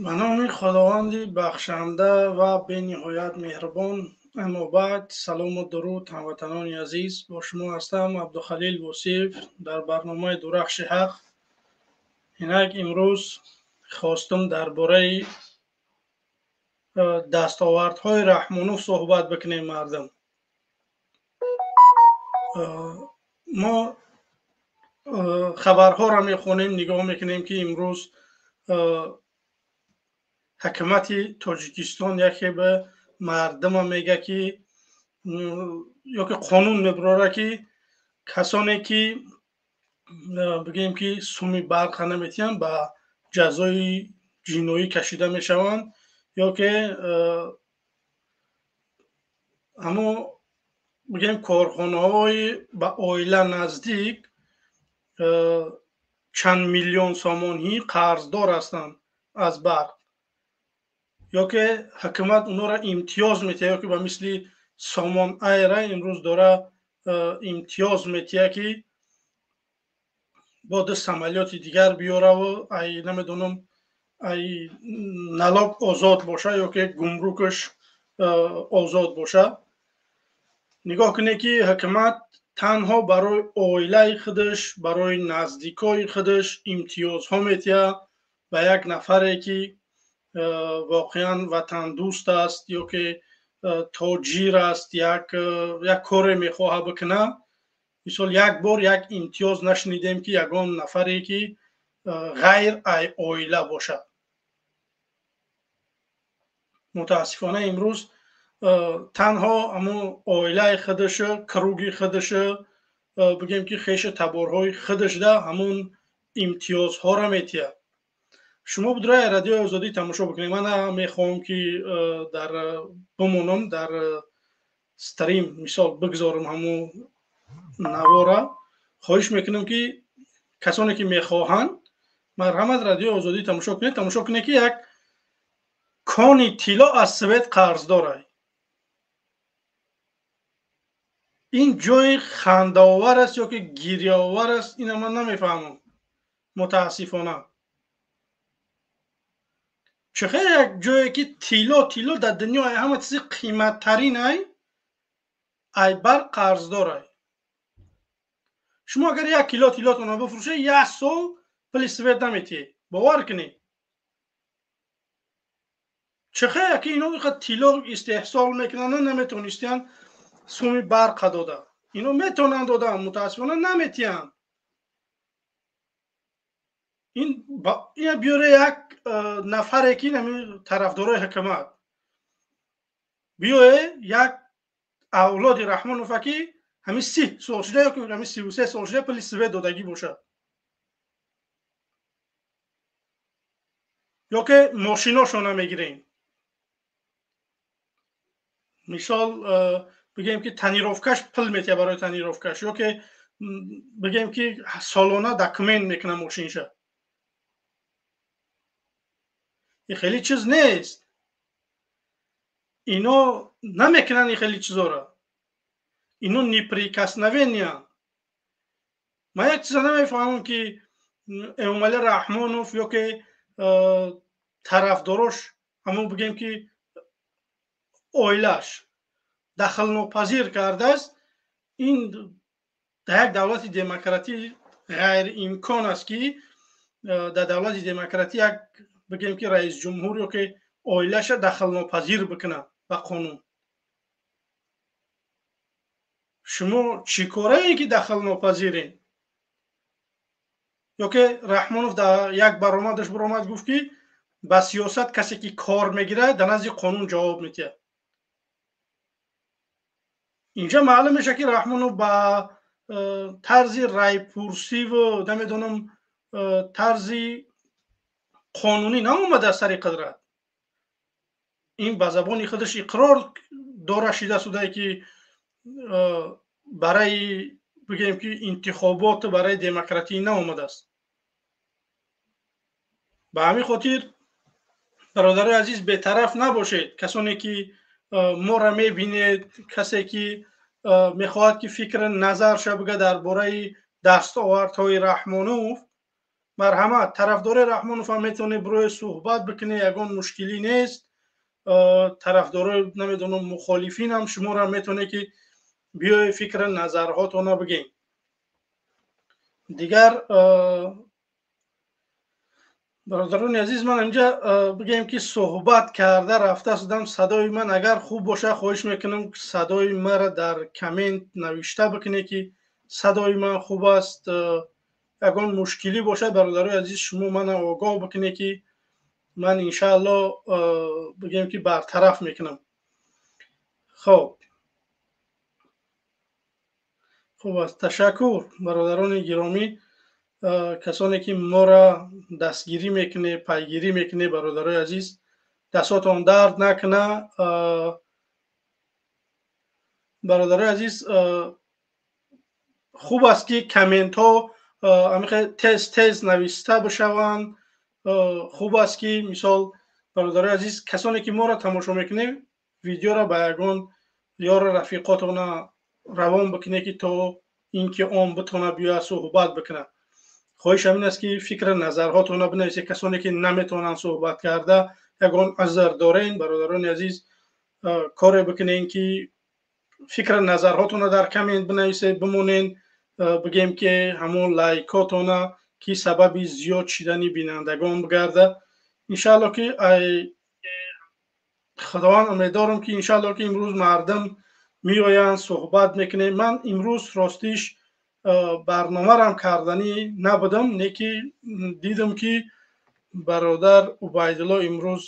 Ба номи Худованди бахшанда ва бениҳоят меҳрубон. Аммо баъд, салому дуруд, ҳамватанони азиз. Бо шумо ҳастам Абдухалил Восиев дар барномаи Дурахши ҳақ. Инак имрӯз хостум дар бораи дастовардҳои Раҳмонов суҳбат бикунем. Мардум, мо хабарҳоро мехонем, нигоҳ мекунем, ки имрӯз ҳукумати Тоҷикистон яке ба мардума мега, ки ёки қонун мебарора, ки касоне ки бигӯем ки суми барқа наметиҳанд, ба ҷазои ҷиноӣ кашида мешаванд, ё ки ҳамо бигӯем корхонаҳои ба оила наздик чанд миллион сомонӣ қарздор ҳастанд аз барқ, ё ки ҳукумат онҳоро имтиёз метиҳад, ё ки ба мисли Сомон Айра имрӯз дора имтиёз метиҳад, ки бо ду самолёти дигар биёраву ай намедонам ай налог озод боша ё ки гумрукаш озод боша. Нигоҳ кунед, ки ҳукумат танҳо барои оилаи худаш, барои наздикои худаш имтиёзҳо метиҳад. Ба як нафаре ки воқеан ватандӯст аст ё ки тоҷир аст, як коре мехоҳад бикунад, мисол як бор як имтиёз нашунидем, ки ягон нафаре ки ғайр ай оила бошад. Мутаассифона имрӯз танҳо ҳамун оилаи худаша, круги худаша, бигем ки хешу таборҳои худашда ҳамун имтиёзҳоро метиҳад. Шумо будрои Радиои Озодӣ тамошо бикунед. Ман мехоҳам ки дар бимонам дар стрим, мисол бигзорам ҳамун навора. Хоҳиш мекунам, ки касоне ки мехоҳанд, марҳамат, Радиои Озодӣ тамошо кунед. Тамошо кунед, ки як кони тилло аз свет қарздорай. Ин ҷои хандаовар аст ё ки гирьяовар аст, ина ман намефаҳмам. Мутаассифона чӣ хел як ҷое ки тилло дар дунё ҳама чизи қиматтарин ай барқ қарздорай. Шумо агар як кило тиллотонро бифурӯшед, як сол пули свет наметиҳед, бовар кунед. Чӣ хел яки ино тилло истеҳсол мекунанд, наметонистиянд суми барқа дода? Ино метавонанд дода, мутаассифона наметиҳанд. Ин биёре як нафаре ки тарафдорои ҳукумат биёе, як авлоди Раҳмонова, ки ҳамин 30 сол шуда ё ҳамин 33 сол шуда пули свет додагӣ бошад, ё ки мошиношона мегирем, мисол бигӯем ки тонировкаш пул метиҳад барои тонировкаш, ё ки бигӯем ки солона документ мекунад мошинша. Ин хеле чиз нест, ино намекунанд ин хеле чизоро, ино неприкосновения. Ман як чиза намефаҳмам, ки Эмомалӣ Раҳмонов ё ки тарафдорош, ҳамон бигӯем ки оилаш дахлнопазир кардааст. Ин дар як давлати демократӣ ғайриимкон аст, ки дар давлати демократӣ як бигӯем ки раисҷумҳур ё ки оилаша дахлнопазир бикунад ба қонун. Шумо чӣ корае ки дахлнопазирен? Ё ки Раҳмонов дар як баромадаш баромад, гуфт, ки ба сиёсат касе ки кор мегирад, дар назди қонун ҷавоб метиҳад. Инҷа маълум мешавад, ки Раҳмонов ба тарзи райпурсиву намедонам тарзи қонунӣ наомада сари қудрат. Ин ба забони худаш иқрор дора шида судае, ки барои бигӯем ки интихоботу барои демократӣ наомадааст. Ба ҳамин хотир, бародарои азиз, бетараф набошед. Касоне ки моро мебинед, касе ки мехоҳад ки фикр назарша бига дар бораи дастовардҳои Раҳмонов, Марҳамат, тарафдори Раҳмонов ҳам метавонед бирои суҳбат бикунед, ягон мушкилӣ нест. Тарафдорои, намедонам, мухолифин ҳам шуморо метавонед ки биёед фикри назарҳотона бигем. Дигар бародарони азиз, ман инҷа бигем ки суҳбат карда рафта шудам. Садои ман агар хуб боша, хоҳиш мекунам садои маро дар коммент навишта бикунед ки садои ман хуб аст. Ягон мушкилӣ бошад, бародарои азиз, шумо мана огоҳ бикунед ки ман иншаалло бигем ки бартараф мекунам. Хоб, хуб аст. Ташаккур, бародарони гиромӣ, касоне ки моро дастгирӣ мекунед, пайгирӣ мекунед. Бародарои азиз, дастотон дард накуна. Бародарои азиз, хуб аст ки комментҳо амихе тез тез нависта бишаванд. Хуб аст ки, мисол, бародарои азиз, касоне ки моро тамошо мекунед, видеоро ба ягон ёру рафиқотона равон бикунед ки то ин ки он битона биёяд суҳбат бикунад. Хоҳиш ҳамин аст ки фикри назарҳотонро бинависед. Касоне ки наметавонанд суҳбат карда, ягон узр дорен, бародарони азиз, коре бикунед ки фикри назарҳотонро дар коммент бинависед, бимонед, бигем ки ҳамон лайкотона ки сабаби зиёд шидани бинандагон бигарда. Иншаалло ки ай Худованд умеддорам ки иншаалло ки имрӯз мардум меоянд, суҳбат мекунем. Ман имрӯз ростиш барномарам карданӣ набудам, не ки дидам ки бародар Убайдулло имрӯз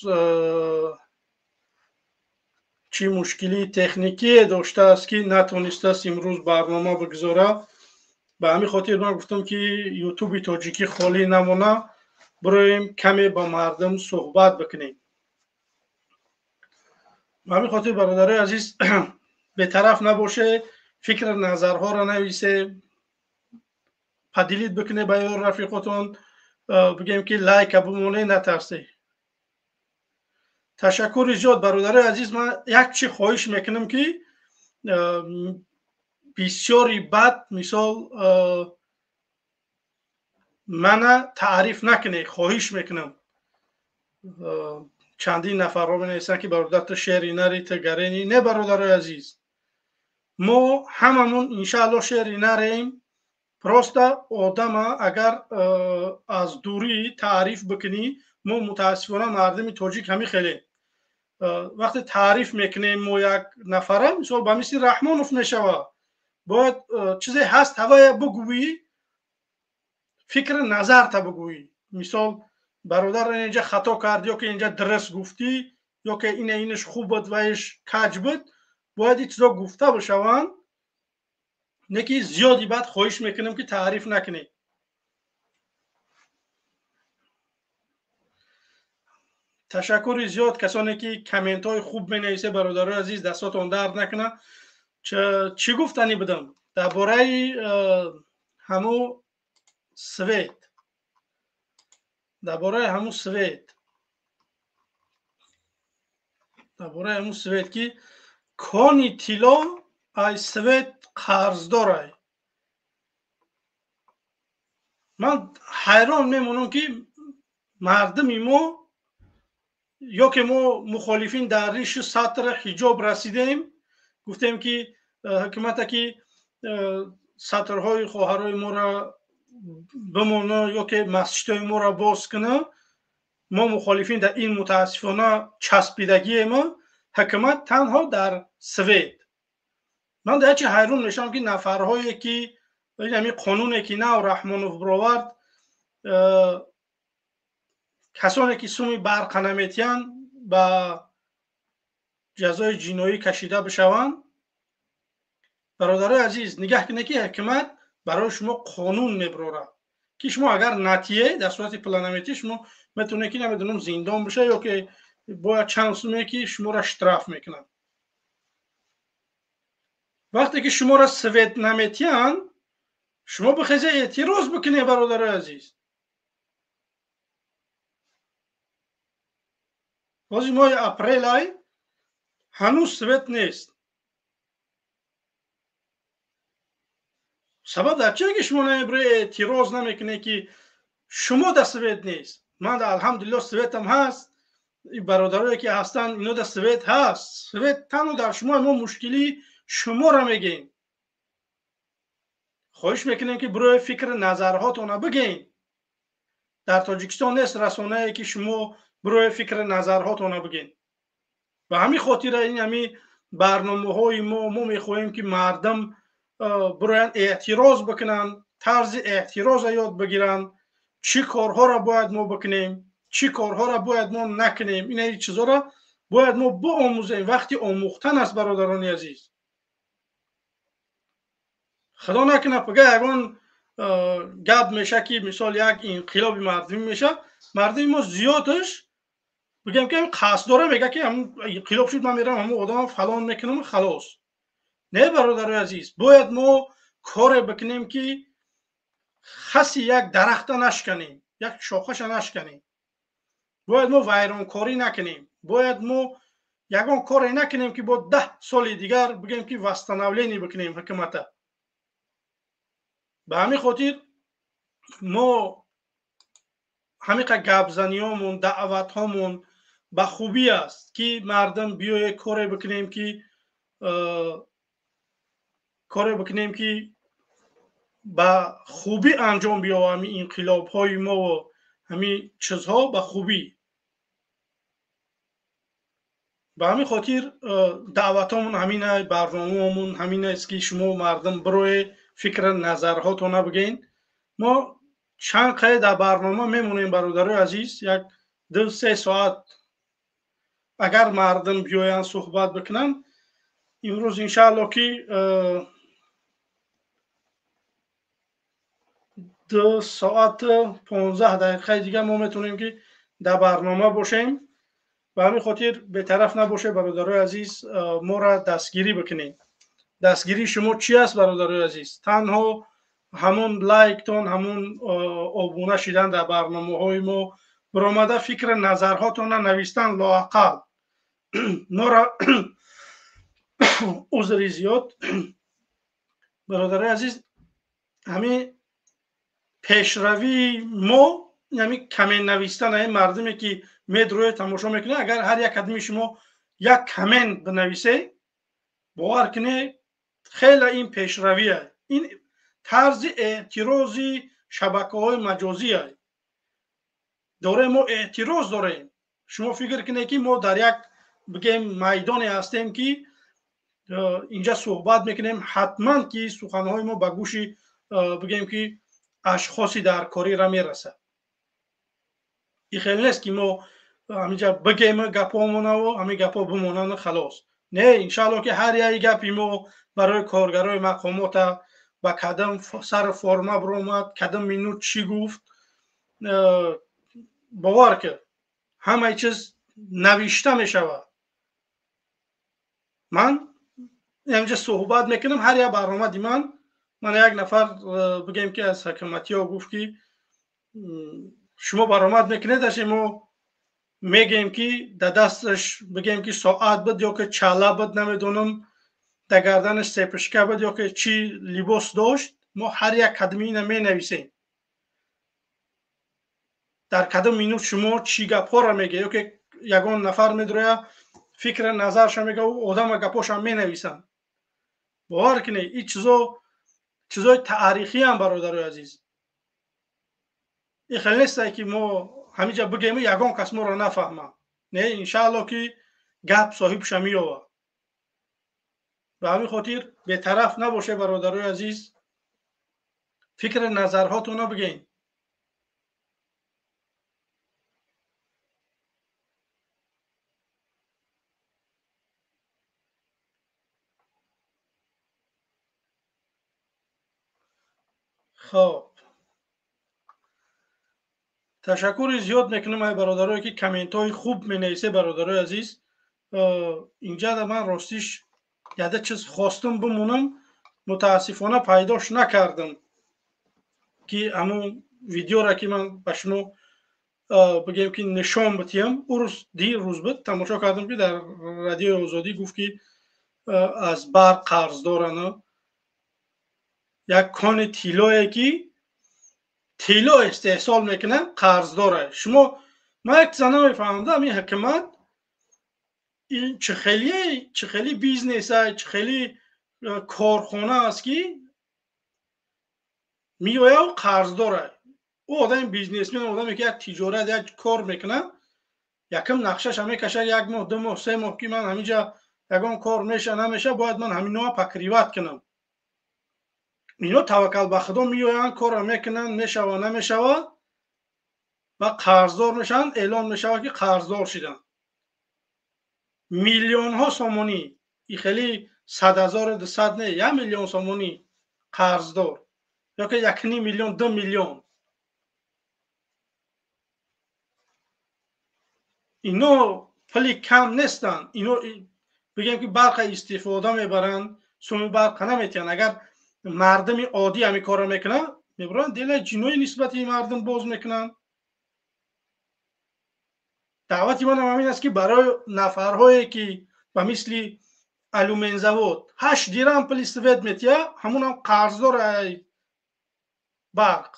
чӣ мушкилии техникие доштааст ки натонистааст имрӯз барнома бигузора. Ба ҳамин хотир ман гуфтам ки ютуби тоҷикӣ холӣ намона, бироем каме ба мардум суҳбат бикунем. Ба ҳамин хотир, бародарои азиз, бетараф набоше, фикри назарҳоро нависе, поделить бикуне ба ёр рафиқотон, бигем ки лайка бимоне, натарсе. Ташаккури зиёд, бародарои азиз. Ман як чи хоҳиш мекунам ки бисёри бад, мисол, мана таъриф накунед, хоҳиш мекунам. Чандин нафарҳо менависанд ки бародар, ту шери нари, ту гарени. Не, бародарои азиз, мо ҳамамон иншаалло шери нарем. Просто одама агар аз дурӣ таъриф бикунӣ, мо мутаассифона мардуми тоҷик ҳамин хеле вақте таъриф мекунем мо як нафара, мисол, ба мисли Раҳмонов мешавад, бояд чизе ҳаст ҳавая бигӯӣ, фикри назарта бигӯӣ. Мисол, бародар, инҷа хато кард ё ки инҷа дуруст гуфтӣ, ё ки ина инаш хуб буд ваиш каҷ буд, бояд ин чизо гуфта бишаванд. Не ки зиёди баъд хоҳиш мекунем ки таъриф накунед. Ташаккури зиёд касоне ки комментҳои хуб менависед. Бародарои азиз, дастотон дард накунад. Чӣ гуфтанӣ будам дар бораи ҳамун свет, дар бораи ҳамун свет, дар бораи ҳамун свет ки кони тилло ай свет қарздорай. Ман ҳайрон мемонам ки мардуми мо ё ки мо мухолифин дар риши сатр ҳиҷоб расидем, гуфтем ки ҳукумата ки сатрҳои хоҳарои моро бимона ё ки масҷидҳои моро боз куна. Мо мухолифин дар ин мутаассифона часпидагием, ҳукумат танҳо дар свет. Ман дар чи ҳайрон мешавам ки нафарҳое ки ҳамин қонуне ки нав Раҳмонов бировард, касоне ки суми барқа наметиҳанд ба ҷазои ҷиноӣ кашида бишаванд. Бародарои азиз, нигаҳ кунед ки ҳукумат барои шумо қонун мебирорад ки шумо агар натие, дар сурати пула наметиҳ, шумо метавонед ки, намедонам, зиндон биша ё ки бояд чанд суме ки шуморо штраф мекунанд. Вақте ки шуморо свет наметиҳанд, шумо бихезе эътироз бикунед, бародарои азиз. Ҳозир моҳи апрелай, ҳанӯз свет нест. Сабаб дар чие ки шумо намебире, эътироз намекунед ки Шумо да свет нест. Ман да алҳамдулилло светам ҳаст, бародарое ки ҳастанд ино да свет ҳаст. Свет танҳо дар шумо, мо мушкилии шуморо мегӯем. Хоҳиш мекунем ки бирои фикри назарҳотона бигӯем. Дар Тоҷикистон нест расонае ки шумо бирои фикри назарҳотона бигӯем. Ба ҳамин хотира ин ҳамин барномаҳои мо мехоҳем ки мардум бироянд эътироз бикунанд, тарзи эътироза ёд бигиранд, чӣ корҳоро бояд мо бикунем, чӣ корҳоро бояд мо накунем. Ин чизҳоро бояд мо биомӯзем. Вақти омӯхтан аст, бародарони азиз. Худо накунад пага ягон гап меша ки мисол як инқилоби мардумӣ меша, мардуми мо зиёдаш бигем ки қасд дора, мега ки инқилоб шуд, ман мерам ҳамон одамам фалон мекунам, халос. Не, бародарои азиз, бояд мо коре бикунем ки хаси як дарахта нашканем, як шохаша нашканем. Бояд мо вайронкорӣ накунем, бояд мо ягон коре накунем ки бо 10 соли дигар бигем ки восстановление бикунем ҳукумата. Ба ҳамин хотир мо ҳамиқа гапзаниҳомон, даъватҳомон ба хубӣ аст ки мардум биёе коре бикунем ки ба хубӣ анҷом биёва ҳамин инқилобҳои мо ҳамин чизҳо ба хубӣ. Ба ҳамин хотир даъватҳомон ҳамин, барномаҳомон ҳамин аст ки шумо мардум бироe фикри назарҳотона бигӯен. Мо чанд қай дар барнома мемонем, бародарои азиз, 1-2-3 соат агар мардум биёянд суҳбат бикунанд. Имрӯз иншаалло ки 2 соат 15 дақиқаи дигар мо метавонем ки дар барнома бошем. Ба ҳамин хотир бетараф набошед, бародарои азиз, моро дастгирӣ бикунед. Дастгирии шумо чӣ аст, бародарои азиз? Танҳо ҳамон лайктон, ҳамон обуна шидан дар барномаҳои мо, баромада фикри назарҳотонро навистан лоақал. Моро узри зиёд, бародарои азиз, ҳамин пешравии мо, ҳамин коммент навистан, ҳамин мардуме ки медроe тамошо мекунад, агар ҳар як қадами шумо як коммент бинависе, бовар кунед, хеле ин пешравия, ин тарзи эътирози шабакаҳои маҷозия дорем. Мо эътироз дорем. Шумо фикр кунед ки мо дар як бигем майдоне ҳастем ки инҷа суҳбат мекунем, ҳатман ки суханҳои мо ба гӯши бигем ки ашхоси даркориро мерасад. Ин хеле нест ки мо ҳаминҷа бигем гапҳомонаву ҳамин гапҳо бимонанд халос. Не, иншаалло ки ҳар як гапи мо барои коргарои мақомота ба кадам сар форма биромад, кадам минут чӣ гуфт, бовар кар, ҳамаи чиз навишта мешавад. Ман ҳаминҷа суҳбат мекунам, ҳар як баромади ман як нафар бигем ки аз ҳукуматиҳо гуфт ки шумо баромад мекунед, аше мо мегӯем ки дар дасташ бигем ки соат буд ё ки чала буд, намедонам, дар гарданаш сепишка буд ё ки чӣ либос дошт, мо ҳар як кадами ина менависем. Дар кадом минут шумо чӣ гапҳоро мегӯед, ё ки ягон нафар медроя фикри назарша мега, ӯ одама гапҳошам менависанд. Бовар кунед, ин чизо чизои таърихиам, бародарои азиз. Ин хеле нестае ки мо ҳаминҷа бигӯем ягон кас моро нафаҳмад. Не, иншаалло ки гап соҳибша меёвад. Ба ҳамин хотир бетараф набошед, бародарои азиз, фикри назарҳотонро бигӯед. Хоб, ташаккури зиёд мекунам ай бародарое ки комментҳои хуб менависе, бародарои азиз. Инҷа ман ростиш яда чиз хостум бимонам, мутаассифона пайдош накардам ки ҳамун видеора ки ман ба шумо бигем ки нишон битиҳам. Ӯ рӯз дирӯз буд, тамошо кардам ки дар радиои Озодӣ гуфт ки аз барқ қарз доранд, як кони тиллое ки Тилло истеҳсол мекунад, қарздора. Шумо ман як чиза намефаҳмам, ҳамин ҳукумат чӣ хели бизнеса, чӣ хели корхона аст, ки меояд қарздора. Ӯ одами бизнесмен, одаме ки як тиҷорат, як кор мекунад, якм нақшаша мекашад, як моҳ, 2 моҳ, 3 моҳ, ки ман ҳаминҷа ягон кор меша намеша, бояд ман ҳаминоа покриват кунам. Ино таваккал ба худо меоянд, корро мекунанд, мешава намешава, ва қарздор мешаванд, эълон мешавад, ки қарздор шиданд. Миллионҳо сомонӣ, и хеле 100 000, 200 не, 1 миллион сомонӣ қарздор, ё ки 1,5 миллион, 2 миллион. Ино пули кам нестанд. Ино бигем ки барқа истифода мебаранд, суми барқа наметиҳанд. Агар мардуми оддӣ ҳамин корро мекунанд, мебаранд делаи ҷиноӣ нисбати мардум боз мекунанд. Даъвати манам ҳамин аст, ки барои нафарҳое ки ба мисли алюмензавод 8 дирам пули свет метиҳад, ҳамунам қарздор ай барқ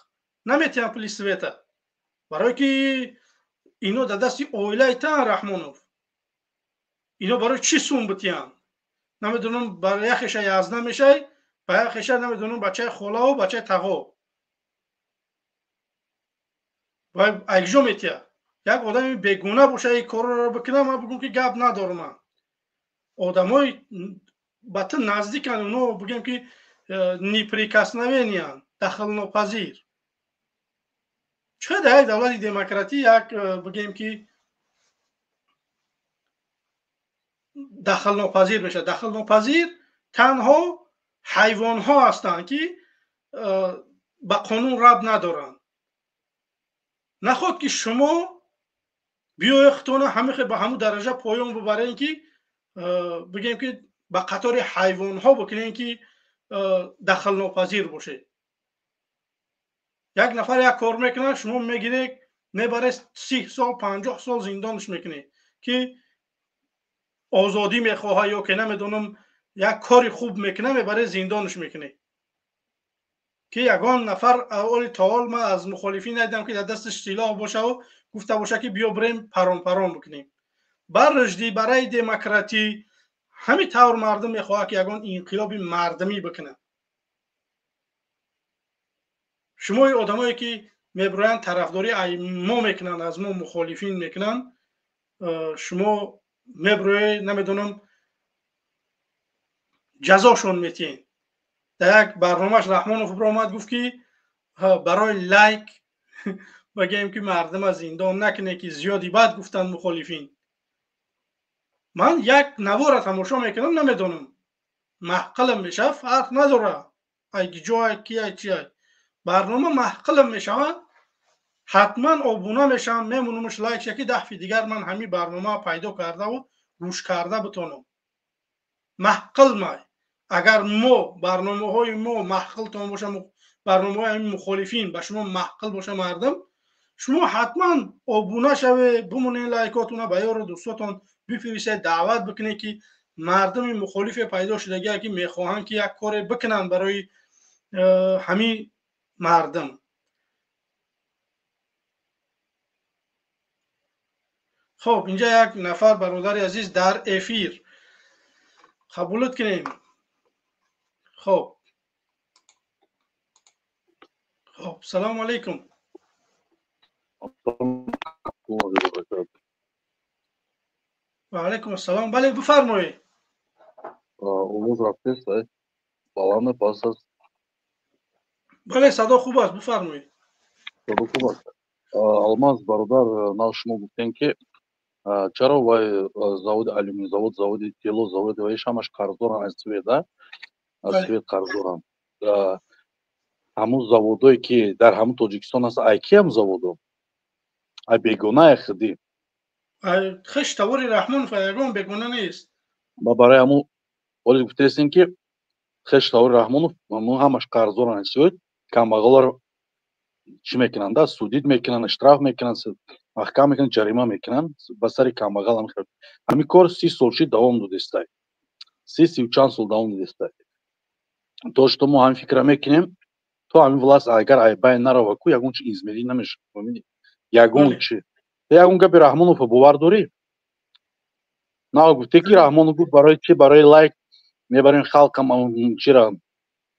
наметиҳанд пули света, барое ки ино дар дасти оилаи тан Раҳмонов. Ино барои чӣ сум битиҳанд? Намедонам, бар яхеша язна мешай, ба яхеша намедонам бачаи холаву бачаи тағо. Ва айгҷо метиҳад? Як одами бегуна боша, ин корро бикунам, ман бигӯм ки гап надорам. Ман одамои ба ту наздиканд, оно бигӯем ки неприкосновениянд, дахлнопазир. Чӣ дар як давлати демократӣ як бигӯем ки дахлнопазир мешавад? Дахлнопазир танҳо ҳайвонҳо ҳастанд, ки ба қонун рабт надоранд. Наход ки шумо биёед худтона ҳамихе ба ҳамун дараҷа поён бибарем, ки бигӯем ки ба қатори ҳайвонҳо бикунем, ки дахлнопазир бошед. Як нафар як кор мекунад, шумо мегиред, мебаред 30 сол, 50 сол зиндонш мекунед, ки озодӣ мехоҳад ё ки намедонам як кори хуб мекунад, мебаред зиндонш мекунед. Ки ягон нафар оли то ҳол ман аз мухолифин надидам, ки дар дасташ силоҳ бошаву гуфта боша, ки биё бирем парон-парон бикунем. Бар рушди, барои демократӣ ҳамин тавр мардум мехоҳад, ки ягон инқилоби мардумӣ бикунад. Шумои одамое ки мебироянд тарафдорӣ мо мекунанд, аз мо мухолифин мекунанд, шумо мебироед, намедонам, ҷазошон метиҳед. Дар як барномааш Раҳмонов биромад, гуфт ки барои лайк бигӯем ки мардума зиндон накунед, ки зиёди бад гуфтанд мухолифин. Ман як навора тамошо мекунам, намедонам, маҳқилам мешавад, фарқ надорад ай ҷой ки ай чи ай. Барнома маҳқилам мешавад, ҳатман обуна мешавам, мемонамш лайк ша, ки дафъи дигар ман ҳамин барнома пайдо кардаву гӯш карда битонам. Маҳқил май. Агар мо барномаҳои мо маҳқилтон боша, барномаҳои ҳамин мухолифин ба шумо маҳқил боша мардум, шумо ҳатман обуна шавед, бимонед лайкотона ба ёру дӯстотон бифиристед, даъват бикунед, ки мардуми мухолифе пайдо шудагие, ки мехоҳанд ки як коре бикунанд барои ҳамин мардум. Хоб, инҷа як нафар бародари азиз дар эфир қабулат кунем. Хоб, хоб, салому алайкум. Ва алайкум ассалом. Бале, бифармоед. Овоз рафтест, баланд паст аст? Бале, садо хуб аст, бифармоед. Садо хуб аст. Алмаз бародар, нав шумо гуфтем, ки чаро вай заводи алюминзавод, заводи тилло, заводи вай ҳамаш қарздоранд аз свет, аз свет қарздоранд. Ҳамун заводое ки дар ҳамун Тоҷикистон аст, ай ки ҳам заводо? Ай бегона, ай худӣ? Хеш тавори Раҳмонов, ягон бегона нест. Ба барои ҳамун ҳоле гуфтаестем, ки хеш тавори Раҳмонов ҳамун ҳамаш қарздоранд аз свет, камбағаларо чӣ мекунанд? Судид мекунанд, штраф мекунанд, маҳкам мекунанд, ҷарима мекунанд ба сари камбағал. Ҳамин кор 30 сол шид давом додистай, 30 чанд сол давом додистай. То что мо ҳамин фикра мекунем, То ҳамин власть агар айбай нарава ку, ягон чи измерӣ намешавад, фаҳмидӣ? Ягон чи. Ягон гапи Раҳмонова бовар дорӣ? На, гуфте ки Раҳмонов гуфт, барои чи, барои лайк мебарем халқам, чира,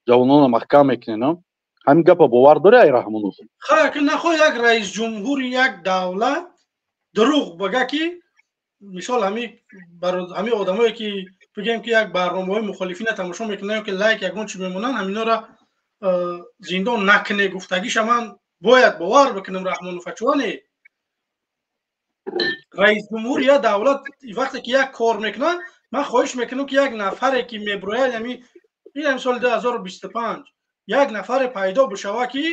ҷавонона маҳкам мекунем. Ҳамин гапа бовар дорӣ ай Раҳмонов? Ха, ки нахоҳ як раисҷумҳури як давлат дурӯғ бага, ки мисол ҳами одамое ки бигем ки як барномаҳои мухолифина тамошо мекунанд ё ки лайк ягон чи мемонанд, ҳаминора зиндон накуне гуфтагиша ман бояд бовар бикунам Раҳмонова? Чуане раисҷумҳур як давлат вақте ки як кор мекунад, ман хоҳиш мекунам, ки як нафаре ки меброяд, ами ин соли 2025 як нафаре пайдо бишава, ки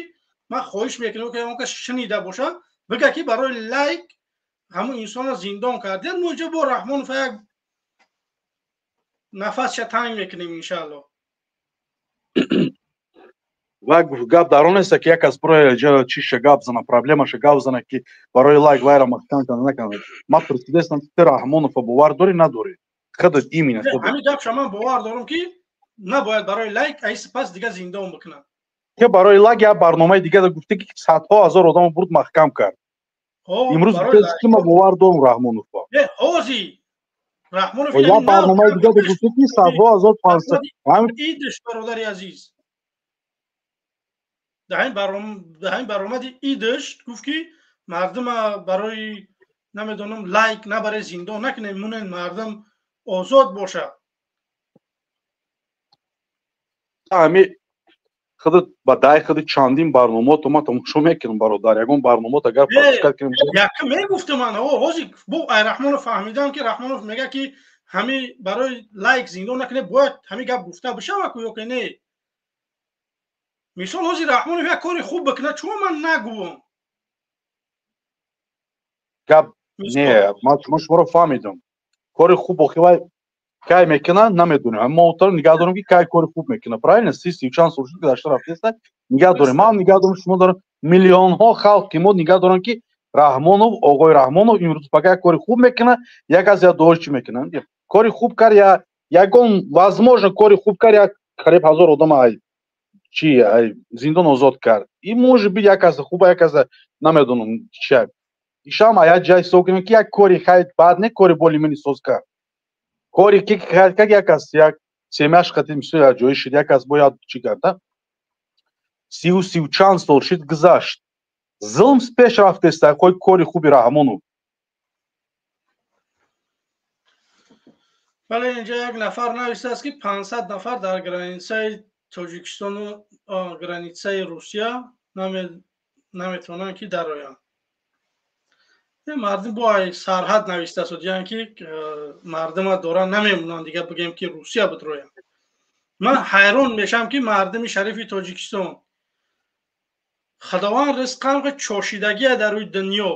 ман хоҳиш мекунам, ки он кас шунида боша, бига ки барои лайк ҳамун инсонро зиндон кардем. Мо инҷо бо Раҳмонов як нафасша танг мекунем, иншаалло. Ва гап дар он нест, ки як кас барои чиша гап зана, проблемаша гап зана, ки барои лайк вайра маҳкам кана накана. Ман пурсидастам, ту Раҳмонова бовар дорӣ, надорӣ? Худат, именно худат. Ҳамин гапша ман бовар дорам, ки набояд барои лайк ай сипас дига зиндон бикунам. Ки барои лайк як барномаи дига гуфте, ки садҳо ҳазор одамо бурд, маҳкам кард. Имрӯз гуфтест, ки ман бовар дорам Раҳмонова. Ҳози Раҳмонов як барномаи дига гуфте, ки садҳо ҳазор идиш. Бародари азиз, дар ҳамин баромади идиш гуфт, ки мардума барои намедонам лайк набаре зиндон накунем, мунен мардум озод бошад. Ҳами худат ба дай худи чандин барномаото ман тамошо мекунам, бародар, ягон барномаот агар пропускать кунем. Яка мегуфтам ман ҳозир бо ай Раҳмонов фаҳмидам, ки Раҳмонов мега, ки ҳами барои лайк зиндон накунем, бояд ҳами гап гуфта бишава ку ё ки не? Мисол, ҳозир Раҳмонов як кори хуб бикунад, чумо ман нагӯям? Гап не, ман шуморо фаҳмидам. Кори хуб охи вай кай мекуна, намедонем. Мо отаро нигаҳ дорем, ки кай кори хуб мекуна, правильно? Си чанд сол шуд, гузашта рафтеста, нигаҳ дорем. Ман нигаҳ дорам, шумо дорам, миллионҳо халқ ки мо нигаҳ дорам, ки Раҳмонов, оғои Раҳмонов имрӯз пага як кори хуб мекуна, як аз як дуош чӣ мекуна. Кори хуб кард, ягон возможно кори хуб кард, як қариб ҳазор одам ай чи ай зиндон озод кард. И может быть, як каса хуба, як каса намедонам чи. Ишам як ҷай ҳисоб кунем, ки як кори хай бад не, кори болимени соз кард, кори ки как як кас як семяш қати мисол як ҷои шид, як кас бояд чӣ карда. Сию чанд сол шид, гузашт, зулм пеш рафтеста. Кой кори хуби Раҳмонов? Бале, инҷа як нафар навистааст, ки 500 нафар дар границаи Тоҷикистону границаи Русия наметавонанд ки дароянд. Мардум бо сарҳад навистааст, яъне ки мардума доранд, намемонанд дига, бигем ки Русия бидроянд. Ман ҳайрон мешавам, ки мардуми шарифи Тоҷикистон, Худованд ризқам чошидагия дар рӯи дунё.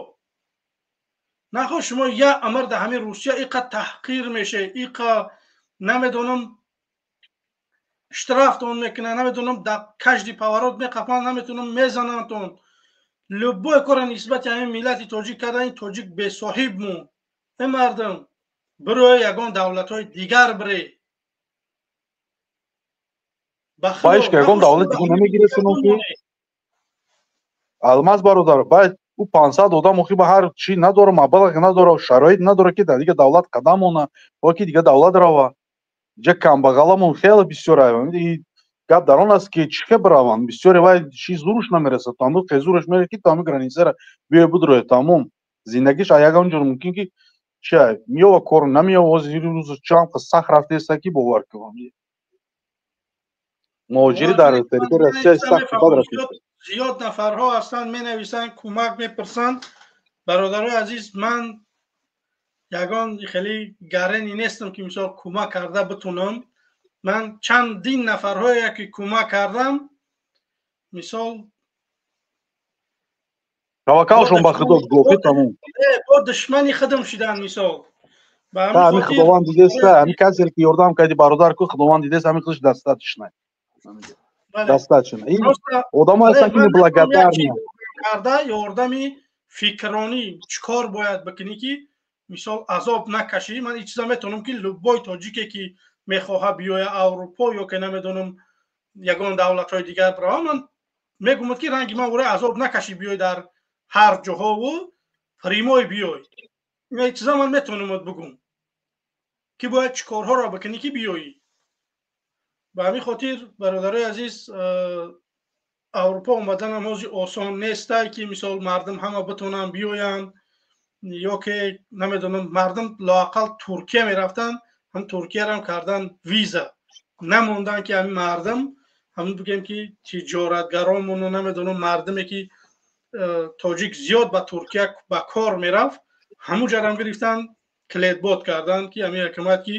Нахо шумо як амр дар ҳамин Русия иқа таҳқир меше, иқа намедонам штрафтон мекунанд, намедонам дар каждый поворот меқапанд, наметонам мезанандтон. Любой кора нисбати ҳамин миллати тоҷик карда, ин тоҷик бесоҳиб монд. Э мардум, бирои ягон давлатҳои дигар бире. Баиш ки ягон давлат дига намегирад ки Алмаз бародар, баъд ӯ 500 одам охи ба ҳар чи надора, маблағ надора, шароит надора, ки дар дига давлат қадам монад ё ки дига давлат рава. Ҷа камбағаламон хеле бисёр. Гап дар он аст, ки чӣ хел бираванд? Бисёре вай чи зуруш намерасад, тамом хезураш мерад, ки тамоми границара биёй бидрояд, тамом зиндагиш а ягон ҷо мумкин ки чи меёва, кор намеёва. Ҳозир рӯз чанд сахт рафтеста, ки бовар кунам, муҳоҷирӣ дар территорияи Россия сахт бад рафтеста. Зиёд нафарҳо ҳастанд, менависанд, кӯмак мепурсанд. Бародарои азиз, ман ягон хеле гарени нестам, ки мисол кӯмак карда битунам. Ман чандин нафарҳое ки кӯмак кардам, мисол Таваккалшон ба Худо, гофи тамом. Бо душмани худам шидан, мисол. Ҳами Худованд дидеста, ҳами касе ки ёрдам карди, бародар, ку Худованд дидест, ҳами худаш достаточно, достаточно. Ин одамо ҳастанд, ки неблагодарны. Карда ёрдами фикронӣ, чӣ кор бояд бикунӣ, ки мисол азоб накашӣ. Ман ин чиза метавонам, ки любой тоҷике ки мехоҳад биёя Аврупо ё ки намедонам ягон давлатҳои дигар бирава, ман Мегумад ки ранги ман ура азоб накашӣ, биёй дар ҳар ҷоҳову прямой биёй. Ин чиза ман метавонам бигум ки бояд чӣ корҳоро бикунӣ ки биёӣ. Ба ҳамин хотир, бародарои азиз, Аврупо омаданам ҳозир осон нестай, ки мисол мардум ҳама битонанд биёянд ё ки намедонам. Мардум лоақал Туркия мерафтанд, ҳам Туркиярам кардан виза намондан, ки ҳамин мардум, ҳамин бигем ки тиҷоратгаронмону намедонам, мардуме ки тоҷик зиёд ба Туркия ба кор мерафт, ҳамун ҷарам гирифтан, клетбот кардан, ки ҳамин ҳукумат ки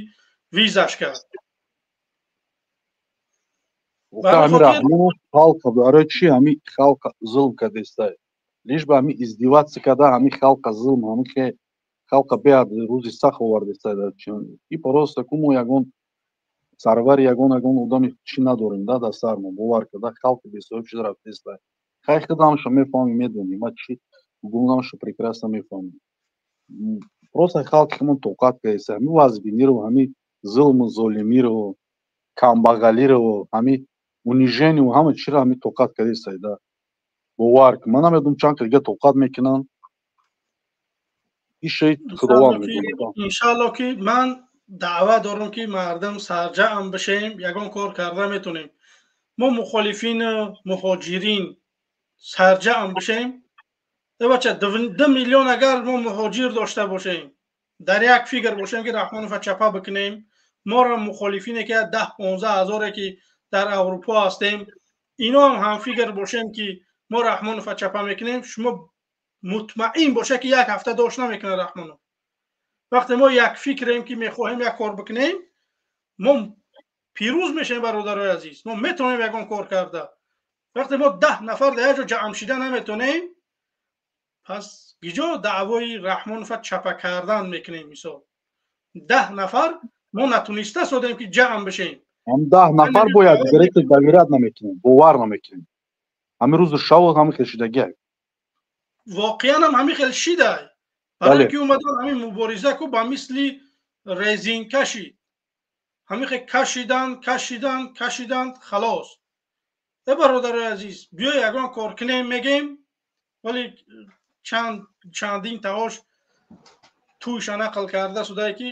визаш кард. Халқа барои чи ҳами халқа зулм кардестай? Лишь бы ҳами издеваться карда, ҳами халқа зулм, ҳами халқа беҳад рӯзи сахт овардестай. И просто ку мо ягон сарвари, ягон одами чӣ надорем да дар сармо, бовар карда, халқи бесоҳиб шуда рафтестай. Хай, худамшо мефаҳмем, медонем, ма чӣ гумнамшо прекрасно мефаҳмем. Просто халқи химон тоқат кардеста ҳами вазбиниро, ҳами зулму золимиро, камбағалиро, ҳами унижению, ҳама чиро ҳами тоқат кардестай да. Бовар кун, ман намедонам чанд дига тоқат мекунанд, иши худованд медонад. Иншаалло ки ман даъва дорам, ки мардум сарҷаъм бишем, ягон кор карда метонем. Мо мухолифину муҳоҷирин сарҷаъм бишем. Бача, 2 миллион агар мо муҳоҷир дошта бошем, дар як фикр бошем, ки Раҳмонова чапа бикунем, моро мухолифине ки 10-15 ҳазоре ки дар Аврупо ҳастем, ино ҳам ҳамфикр бошем, ки мо Раҳмонова чапа мекунем, шумо мутмаин боша, ки як ҳафта дошт намекунад Раҳмонов. Вақте мо як фикрем, ки мехоҳем як кор бикунем, мо пирӯз мешавем. Бародарои азиз, мо метавонем ягон кор карда. Вақте мо 10 нафар дар як ҷо ҷамъ шида наметонем, пас гиҷо даъвои Раҳмонова чапа кардан мекунем? Мисол, 10 нафар мо натуниста содем, ки ҷамъ бишем. Ҳам 10 нафар бояд гирифта доверять намекунем, бовар намекунем. Ҳамин рӯзу шаву ҳамин хел шидагиак. Воқеан ҳам ҳамин хел шидай, барое ки омадан ҳамин мубориза ку ба мисли резин кашид, ҳамин хел кашидан, кашидан, кашидан, халос. Э, бародарои азиз, биё ягон кор кунем мегем, вале чанд чандин таош тӯйша нақл карда судае, ки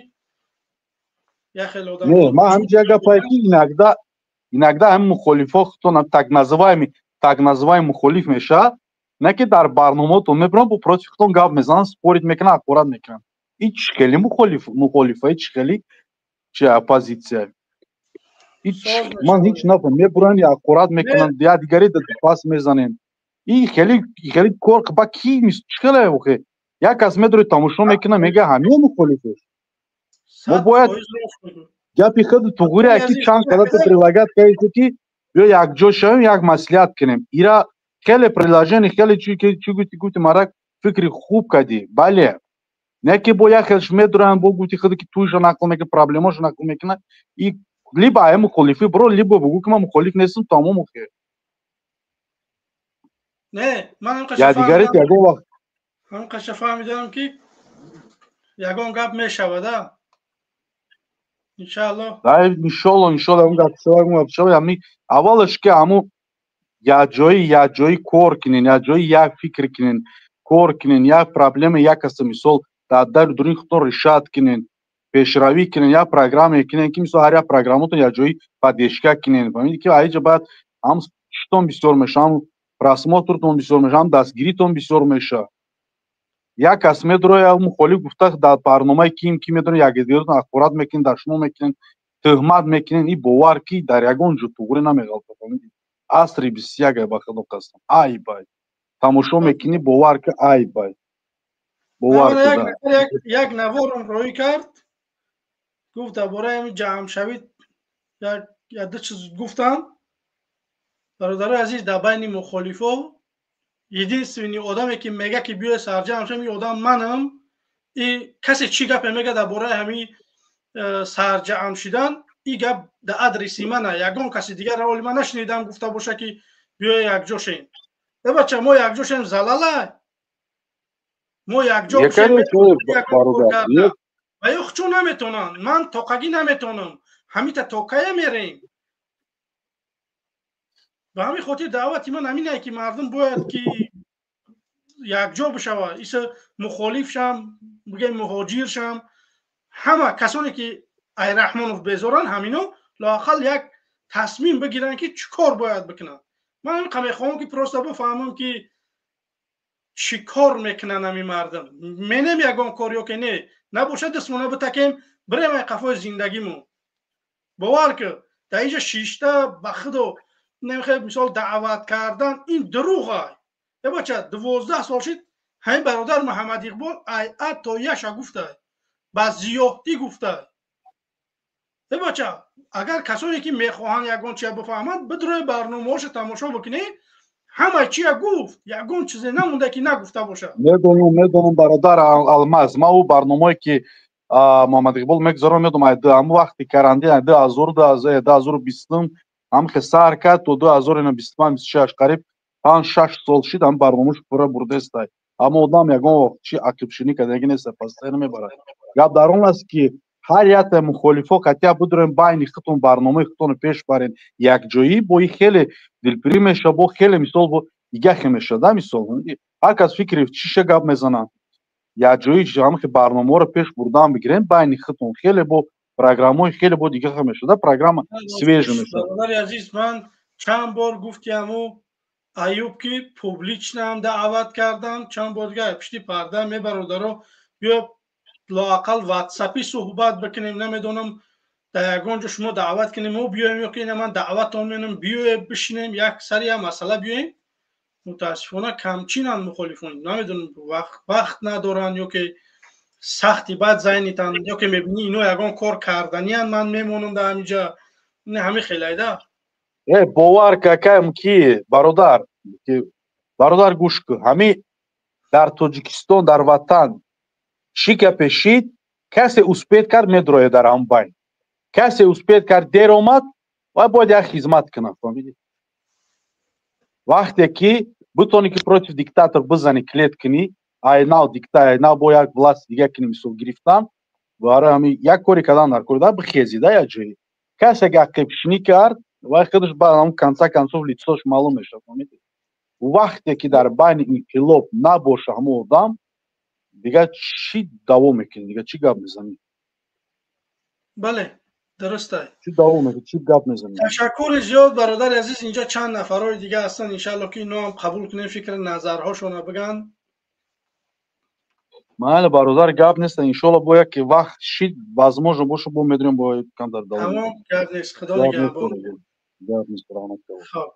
як хел одам. Ман ҳаминҷа як гапае, ки иногда ҳамин мухолифо худтон так называемый мухолиф мешавад, не ки дар барномаотон мебаранд, бо против худтон гап мезананд, спорить мекунанд, ҳақорат мекунанд. Ҳеч хели мухолиф мухолифа, ҳеч хели чи оппозитсия, ман ҳеч нафаҳмам. Мебуранд, ҳақорат мекунанд, я дигари пас мезанем. И хеле хеле кор ба ки чӣ хеле охе? Як кас медори, тамошо мекунад, мега ҳамин мухолифош. Мо бояд гапи худ туғури ки чанд қадата предлагать кардед, ки биё якҷо шавем, як маслиҳат кунем. Ира хеле предложение, хеле чӣ гуфти, гуфти марак, фикри хуб кардӣ, бале, не ки бо як хелш медуранд, бо гуфти худ ки туйша нақл мекунад, проблемаша нақл мекунад. И либо ай мухолифӣ биро, либо бугӯ, ки ман мухолиф нестам, тамом охе. Не, ман я дигари ягон вақт. Ҳам қаша фаҳмидам, ки ягон гап мешавада, иншаалло. Иншолло, иншолло, ягон гап шава, ягон гап шава. Ами аввалаш ки ҳаму якҷои кор кунен, якҷои як фикр кунен, кор кунен, як проблема як каса, мисол, дар дари дуруни худтон решать кунен, пешравӣ кунен, як программе кунен, ки мисол ҳар як программатон якҷои поддержка кунен. Фаҳмидӣ, ки аиҷа баъд ҳам читон бисёр меша, ҳам просмотртон бисёр меша, ҳам дастгиритон бисёр меша. Як кас медуро, мухолиф гуфта, дар барномаи ким ки медонӣ, якдигаротон ҳақорат мекунен, дашно мекунен, тӯҳмат мекунен. И бовар ки дар ягон ҷо туғрӣ намеғалтад. Асри 21, ба худо қасам, айбай, тамошо мекунӣ, бовар ки айбай, бовар. Як наворам роӣ кард, гуфт дар бораи ҳамин ҷамъшавӣ як ду чиз гуфтам. Бародарои азиз, дар байни мухолифо единственный одаме, ки мега, ки биёй сарҷамъ шавем, ин одам манам. И касе чӣ гапе мега дар бораи ҳамин сарҷамъ шидан, и гап дар адреси мана. Ягон каси дигар оли ман нашунидам гуфта боша, ки биёй якҷо шем. Э бача, мо якҷо шем, залала, мо якҷо ва ё чун наметонанд, ман тоқагӣ наметонам, ҳамита токая мерем. Ба ҳамин хотир даъвати ман ҳамин ки мардум бояд ки якҷо бишавад, иса мухолифшам, бигем муҳоҷиршам, ҳама касоне ки ай Раҳмонов безоранд, ҳамино лоақал як тасмим бигиранд ки чӣ кор бояд бикунанд. Ман ҳамин мехоҳам ки просто бифаҳмам ки чӣ кор мекунанд ҳамин мардум. Менем ягон кор ё ки не, набошад дастмона битакем, бирем ай қафои зиндагимон. Бовар ки дар инҷа шишта ба худо намехоҳ мисол даъват кардан ин дурӯғ ай. Э бача 12 сол шид ҳамин бародар Муҳаммад Иқбол ай а то яша гуфтай, ба зиёдтӣ гуфтай. Э бача агар касоне ки мехоҳанд ягон чия бифаҳманд, бидрои барномаҳошо тамошо бикунед, ҳама чия гуфт, ягон чизе намонда ки нагуфта бошад. Медонам, медонам бародар Алмаз, ман ӯ барномае ки Муҳаммад Иқбол мегузарам, медонам ай ҳамон вақти карантин ай 2020 ҳам хе сар кард то 2025 26 қариб 5-6 сол шид ҳам барномааш пурра бурдестай. Аммо одам ягон вақт чи ақибшинӣ кардаги нест, постоянно мебарад. Гап дар он аст ки ҳар якта мухолифо хотя бидурем байни худтон барномаи худтонро пеш барен якҷоӣ, бо и хеле дилпирӣ мешавад, бо хеле мисол бо дигахе мешавад, да мисол. Ҳар кас фикри чиша гап мезанад. Якҷоӣ ҳамахе барномаҳоро пеш бурдан бигирем байни худтон, хеле бо программаҳои хеле бо дигахе мешавад, да программа свежа мешавад. Бародари азиз, ман чанд бор гуфтиаму Аюб ки публично ҳам даъват кардам, чанд бор дига пишти парда мебародаро биё лоақал ватсапӣ суҳбат бикунем, намедонам дар ягон ҷо шумо даъват кунем, мо биёем ё ки ина ман даъватон менам, биёем бишинем як сари як масъала биёем. Мутаассифона камчинанд мухолифон, намедонам вақт надоранд ё ки сахти бад зайнитанд, ё ки мебинӣ ино ягон кор карданиянд, ман мемонам дар ҳаминҷа. Ҳамин хелайда. Э бовар какаем ки бародар, бародар гӯш кун, ҳамин дар Тоҷикистон, дар ватан чӣ гапе шид, касе успеҳ кард медрояд дар ҳамон байн, касе успеҳ кард дер омад, вай бояд як хизмат кунад, фаҳмидӣ? Вақте ки битонӣ ки против диктатор бизанӣ, клет кунӣ, ай нав дикта, ай нав бо як власть дига кунӣ, мисол гирифтан, барои ҳамин як кори кардан дар кор да бихезӣ да як ҷое. Касе ки ақибшинӣ кард, вай худаш баъд ҳамон конца концов лицош маълум мешавад, фаҳмидӣ? Вақте ки дар байни инқилоб набоша ҳамон одам, дига чӣ давом мекунӣ, дига чӣ гап мезанӣ? Бале, дуруст аст. Чӣ давом мекунӣ, чӣ гап мезанӣ? Ташаккури зиёд бародари азиз. Инҷа чанд нафарҳои дига ҳастанд, иншаалло ки ино ҳам қабул кунем, фикри назарҳошонро биган. Майли бародар, гап нест, иншоалло бо як вақт шид, возможно боша, бо медонем, бо камтар давом. Тамом, гап нест, худо нигаҳбон. Гап нест, раҳмат. Хоб.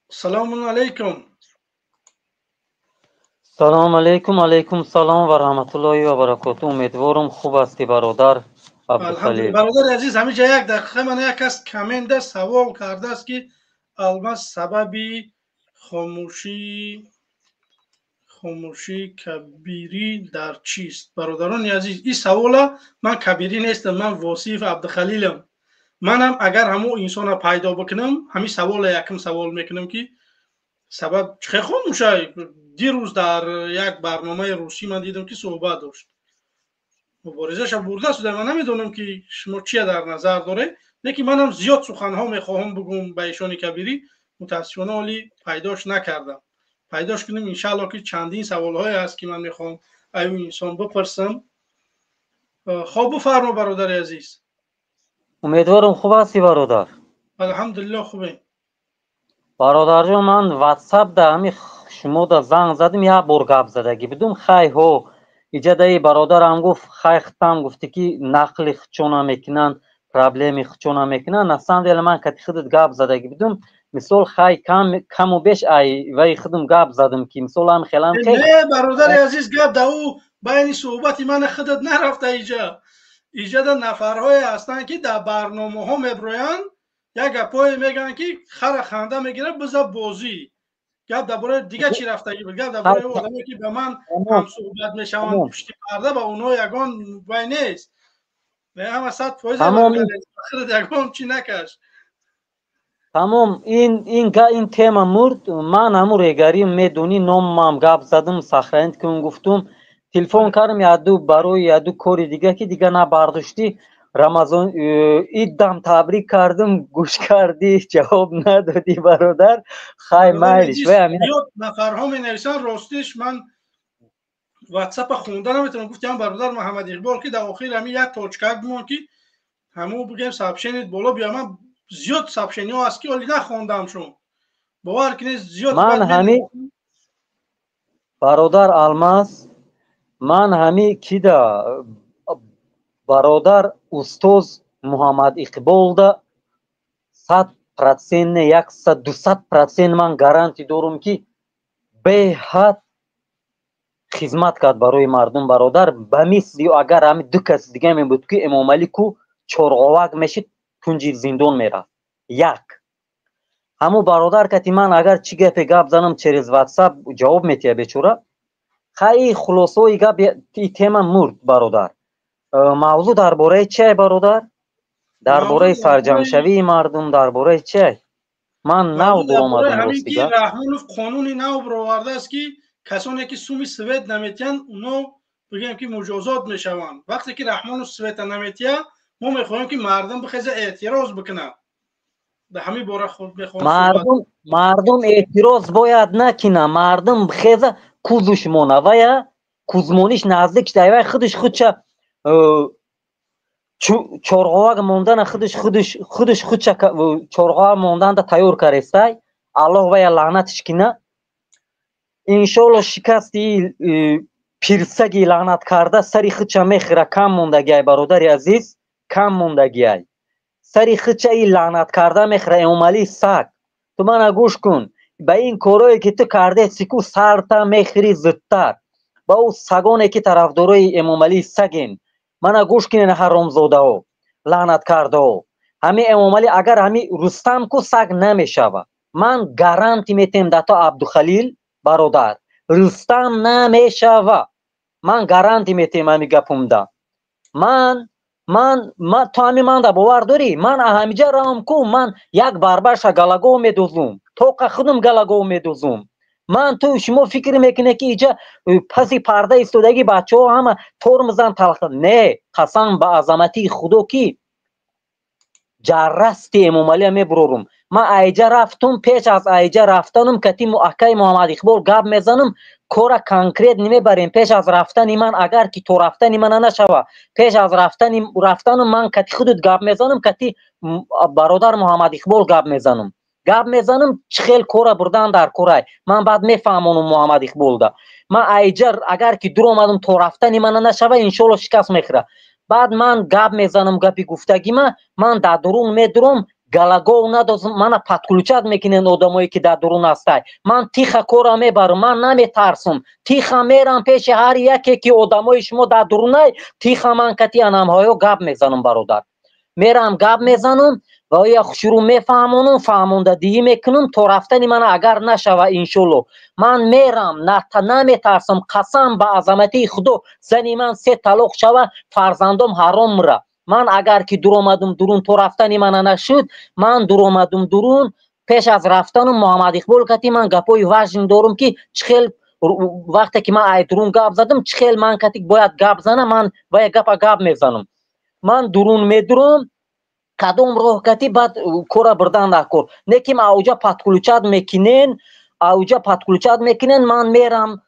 Салому алайкум. Салом алейкум, алейкум салом ва раҳматуллоҳи ва баракоту. Умедворам хуб ҳастӣ бародар Абдухалил. Бародари азиз, ҳаминҷа як дақиқа ман як кас коммента савол кардааст ки Алмаз сабаби хомӯшии кабирӣ дар чист? Бародарони азиз, ин савола ман кабирӣ нестам, ман Восиф Абдухалилам. Манам агар ҳамон инсона пайдо бикунам, ҳамин савола якум савол мекунам ки сабаб чӣ хомӯшай? Дирӯз дар як барномаи русӣ ман дидам ки суҳбат дошт, муборизаша бурдааст. Ман намедонам ки шумо чия дар назар доред, лекин манам зиёд суханҳо мехоҳам бигӯм ба ишони кабирӣ, мутаассифона ҳоли пайдош накардам. Пайдош кунем иншаалло ки чандин саволҳое ҳаст ки ман мехоҳам аю инсон бипурсам. Хоб бифармо бародари азиз. Умедворам хуб ҳастӣ бародар. Алҳамдулилло хубем. Бародарҷон, ман ватсап да ҳами шумо да занг задим, як бор гап задагӣ будум. Хай ҳо иҷадаи бародарам гуфт, хай хитам гуфтӣ ки нақли хичона мекунанд, проблеми хичона мекунанд. На самом деле ман кати худат гап задагӣ будум. Мисол хай каму беш ай вай худум гап задам ки мисол ам хелам хел. Не бародари азиз, гап да ӯ байни суҳбати ман худат нарафта иҷа. Иҷада нафарҳое ҳастанд ки дар барномаҳо меброянд, як гапҳое мегӯянд ки хара ханда мегирад, биза бозӣ. Гап дар бораи дига чӣ рафтагӣ буд? Гап дар бораи одаме ки ба ман ҳамсуҳбат мешаванд пушти парда, ба онҳо ягон вай нест. Ҳама 100% ягон чӣ накаш. Тамом, ин тема мурд. Ман ҳамун регарӣ медонӣ, номам гап задам, сахранит кун гуфтум, телефон кардам яду барои яду кори дига ки дига набардоштӣ. Рамазон иддам табрик кардам, гӯш кардӣ, ҷавоб надодӣ, бародар. Хай, майлиш. Зиёд нафарҳо менависанд. Ростиш, ман ватсапа хонда наметавонам. Гуфтиам, бародар Муҳаммад Иқбол, ки дар охир ҳамин як точкак бимон, ки ҳамун бигем, сообщение боло биё. Ман зиёд сообщениҳо аст, ки оли нахондамшон, бовар кунед, зиёд. Ман ҳами, бародар Алмаз, ман ҳами кида, бародар устоз Муҳаммад Иқболда 100%, не, 100, 200% ман гарантӣ дорум, ки беҳад хизмат кард барои мардум, бародар. Ба мисли агар ҳами ду кас дига мебуд, ки Эмомалӣ ку чорғовак мешид, кунҷи зиндон мерафт. Як ҳамун бародар кати ман агар чӣ гапе гап занам, через ватсап ҷавоб метиҳа, бечора. Хай, хулосаи гап, и тема мурд, бародар. Мавзӯъ дар бораи чиай, бародар? Дар бораи сарҷамшавии мардум, дар бораи чиай? Ман нав дуромадам, ростига. Раҳмонов қонуни нав баровардааст, ки касоне ки суми свет наметиҳанд, уно бигӯем, ки муҷозот мешаванд. Вақте ки Раҳмонов света наметиҳад, мо мехоҳем, ки мардум бихеза, эътироз бикунад. Дар ҳамин бора мехоҳам. Мардум эътироз бояд накина, мардум бихеза, кузуш мона вая кузмониш наздик шуда, вай худаш худша чорғовак мондана, худаш худша чорғовак монданда тайёр карестай. Аллоҳ вая лаънатиш кина, иншоалло. Шикасти пирсаги лаънат карда сари худша мехӯра. Кам мондагиай, бародари азиз, кам мондагиай, сари худша и лаънат карда мехӯра. Эмомалӣ саг, ту мана гӯш кун, ба ин корое ки ту кардед, сику сарта мехӯри зудтар. Ба ӯ сагоне ки тарафдорои Эмомалии саген, мана гӯш кунен, ҳаромзодаҳо, лаънаткардаҳо. Ҳами Эмомалӣ, агар ҳами Рустам ку саг намешава, ман гарантӣ метиҳем да то Абдухалил бародар, Рустам намешава. Ман гарантӣ метиҳем ҳами гапумда. Ман ту ҳами манда бовар дорӣ? Ман ҳамиҷа равам ку, ман як барбаша галагоҳ медузум, тоқа худум галагоҳ медузум. Ман ту шумо фикр мекунед, ки иҷа паси парда истодаги бачаҳо ҳама тормозан талха. Не, қасам ба азаматии Худо, ки ҷаррасти Эмомалия мебурорум. Ман айҷа рафтум, пеш аз айҷа рафтанум кати акаи Муҳаммад Иқбол гап мезанам, кора конкрет намебарем. Пеш аз рафтани ман, агар ки то рафтани мана нашава, пеш аз рафтанум ман кати худут гап мезанам, кати бародар Муҳаммад Иқбол гап мезанам, гап мезанам, чӣ хел кора бурдан дар корай. Ман баъд мефаҳмонам Муҳаммад Иқболда. Ман айҷа агар ки дур омадам, то рафтани мана нашава, иншоалло, шикаст мехӯра. Баъд ман гап мезанам, гапи гуфтагима. Ман дар дурун медурам, галагов надозм, мана подключать мекунен одамое ки дар дурун ҳастай. Ман тихо кора мебарам, ман наметарсам, тихо мерам пеши ҳар яке ки одамои шумо дар дурунай. Тихо ман кати анамҳоё гап мезанам, бародар, мерам, гап мезанам ва оя шурӯъ мефаҳмонам, фаҳмондадиҳӣ мекунам. То рафтани мана агар нашава, иншолло, ман мерам, наметарсам. Қасам ба азаматии Худо, зани ман се талоқ шава, фарзандом ҳаром мура. Ман агар ки дуромадум дурун, то рафтани мана нашуд, ман дуромадум дурун, пеш аз рафтанум Муҳаммад Иқбол кати ман гапҳои важн дорум, ки чӣ хел вақте ки ман ай дурун гап задам, чӣ хел ман кати бояд гап занам. Ман вая гапа гап мезанам. Ман дурун медурам, кадом роҳ кати баъд кора бурдан дар кор. Не ки ауҷа подключать мекунен, ауҷа подключать мекунен. Ман мерам,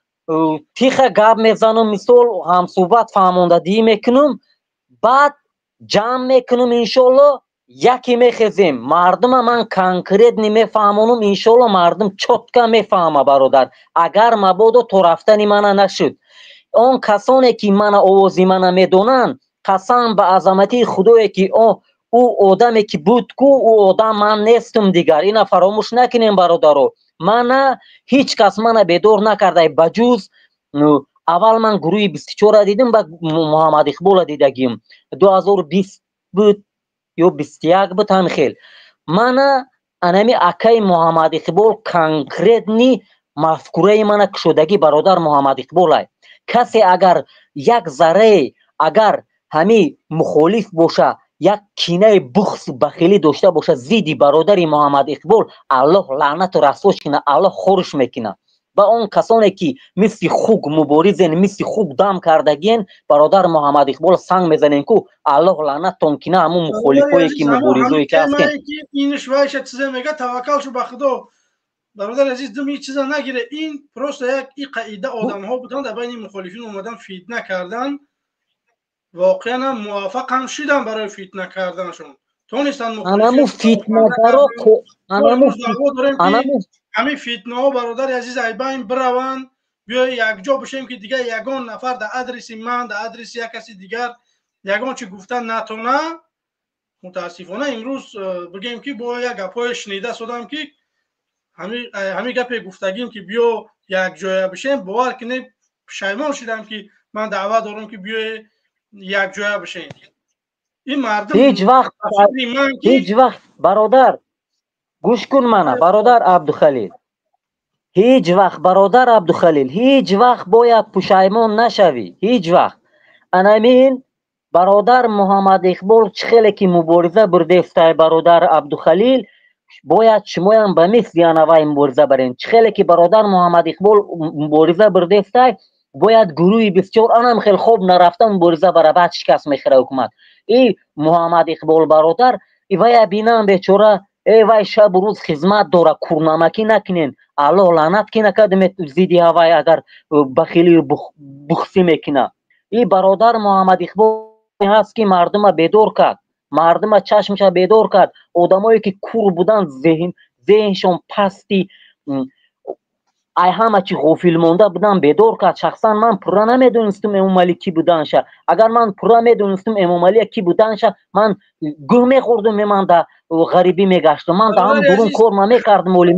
тихо гап мезанам, мисол, ҳамсӯҳбат, фаҳмондадиҳӣ мекунам, баъд ҷамъ мекунам, иншоалло, яке мехезем. Мардума ман конкретно мефаҳмонам, иншоалло, мардум чётко мефаҳма, бародар. Агар мабодо то рафтани мана нашуд, он касоне ки мана овози мана медонанд, қасам ба азаматии Худое, ки ӯ одаме ки буд ку, ӯ одам ман нестум дигар. Ина фаромӯш накунем, бародаро. Мана ҳеҷ кас мана бедор накардай, ба ҷуз аввал ман гурӯҳи 24-а дидим, ба Муҳаммад Иқбола дидагим, 2020 буд ё 21 буд, ҳами хел. Мана анами акаи Муҳаммад Иқбол конкретный мафкураи мана кушодагӣ, бародар Муҳаммад Иқболай. Касе агар як заррае агар ҳами мухолиф боша, як кинаи бухсу бахилӣ дошта боша зидди бародари Муҳаммад Иқбол, Аллоҳ лаънату расвош кина, Аллоҳ хорш мекуна. Ба он касоне ки мисли хук муборизен, мисли хук дам кардагиен, бародар Муҳаммад Иқбол санг мезанен ку, Аллоҳ лаънаттон кина ҳамун мухолифое ки муборизое ки ҳастен. Инш вайша чизе мега, таваккал шу ба Худо. Бародар азиз, дум ин чиза нагире. Ин просто як и қаида одамҳо буданд, дар байни мухолифин омадан фитна кардан, воқеан ҳам муваффақ ҳам шидан барои фитна карданашон. Тонистанд. Анамо фитнагаро, анамо ҳамин фитнаҳо, бародари азиз, айбайн бираванд. Биёй якҷо бишем, ки дигар ягон нафар дар адреси ман, дар адреси як каси дигар ягон чи гуфтан натона. Мутаассифона, имрӯз бигем, ки бо як гапҳое шунида шудам, ки ҳамин гапе гуфтагим, ки биё якҷоя бишем, бовар кунед, пушаймон шудам, ки ман даъват дорам, ки биёе якҷоя бишем. Ин мардум ҳеҷ вақт, ҳеҷ вақт, бародар, гӯш кун мана, бародар Абдухалил, ҳеҷ вақт, бародар Абдухалил, ҳеҷ вақт бояд пушаймон нашавӣ, ҳеҷ вақт. Анамин бародар Муҳаммад Иқбол чӣ хеле ки мубориза бурдестай, бародар Абдухалил, бояд шумоям ба мисли анавай мубориза барен. Чӣ хеле ки бародар Муҳаммад Иқбол мубориза бурдестай, бояд гурӯҳи бисёр анам хел хоб нарафта мубориза бара, баъд шикаст мехӯра ҳукумат. И Муҳаммад Иқбол бародар, вая бинам, бечора, э вай шабу рӯз хизмат дора, курнамакӣ накунен. Аллоҳ лаънат ки накардем зидди ҳавай, агар бахилию бухсӣ мекуна. И бародар Муҳаммад Иқбол ҳаст, ки мардума бедор кард, мардума чашмша бедор кард. Одамое ки кур буданд, зеҳншон пасти, ай ҳама чи ғофил монда будам, бедор кард. Шахсан ман пурра намедонистум Эмомалӣ кӣ буданша. Агар ман пурра медонистум Эмомалия кӣ буданша, ман гӯ мехӯрдум, ман да ғарибӣ мегаштум, ман да ҳам дурун кор намекардум. Оли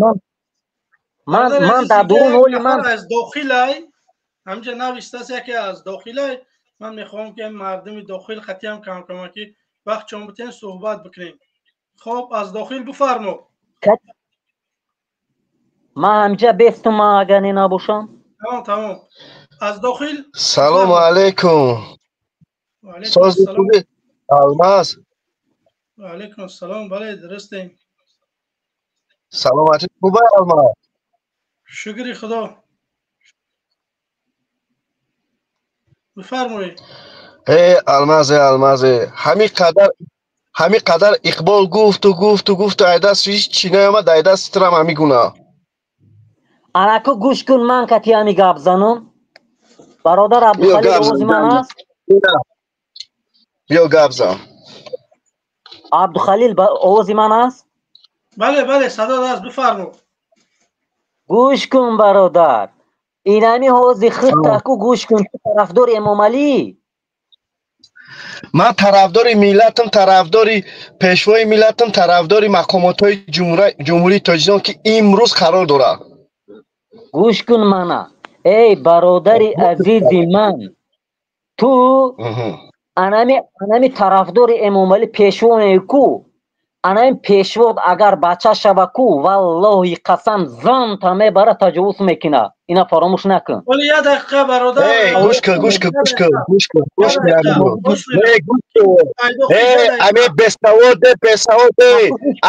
ман дар дурун, оли ман аз дохилай ҳамҷа навистааст, яке аз дохилай. Ман мехоҳам, ки мардуми дохил қатиам камкамаки вақт чон битен суҳбат бикунем. Хоб, аз дохил бифармо. Ман ҳамҷа бестум, ман агар не набошам. Тамом, тамом, аз дохил. Салому алайкум. Сози хуби, Алмаз? Ваалайкум ассалом, бале, дурустем. Саломатӣ хуба, Алмаз? Шукри Худо, бифармоед. Э, Алмазе, Алмазе, ҳамин қадар Иқбол гуфту гуфту гуфту, айдаст ҳеҷ чӣ наомад, айдаст трам ҳамин гуна. Анаку, гӯш кун, ман кати ҳами гап занам, бародар Абдухалил, овози ман аст? Биё, гап зан. Абдухалил, овози ман аст? Бале, бале, садо аст, бифармо. Гӯш кун, бародар, инами ҳози худтаку, гӯш кун, ту тарафдори Эмомалӣ? Ман тарафдори миллатам, тарафдори пешвои миллатам, тарафдори мақомотҳои Ҷумҳурии Тоҷикистон, ки имрӯз қарор дорад. Гӯш кун мана, эй бародари азизи ман, ту анами тарафдори Эмомалӣ, пешво ку, анами пешво агар бача шава ку, валлоҳи қасам, занта мебара, таҷовуз мекуна, ина фаромӯш накун. Оли, як дақиқа, бародар. Гӯш кун, гӯш кун, гӯш кун, гӯш кун, гӯш кун, гӯш кун. Аме бесаводе, бесаводе,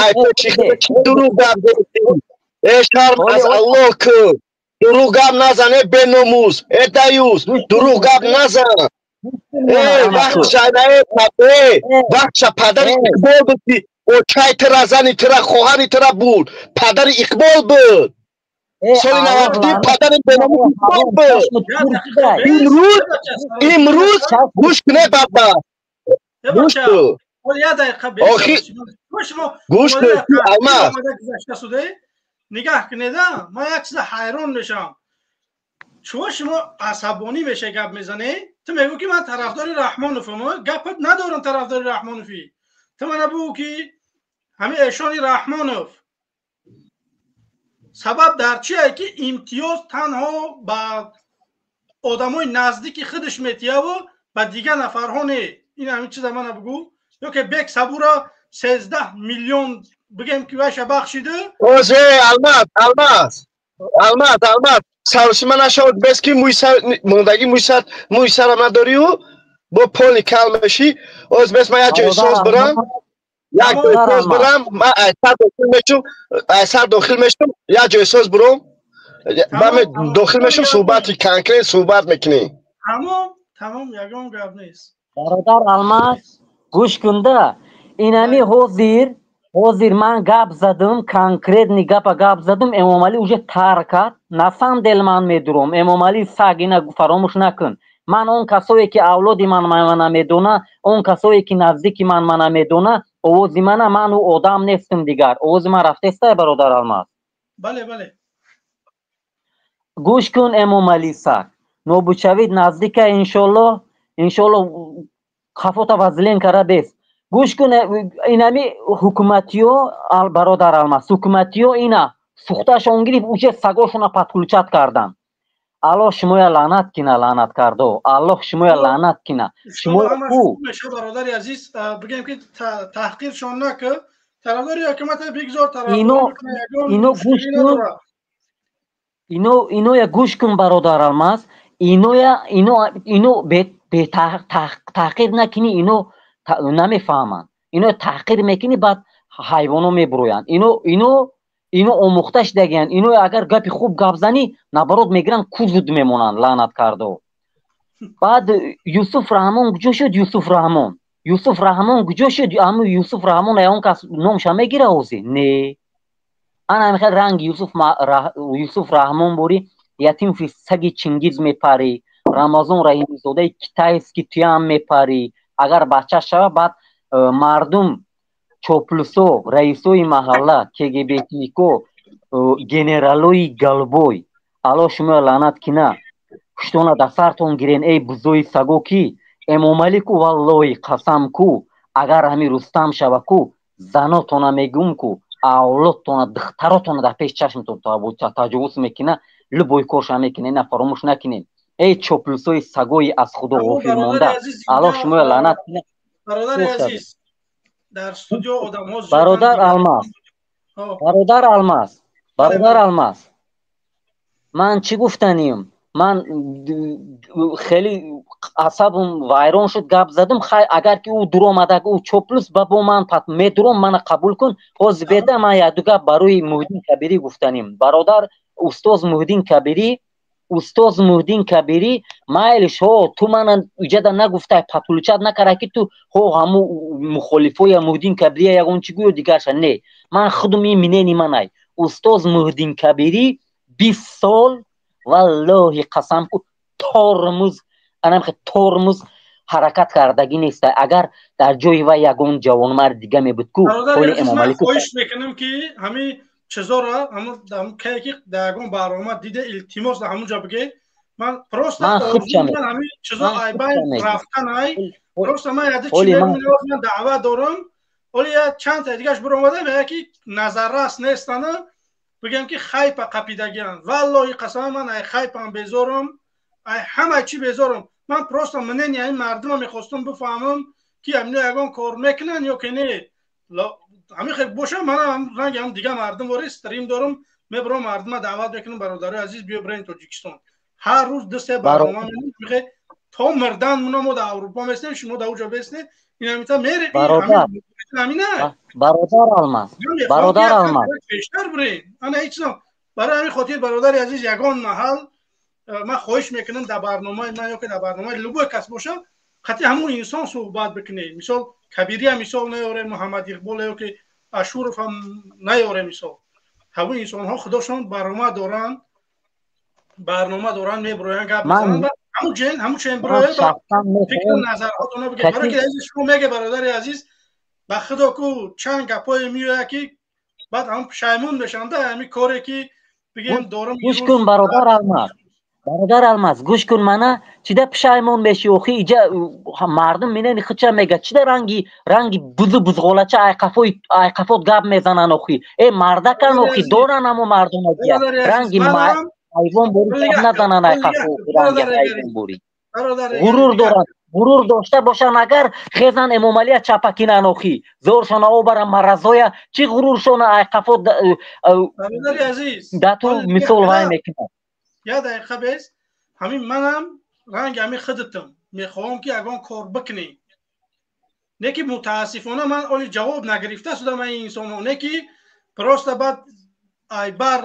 ай ту чӣ дурӯғ гап задӣ? Э, шарм аз Аллоҳ кун, дурӯғ гап назан, э беномус, э даюс, дурӯғ гап назан. Э, вақтша, э, вақтша падари Иқбол буд, ки очаи тира, зани тира, хоҳари тира буд, падари Иқбол буд. Соли 92 падари беномус Иқбол буд. Имрӯз, имрӯз гӯш куне, баба, гӯш кун. Охи, гӯш кун, Алмаз. Нигаҳ кунеда, ман як чиза ҳайрон мешавам, чуво шумо асабонӣ меша, гап мезанед. Ту мегӯ, ки ман тарафдори Раҳмоновам, гапат надорам, тарафдори Раҳмоновӣ. Ту мана бугӯ, ки ҳамин эшони Раҳмонов сабаб дар чие, ки имтиёз танҳо ба одамои наздики худаш метияву ба дигар нафарҳо не? Ин ҳамин чиза мана бугӯ. Ё ки Бек Сабура 13 миллион бигем, ки вайша бахшиду. Озе, Алмаз, Алмаз, Алмаз, Алмаз, саросима нашавад, бес ки мӯйсар мондаги, мӯйсар, мӯйсара надорию бо поли кал мешӣ. Оз бес, ман як ҷои соз бирам, як ҷои соз бирам, ман айсар дохил мешум, айсар дохил мешум, як ҷои соз бирам. Ба ме дохил мешам, суҳбати конкрет суҳбат мекунем. Тамом, тамом, ягон гап нест. Бародар Алмаз, гӯш кунда, инами ҳозир ман гап задам, конкретный гапа гап задам, Эмомалӣ уже тар кард. На самом деле ман медурам, Эмомалӣ саг, ина фаромӯш накун. Ман он касое ки авлоди ман мана медона, он касое ки наздики ман мана медона, овози мана, ман ӯ одам нестам дигар. Овози ман рафтестай, бародар Алмаз? Бале, бале. Гӯш кун, Эмомалӣ саг, нобудшавид наздика, иншолло, иншолло, хафота вазлен кара бес. Гӯш кун, инами ҳукуматиё, бародар Алмаз, ҳукуматиё ина сухташон гирифт, уже сагошона подключать кардан. Аллоҳ шумоя лаънат кина, лаънат кардо, Аллоҳ шумоя лаънат кина, шумоя. Бародари азиз, бигем ки таҳқиршон нака, тарафдори ҳукумата бигзор. Ино гӯш кун, ино иноя гӯш кун, бародар Алмаз, иноя ино таҳқир накунӣ, ино намефаҳманд. Ино таҳқир мекунӣ, баъд ҳайвоно мебуроянд. Ино омӯхта шудагиянд. Ино агар гапи хуб гап занӣ, наоборот мегиранд, кузуд мемонанд, лаънат кардо. Баъд Юсуф Раҳмон куҷо шуд? Юсуф Раҳмон, Юсуф Раҳмон куҷо шуд? Ҳамн Юсуф Раҳмон ягон кас номша мегира ҳозир? Не, ана ҳамихел ранги Юсуф Раҳмон борӣ ятим саги Чингиз мепарӣ, Рамазон Раҳимзодаи китайский туям мепарӣ. Агар бача шава, баъд мардум, чоплусо, раисои маҳалла, кгбшнико, генералои голубой, Аллоҳ шумоя лаънат кина, пуштона дар сартон гирен, эй бузои саго, ки Эмомалӣ ку, валлоҳи қасам ку, агар ҳами Рустам шава ку, занотона мегум ку, авлодтона, духтаротона дар пеши чашмтон таҷовуз мекуна, любой корша мекуна. Ина фаромӯш накунед, эй чоплусои сагои аз худо ғофил монда, Аллоҳ шумоя лаънат кина. Бародари азиз, дар студио одамҳо Бародар Алмаз, бародар Алмаз, бародар Алмаз, ман чӣ гуфтанем? Ман хеле асабам вайрон шуд, гап задам. Хай, агар ки ӯ дуромада, ӯ чоплус ба бо ман медуром, мана қабул кун. Ҳозир беда ман якду гап барои Муҳиддин Кабирӣ гуфтанем. Бародар, устоз Муҳиддин Кабирӣ, устоз Муҳиддин Кабирӣ, майлиш, ҳо, ту мана иҷада нагуфтай, подключать накарда, ки ту ҳо ҳаму мухолифоя Муҳиддин Кабирия ягон чӣ гӯё дигарша. Не, ман худум ин мнение манай. Устоз Муҳиддин Кабирӣ 20 сол, валлоҳи қасам ку, тормуз, анамхе тормуз ҳаракат кардагӣ неста. Агар дар ҷои вай ягон ҷавонмард дига мебуд ку, ҳоли Эмомалӣ хоҳиш мекунам, ки ҳамин чизоро кае ки дар ягон барнома дида, илтимос, дар ҳамун ҷо бигӯ. Ман просто ҳамин чизо айбайн рафтан ай, просто ман яде чи ман даъват дорам. Оли я чанд та дигаш биромада, мега ки назаррас нестана, бигем ки хайпа қапидагиан. Валлоҳи қасама, ман ай хайпам безорам, ай ҳама чӣ безорам. Ман просто мнение ин мардума мехостам бифаҳмам, ки ҳамино ягон кор мекунанд ё ки не. Ҳамин хел боша, манам ранги ҳам дига мардум вори стрим дорам, мебарам, мардума даъват мекунам: «Бародарои азиз, биё бирем Тоҷикистон». Ҳар рӯз ду се барнома мехе то мирдан муна мо дар Аврупо местем, шумо дар уҷо бестед, инамита мере. Бародар Алмаз, бародар Алмаз. Пештар бирем, ана ҳеҷ. Барои ҳамин хотир, бародари азиз, ягон маҳал ман хоҳиш мекунам, дар барномаи ман ё ки дар барномаи любой кас боша, қатъи ҳамун инсон суҳбат бикунед. Мисол, Кабирия мисол наёре, Муҳаммад Иқбол ё ки Ашуров ҳам наёре. Мисол, ҳамун инсонҳо худошон барнома доранд, барнома доранд, мебироянд, гап мезананд. Ҳамун ҷен, ҳамун чен бирояд, фикру назарҳотона бигед. Барои ки азиз, шумо меге, бародари азиз, ба худо ку, чанд гапҳое меояд, ки баъд ҳам пушаймон мешаванд ҳамин коре ки бигем дорам. Гӯш кун, бародар Алмаз, бародар Алмаз, гӯш кун мана. Чида пушаймон мешӣ охи? Иҷа мардум минани хича мега, чида ранги бузу бузғолача айқафот гап мезананд охи? Э, мардакан охи, доран ҳамо мардонагия, ранги ҳайвон бори гап назананд айқафо, ранги ҳайвон бори. Ғурур доранд, ғурур дошта бошанд, агар хезан, Эмомалия чапакинан охи, зоршона обаран маразоя, чӣ ғуруршона айқафо да ту мисол вай мекунад. Як дақиқа бес. Ҳамин манам ранги ҳамин худатам мехоҳам, ки ягон кор бикунем, не ки мутаассифона ман оли ҷавоб нагирифта шудам ин инсонҳо, не ки просто баъд айбар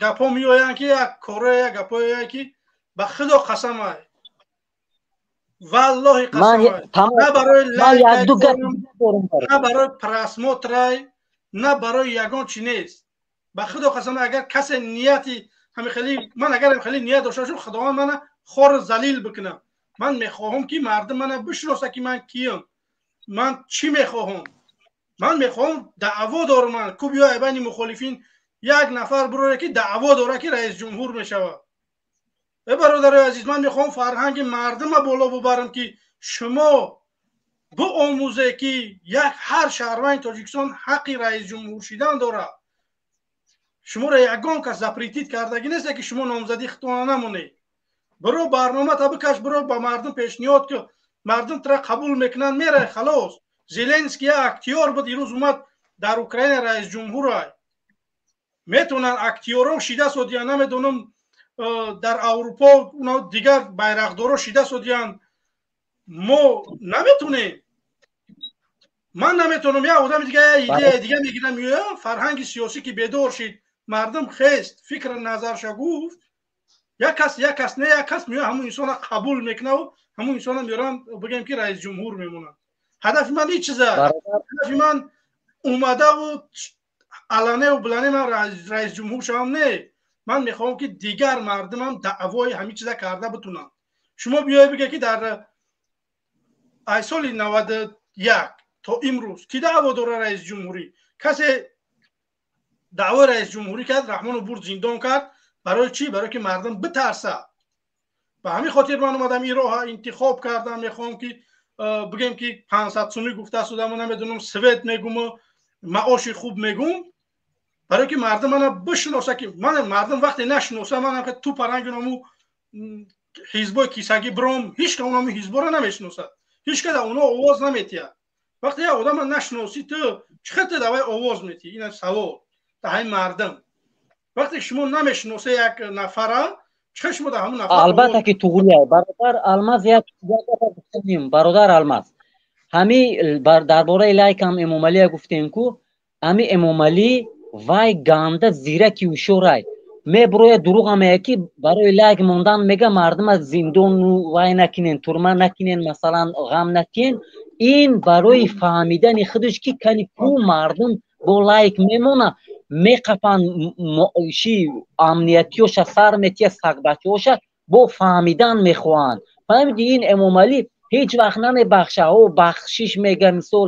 гапҳо меоянд, ки як корое, як гапҳое, ки ба худо қасамай, валлоҳи қасамай, на барои лайк, на барои просмотрай, на барои ягон чи нест. Ба худо қасам, агар касе нияти ҳами хеле, ман агар хеле ният дошта бошам, Худованд мана хор залил бикунам. Ман мехоҳам, ки мардум мана бишноса, ки ман киям, ман чӣ мехоҳам. Ман мехоҳам, даъво дорам ман ку биё байни мухолифин як нафар бироре, ки даъво дора, ки раис ҷумҳур мешавад. Э, бародарои азиз, ман мехоҳам фарҳанги мардума боло бубарам, ки шумо биомӯзе, ки як ҳар шаҳрванди Тоҷикистон ҳаққи раисҷумҳур шидан дорад. Шуморо ягон кас запретить кардагӣ нест, ки шумо номзадӣ худтона намонед. Биро, барномата бикаш, биро, ба мардум пешниҳод ки мардум тра қабул мекунанд, мерай, халос. Зеленский як актёр буд, ирӯз омад дар Украина раисҷумҳурай. Метавонанд актёрон шида содиян, намедонам, дар Аврупо дигар байрақдоро шида содиян. Мо наметонем, ман наметавонам. Як одами дига як идеяи дига мегирам, меоям. Фарҳанги сиёсӣ ки бедор шид, мардум хест, фикр назарша гуфт, як кас, як кас не, як кас меояд, ҳамун инсона қабул мекунаву ҳамун инсона меорам, бигем, ки раисҷумҳур мемонад. Ҳадафи ман ҳеҷ чиза. Ҳадафи ман омадаву аланеву булане ман раисҷумҳур шавам, не. Ман мехоҳам, ки дигар мардумам даъвои ҳамин чиза карда битунанд. Шумо биёед, биге, ки дар ай соли 91 то имрӯз ки даъво дора раисҷумҳурӣ? Касе даъвои раисҷумҳурӣ кард? Раҳмону бурд, зиндон кард. Барои чӣ? Барои ки мардум битарса. Ба ҳамин хотир ман омадам, ин роҳа интихоб кардам. Мехоҳам, ки бигем, ки 500 сумӣ гуфта судаму, намедонам, свет мегуму маоши хуб мегум, барои ки мардум мана бишиноса. Ки ман мардум вақте нашиноса, манам ту парангиному ҳизбои кисагӣ биром, ҳеҷ ка онаму ҳизборо намешиносад, ҳеҷ ка дар оно овоз наметиҳад. Вақте як одама нашиносӣ, ту чӣ хел ту давай овоз метиҳӣ? Ин савол дар ҳамин мардум. Вақте шумо намешиноса як нафара, чӣ хел шумо дар ҳамун нафар? Албатта ки туғрия, бародар Алмаз. Як гуфтанем, бародар Алмаз, ҳами дар бораи лайкам Эмомалия гуфтем ку, ҳами Эмомалӣ вай ганда зираки ҳушёрай. Меброя, дурӯға мея, ки барои лайк мондан мега, мардума зиндону вай накунен, турма накунен, масалан, ғам накунен. Ин барои фаҳмидани худаш, ки кани ку мардум бо лайк мемона, меқапан, ши амниятиёша сар метия, сагбачаҳоша бо фаҳмидан мехоҳанд. Фаҳмиди, ин Эмомалӣ ҳеҷ вақт намебахша. О, бахшиш мега, мисол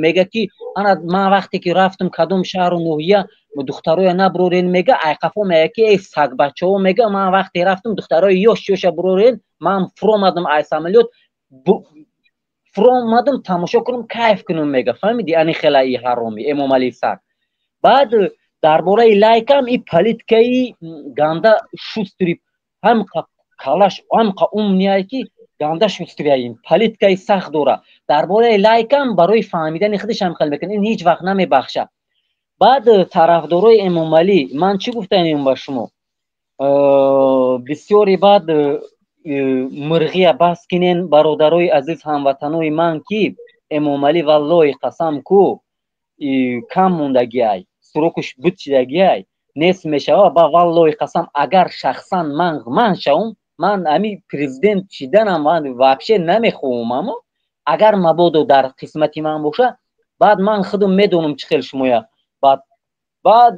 мега, ки ана ман вақте ки рафтам кадом шаҳру ноҳия, духтароя наброрен мега, айқафо мега, ки эй сагбачаҳо, мега, ман вақте рафтам, духтарои ёш ёша бурорен. Ман фуромадам ай самолёт, фуромадам тамошо кунам, кайф кунам, мега. Фаҳмиди, ани хелаи ҳароми Эмомалӣ саг. Баъд дар бораи лайкам и политикаи ганда шустрый, ҳамқа калаш, ҳамқа умный, ки ганда шустрый, ин политикаи сахт дора. Дар бораи лайкам барои фаҳмидани худаш ҳам хел мекунад. Ин ҳеҷ вақт намебахша. Баъд тарафдорои Эмомалӣ, ман чӣ гуфтанем ба шумо? Бисёре баъд мирғия бас кинен, бародарои азиз, ҳамватанои ман, ки Эмомалӣ, валлоҳи қасам ку, кам мондагиай, срокуш буд шидагиай, нест мешава. Ба валлоҳи қасам, агар шахсан ман шавам, ман ами президент шиданам ман вообще намехоҳам, амо агар мабодо дар қисмати ман боша, баъд ман худам медонам чӣ хел шумоя, баъд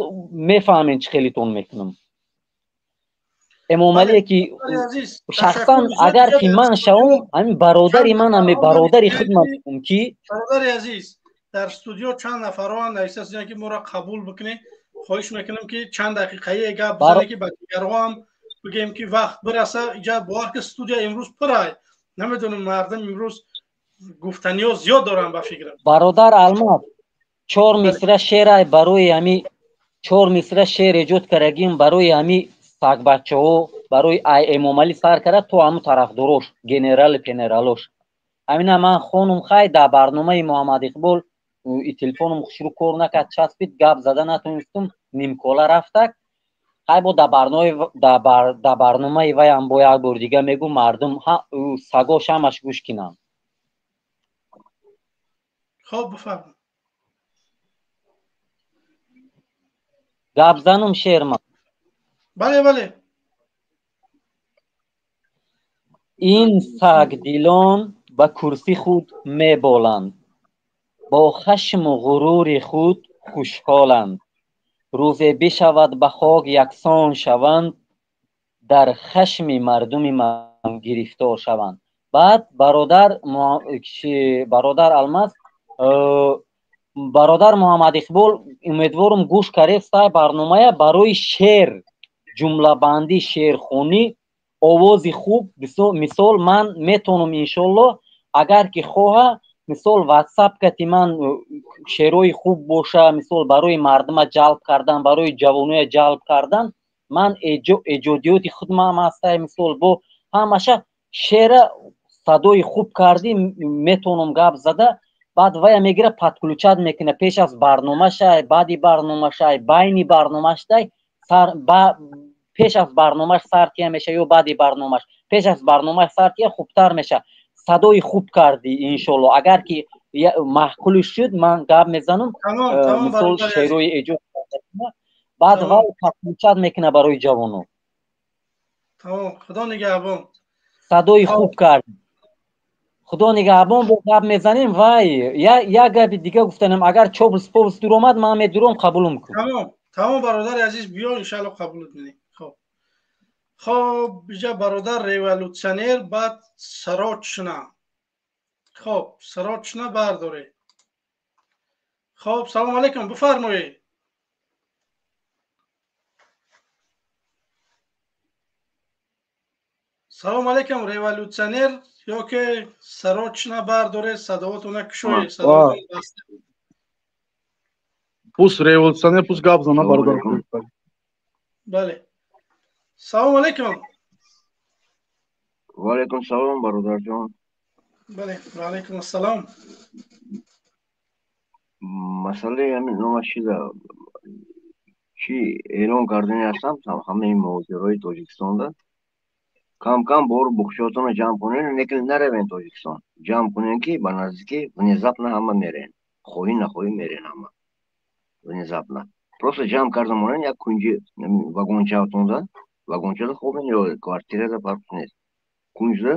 мефаҳмем чӣ хелитон мекунам. Эмомалие ки шахсан агар ки ман шавам, ҳамин бародари ман, ҳами бародари худман ки Бародари азиз, дар студио чанд нафарон нависта, ки моро қабул бикунед. Хоҳиш мекунам, ки чанд дақиқае гап бизанед, ки ба дигарҳо ҳам бигем, ки вақт бираса. Иҷа бовар ки студия имрӯз пурай, намедонам, мардум имрӯз гуфтаниҳо зиёд дорам, ба фикрам. Бародар Алмаз, чор мисра шеърай, барои ҳами чор мисра шеър эҷод кардагим барои ҳами сагбачаҳо, барои ай Эмомалӣ сар карда то ҳамун тарафдорош, генерали пенералош. Ҳамина ман хонум, хай, дар барномаи Муҳаммад Иқбол и телефонум хушрӯ кор накард, часпид, гап зада натонистум, нимкола рафтак. Хай, бо дар барномаи ваям бо як бор дига мегӯ, мардум сагош ҳамаш гӯш кинанд. Хоб, бифарм. Гап занум шерма? Бале, бале. Ин сагдилон ба курсӣ худ меболанд, бо хашму ғурури худ хушҳоланд. Рӯзе бишавад ба хок яксон шаванд, дар хашми мардуми ман гирифтор шаванд. Баъд бародар Алмаз, бародар Муҳаммад Иқбол, умедворум гӯш каред сай барномая барои шеър, ҷумлабандӣ, шеърхонӣ, овози хуб. Мисол ман метавонам иншоллоҳ, агар ки хоҳа, мисол ватсап кати ман шеърҳои хуб боша, мисол барои мардума ҷалб кардан, барои ҷавоноя ҷалб кардан, ман эҷодиёти худмам ҳастай, мисол бо ҳамаша шеъра садои хуб кардӣ метавонам гап зада, баъд вая мегира подключать мекуна пеш аз барномашай, баъди барномашай, байни барномаштай, пеш аз барномаш сартия меша ё баъди барномаш, пеш аз барномаш сартия хубтар меша. Садои хуб кардӣ иншолло, агар ки маъқул шуд ман гап мезанам, мисол шеърҳои эҷод, баъд вай подключать мекуна барои ҷавоно. Тамом, худо нигаҳбон. Садои хуб кардӣ, худо нигаҳбон. Бо гап мезанем. Вай як габи дига гуфтанам, агар чобс побс дур омад, ман медуром, қабулум кун. Тамом, тамом бародари азиз, биё иншалло қабулут менем. Хоб, хоб, биҷа бародар революционер, баъд сарочна. Хоб, сарочна бардоре. Хоб, салом алейкум, бифармоед. Салом алейкум, революционер ё ки сарочна бардоре, садоатона кушоед, садоатон баста. Пусть революционер, пусть гап зана бародар. Бале. Салом алейкум. Ва алейкум салом бародарҷон. Бале, ва алейкум ассалом. Масъалаи ҳамин номаш чиза, чӣ эълон кардани ҳастам, ҳамаи муҳоҷирои Тоҷикистонда кам-кам бору бухшиётонро ҷамъ кунен, лекин наравен Тоҷикистон. Ҷамъ кунен ки ба наздикӣ внезапно ҳама мерен. Хоҳӣ нахоҳӣ мерен ҳама. Внезапно. Просто ҷамъ карда монен як кунҷи вагончаатонда, вагончада хобен ё квартирада фарқ нест. Кунҷда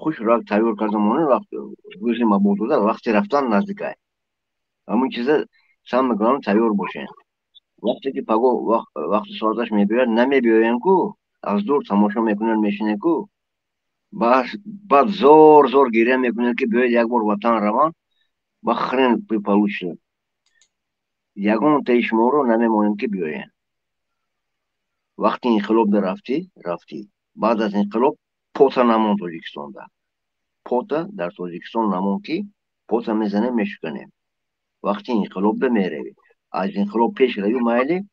хуш рак тайёр карда монен, вақт рӯзи мабодода вақти рафтан наздикай. Ҳамин чиза самое главное тайёр бошен. Вақте ки паго вақти соаташ мебиёяд, намебиёян ку, аз дур тамошо мекунанд, мешинанд ку, баъд зор зор гиря мекунанд ки биёед як бор ватан раванд, ба хрен получится. Ягон таи шуморо намемонем ки биёянд. Вақти инқилоб да рафтӣ, рафтӣ. Баъд аз инқилоб пота намон Тоҷикистонда. Пота дар Тоҷикистон намон ки пота мезанем, мешуканем. Вақти инқилоб да меравӣ. Аз инқилоб пеш равӣ майли,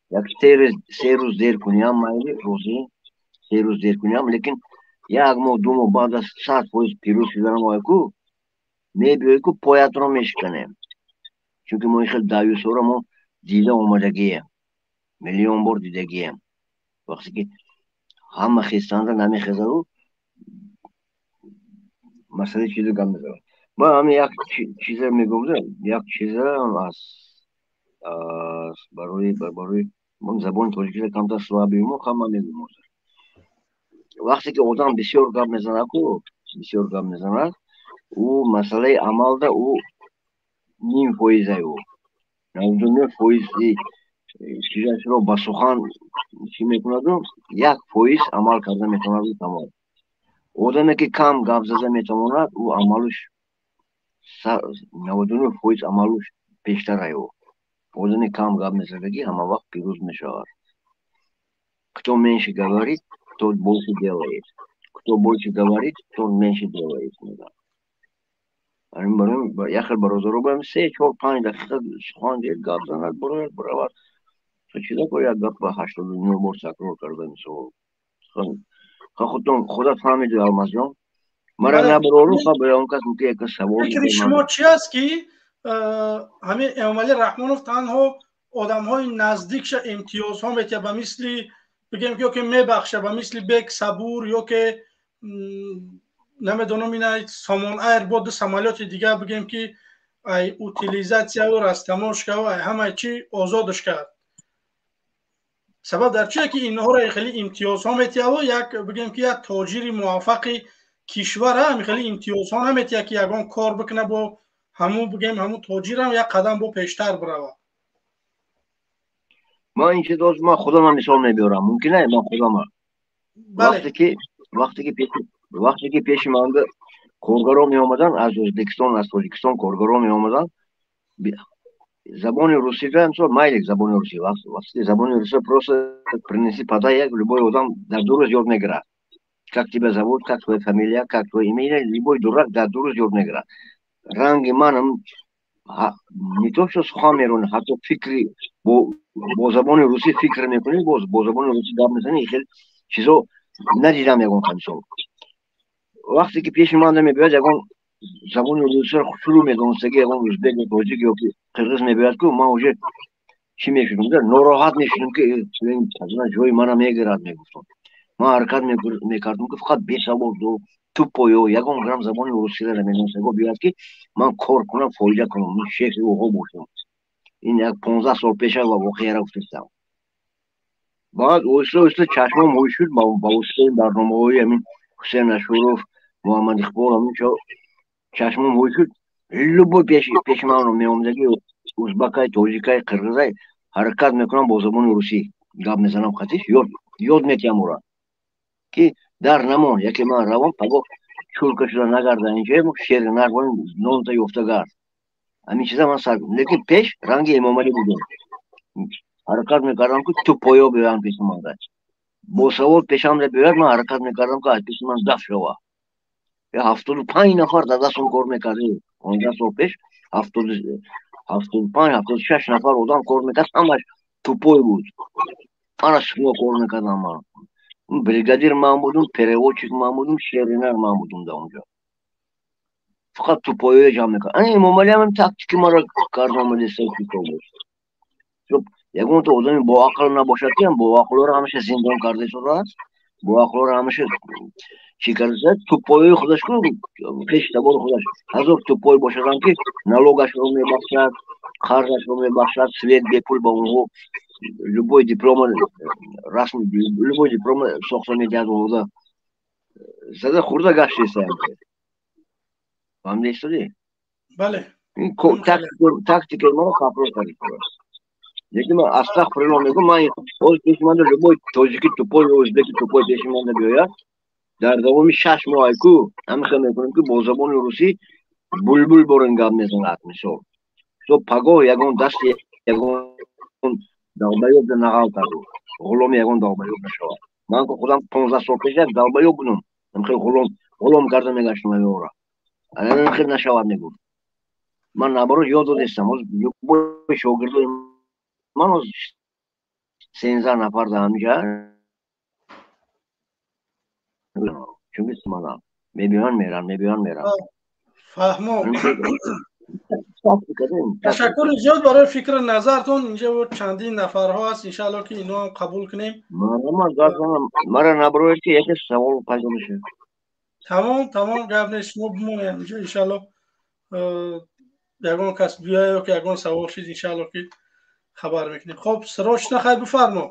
як се рӯз дер куниам майли, рӯзи се рӯз дер куниам, лекин як моҳ, ду моҳ баъд аз 100% пирӯз шуданам ояд ку, мебиёй ку поятро мешиканем. Чунки мо ин хел даюсоро мо дида омадагием, миллион бор дидагием. Вақте ки ҳама хестанда намехезаду масъалаи чизо гап мезанад. Ман ҳамин як чиза мегӯям, як чиза аз барои забони тоҷикиро камтар слабӣ мо ҳама мегӯем ҳозир. Вақте ки одам бисёр гап мезанад ку, бисёр гап мезанад, ӯ масъалаи амалда ӯ ним фоизай ӯ. 99 фоизи чизашро ба сухан чӣ мекунаду, 1% амал карда метавонад тамом. Одаме ки кам гап зада метавонад, ӯ амалуш 99% амалуш пештарай ӯ. Одаме кам гап мезадагӣ ҳама вақт пирӯз мешавад. Кто меньше говорит, тот больше делает. Кто больше говорит, тот меньше делает. Як хел бародаро боям се, чор, панҷ дақиқа сухан дед, гап занад, бурояд, буравад. То чиза ко як гап 89 бор такрор карда мисол. Худтон худат фаҳмиди Алмазҷон. Мара набурору ха ба он кас мумкин як савол. Фикри шумо чи аст ки ҳамин Эмомалӣ Раҳмонов танҳо одамҳои наздикша имтиёзҳо метиҳад, ба мисли бигем ки ё ки мебахша, ба мисли Бек Сабур ё ки намедонам ина Сомон Айр бо ду самолёти дигар бигем ки ай утилизатсияу растамошкау ай ҳамаи чи озодш кард. Сабаб дар чие ки инҳоро хеле имтиёзҳо метиҳаву як бигем ки як тоҷири муваффақи кишвара хеле имтиёзҳо наметиҳад ки ягон кор бикуна бо ҳамун бигем ҳамун тоҷирам як қадам бо пештар бирава. Ман ин чиз ман худамам мисол мебиёрам, мумкин е ман худама. Вақте ки пеши ман коргаро меомаданд аз Ӯзбекистон, аз Тоҷикистон коргаро меомаданд, забони русиро мисол майлик забони русӣ, вақте забони русиро просто принеси подай, як любой одам дар 2 рӯз ёд мегирад. Как тебя зовут, как твоя фамилия, как твое имя, любой дурак дар 2 рӯз ёд мегирад. Ранги манам не то что сухан меронӣ, ҳатто фикри бо забони русӣ фикр мекунӣ, бо забони русӣ гап мезанӣ, хеле чизо надидам ягон мисол. Вақте ки пеши ман мебиёяд ягон забони русиро шурӯъ медонистаги ягон ӯзбек ё тоҷик ё ки қирғиз мебиёяд ку ман уже чӣ мешудам, нороҳат мешудам ки ҷои мана мегирад мегуфтам. Ман ҳаракат мекардам ки фақат бесавод тупоё ягон грамм забони русиро намедонистаго биёяд ки ман кор кунам, фоида кунам, шехи ӯҳо бошам. Ин як 15 сол пеша ва воқеаро гуфтастам. Баъд оҳиста оҳиста чашмам ҳуй шуд ба воситаи барномаҳои ҳамин Ҳусейн Ашуров, Муҳаммад Иқбол, ҳамин чо чашмам ҳуй шуд. Любой пеши манро меомадаги узбакай, тоҷикай, қирғизай ҳаракат мекунам бо забони русӣ гап мезанам, қатиш ёд метиҳам ӯра ки дар намон, яке ман равам пагоҳ чурка шуда нагарда инҷо шери нарвон нонта ёфта гард. Ҳамин чиза ман сар, лекин пеш ранги Эмомалӣ будем. Ҳаракат мекардам ки тупоё биёянд пеши ман. Бо савол пешам биёяд, ман ҳаракат мекардам ки аз пеши ман даф шава. 75 нафар дар дастам кор мекард. 15 сол пеш 75, 76 нафар одам кор мекард, ҳамаш тупой буд. Ана шумо кор мекардам ман. Бригадир ман будум, переводчик ман будум, шеринар ман будум дар онҷо. Фақат тупоё ҷамъ мекард. Ана Эмомалӣ ҳам тактики маро карда омадааст. Ягонта одами боақл набошад ки боақлҳоро ҳамеша зиндон карда истодааст, боақлҳоро ҳамеша чӣ кардааст, тупоёи худаш ку хештабори худаш ҳазор тупой бошадам ки налогашро мебахшад, қарзашро мебахшад, свет бепул ба онҳо, любой диплом расм, любой диплом сохта медиҳад онҳода зада хӯрда гаштеста. Фаҳмида истодӣ? Бале. Ин тактикаи маро капрор кард. Лекин ман астағфируллоҳ мегӯям, ман ҳозир пеши ман любой тоҷики тупой ё ӯзбеки тупой пеши ман биёяд, дар давоми 6 моҳ ку ҳамин хел мекунем ки бо забони русӣ булбул борин гап мезанад мисол. То пагоҳ ягон дасти ягон долбоёб нағалтад, ғуломи ягон долбоёб нашавад. Ман ку худам 15 сол пеш як долбоёб будум, ҳамин хел ғулом карда мегаштам ҳамеора. Ҳамин хел нашавад мегуфт. Ман наоборот ёд додестам, ҳозир любой шогирдои ман ҳозир 13 нафар дар ҳаминҷа чунки манам мебиён меран, мебиён меран. Фаҳмо. Ташаккури зиёд барои фикру назартон. Инҷа чандин нафарҳо ҳаст, иншаалло ки инҳоам қабул кунем. Мара наброед ки яке савол пайдо мешавад. Тамом, тамом, гап нест, шумо бимонед инҷа иншаалло. Ягон кас биёяд ё ки ягон савол шид, иншаалло ки хабар мекунем. Хоб, срочно хай бифармо.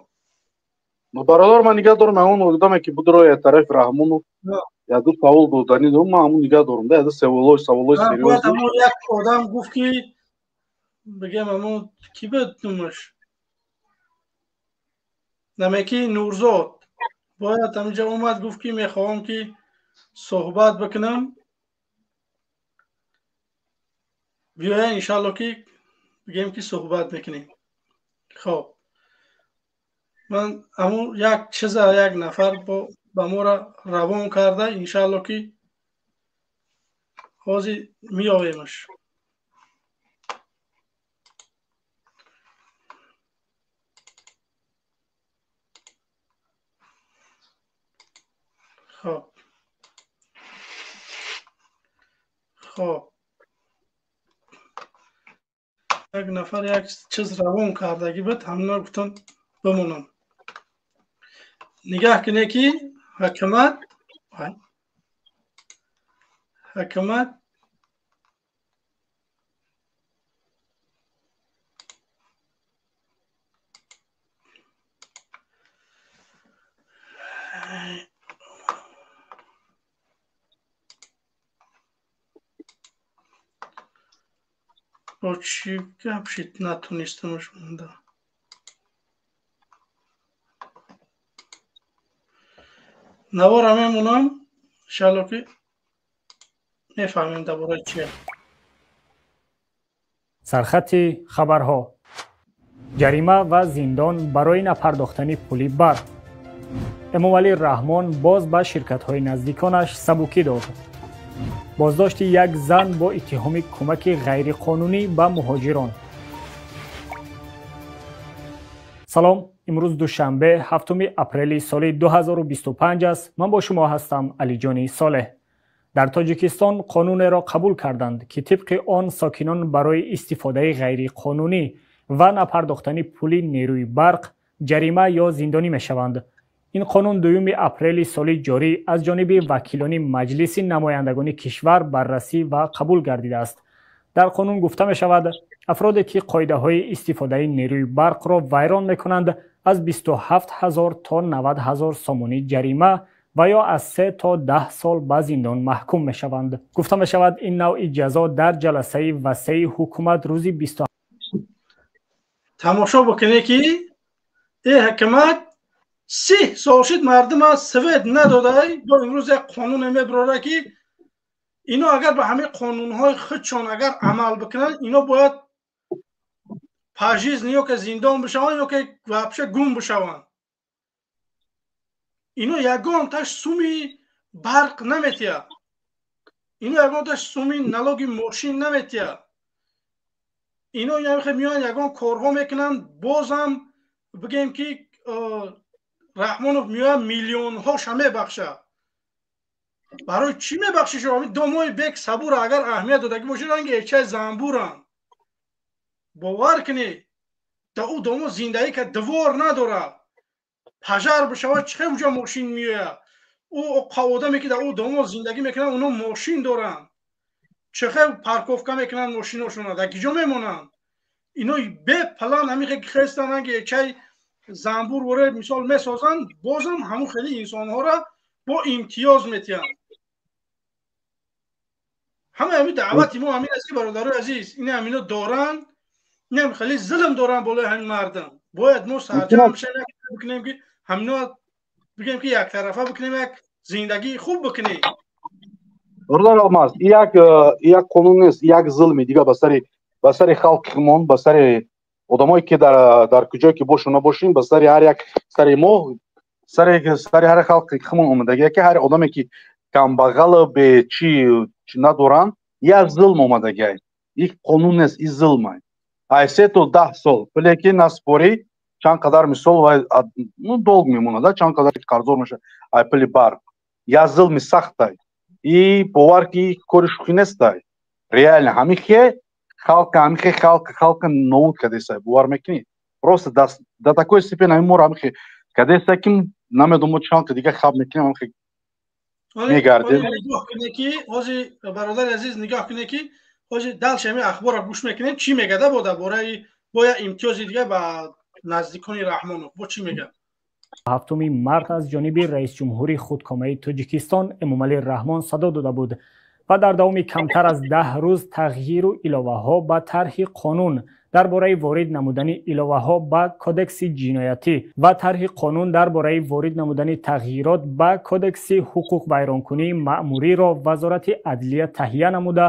Бародар, ман нигаҳ дорам ҳамон одаме ки будро я тарафи Раҳмонов я ду савол додани дорам, ман ҳамон нигаҳ дорам, да, я ду саволой серьёзный. Ҳамон як одам гуфт ки бигем ҳамон ки буд номаш? Намеки Нурзод. Бояд ҳаминҷа омад гуфт ки мехоҳам ки суҳбат бикунам. Биёя иншаалло ки бигем ки суҳбат мекунем. Хоб, ман ҳамун як чиза як нафар ба моро равон карда, иншаалло ки ҳозир меёвемаш. Хоб, хоб, як нафар як чиз равон кардагӣ буд, ҳамина гуфтам бимонам. Нигаҳ кунед ки ҳакумат Бо чӣ гап шид, натонистамаш монда. Навора мемонам, иншалло ки мефаҳмем дар бораи чия. Сархати хабарҳо: ҷарима ва зиндон барои напардохтани пули барқ. Эмомалӣ Раҳмон боз ба ширкатҳои наздиконаш сабукӣ дод. Боздошти як зан бо иттиҳоми кӯмаки ғайриқонунӣ ба муҳоҷирон. Салом, имрӯз душанбе, 7 апрели соли 2025 аст. Ман бо шумо ҳастам, Алиҷони Солеҳ. Дар Тоҷикистон қонунеро қабул карданд, ки тибқи он сокинон барои истифодаи ғайриқонунӣ ва напардохтани пули нерӯи барқ ҷарима ё зиндонӣ мешаванд. Ин қонун 2 апрели соли ҷорӣ аз ҷониби вакилони Маҷлиси намояндагони кишвар баррасӣ ва қабул гардидааст. Дар қонун гуфта мешавад, афроде ки қоидаҳои истифодаи нерӯи барқро вайрон мекунанд, аз 27 ҳазор то 90 ҳазор сомонӣ ҷарима ва ё аз 3 то 10 сол ба зиндон маҳкум мешаванд. Гуфта мешавад, ин навъи ҷазо дар ҷаласаи васеи ҳукумат рӯзи 20 Тамошо бикунед, ки э ҳукумат 30 сол шид мардума свет надодай, бо имрӯз як қонуне мебарора, ки ино агар ба ҳамаи қонунҳои худшон агар амал бикунанд, ино бояд пожизни ё ки зиндон бишаванд, ё ки вообще гум бишаванд. Ино ягонташ суми барқ наметиҳад, ино ягонташ суми налоги мошин наметиҳад. Ино меоянд, ягон корҳо мекунанд, бозам бигем ки Раҳмонов меояд, миллионҳоша мебахшад. Барои чӣ мебахши шумо? Домои бек сабура агар аҳамият додагӣ бошад, ранги эчаи занбуранд. Бовар кунед, да ӯ домо зиндагӣ ка двор надорад, пожар бишавад, чӣ хел уҷа мошин меояд? Ӯ одаме ки дар ӯ домо зиндагӣ мекунанд, оно мошин доранд, чӣ хел парковка мекунанд мошиношонро, дар киҷо мемонанд? Ино беплан ҳамин хестанд, ранги эчаи занбур воре мисол месозанд, бозам ҳамун хели инсонҳоро бо имтиёз метиҳанд. Ҳама ҳамин даъвати мо ҳамин аст, ки бародарои азиз, ин ҳамино доранд, инам хеле зулм доранд болои ҳамин мардум. Бояд мо сарҷамъ шавем, бикунем, ки ҳамино бигем, ки яктарафа бикунем, як зиндагии хуб бикунем. Бародар Алмаз, як қонун нест, як зулми дига ба сари халқимон, ба сари одамое ки дар куҷое ки бошу набошем, ба сари ҳар як сари мо, сари ҳар халқи химон омадагия, ки ҳар одаме ки камбағал, бе чи надоранд, як зулм омадагиай. Ик қонун нест, и зулмай. Ай 3 то 10 сол пуле ки наспорӣ, чанд қадар мисол вай, ну, долг мемонад, чанд қадар қарздор меша ай пули барқ. Як зулми сахтай. И бовар ки кори шӯхӣ нестай. Реально ҳамихе халқа, ҳамихе халқа нобуд кардесай, бовар мекунӣ? Просто до такой степени ҳамин моро ҳамихе кардесай, ки намедонам чанд дига хаб мекунем, ҳамихе мегардем. Нигоҳ кунед, ки ҳозир, бародари азиз, нигоҳ кунед, ки ҳозир дальше ҳамин ахборро гӯш мекунем, чӣ мегада бо дар бораи бо як имтиёзи дига ба наздикони Раҳмонов, бо чӣ мегӯяд. 7 март аз ҷониби раисҷумҳури худкомаи Тоҷикистон Эмомалӣ Раҳмон садо дода буд ва дар давоми камтар аз 10 рӯз тағйиру иловаҳо ба тарҳи қонун дар бораи ворид намудани иловаҳо ба Кодекси ҷиноятӣ ва тарҳи қонун дар бораи ворид намудани тағйирот ба Кодекси ҳуқуқвайронкунии маъмуриро Вазорати адлия таҳия намуда,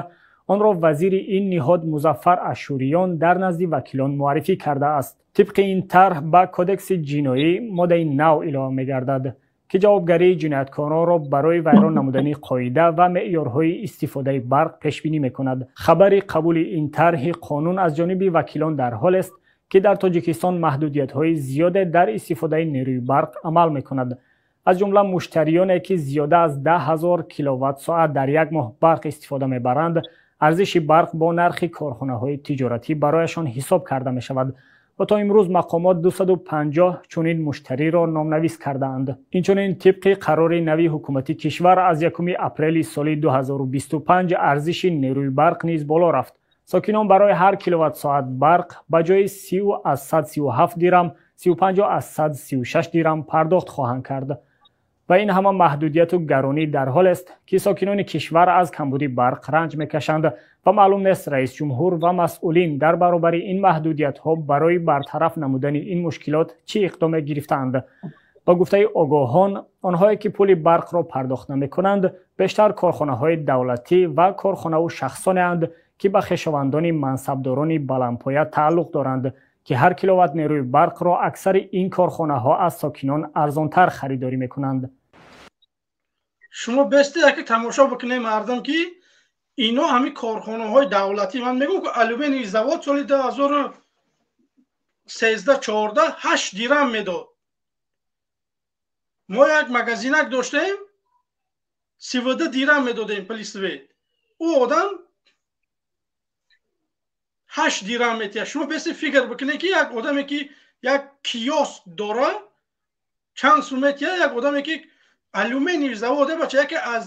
онро вазири ин ниҳод Музаффар Ашӯриён дар назди вакилон муаррифӣ кардааст. Тибқи ин тарҳ ба Кодекси ҷиноӣ моддаи нав илова мегардад, ки ҷавобгарии ҷинояткоронро барои вайрон намудани қоида ва меъёрҳои истифодаи барқ пешбинӣ мекунад. Хабари қабули ин тарҳи қонун аз ҷониби вакилон дар ҳолест, ки дар Тоҷикистон маҳдудиятҳои зиёде дар истифодаи нерӯи барқ амал мекунад. Аз ҷумла муштариёне ки зиёда аз 10 000 киловатт-соат дар як моҳ барқ истифода мебаранд, арзиши барқ бо нархи корхонаҳои тиҷоратӣ барояшон ҳисоб карда мешавад ва то имрӯз мақомот 250 чунин муштариро номнавис кардаанд. Инчунин, тибқи қарори нави ҳукумати кишвар аз 1 апрели соли 2025 арзиши нерӯи барқ низ боло рафт. Сокинон барои ҳар киловатт-соат барқ ба ҷои 30,37 дирам 35,36 дирам пардохт хоҳанд кард. Ва ин ҳама маҳдудияту гаронӣ дар ҳолест, ки сокинони кишвар аз камбуди барқ ранҷ мекашанд ва маълум нест, раисҷумҳур ва масъулин дар баробари ин маҳдудиятҳо барои бартараф намудани ин мушкилот чӣ иқдоме гирифтаанд. Ба гуфтаи огоҳон, онҳое ки пули барқро пардохт намекунанд, бештар корхонаҳои давлатӣ ва корхонаву шахсонеанд, ки ба хешовандони мансабдорони баландпоя тааллуқ доранд, ки ҳар киловатт нерӯи барқро аксари ин корхонаҳо аз сокинон арзонтар харидорӣ мекунанд. Шумо бесте яке тамошо бикунед, мардум, ки ино ҳамин корхонаҳои давлатӣ. Ман мегӯм, ки алюминий завод соли 2013, 14 8 дирам медод. Мо як магазинак доштем, 32 дирам медодем пули свет. Ӯ одам 8 дирам метиҳад. Шумо бесе фикр бикунед, ки як одаме, ки як киоск дора, чанд сум метиҳад. Як одаме, ки алюминий заводе, бача, яке аз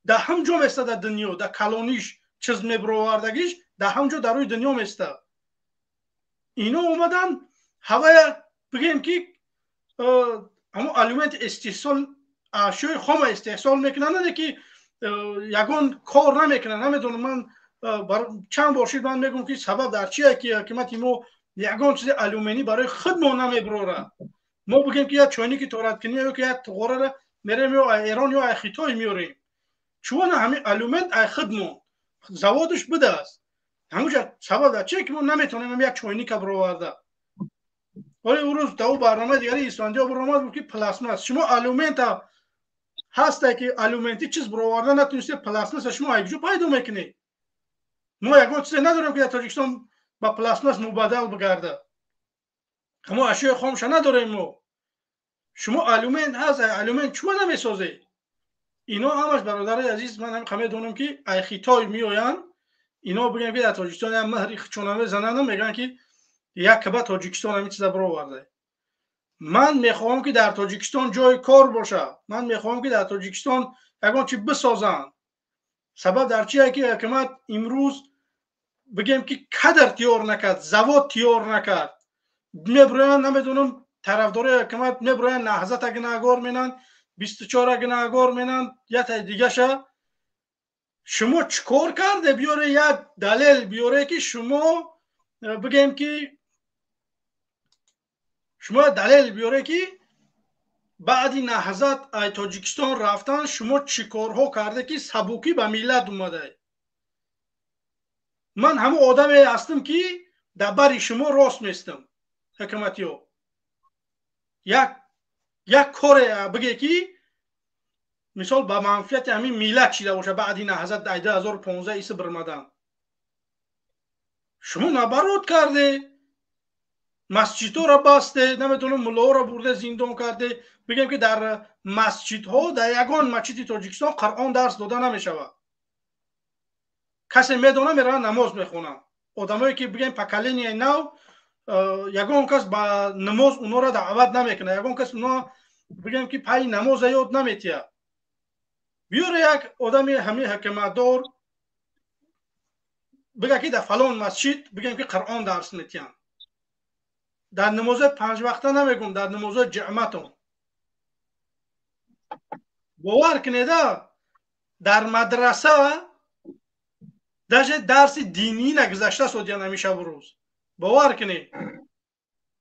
даҳам ҷо места дар дунё, дар калониш чиз мебировардагиш, даҳам ҷо дар рӯи дунё места. Ино омадан ҳавая, бигем, ки ҳамон алюмент истеҳсол, ашёи хома истеҳсол мекунанд, не ки ягон кор намекунанд. Намедонам, ман чанд бор шид, ман мегӯм, ки сабаб дар чие, ки ҳукумати мо ягон чизи алюминӣ барои худ мо намебирорад. Мо бигем, ки як чойники тораткунӣ ё ки як туғораро мерем ё Эрон, ё ай Хитой меорем. Чуона ҳамин алюмент ай худмон заводаш будааст ҳамуҷа? Сабаб дар чие, ки мо наметавонем як чойника бироварда? Вале ӯ рӯз дар барномаи дигари Исфандиёр баромад, гуфт, ки пластмасс. Шумо алюмента ҳасте, ки алюменти чиз бироварда натунисте, пластмасса шумо ай куҷо пайдо мекунед? Мо ягон чизе надорем, ки дар Тоҷикистон ба пластмасс мубаддал бигарда. Ҳамо ашёи хомша надорем мо. Шумо алюмент ҳаст, алюмент чума намесозед? Ино ҳамаш, бародари азиз, ман ҳам медонам, ки ай Хитой меоянд. Ино, бигем, ки дар Тоҷикистон як меҳри чона мезананд, мегӯянд, ки як каба Тоҷикистон ҳамин чиза бироварда. Ман мехоҳам, ки дар Тоҷикистон ҷои кор бошад. Ман мехоҳам, ки дар Тоҷикистон ягон чи бисозанд. Сабаб дар чие, ки ҳукумат имрӯз, бигем, ки кадр тиёр накард, завод тиёр накард? Мебироянд, намедонам, тарафдорои ҳукумат мебироянд, Наҳзата гунаҳгор менанд, 24-а гунаҳгор менанд, ятаи дигаша. Шумо чӣ кор карде? Биёре, як далел биёре, ки шумо, бигем, ки шумо далел биёре, ки баъди Наҳзат ай Тоҷикистон рафтан шумо чӣ корҳо карде, ки сабукӣ ба миллат омадай. Ман ҳамон одаме ҳастам, ки дар бари шумо рост местам. Ҳукуматиҳо, як коре биге, ки мисол ба манфиати ҳамин миллат чида боша. Баъди Наҳзат ай 2015 иси бирмадан шумо наоборот карде, масҷидҳоро басте, намедонам, муллоҳоро бурде зиндон карде. Бигем, ки дар масҷидҳо, дар ягон масҷиди Тоҷикистон Қуръон дарс дода намешавад. Касе медона, меравад, намоз мехонад. Одамое, ки, бигем, поколения нав, ягон кас ба намоз онҳоро даъват намекунад, ягон кас онҳо, бигем, ки пайи намоза ёд наметиҳад. Биёре, як одами ҳамин ҳукуматдор бига, ки дар фалон масҷид, бигем, ки Қуръон дарс метиҳанд. Дар намозои панҷвақта намегум, дар намозои ҷамъатон. Бовар кунеда, дар мадраса даже дарси динӣ нагузашта содиян ҳамин шабу рӯз. Бовар кунед,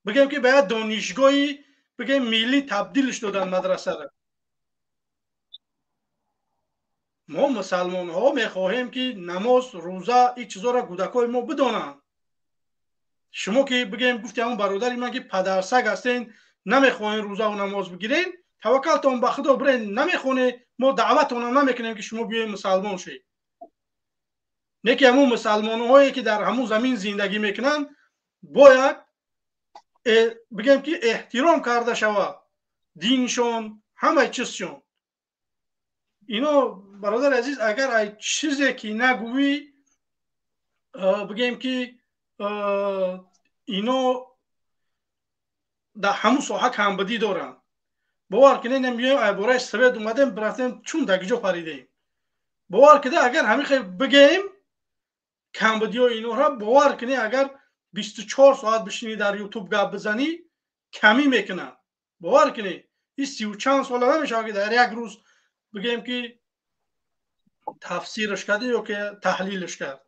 бигем, ки ба як донишгоҳи, бигем, миллӣ табдилш додан мадрасара. Мо мусалмонҳо мехоҳем, ки намоз, рӯза, ин чизоро кӯдакҳои мо бидонанд. Шумо ки, бигем, гуфти ҳамон бародари ман, ки падарсаг ҳастен, намехоҳем рӯзаву намоз бигирен, таваккалтон ба Худо, бирен, намехонед. Мо даъватонам намекунем, ки шумо биёед мусалмон шед. Не ки ҳамун мусалмонҳое, ки дар ҳамун замин зиндагӣ мекунанд, бояд, бигем, ки эҳтиром карда шавад диншон, ҳамаи чизшон. Ино, бародари азиз, агар ай чизе ки нагӯӣ, бигем, ки ино дар ҳамун соҳа камбудӣ доранд. Бовар кунед, меоем, ай бораи свет омадем, рафтем, чун дар киҷо паридем. Бовар кунед, агар ҳамин хел бигем камбудиҳои инора, бовар кунед, агар 24 соат бишинӣ, дар Ютуб гап бизанӣ, камӣ мекунанд. Бовар кунед. Ин сию чанд сола намешавад, ки дар як рӯз бигӯем, ки тафсираш кард ё ки таҳлилаш кард.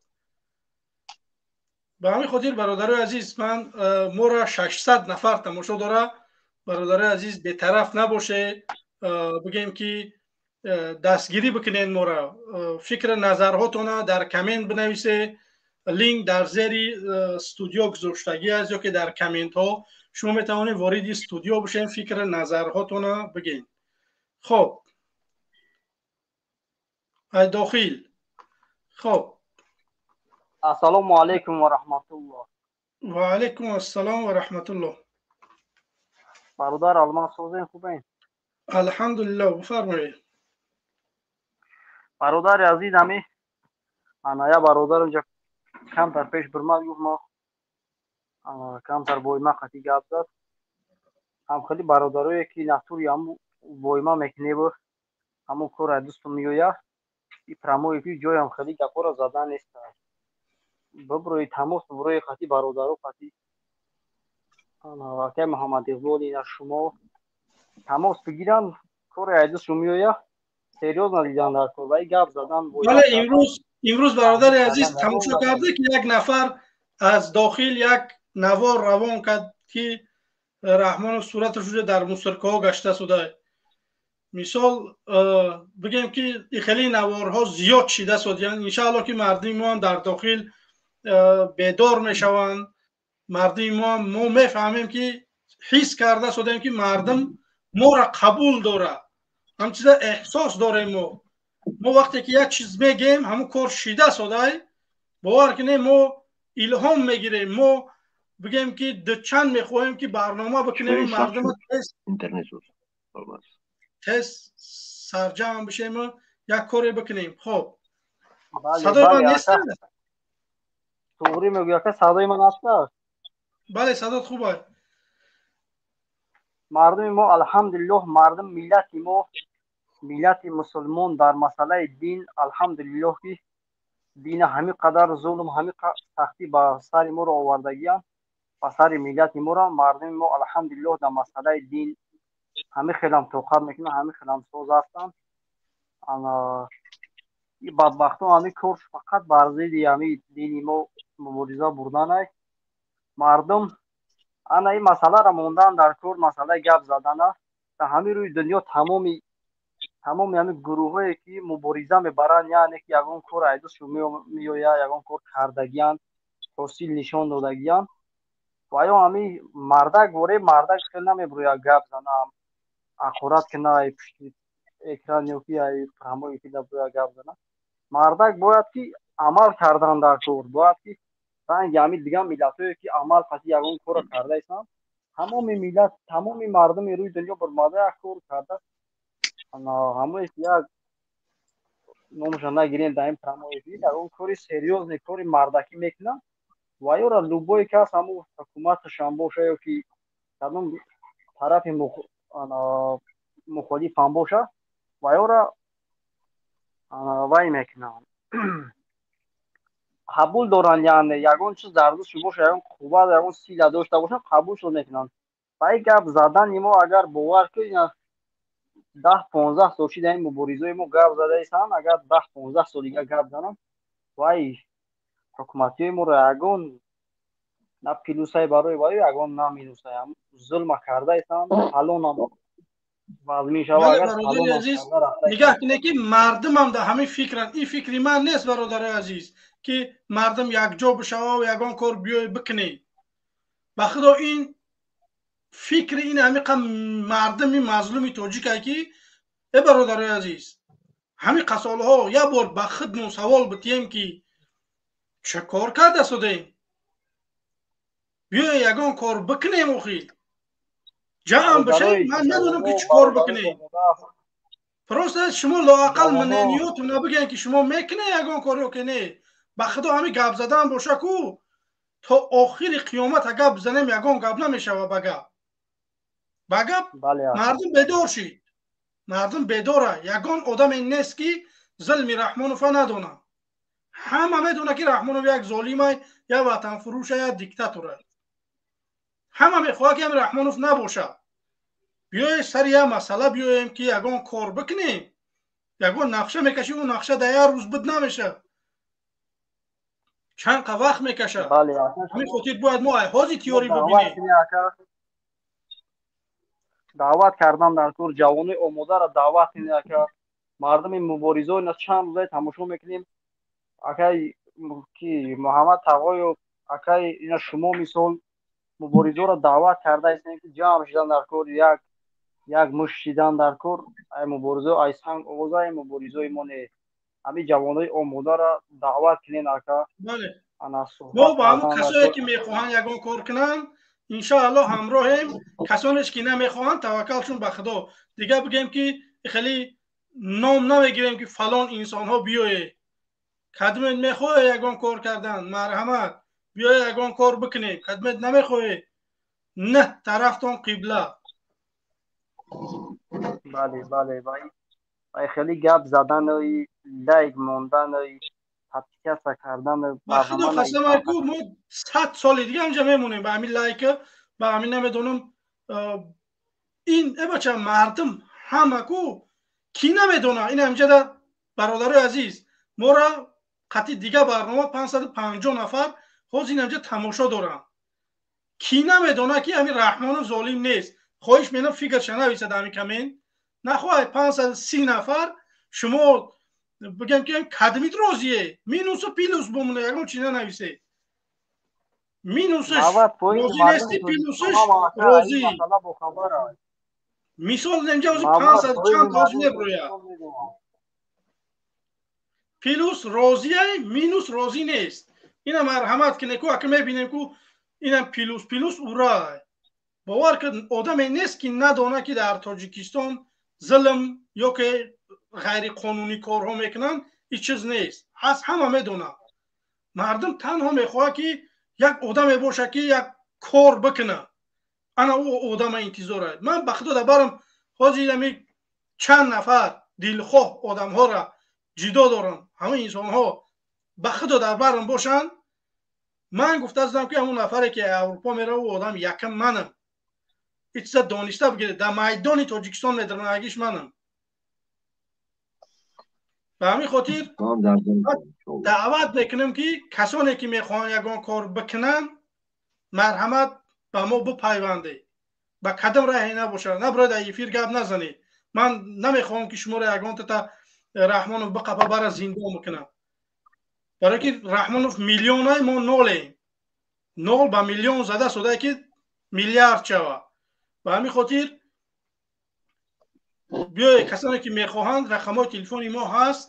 Ба ҳамин хотир, бародарои азиз, ман моро 600 нафар тамошо дора. Бародарои азиз, бетараф набоше, бигӯем, ки дастгирӣ бикунед моро, фикри назарҳотона дар коммент бинависе. Линк дар зери студио гузоштагӣ аст ё ки дар комментҳо шумо метавонед вориди студио бошед, фикри назарҳотона бигӯед. Хоб, ай дохил, хоб. Ассалому алайкум ва раҳматуллоҳ. Ва алайкум ассалом ва раҳматуллоҳ. Бародар Алмаз, созен, хубен? Алҳамдулиллоҳ, бифармоед. Бародари азиз, ами ана я бародар инҷа камтар пеш бирмад, гуфт, мо камтар бойма қати гап зад. Ҳам хеле бародарое ки натури ҳаму бойма мекунебу ҳамун кора дусту меоя, и прямой эфир ҷоям хеле гапҳоро задан нест. Биброи тамос, биброи қати бародаро, қати акай Муҳаммад Иқбол, ина шумо тамос бигиранд, кори айдусу меоя, серьёзно дидан дар кор ва гап задан. Бале, имрӯз, бародари азиз, тамошо карда, ки як нафар аз дохил як навор равон кард, ки Раҳмонов сураташ уже дар мусоркаҳо гашта шуда. Мисол, бигем, ки хеле наворҳо зиёд шида шудиянд. Иншаалло, ки мардуми мо ҳам дар дохил бедор мешаванд. Мардуми мо, мо мефаҳмем, ки ҳис карда шудем, ки мардум моро қабул дорад. Ҳам чиза эҳсос дорем. Мо вақте ки як чиз мегем, ҳамун кор шида содай, бовар кунем, мо илҳом мегирем. Мо, бигем, ки дучанд мехоҳем, ки барнома бикунем, мардума тез сарҷамъ бишем, як коре бикунем. Хоб, садои ман нест? Туғри мегӯя, ака, садои ман аст? Бале, садот хуб аст. Мардуми мо, алҳамдулиллоҳ, мардум, миллати мо, миллати мусулмон дар масъалаи дин, алҳамдулиллоҳ, ки дина ҳамин қадар зулм, ҳамин сахтӣ ба сари моро овардагиянд, ба сари миллати моро, мардуми мо, алҳамдулиллоҳ, дар масъалаи дин ҳамин хелам тоқат мекунанд, ҳамин хелам соз ҳастанд. Бадбахтон ҳамин кор фақат бар зидди ҳамин дини мо мубориза бурданай. Мардум ана ин масъаларо мондан дар кор, масъалаи гап задана. Дар ҳамин рӯи дунё тамоми ҳамин гурӯҳое ки мубориза мебаранд, яъне ки ягон кор айдусшу меояд, ягон кор кардагиянд, ҳосил нишон додагиянд, ва ё ҳамин мардак воре мардак хел намебирояд гап зана, ҳақорат кина, ай пушти экран ё ки ай прямой эфир бояд гап зана. Мардак бояд ки амал кардан дар кор, бояд ки ранги ҳамин дигар миллатҳое ки амал қати ягон корро кардаистанд. Тамоми миллат, тамоми мардуми рӯи дунё баромада як кор карда, ҳамое ки як номаша нагирем дар ин прямой эфир, ягон кори серьёзный, кори мардакӣ мекунанд ва ёра любой кас, ҳамун ҳукуматашам боша ё ки кадом тарафи мухолифам боша, ва ёра вай мекунанд, қабул доранд. Яъне ягон чиз дар дастшон боша, ягон қувват, ягон сила дошта бошанд, қабулшон мекунанд. Ва ин гап задани мо, агар бовар кунед, 10-15 сол шида ин муборизаи мо гап задаистанд. Агар 10-15 сол дига гап занам, вай ҳукуматиҳои моро ягон на плюсай барои вай, ягон на минусай. Зулма кардаистанд, ҳалонам вазмин шава. Агар нигаҳ кунед, ки мардумам дар ҳамин фикранд. Ин фикри ман нест, бародарои азиз, ки мардум якҷо бишава ва ягон кор биёй бикунед. Ба худо, ин фикри ин ҳамиқа мардуми мазлуми тоҷикае, ки э бародарои азиз, ҳамин қасолҳо як бор ба худмон савол битием, ки чӣ кор карда судем, биёе ягон кор бикунем, охир ҷамъ бишем. Ман надонам, ки чӣ кор бикунем. Просто шумо лоақал мнениётона бигӯен, ки шумо мекунед ягон кор ё ки не. Ба худо, ҳамин гап задан боша ку, то охири қиёмат агар бизанем, ягон гап намешава. Ба гап мардум бедор шид, мардум бедора. Ягон одаме нест, ки зулми Раҳмонова надонад. Ҳама медонад, ки Раҳмонов як золимай, як ватанфурӯша, як диктатора. Ҳама мехоҳад, ки ҳамин Раҳмонов набошад. Биёед сари як масъала биёем, ки ягон кор бикунем, ягон нақша мекашӣ, ӯ нақша дар як рӯз буд намешавад, чанд қа вақт мекашад. Ҳамин хотир бояд мо ҳозир тиёрӣ бибинем. Даъват кардан дар кор ҷавонои омодаро даъват кунед, ака. Мардуми муборизо ина чанд рӯзае тамошо мекунем, акай ки Муҳаммад Тағоев, акай ина шумо мисол муборизоро даъват кардаистем, ки ҷамъ шидан дар кор, як як мушт шидан дар кор. Ай муборизо, ай санг овоза, ай муборизои мо не. Ҳамин ҷавонои омодаро даъват кунед, ака. Мо ба ҳамун касое ки мехоҳанд ягон кор кунанд, иншоаллоҳ ҳамроҳем. Касонеш ки намехоҳанд, таваккалшон ба Худо. Дигар бигем ки хеле ном намегирем, ки фалон инсонҳо биёед, кадмет мехоҳе ягон кор кардан, марҳамат, биёед ягон кор бикунем. Кадмет намехоҳе, на тарафтон қибла. Бале, бале, вай хеле гап задану лайк мондану подписка кардану. Ба Худо қасам, ку мо 100 соли дига ҳамҷа мемонем ба ҳамин лайка, ба ҳамин намедонам ин. Э бача, мардум ҳама ку кӣ намедона ин ҳамҷада? Бародарои азиз, мора қатъи дига барнома 550 нафар ҳозир ин ҳамҷа тамошо доранд. Кӣ намедона, ки ҳамин Раҳмонов золим нест? Хоҳиш менам, фикрша нависад ҳамин коммент. Нахоҳад 530 нафар шумо бигем, ки кадмит розие, минусу плюс бумона, ягон чи нанависе. Минусаш розӣ нести, плюсаш розӣ. Мисол, инҷа ози 500 чанд ҳозир меброяд. Плюс розия, минус розӣ нест. Ина марҳамат кине ку, ака мебинем ку, инам плюс, плюс ура. Бовар ки одаме нест, ки надона, ки дар Тоҷикистон зулм ё ки ғайриқонунӣ корҳо мекунанд. Ҳеҷ чиз нест, ҳаст, ҳама медонад. Мардум танҳо мехоҳад, ки як одаме бошад, ки як кор бикунад. Ана ӯ одама интизор аст. Ман ба Худо барам, ҳозир ами чанд нафар дилхоҳ одамҳоро ҷидо дорам. Ҳамаи инсонҳо ба Худо дар барам бошанд. Ман гуфта будам, ки ҳамон нафаре ки Аврупо мерава, ӯ одам якам манам. Ҳеҷ чиза дониста бигиред, дар майдони Тоҷикистон медаронагиш манам. Ба ҳамин хотир даъват мекунем, ки касоне ки мехоҳанд ягон кор бикунанд, марҳамат, ба мо бипайвандед, ба кадом раҳе набошад. Наброед, дар эфир гап назанед. Ман намехоҳам, ки шуморо ягонтата Раҳмонов биқапа, бара зиндон бикунам, барое ки Раҳмонов миллионай, мо нолем. Нол ба миллион зада содае, ки миллиард шава. Ба ҳамин хотир биёед, касоне ки мехоҳанд, рақамҳои телефони мо ҳаст.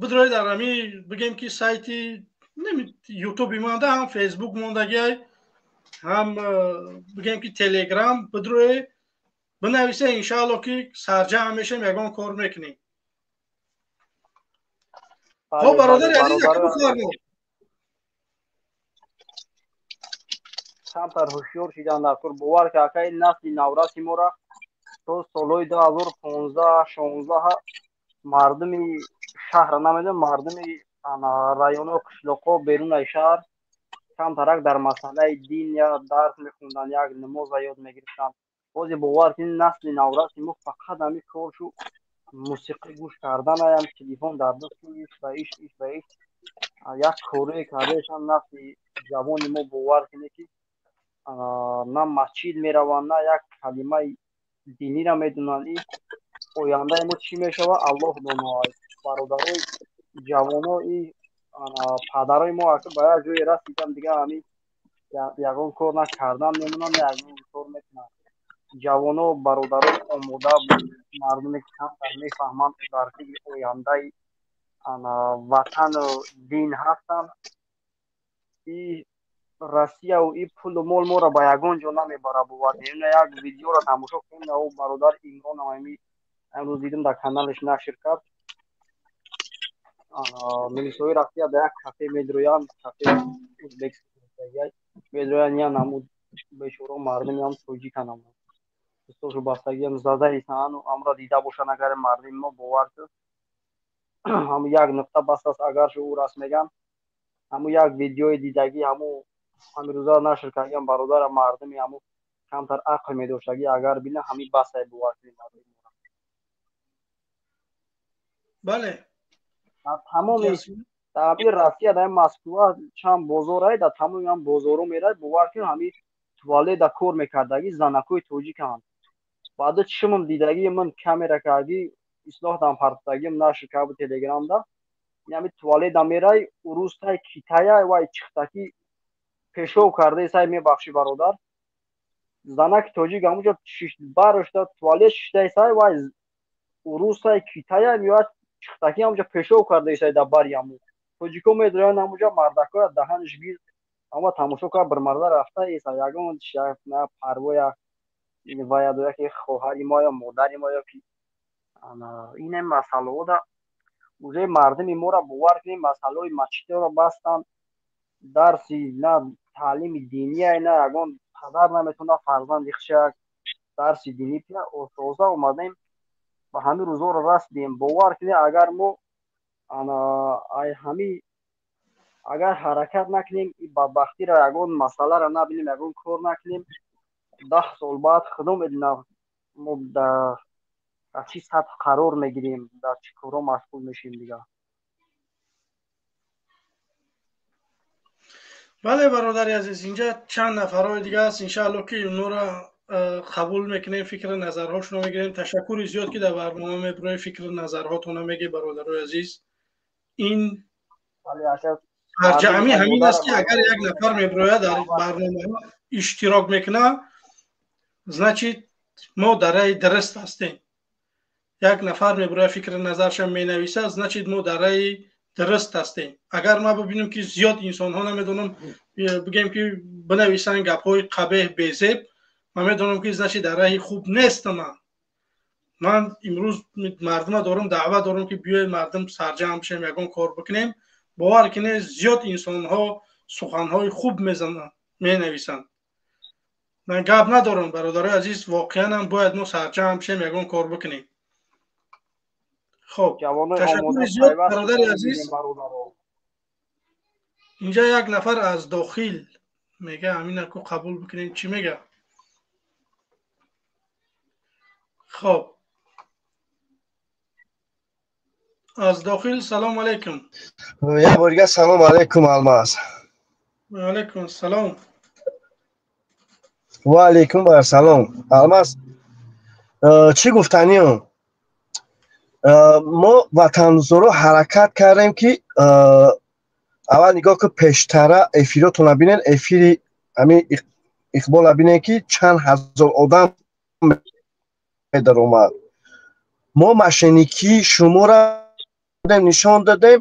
Бидроед дар ҳамин, бигем ки сайти Ютуби монда, ҳам Фейсбук мондагиай, ҳам бигем ки Телеграм. Бидроед, бинависе, иншаалло ки сарҷамъ мешем, ягон кор мекунем. Хоб, бародари азиз, бифармо. Камтар ҳушёр шидан дар кор. Бовар ки, акаи, насли навраси мора то солҳои 2015 16 мардуми шаҳра намедонам, мардуми районо, қишлоқҳо берунаи шаҳр камтарак дар масъалаи дин я дарс мехонданд, як намоза ёд мегирифтанд. Ҳозир, бовар кунед, насли навраси мо фақат ҳамин коршу мусиқӣ гӯш карданаям, телефон дар дасту, иш ба иш, иш ба иш, як корое кардаешан. Насли ҷавони мо, бовар кунед, ки на масҷид мераванд, на як калимаи динира медонанд. И ояндаи мо чӣ мешавад, Аллоҳ доно. Бародарои ҷавоно, и падарои мо ба як ҷое расидан, дига ҳамин ягон кор накардан мемонанд, ягон кор мекунанд. Ҷавоно, бародарои омода, мардуме ки камтар мефаҳманд, дар фикри ояндаи ватану дин ҳастанд. И Россияву и пулу мол моро ба ягон ҷо намебарад. Бовар, як видеоро тамошо кунем, ӯ бародар Имронам ами имрӯз дидам, дар каналаш нашр кард. Милисои Россия дар як кафе медроянд, кафе узбекистон медроянд, я намуд бечоро мардумиам тоҷиканам дӯстошу бастагиам задаисану амро дида бошанд. Агар мардуми мо, бовар кун, ҳаму як нуқта бас аст, агар шу ӯ раст мегам, ҳаму як видеои дидагӣ, ҳаму ҳамирӯза нашр кардагиам, бародара, мардуми ҳаму Камтар ақл медоштагӣ агар бина, ҳамин басай, бовар кунем. Бале. Тамоми дар ҳамин Россия, дар Москва чанд бозорае, дар тамоми ҳам бозоро меравад, бовар кунем, ҳамин туалета кор мекардагӣ занакҳои тоҷиканд. Баъда чишмам дидагӣ, ман камера кардӣ, ислоҳ дам партагим, нашр карду телеграмда. Ҳами туалета мерай, урустай, китая, вай чихтаки пешов кардаи сай, мебахшӣ, бародар, занаки тоҷик ҳамуҷо барошта туалет шиштай сай, вай урусай, китая меояд, чихтаки ҳамуҷо пешов кардаи сай дар бари ҳаму. Тоҷико медроянд ҳамуҷо, мардакоя даҳанш гир ама тамошо кард, бирмарда рафта эса, ягон на парвоя вая доя, ки хоҳари мо ё модари мо ё ки. Ин масъалаҳода уже мардуми моро, бовар кунем, масъалаҳои масҷидҳоро бастанд, дарси на таълими диния, на ягон падар наметавонад фарзанди худша дарси динӣ пия. Тоза омадем, ба ҳамин рӯзҳоро расидем. Бовар кунед, агар мо ай ҳамин агар ҳаракат накунем, и бадбахтиро, ягон масъаларо набинем, ягон кор накунем, 10 сол баъд худо медонад мо дар чӣ сатҳ қарор мегирем, дар чӣ корҳо машғул мешем дигар. Бале, бародари азиз, инҷа чанд нафарҳои дига аст, иншаалло, ки онҳоро қабул мекунем, фикру назарҳошонро мегирем. Ташаккури зиёд, ки дар барнома мебирои, фикру назарҳотонро мегӣ, бародарои азиз. Ин ҷамъи ҳамин аст, ки агар як нафар мебирояд, дар барномаҳо иштирок мекунад, значит, мо дар раи дуруст ҳастем. Як нафар мебирояд, фикру назаршам менависад, значит, мо дар раи дуруст ҳастем. Агар ма бибинем, ки зиёд инсонҳо, намедонам, бигем, ки бинависанд гапҳои қабеҳ, безеб, ман медонам, ки значит, дар раҳи хуб нестам. Ман имрӯз мардума дорам, даъват дорам, ки биёед, мардум, сарҷамъ бишем, ягон кор бикунем. Бовар кинед, зиёд инсонҳо суханҳои хуб мезананд, менависанд. Ман гап надорам, бародарои азиз, воқеан бояд мо сарҷамъ бишем, ягон кор бикунем. Хоб, ташаккури зиёд, бародари азиз. Инҷа як нафар аз дохил мега, ҳамина ку қабул бикунем, чӣ мега. Хоб, аз дохил, салом алейкум. Як бор дига салом алейкум, Алмаз. Алейкум салом. Ва алейкум ассалом, Алмаз. Чӣ гуфтаниам? Мо ватандӯсторо ҳаракат кардем, ки аввал нигоҳ ку, пештара эфиротона бинен, эфири ҳамин Иқбола бинен, ки чанд ҳазор одам медаромад. Мо мошенникии шуморо нишон додем.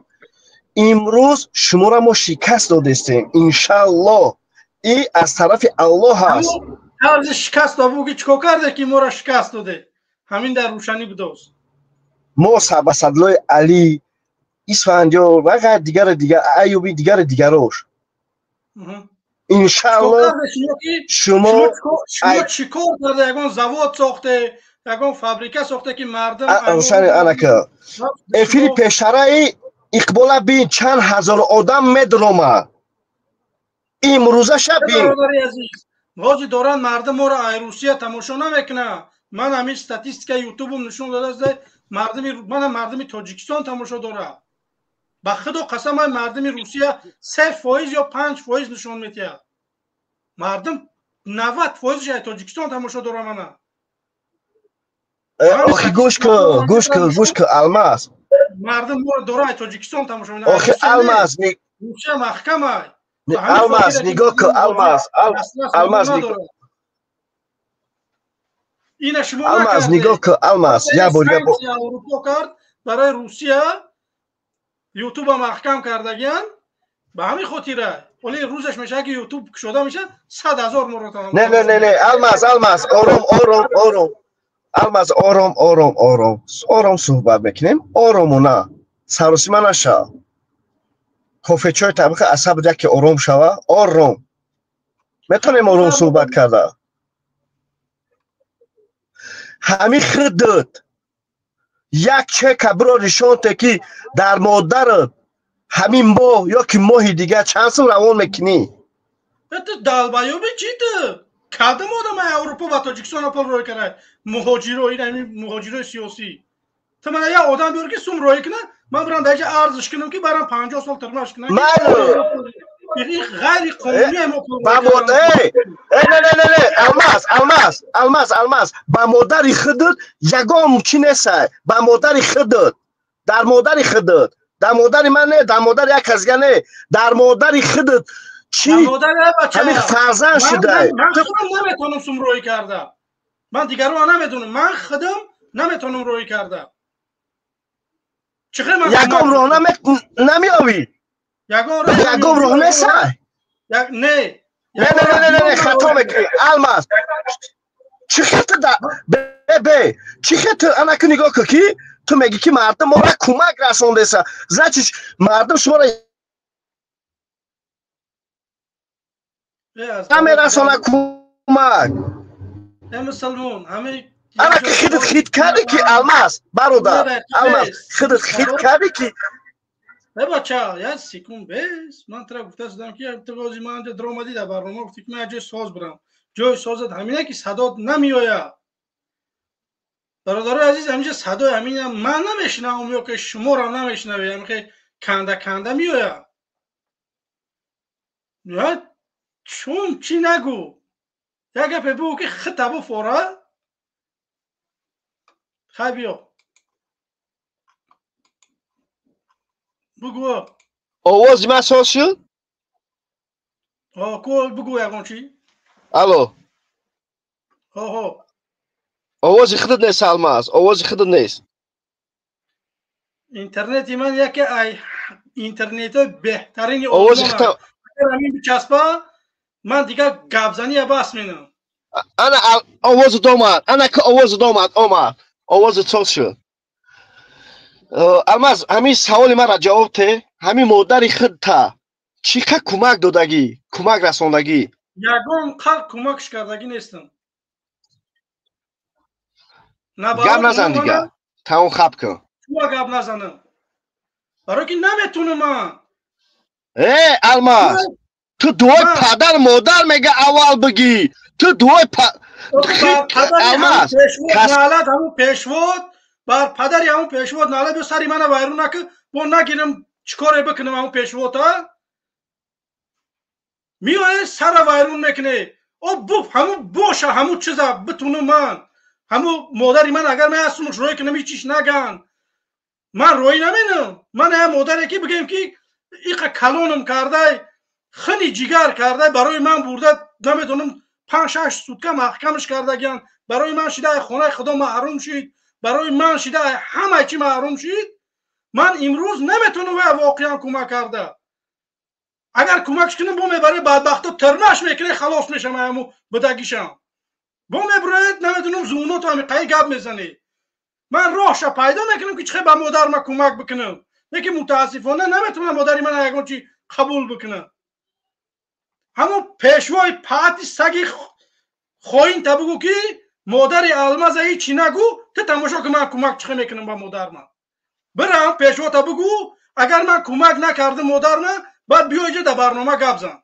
Имрӯз шуморо мо шикаст додестем, иншааллоҳ, и аз тарафи Аллоҳ ҳаст. Тарзи шикаст дабуги чикор карде, ки моро шикаст доде? Ҳамин дар рӯшанӣ будост. Мо ба садлои Али Исфандиёр ва ғайр, дигару дигар, Аюби, дигару дигарош, иншаалло, шумо Шумо чӣ кор карда? Ягон завод сохте, ягон фабрика сохте, ки мардум Анака эфири пешараи Иқбола бин, чанд ҳазор одам медромад. Имрӯзаша бин. Ҳозир доранд мардум моро ай Русия тамошо намекунад. Ман ҳамин статистика ютубум нишон додааст, мардуми мана, мардуми Тоҷикистон тамошо дорад. Ба худо қасам, ай мардуми Русия 3% ё 5% нишон медиҳад. Мардум 90 фоизш ай Тоҷикистон тамошо дора мана. Охи, гӯш кун, гӯш кун, гӯш кун, Алмаз. Мардум моро дора ай Тоҷикистон тамошо. Охи, Алмаз. Русия маҳкам ай. Алмаз, нигоҳ кун, Алмаз, Алмаз. Ина шумо. Алмаз, нигоҳ кун, Алмаз, як бор. Аврупо кард барои Русия, ютуба маҳкам кардагиян, ба ҳамин хотира. Оли рӯзаш мешавад, ки ютуб кушода мешавад, 100 000 маротаба. Не, не, не, не, Алмаз, Алмаз, ором, ором, ором, Алмаз, ором, ором, ором, ором суҳбат мекунем, оромона, саросима нашав. Кофечои табиқи асаб яке ором шава, ором метавонем, ором суҳбат карда. Ҳамин худут як чека биро нишонте, ки дар модарат ҳамин моҳ ё ки моҳи дигар чанд сум равон мекунӣ. Ту долбоёб и, чӣ ту? Кадом одам ай Аврупо ба Тоҷикистон пул рой карай? Муҳоҷиро, ин ҳамин муҳоҷирои сиёсӣ. Ту мана як одам биёр ки сум рой куна, ман бирам дар ҷа арзиш кунам ки барам 50 сол тирмаш кунам. Ин ғайриқонунӣ мо пул ба не не не не Алмаз, Алмаз, Алмаз, Алмаз, ба модари худат ягон чӣ несай, ба модари худат, дар модари худат, дар модари ман не, дар модари як кас дига не, дар модари худат чӣ ҳамин фарзанд шудай? Ман худам наметавонам сум рой карда. Ман дигарро намедонам. Ман худам наметавонам рой карда. Чӣ хел ман ягон роҳ намеёвӣ? Ягон роҳ несай? Не. Не, не, не, не, не, хато мекунӣ, Алмаз. Чӣ хел ту бе, чӣ хел ту анаку нигоҳ кун ки ту мегӣ ки мардум моро кӯмак расондеса. Значит, мардум шуморо намерасона кӯмак. Мусулмон, ҳамаи ана ки худат хит кардӣ ки Алмаз, бародар, Алмаз, худат хит кардӣ ки Э бача, як секунд бес. Ман тура гуфта шудам ки ту бози ман инҷа даромадӣ дар барнома, гуфтӣ ки ман ҷои соз бирам. Ҷои созат ҳамина ки садот намеояд. Бародарои азиз, ҳаминҷа садои ҳамина ман намешунавам ё ки шуморо намешунавед, ҳамин канда канда меояд. Я чун чӣ нагӯ? Як гапе бигӯ ки хита буфора. Хай биё. Бугӯ. Овози ман соз шуд? Ҳо, ку бугӯ ягон чӣ? Алло. Ҳо, ҳо. Овози худат нест, Алмаз, овози худат нест. Интернети ман яке ай интернетҳои беҳтарини овози худат. Агар ҳамин бичаспа, ман дигар гапзания бас менам. Ана овозат омад, ана ки овозат омад, омад. Овозат соз шуд. Алмаз, ҳамин саволи маро ҷавоб те, ҳамин модари худта чӣ қа кӯмак додагӣ, кӯмак расондагӣ? Ягон қалб кӯмакш кардагӣ нестам. Гап назан дига, тамом хаб кун. Чуа гап назанам? Барои ки наметунам ман. Э, Алмаз, ту дуои падар модар мега аввал бигӣ. Ту дуои Алмаз, налат ҳамун пешвод, бар падари ҳамун пешвод налат биё сари мана вайрон накун, бо нагирам чӣ коре бикунам ҳамун пешвода? Миёе сара вайрон мекунӣ. О буф, ҳамун боша, ҳамун чиза битунам ман. Ҳамун модари ман агар ман аз сумуш рой кунам ҳеч чиш наган. Ман рой наменам. Ман ҳам модаре ки бигем ки иқа калонам кардай, хини ҷигар кардай, барои ман бурда намедонам 5-6 сутка маҳкамаш кардагиян. Барои ман шида хонаи худо маҳрум шид. Барои ман шида ҳамаи чӣ маҳрум шид. Ман имрӯз наметавонам вай воқеан кӯмак карда. Агар кӯмакш кунам, бо мебаре бадбахто тирнаш мекунӣ, халос мешам ҳамун будагишам. Бо мебуроед, намедонам зуното ҳами қаи гап мезанӣ. Ман роҳша пайдо мекунам ки чӣ хел ба модарма кӯмак бикунам. Лекин мутаассифона наметавонам модари ман ягон чӣ қабул бикунам. Ҳамун пешвои паати саги хоинта бигӯ ки модари Алмаза ҳеҷ чӣ нагӯ, ту тамошо кун ман кӯмак чӣ хел мекунам ба модарма. Бирам пешвота бигӯ, агар ман кӯмак накардам модарма, баъд биё иҷа дар барнома гап зан.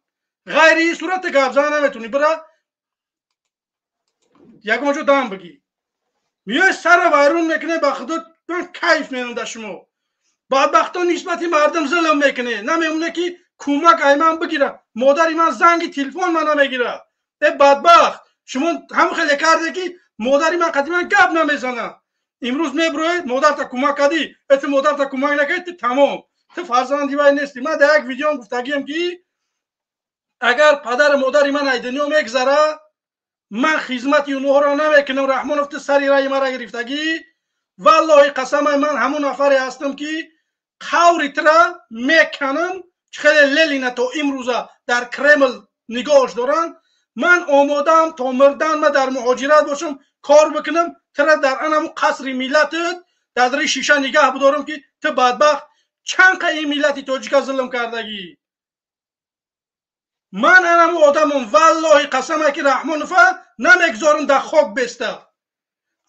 Ғайри ин сурат ту гап зан наметавонӣ. Бира ягон ҷо дам бигӣ. Миёи сара вайрон мекунӣ, ба худо ман кайф менам дар шумо. Бадбахто нисбати мардум зулм мекунӣ. Намемоне ки кӯмак ай ман бигира. Модари ман занги телефон ман намегира. Э бадбахт, шумо ҳам хеле карде ки модари ман қати ман гап намезанад. Имрӯз мебуроед, модарта кӯмак кардӣ, э ту модарта кӯмак накардӣ, ту тамом. Ту фарзанди вай нестӣ. Ман дар як видеом гуфтагиям ки агар падару модари ман ай дунё мегзара, ман хизмати онҳоро намекунам. Раҳмонов, ту сари раи мара гирифтагӣ. Валлоҳи қасамай, ман ҳамун нафаре ҳастам ки қаври тура меканам. Чӣ хеле Ленина то имрӯза дар Кремл нигоҳш доранд. Ман омодаам то мирдан ман дар муҳоҷират бошам, кор бикунам, тура дар анамун қасри миллатат дар дари шиша нигаҳ бидорам ки ту бадбахт чанд қа ин миллати тоҷика зулм кардагӣ. Ман анамун одамам, валлоҳи қасамай ки Раҳмонова намегзорам дар хок беста.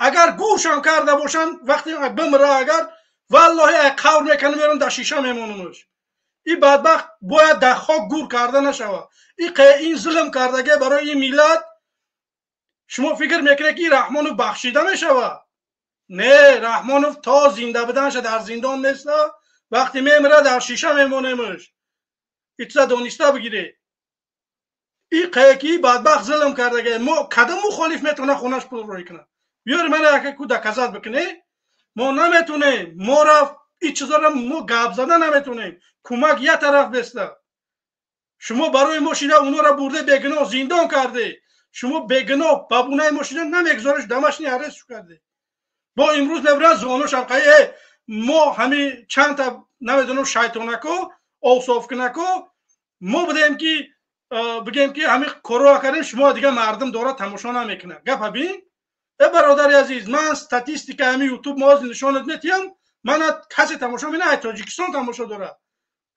Агар гӯшам карда бошам, вақте бимира, агар валлоҳи ай қавр мекунам, мерам дар шиша мемонамаш. Ин бадбахт бояд дар хок гур карда нашавад. Ин зулм кардагӣ барои ин миллат Шумо фикр мекунед, ки Раҳмонов бахшида мешавад? Не, Раҳмонов то зинда буданша дар зиндон неста, вақте мемирад, дар шиша мемонемш. Итса дониста бигиред. И қаяки бадбахт зулм кардага. Мо кадом мухолиф метавона хонаш пул рӯй кунад? Биёри мана яке ку доказать бикунӣ. Мо наметунем, мора ин чизоро мо гап зада наметунем. Кӯмак як тараф беста. Шумо барои мо шида онора бурде, бегуноҳ зиндон карде. Шумо бегуноҳ ба бунаи мо шида намегузориш, домашний арест карде. Бо имрӯз мебуранд зонушам қай. Мо ҳами чандта, намедонам, шайтонако, овсофкунако мо будем, ки бигем, ки ҳами корро кардем. Шумо дигар мардум дорад, тамошо намекунад. Гапа бин, э бародари азиз, ман статистика ҳами Ютуб моз нишонат метиҳам. Мана касе тамошо мекунад, ай Тоҷикистон тамошо дорад.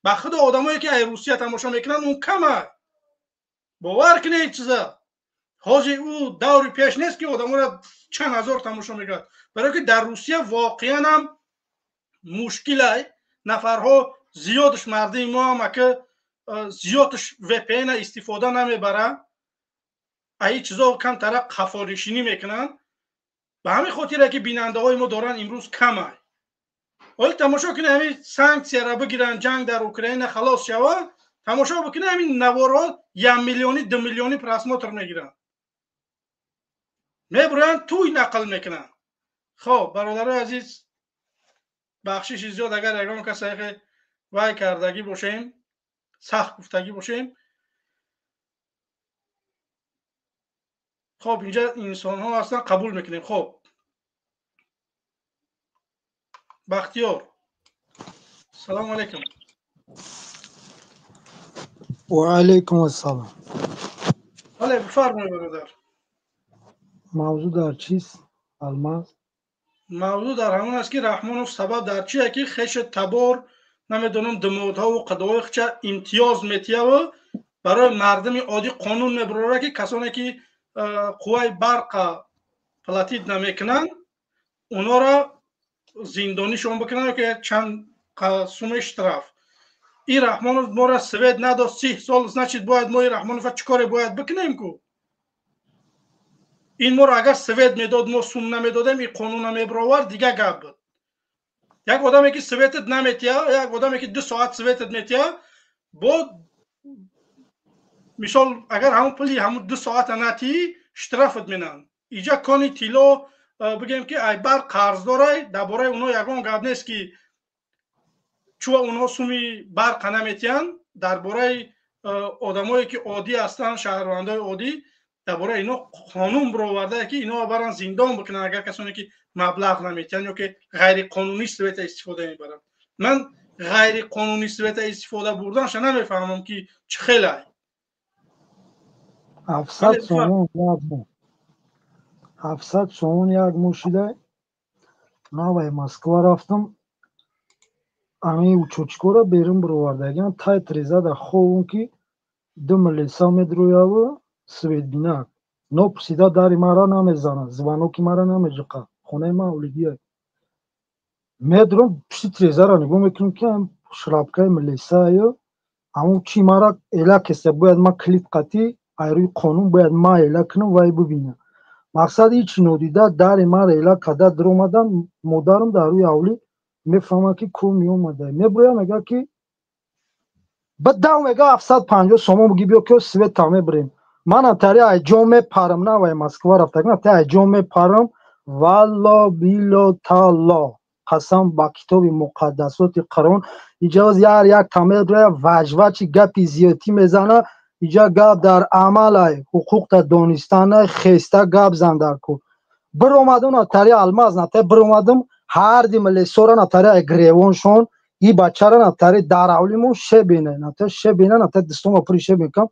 Ба худо, одамое ки ай Русия тамошо мекунанд, он кама. Бовар кунед ин чиза. Ҳозир ӯ даври пеш нест, ки одаморо чанд ҳазор тамошо мекунад, барое ки дар Русия воқеан ҳам мушкилай. Нафарҳо зиёдш, мардими мо ҳам ака зиёдш VPN истифода намебаранд, аи чизо камтара қафоришинӣ мекунанд. Ба ҳамин хотире ки бинандаҳои мо доранд имрӯз камай. Ҳоли тамошо кунед, ҳамин санксияра бигиранд, ҷанг дар Украина халос шавад, тамошо бикунед, ҳамин наворҳо 1 миллионӣ, 2 миллионӣ просмотр мегиранд, мебуранд, туй нақл мекунанд. Хоб, бародарои азиз, бахшиши зиёд, агар ягон кас вай кардагӣ бошем, сахт гуфтагӣ бошем. Хоб, инҷа инсонҳо ҳастанд, қабул мекунем. Хоб, Бахтиёр, салому алайкум. Ва алайкум ассалом. Бале, бифармоед, бародар. Мавзӯъ дар чист, Алмаз? Мавзӯъ дар ҳамон аст, ки Раҳмонов сабаб дар чие, ки хешу табор, намедонам, думодҳову қадои хича имтиёз метияву барои мардуми оддӣ қонун мебурора, ки касоне ки қувваи барқа платить намекунанд, онора зиндонишон бикунанд ё чанд суми штраф. Ин Раҳмонов мора свет надод 30 сол, значит, бояд мо ин Раҳмонова чӣ коре бояд бикунем ку? Ин моро агар свет медод, мо сум намедодем, ин қонун намебировард, дига гап буд. Як одаме ки светат наметия, як одаме ки 2 соат светат метия, бо мисол, агар ҳамун пули ҳамун 2 соата натии, штрафат менанд. Иҷа кони тилло, бигем, ки ай барқ қарздорай, дар бораи онҳо ягон гап нест, ки чӯ онҳо суми барқа наметиҳанд. Дар бораи одамое ки оддӣ ҳастанд, шаҳрвандои оддӣ, дар бораи ино қонун бироварда, ки ино баран зиндон бикунанд, агар касоне ки маблағ наметиҳанд ё ки ғайриқонунӣ света истифода мебаранд. Ман ғайриқонунӣ света истифода бурданша намефаҳмам, ки чӣ хелай. 700 сомон як моҳ, 700 сомон як моҳ шида. Навай Москва рафтам, ами учётчикора берун бировардагиам, тай трезада ховум, ки ду милиса медрояву светбинак нопусида дари мара намезанад, звоноки мара намеҷиқа. Хонаи ман олигия. Медром, пушти трезара нигоҳ мекунам, ки шрапкаи милисаю. Ҳамон чи мара эла кеса, бояд ма клип қатӣ айрӯи қонун бояд ма эла кунам, вай бубинам. Мақсад ҳичи нодида дари мара эла када дуромадам. Модарам дар рӯи ҳавлӣ мефаҳмад, ки ку меомада. Меброям, мега, ки бадав, мега, 750 сомон буги, биё, ки света мебирем. Ман атари айҷон мепарам, навай Москва рафтаг, атари айҷон мепарам. Валло, било, талло, қасам ба китоби муқаддасоти Қуръон, иҷоз яр як тамедроя ваҷвачи гапи зиёдтӣ мезана. Иҷа гап дар амалай, ҳуқуқта донистанай, хеста гап зан дар кӯ. Биромадам натари Алмаз, натари биромадам, ҳарди милисора натари ай гревоншон и бачара натари дар ҳавлимон шебине, натари шебине, натари дистома пури шебинкам,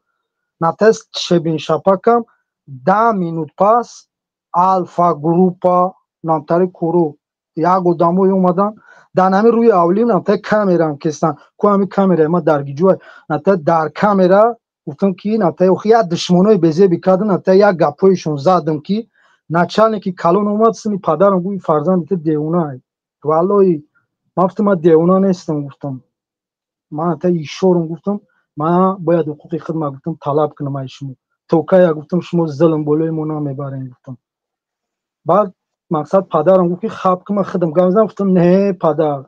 натари шебин шапакам. 10 минут пас Алфа группа намтари куру як одамое омадан, дар нами рӯи ҳавлим намтари камерам кестан ку. Ҳами камераи ма дар гиҷӯай, натари дар камера гуфтам, ки натари охи як душмонои безеби кардам, натари як гапҳоешон задам, ки начальники калон омад сини падарам, гуфт: «Фарзанди ту девонай». Валлои, ман гуфтам: «Ман девона нестам», гуфтам, ман натари ишорам, гуфтам, ман бояд ҳуқуқи худма, гуфтам, талаб кунам ай шумо. То кая, гуфтам, шумо зулм болои мо намебарем, гуфтам. Баъд мақсад падарам гуфт, ки хаб ки ман худам гап задам. Гуфтам, не, падар,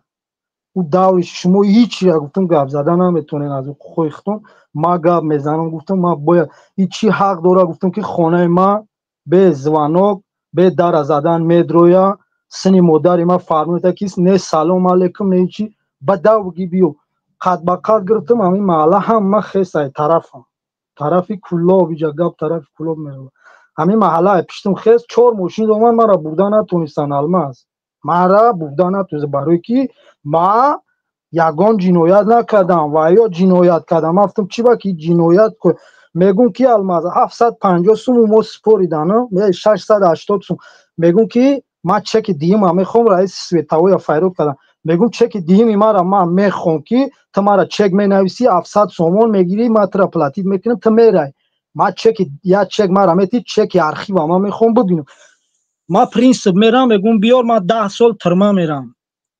ӯ даври шумо ҳичира, гуфтам, гап зада наметонен аз ҳуқуқҳои худтон, ман гап мезанам, гуфтам. Ман бояд и чӣ ҳақ дора, гуфтам, ки хонаи ман бе звонок, бе дара задан медроя, сини модари ман фармоида, ки не салом алейкум, не ҳичи, ба дав биги биё. Қад ба қад гирифтам, ҳамин маҳалла ҳама хесай тарафам, тарафи Куллоб, иҷа гап тарафи Куллоб мерава. Ҳамин маҳалла пиштум хес, чор мошин омад, мара бурда натонистанд. Алмаз, мара бурда натонист, барое ки ма ягон ҷиноят накардам ва ё ҷиноят кардам. Ман гуфтам, чӣ ба ки ҷиноят мегум, ки Алмаз, 750 сум мо споридан, 680 сум. Мегум, ки ман чеки диюма мехоҳам. Раиси световоя файрод кардам. Мегум, чеки диюми мара ман мехоҳам, ки ту мара чек менависӣ, 700 сомон мегирӣ, ман тура платить мекунам, ту мерай. Ман чеки як чек мара метӣ, чеки архива ман мехоҳам бибинам. Ман принцип мерам, мегум, биёр, ман 10 сол тюрьма мерам.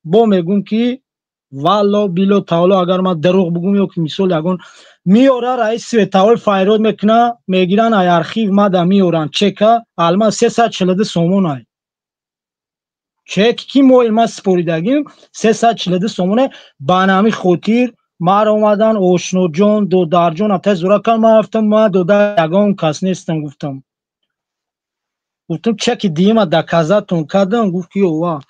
Бо мегум, ки валло било таоло, агар ман дурӯғ бугум ё ки мисол ягон меёра, раиси световой файрод мекуна, мегиран, ай архив мада меёран чека. Алма, 342 сомон ай чек, ки мои ма споридагим, 342 сомоне. Ба нами хотир мара омадан, ошноҷон, додарҷон, атай зура кар. Ман рафтам, ман дода ягон кас нестам, гуфтам. Гуфтам, чеки диюма доказать он кардам. Гуфт, ки ова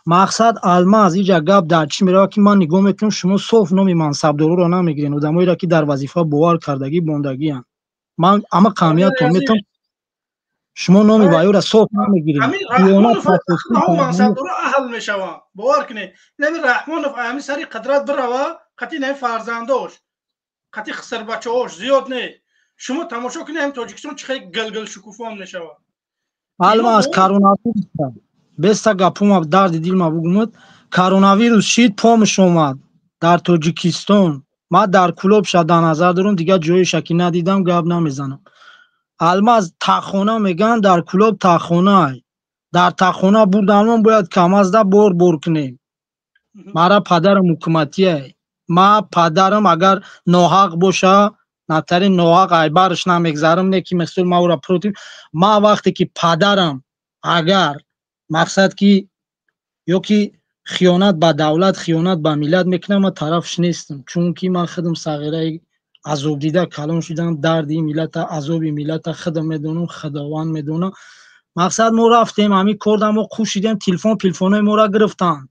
мақсад. Алмаз, иҷа гап дар чӣ меравад, ки ман нигоҳ мекунам, шумо соф номи мансабдороро намегирен, одамоеро, ки дар вазифа бовар кардагӣ мондагианд. Ман ама қаҳамиятон метам, шумо номи ваёра соф намегиред. Мансабдоро аҳл мешаванд, бовар кунед. Нами Раҳмонов ами сари қудрат бирава, қати нами фарзандош, қати хисарбачаҳош, зиёд не, шумо тамошо кунед, ҳам Тоҷикистон чӣ хел гилгил шукуфон мешавад. Алмаз, коронавирус беста гапума, дарди дилма бугумад. Коронавирус шид, помощь омад дар Тоҷикистон. Ман дар Кулоб ша дар назар дорам, дигар ҷоеша ки надидам, гап намезанам. Алмаз, тахона мегӯянд, дар Кулоб тахона. Дар тахона бурданмон, бояд камазда бор бор кунем. Мара падарам ҳукуматия. Ма падарам агар ноҳақ боша, натари ноҳақ айбарш намегзарам, не ки мисол ма ӯра против. Ма вақте ки падарам агар мақсад ки ё ки хиёнат ба давлат, хиёнат ба миллат мекунам, ман тарафш нестам, чунки ман худам сағираи азобдида калон шудам. Дарди миллата, азоби миллата худам медонам, Худованд медонам. Мақсад, мо рафтем, ҳамин корда мо қӯшидем, телефон телефонҳои моро гирифтанд,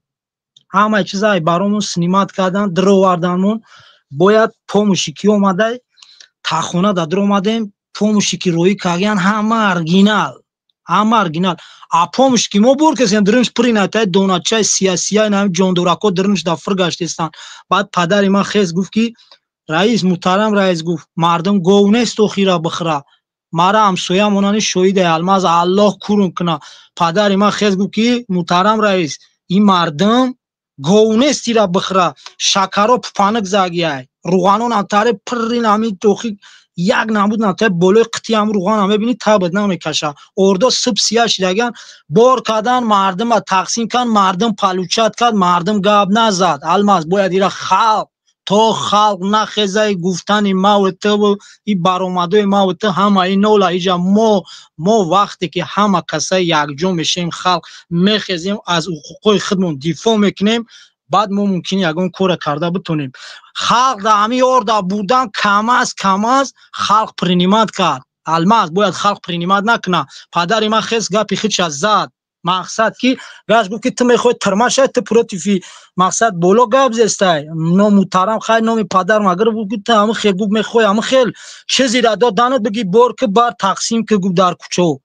ҳамаи чиза баромон снимать кардан, дароварданмон. Бояд помощи ки омадай, тахона да даромадем, помощи ки роӣ кардиян, ҳама оригинал, ҳама оригинал. А помощь ки мо бор касем, дурунш принатай доначаи сиясия, нами ҷондорако дурунш да фир гаштестанд. Баъд падари ман хез гуфт, ки раис, муҳтарам раис, гуфт, мардум гов нест, охира бихӯра. Мара ҳамсоя монани шоҳиде, Алмаз, Аллоҳ курум куна. Падари ман хез гуфт, ки муҳтарам раис, ин мардум гов нест, ира бихӯра, шакаро пупанык загияй, руғанон антаре пирри нами дохи як намуд натай, болои қитиам руғана мебини, табат намекаша, ордо сиб сия шидаган. Бор кардан, мардума тақсим кард, мардум получать кард, мардум гап назад. Алмаз, бояд ира халқ, то халқ нахезаи, гуфтани маву туву и баромадои маву ту ҳама инола. Иҷа мо вақте ки ҳама касаи якҷо мешавем, халқ мехезем, аз ҳуқуқҳои худмон дифоъ мекунем, баъд мо мумкин ягон кора карда битонем. Халқ да ҳамин орда будан камаз камаз халқ принимать кард. Алмаз, бояд халқ принимать накуна. Падари ман хес гапи худша зад. Мақсад ки гаш гуфт, ки ту мехоҳӣ тюрьма шавӣ, ту против мақсад боло гап зестай, номуҳтарам. Хай, номи падарам агар гуфт, ту ҳама хел гуфт, мехоҳӣ ҳама хел чизира доданат, биги бор ки бар тақсим ки, гуфт, дар кӯчо.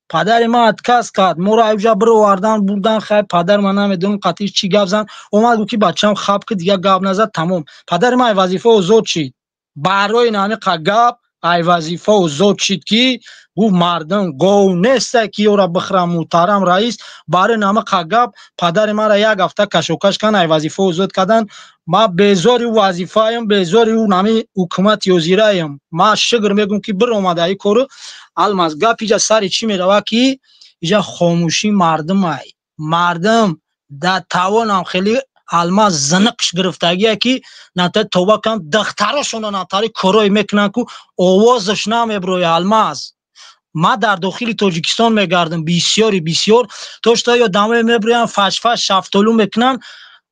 Падари ман отказ кард, моро айҷа бировардан, бурдан. Хай, падар ман намедонам қатъи чӣ гап зан, омад, гуфт, ки бачам хаб ки дигар гап назад, тамом. Падари ман ай вазифа озод шид барои намиқа гап, ай вазифа озод шид, ки гуфт, мардум гов нестай, ки ёра бихӯрам, муҳтарам раис. Барои намиқа гап падари маро як ҳафта кашокаш кан, ай вазифа озод кардан. Ман безори ӯ вазифаям, безори ӯ нами ҳукумати ҳозираям. Ман шукр мегӯм, ки биромада ин кору. Алмаз, гап иҷа сари чӣ мерава, ки иҷа хомӯшӣ мардумай, мардум дар тавонам хеле Алмаз зиниқш гирифтагие ки ната тоба кам духтарошона натари корое мекунанд ку овозаш намеброи. Алмаз, ман дар дохили Тоҷикистон мегардам, бисёри бисёр то шуто ё дамое меброянд, фашфаш шафтолу мекунанд.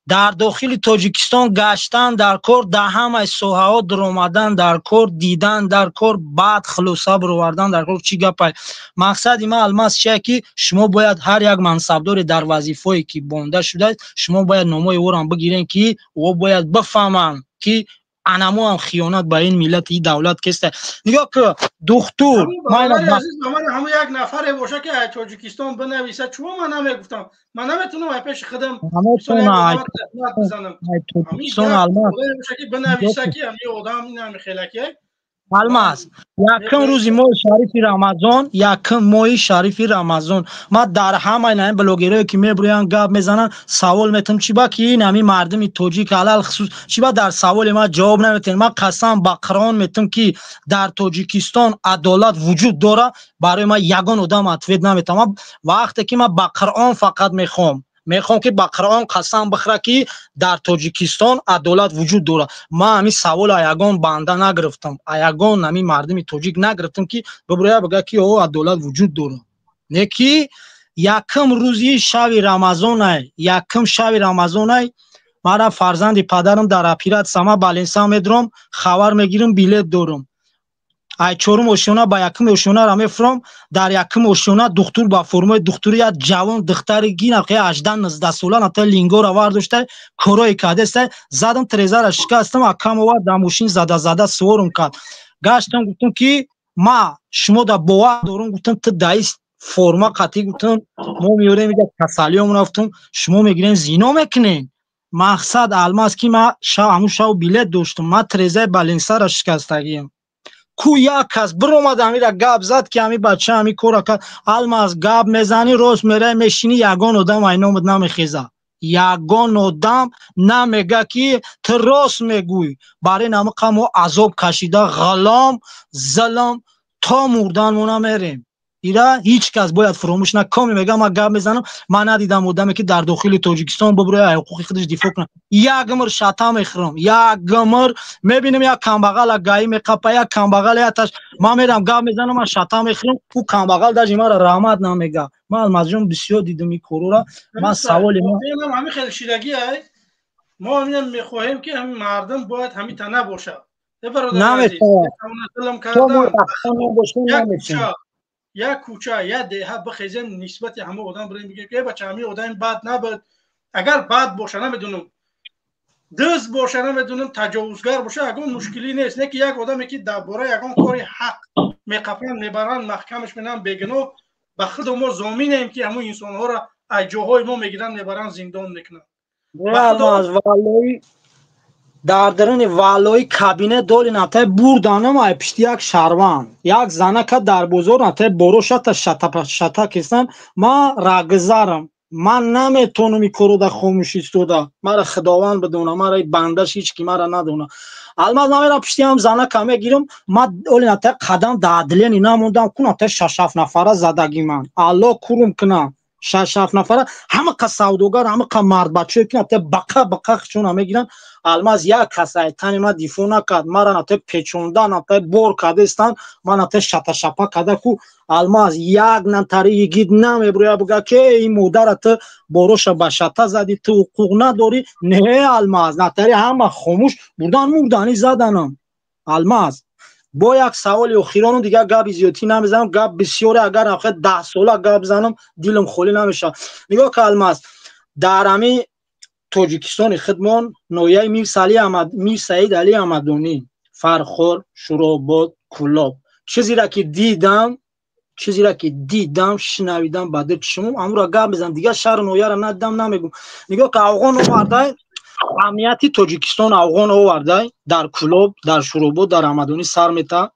Дар дохили Тоҷикистон гаштан дар кор, дар ҳамаи соҳаҳо дуромадан дар кор, дидан дар кор, баъд хулоса бировардан дар кор. Чӣ гапай? Мақсади ман, Алмаз, чие ки шумо бояд ҳар як мансабдоре дар вазифое ки бонда шудааст, шумо бояд номои ӯрам бигирен, ки ӯ бояд бифаҳманд, ки анамоам хиёнат ба ин миллат, и давлат кеста. Нигоҳ ки, духтур. Ҳамун як нафаре боша, ки ай Тоҷикистон бинависа, чумо ман намегуфтам, ман наметунам ай пеши худам бизанам. Бинависа, ки ҳами одам инами хелаки. Алмаз, якум рӯзи моҳи шарифи Рамазон, якум моҳи шарифи Рамазон, ман дар ҳамаи наин блогерое, ки мебурӯянд, гап мезананд, савол метам: чӣ ба ки ин ҳамин мардуми тоҷик, алалхусус, чӣ ба дар саволи ман ҷавоб наметиҳанд? Ман қасам ба Қуръон метам, ки дар Тоҷикистон адолат вуҷуд дорад? Барои ман ягон одам ответ наметам. Вақте ки ман ба Қуръон фақат мехоҳам, ки ба Қуръон қасам бихӯра, ки дар Тоҷикистон адолат вуҷуд дорад. Ман ҳамин савол ягон банда нагирифтам, ягон ҳамин мардуми тоҷик нагирифтам, ки бибурая бигӯяд, ки о адолат вуҷуд дорад. Не ки якум рӯзи шави Рамазонай, якум шави Рамазонай, мара фарзанди падарам дар оператсия, ман баленса медурам, хабар мегирам, билет дорам. Ай чорум ошёна ба якум ошёнара мефурам. Дар якум ошёна духтур ба формаи духтури, як ҷавон духтари гинақи 18-19 сола ната лингора вардошта, корое кардеста. Задам, трезара шикастам, акам овард, дар мошин зада зада суворум кард. Гаштам, гуфтам, ки ма шумо да бовар дорум. Гуфтам, ту даи форма қатъӣ, гуфтам, мо меёрем ига касалиёмона, гуфтам, шумо мегирем, зино мекунем. Мақсад, Алмаз, ки ма ҳамун шав билет доштам, ма трезаи баленсара шикастагиям ку як кас биромад, ҳамира гап зад, ки ҳами бача ҳами кора кард. Алмаз, гап мезанӣ, рост мерай, мешинӣ, ягон одам айномад намехеза, ягон одам намега, ки ту рост мегӯй. Барои намиқа мо азоб кашида, ғулом, зулм то мурданмо намерем. Ира ҳеҷ кас бояд фуромӯш накоми. Мега ман гап мезанам, ман надидам одаме, ки дар дохили Тоҷикистон бибурӯя, ҳуқуқи худаш дифоъ кунад. Як умр шата мехӯрам, як умр мебинам, як камбағала гаӣ меқапа, як камбағал яташ, ман мерам, гап мезанам, ман шата мехӯрам, ӯ камбағал даже мара раҳмат намега. Ман, Алмазҷон, бисёр дидам ин корора. Ман саволи ҳамин хел шидагӣ ай мо ҳамин мехоҳем, ки ҳамин мардум бояд ҳамин тана бошад. Наметавонад. Як кӯча, як деҳа бихезем, нисбати ҳама одам бирем, бигем, ки э бача, ҳамин одами бад набуд. Агар бад боша, намедунам, дузд боша, намедунам, таҷовузгар боша, ягон мушкилӣ нест. Не ки як одаме, ки дар бораи ягон кори ҳақ меқапанд, мебаранд, маҳкамаш менанд бегуноҳ, ба худу мо зоминем, ки ҳамун инсонҳоро аз ҷоҳои мо мегиранд, мебаранд, зиндон мекунанд. Дар даруни валлои кабинет доли натай бурданам, ай пишти як шарванд, як занака дар бозор натай боро шата шата кестан. Ман рагзарам, ман наметонам и коро да хомӯш истода. Мара Худованд бидона, мара бандаш ҳеҷ ки мара надона. Алмаз, намерам, пишти ҳам занака мегирам. Ман оли натай қадам да адлени намондам ку натай шаш-ҳафт нафара задаги ман, Алло курум кунам, шаш-ҳафт нафара, ҳамақа савдогар, ҳамақа мардбачое, ки натай бақа бақа чуна мегиранд. Алмаз, як кас айтани ман дифоъ накард. Мара натай печонда, натай бор кардастанд, ман натай шаташапа карда ку. Алмаз, як натари йигит намебурӯя, бига, ки ин модара ту бороша ба шата задӣ, ту ҳуқуқ надорӣ. Не, Алмаз, натари ҳама хомӯш бурдан, мурданӣ заданам. Алмаз, бо як саволи охирону дигар гапи зиёдтӣ намезанам, гап бисёре, агар охир 10 сола гап занам, дилам холӣ намешавад. Нигоҳ ка, Алмаз, дар ҳамин Тоҷикистони худмон, ноҳияи Мир Саид Али Ҳамадонӣ, Фархор, Шӯробод, Кӯлоб, чизеро ки дидам, чизеро ки дидам, шунавидам, ба дил чишмом, амуро гап мезанам. Дигар шаҳру ноҳияро надидам, намегум. Нигоҳ ка, афғон овардай, амнияти Тоҷикистон афғон овардай, дар Кӯлоб, дар Шӯробод, дар Ҳамадонӣ сар мета,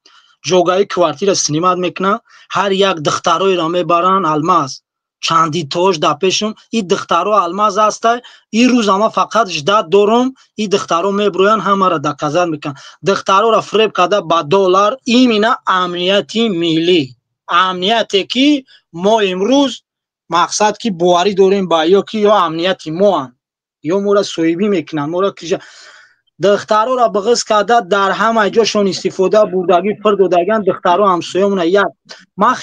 ҷогаи квартира снимать мекунад, ҳар як духтароеро мебаранд. Алмаз, чандитош дар пешум и духтаро, Алмаз, ҳастай. Ин рӯз ама фақат ждать дорум, и духтаро меброянд, ҳамаро доказать мекунанд. Духтароро фиреб карда ба доллар, именно амнияти миллӣ, амнияте ки мо имрӯз мақсад ки боварӣ дорем ба ё ки ё амнияти моанд. Ё моро соҳибӣ мекунанд, моро киша духтарора бағиз карда, дар ҳама ҷошон истифода бурдагӣ, пир додагиан духтаро ҳамсоямона. Як ман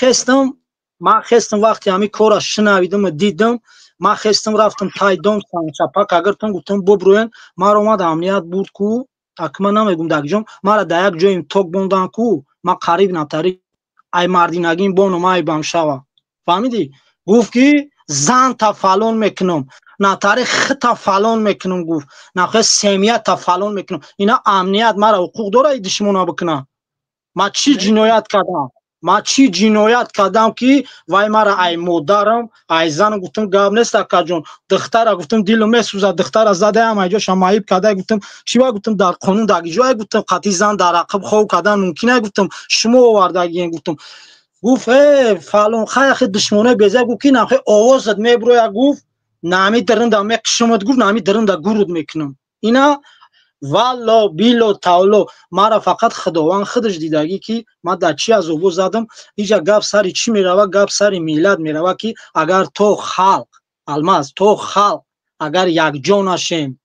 хестам, вақте ҳамин корра шунавидиму дидам, ман хестам, рафтам тай дом, сангчапак агиртам, гуфтам: «Буброен». Маро омад, амният бурд ку, аки ман намегум дар ҷом, мара дар як ҷоим ток бондан ку, ман қариб натари ай мардинагим боном, айбам шава, фаҳмидӣ? Гуфт ки занта фалон мекунам, натари хита фалон мекунам, гуфт нахе семьята фалон мекунам. Ина амният мара ҳуқуқ дора и душмона бикуна? Ман чӣ ҷиноят кардам? Ман чӣ ҷиноят кардам, ки вай мара ай модарам, ай занам? Гуфтам: «Гап нест, акаҷон, духтара», гуфтам, «дилам месӯзад, духтара задаям, айҷоша маиб карда». Гуфтам: «Чӣ ва?» Гуфтам: «Дар қонун дар ҷое», гуфтам, «қатъи зан дар ақиб хов кардан мумкин?» Гуфтам: «Шумо овардагиен», гуфтам. Гуфт: «Э, фалон, хай, душмонои беза», гуфт, ки нахе овозат меброя, гуфт, «нами дарында меқишумад», гуфт, «нами дарында гуруд мекунам». Ина валло било тавло, мара фақат Худованд худаш дидагӣ, ки ман дар чӣ азобо задам. Иҷа гап сари чӣ мерава? Гап сари миллат мерава, ки агар то халқ, Алмаз, то халқ агар якҷо нашем,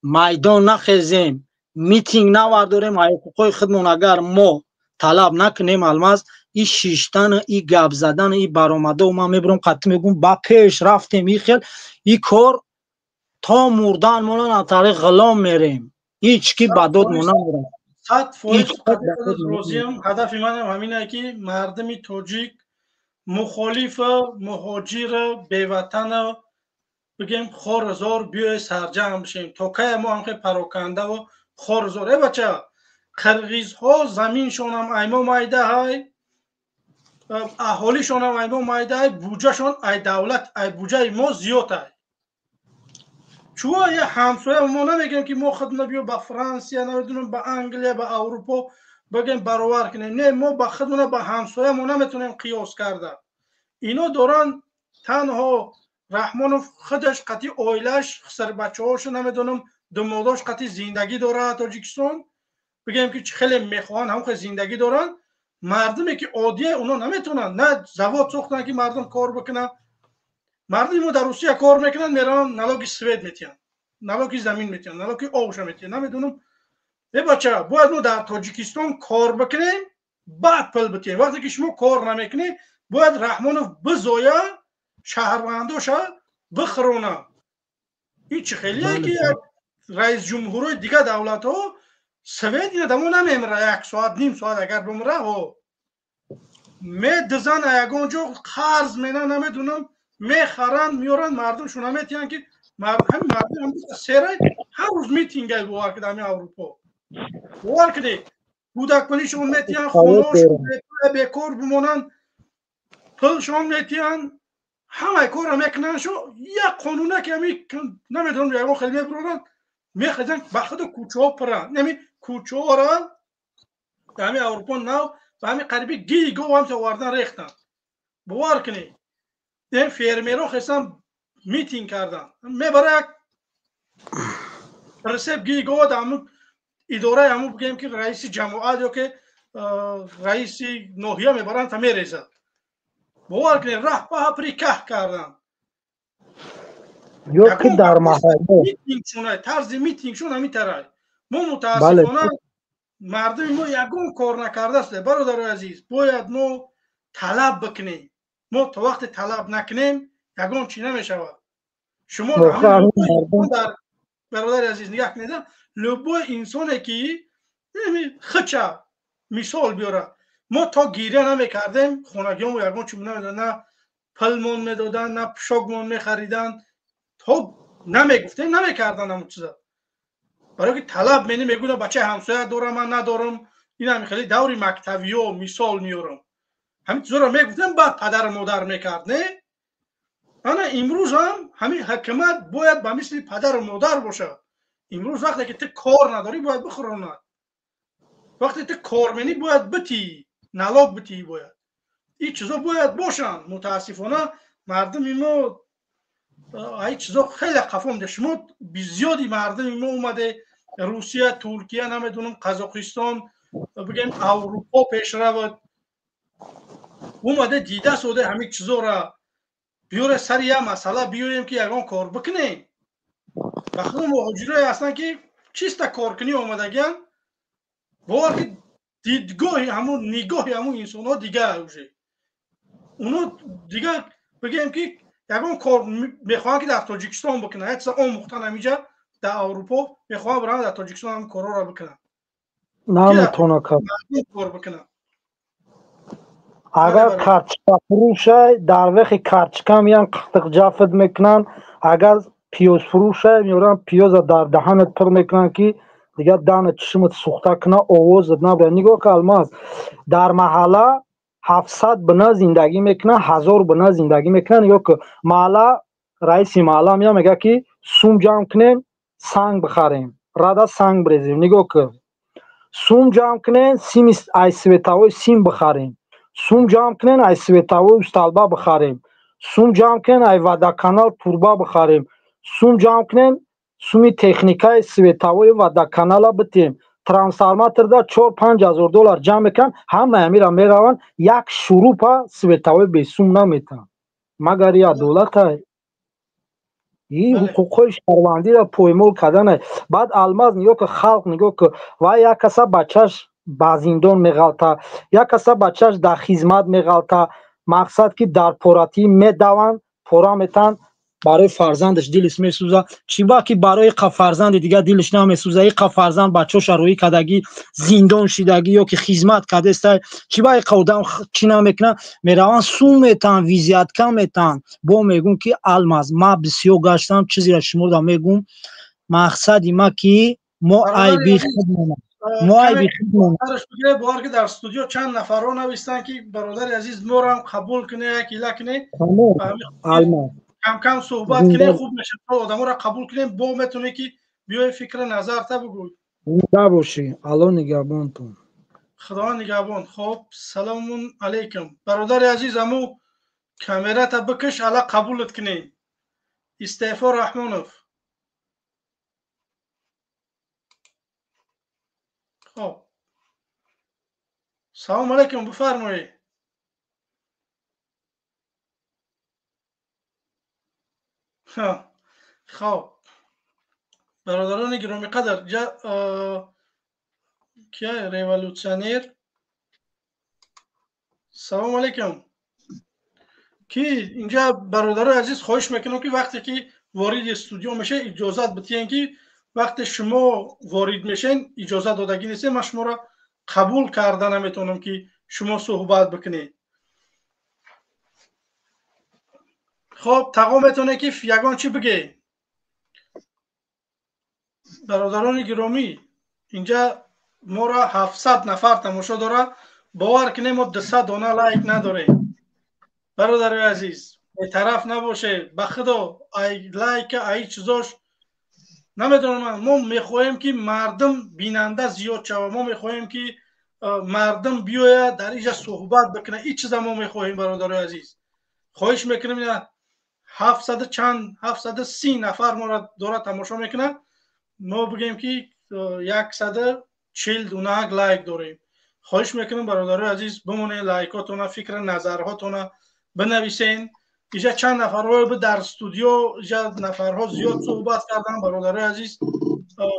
майдон нахезем, митинг навардорем, ҳуқуқҳои худмон агар мо талаб накунем, Алмаз, и шиштану и гап задану и баромадо, ман мебурам, қатъи мегӯм, ба пеш рафтем, и хел и кор то мурдан монан тариқ ғулом мерем, ҳеҷ ки ба дод мо намерам. 100% розиям. Ҳадафи манам ҳамине, ки мардуми тоҷик, мухолифа, муҳоҷира, беватана, бигем, хорзор, биёе сарҷамъ бишем. То кая мо ҳамхе парокандаву хорзор? Э, бача, қирғизҳо заминшонам аймо майдаҳай, аҳолишонам аймо майдаҳай, буҷашон ай давлат, ай буҷаи мо зиёд ай. Чӯ я ҳамсоя мо намегӯем, ки мо худна биё ба Франсия, намедонам, ба Англия, ба Аврупо бигем, баровар кунем? Не, мо ба худмона ба ҳамсоя мо наметонем қиёс карда. Ино доранд, танҳо Раҳмонов худаш қатъи оилаш, хисарбачаҳошо, намедонам, думодош қатъи зиндагӣ дорад. Тоҷикистон, бигем, ки хеле мехоҳанд, ҳамхел зиндагӣ доранд. Мардуме ки оддие, оно наметавонанд на завод сохтанд, ки мардум кор бикунанд. Мардуми мо дар Русия кор мекунанд, мераванд, налоги свет метиҳанд, налоги замин метиҳанд, налоги обша метиҳанд, намедонам. Э, бача, бояд мо дар Тоҷикистон кор бикунем, баъд пул битиҳем. Вақте ки шумо кор намекунед, бояд Раҳмонов бизоя, шаҳрвандоша бихӯрона. Ин чӣ хелие, ки як раисҷумҳурои дигар давлатҳо свет ина дамо намемира, як соат, ним соат агар бимира, ҳо медизан, ягон ҷо қарз мена, намедонам, мехаранд, меоранд, мардумшо наметиҳанд, ки ҳамин мардум серай ҳар рӯз митингай. Бовар кунед, ҳамин Аврупо, бовар кунед, кӯдакпулишон метиҳанд, хонашон бекор бимонанд, пулшон метиҳанд, ҳамаи корро мекунанд. Шо як қонуна ки ҳами намедонам, ягон хел мебуроранд, мехезанд, ба худу кӯчаҳо пуранд. Ҳами кӯчаҳоро дар ҳами Аврупо нав ба ҳами қариби гигов ҳамса овардан, рехтанд. Бовар кунед, ин фермерҳо хестан, митинг карданд, мебара як прицеп гигова дар ҳамун идораи ҳамун, бигем, ки раиси ҷамоат ё ки раиси ноҳия мебаранд та мерезад. Бовар кунед, раҳ паҳа приках карданд. Ё ки дар маҳалла тарзи митингшон ҳамин тарай. Мо мутаассифона мардуми мо ягон кор накардааст. Бародарои азиз, бояд мо талаб бикунем. Мо то вақте талаб накунем, ягон чӣ намешавад. Шумо, бародари азиз, нигаҳ кунед, любой инсоне ки хича мисол биёра, мо то гиря намекардем, хонагиҳомо ягон чӣ намедоданд, на пулмон медоданд, на пӯшокмон мехариданд. То намегуфтем, намекарданд ҳамон чиза. Барое ки талаб мени мегӯям, бачаи ҳамсоя дорам, ман надорам. Ин хеле даври мактабиё мисол меорам. Ҳамин чизоро мегуфтем, баъд падару модар мекард, не? Ана имрӯз ҳам ҳамин ҳукумат бояд ба мисли падару модар бошад. Имрӯз вақте ки ту кор надорӣ, бояд бихӯронад. Вақте ту кор менӣ, бояд битӣ, налог битӣ, бояд ин чизо бояд бошанд. Мутаассифона мардуми мо ай чизо хеле қафо монда. Шумо зиёди мардуми мо омаде Русия, Туркия, намедонам, Қазоқистон, бигем, Аврупо пешравад, омаде, дида соде ҳамин чизора. Биёре, сари як масъала биёем, ки ягон кор бикунем. Ба худо муҳоҷирое ҳастанд, ки чиста коркунӣ омадагиан, бовар ки дидгоҳи ҳамун, нигоҳи ҳамун инсонҳо дигар уже. Уно дигар бигем ки ягон кор мехоҳанд ки дар Тоҷикистон бикунанд, як чиза омӯхтан ҳаминҷа дар Аврупо, мехоҳанд биранд дар Тоҷикистон ҳам корҳоро бикунанд. Наметавона кард. Кор бикунанд. Агар карточка фурӯшай, дар вехи карточка меян қихтиқ ҷафт мекунанд, агар пиёз фурӯшай, меоранд пиёза дар даҳанат пур мекунанд, ки дигар даҳнат чишмат сӯхта кунад, овозат набарад. Нигоҳ ка Алмаз, дар маҳалла 700 бина зиндагӣ мекунанд, 1000 бина зиндагӣ мекунанд. Нигоҳ ка, маҳалла раиси маҳалла меяд, мегӯяд ки сум ҷамъ кунем, санг бихарем, рада санг бирезем. Нигоҳ ка, сум ҷамъ кунем, сими ай световой сим бихарем, сум ҷамъ кунем, ай световой столба бихарем, сум ҷамъ кунем, ай водоканал турба бихарем, сум ҷамъ кунем, суми техникаи световой водоканала битем, трансформаторда 4-5 ҳазор доллар ҷамъ мекунанд, ҳамаи ҳамира мераванд, як шурупа световой бесум наметаҳанд. Магар и адолатай? И ҳуқуқҳои шаҳрвандиро поймол карданай. Баъд Алмаз нигоҳ ка, халқ нигоҳ ка, вай як каса бачаш ба зиндон меғалта, як каса бачаш дар хизмат меғалта, мақсад ки дар поратӣ медаванд, пора метаҳанд, барои фарзандаш дилиш месӯзад. Чӣ ба ки барои қа фарзанди дигар дилиш намесӯзад? И қа фарзанд бачаша рӯӣ кардагӣ, зиндон шидагӣ ё ки хизмат кардестай, чӣ ба и қа одам чӣ намекунад? Мераванд сум метаҳанд, визиятка метаҳанд. Бо мегӯм ки Алмаз, ман бисёр гаштам, чизеро шуморо мегӯм, мақсади ма ки мо айби худмонам, мо айби худмонам. Бовар ки дар студио чанд нафарро навистанд ки бародари азиз, морам қабул куне, як ила куне, Алмаз кам-кам суҳбат кунем, хуб мешавад, одаморо қабул кунем, бо метавонем ки биёи фикри назарта бигӯй. Зинда бошӣ, Алло нигаҳбонтон. Худо нигаҳбон. Хоб, саломун алайкум. Бародари азиз, аму камерата бикиш, ала қабулат кунем. Истеъфо Раҳмонов. Хоб, салому алайкум, бифармоед. Хоб, бародарони гиромиқадр, кия революционер? Салому алайкум. Ки инҷа бародарои азиз, хоҳиш мекунам ки вақте ки вориди студио мешавед, иҷозат бидиҳем ки вақте шумо ворид мешавед, иҷозат додагӣ нестед, ман шуморо қабул карда наметавонам ки шумо суҳбат бикунед. Хоб, тағо метавонед ки ягон чӣ бигӯед? Бародарони гиромӣ, инҷа моро 700 нафар тамошо дорад, бовар кунем мо 200 дона лайк надорем. Бародарои азиз, бетараф набошед, ба худо ай лайка, ай чизош намедонам. Мо мехоҳем ки мардум бинанда зиёд шавад, мо мехоҳем ки мардум биёяд дар инҷа суҳбат бикунад. Ин чиза мо мехоҳем, бародарои азиз. Хоҳиш мекунем, ина 700 чанд, 730 нафар моро дорад тамошо мекунад, мо бигӯем ки 140 дона лайк дорем. Хоҳиш мекунем бародарои азиз, бимонед, лайкотона, фикри назарҳотона бинависен. Инҷа чанд нафарҳо дар студио, инҷа нафарҳо зиёд суҳбат карданд. Бародарои азиз,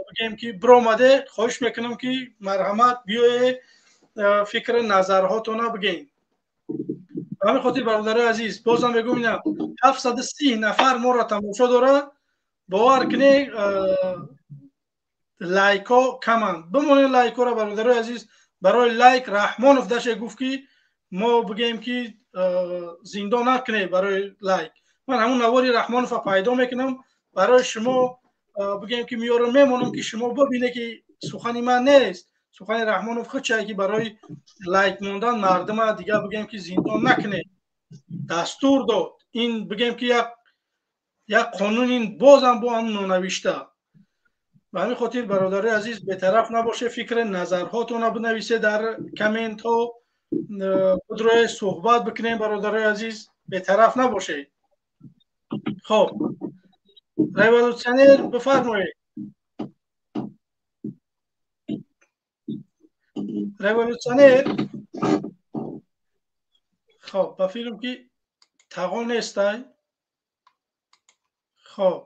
бигӯем ки биромаде, хоҳиш мекунам ки марҳамат биёед, фикри назарҳотона бигӯед. Ба ҳамин хотир бародарои азиз, бозам мегӯм, ина 730 нафар моро тамошо дорад, бовар кунед лайкҳо каманд. Бимонед лайкҳоро бародарои азиз. Барои лайк Раҳмонов даше гуфт ки мо бигӯем ки зиндон накунед барои лайк. Ман ҳамун навори Раҳмоновро пайдо мекунам барои шумо, бигӯем ки меёрам, мемонам ки шумо бибинед ки сухани ман нест, сухани Раҳмонов худчае ки барои лайк мондан мардума дигар бигӯем ки зиндон накунед дастур дод. Ин бигӯем ки як қонун, ин бозам бо ҳам нонавишта. Ба ҳамин хотир бародарои азиз, бетараф набошед, фикри назарҳотонро бинависед дар комментҳо, худро суҳбат бикунем. Бародарои азиз, бетараф набошед. Хоб, революционер бифармоед. Революционер. Хоб, ба филм ки тағо нестай. Хоб,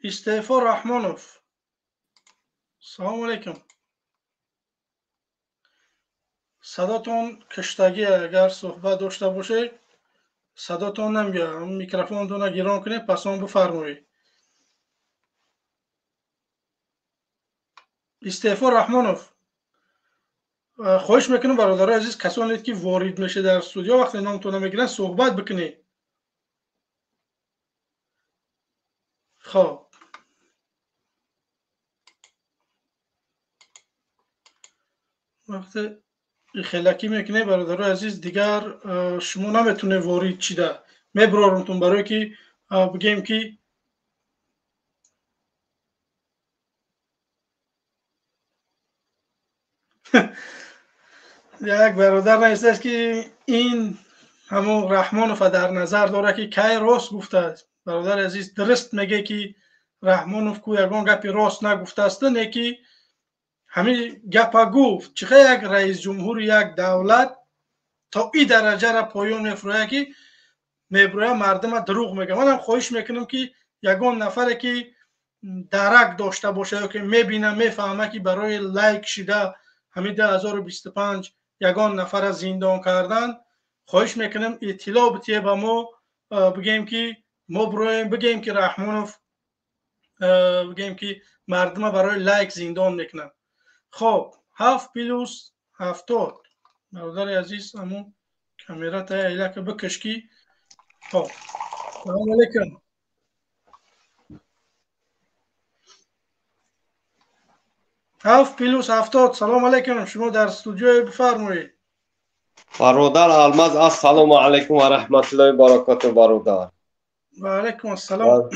Истеъфо Раҳмонов, салому алайкум. Садотон киштагӣ, агар суҳбат дошта бошед, садотон намеояд. Микрофонтонро гирон кунед, пас он бифармоед. Истеъфо Раҳмонов, хоҳиш мекунам, бародарои азиз, касоне ки ворид мешед дар студио, вақте номтонро мегиранд, суҳбат бикунед. Хоб, вақте хелакӣ мекунед, бародарои азиз, дигар шумо наметунед ворид шида, мебурорумтон, барое ки бигем ки як бародар навиштааст, ки ин ҳамон Раҳмонова дар назар дорад, ки кай рост гуфтааст. Бародари азиз, дуруст мегӯе, ки Раҳмонов ку ягон гапи рост нагуфтааст, не ки ҳамин гапа гуфт. Чӣ хел як раисҷумҳури як давлат то ин дараҷара поён мефурӯяд, ки мебурӯяд, мардума дурӯғ мегӯяд? Манам хоҳиш мекунам, ки ягон нафаре ки дарак дошта бошад ё ки мебина, мефаҳма, ки барои лайк шида ҳамин 2025 ягон нафара зиндон кардан, хоҳиш мекунам, иттилоъ битие ба мо, бигем ки мо бироем, бигем ки Раҳмонов, бигем ки мардума барои лайк зиндон мекунад. Хоб, 7 + 70. Бародари азиз, ҳамун камерата айлака бикаш ки. Хоб, салому алайкум. 7 + 70, салому алайкум, шумо дар студиои, бифармоед. Бародар Алмаз, ассалому алайкум ва раҳматуллоҳи баракату, бародар. Ва алайкум ассалом.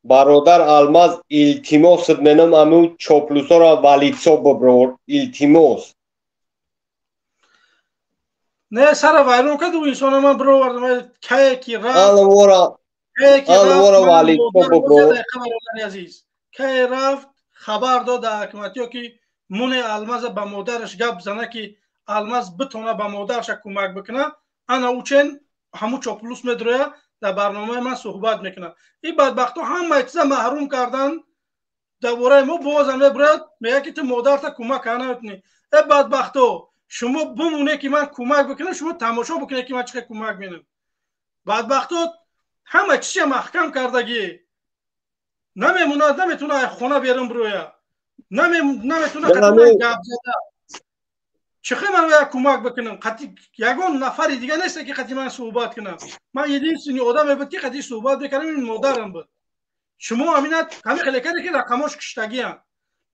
Бародар Алмаз, илтимосат менам, аму чоплусоро валитсо биброр, илтимос. Не, сара вайрон кард ӯ инсона, ман бировардам, кае ки рафт. Алвора. Кае ки алвора валитсо биброр. Бародари азиз, кае рафт, хабар дод дар ҳакиматиё, ки муне Алмаза ба модараш гап зана, ки Алмаз битона ба модараша кӯмак бикуна, ана учен ҳамун чоплус медроя, дар барномаи ман суҳбат мекунад. Ин бадбахтҳо ҳамаи чиза маҳрум кардан дар бораи мо, бозам мебурад, мегӯяд, ки ту модарта кӯмак карда наметунӣ. Э бадбахто, шумо бимоне, ки ман кӯмак бикунам, шумо тамошо бикунед, ки ман чӣ қадр кӯмак менам. Бадбахто ҳама чиза маҳкам кардагӣ, намемонад, наметуна аз хона берун бироя, наметуна гап зада. Чӣ хел ман як кӯмак бикунам? Ягон нафари дига нест, ки қати ман суҳбат кунам. Ман единственный одаме буд, ки қати суҳбат мекардам, ин модарам буд. Шумо ҳамина ҳамин хеле карде, ки рақамош киштагиам,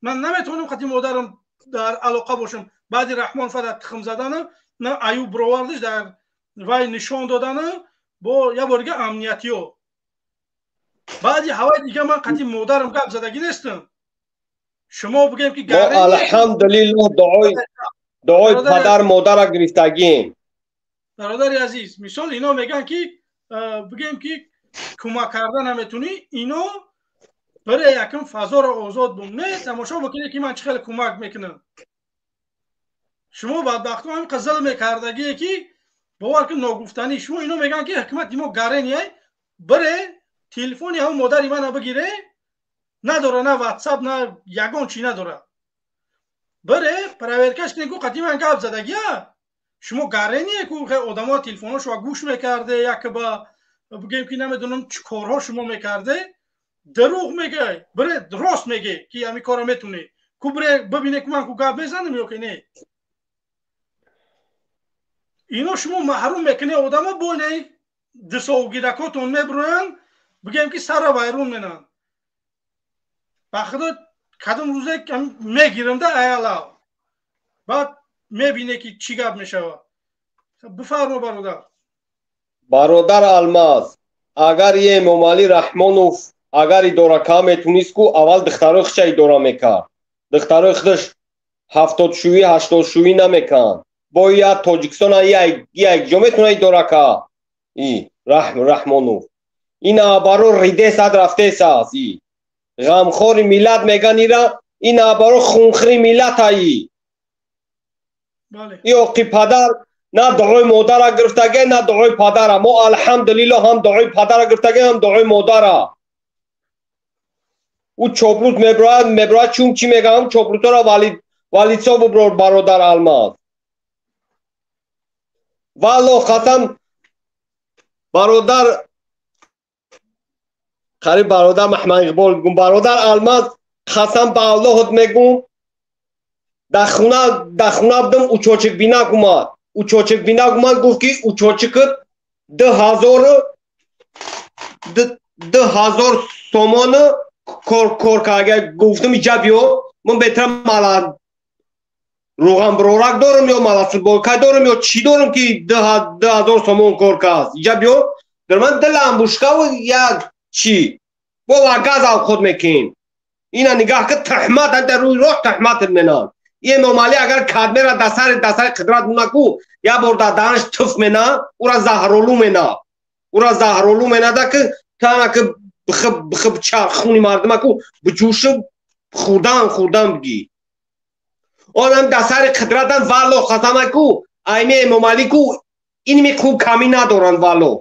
ман наметавонам қати модарам дар алоқа бошам. Баъди Раҳмон фада тухм задану на Аюб бировардиш, дар вай нишон додану бо як бор дига амниятиё, баъди ҳаваи дига ман қати модарам гап задагӣ нестам. Шумо бигем, ки алҳамдулилло, дуои падар модара гирифтагим. Бародари азиз, мисол, ино мегӯянд, ки бигем, ки кӯмак карда наметунӣ. Ино баре якм фазоро озод бум, не тамошо бикунед, ки ман чӣ хеле кӯмак мекунам. Шумо бадбахтҳо ҳамин қадр зулм мекардагие, ки бовар кун, ногуфтанӣ. Шумо ино мегӯянд, ки ҳукумати мо гарение. Бире телефони ҳамн модари мана бигире, надора, на ватсап, на ягон чӣ надора. Бире проверка ш кунед, ку қати ман гап задагия. Шумо гарение ку одамо телефоношо гӯш мекарде, якба бигем, ки намедонам чӣ корҳо шумо мекарде. Дурӯғ мегӯй, бире рост мегӯй, ки ҳамин корро метунӣ ку. Бире бибине, ку ман ку гап мезанам ё ки не. Ино шумо маҳрум мекунед одамо, боне дусовгиракотон мебироянд, бигем, ки сара вайрон менанд. Ба худо, кадом рӯзе мегирам да аялав, баъд мебине, ки чӣ гап мешавад. Бифармо, бародар. Бародар Алмаз, агар е Эмомалӣ Раҳмонов агар идора каа метунист ку, аввал духтарои худша идора мекард. Духтарои худаш 70 шӯӣ, 80 шӯӣ намекунанд. Бояд Тоҷикистона як ҷо метуна идора каа и Раҳмонов. Ин абаро ридесад, рафтесааст. И ғамхори миллат меган ира, ин абаро хунхри миллатаи. И оқи падар на дуои модара гирифтаге, на дуои падара. Мо, алҳамдулилло, ҳам дуои падара гирифтаге, ҳам дуои модара. Ӯ чоплус меброяд, меброяд, чун чӣ мегӯям, чоплусоро валисо буброр, бародар Алмаз. Валло қасам, бародар, қариб бародар Маҳмад Иқбол гум, бародар Алмаз, қасам ба Аллоҳот мегум, дар хуна будам, учочик бинак омад. Учочик бинак омад, гуфт ки учочикат 2000 сомон кор карда. Гуфтам, иҷа биё, ман бетара мала рӯған бирорак дорам ё мала футболка дорам ё чӣ дорам ки 2000 сомон кор кард. Иҷа биё, дар ман ду ламбушкаву як чӣ бо газ авход мекунем. Ина нигаҳ ки таҳмат дар рӯи роҳ таҳматат менад. Эмомалӣ агар кадмера дар сари қудрат монаку, як бор дар даҳанаш туф мена, ура заҳролу мена, ура заҳролу менада ки тана ки бихиб бихиб хуни мардумаку биҷӯшиб хӯрдан хӯрдан бигӣ. Одам дар сари қудратан, валло қасамаку, айми Эмомалӣ ку инми хуб камӣ надоранд, валло.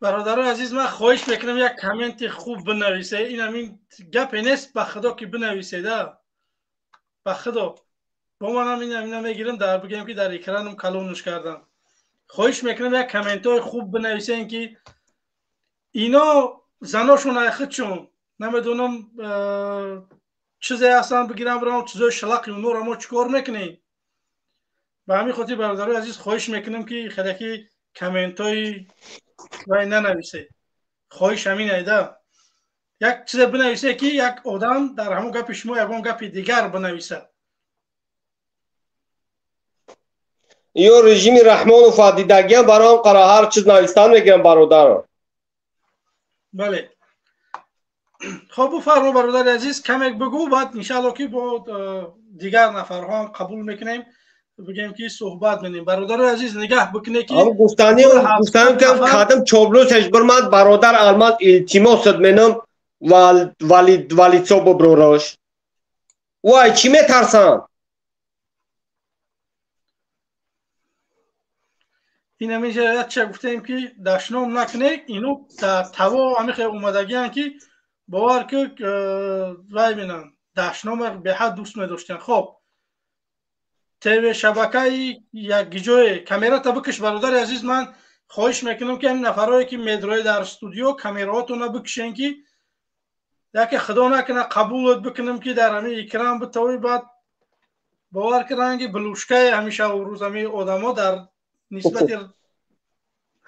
Бародарои азиз, ман хоҳиш мекунам, як комменти хуб бинависе. Ин ҳамин гапе нест, ба худо ки бинависеда, ба худо бо манам ин ҳамина мегирам, дар бигем ки дар экраном калонуш кардам. Хоҳиш мекунам, як комментҳои хуб бинависен, ки ино заношон айхудшон намедонам чизе ҳастанд, бигирам бирам чизои шалақи онҳоро мо чӣ кор мекунем. Ба ҳамин хотир, бародарои азиз, хоҳиш мекунам ки хеляки комментҳои вай нанависе. Хоҳиш ҳамин айда, як чизе бинависе ки як одам дар ҳамон гапи шумо ягон гапи дигар бинависад. Ё режими Раҳмонов дидагиам, бароам қара ҳар чиз навистан мегирам, бародаро. Бале, хоб, буфармо, бародари азиз, камек бигӯ, баъд иншаалло ки бо дигар нафарҳоам қабул мекунем, бигем ки суҳбат менем. Бародарои азиз, нигаҳ бикуне ки гуфтаним ки кадам чоблусаш бирмад, бародар Алмаз, илтимосат менам, валицо бубророш. Вай, чӣ метарсанд? Ин ҳаминҷа якча гуфтем ки дашном накунед, ино дар таво ҳамихе омадагианд ки бовар ки вай менанд, дашнома беҳад дӯст медоштанд. Хоб, ТВ шабакаи якҷое камерата бикиш, бародари азиз. Ман хоҳиш мекунам ки ҳамин нафарое ки медрои дар студио, камераҳотона бикишен, ки яке худо накунад қабулот бикунам ки дар ҳамин экран битавӣ, баъд бовар кунанд ки блушкаи ҳамеша рӯз ҳамин одамо дар нисбати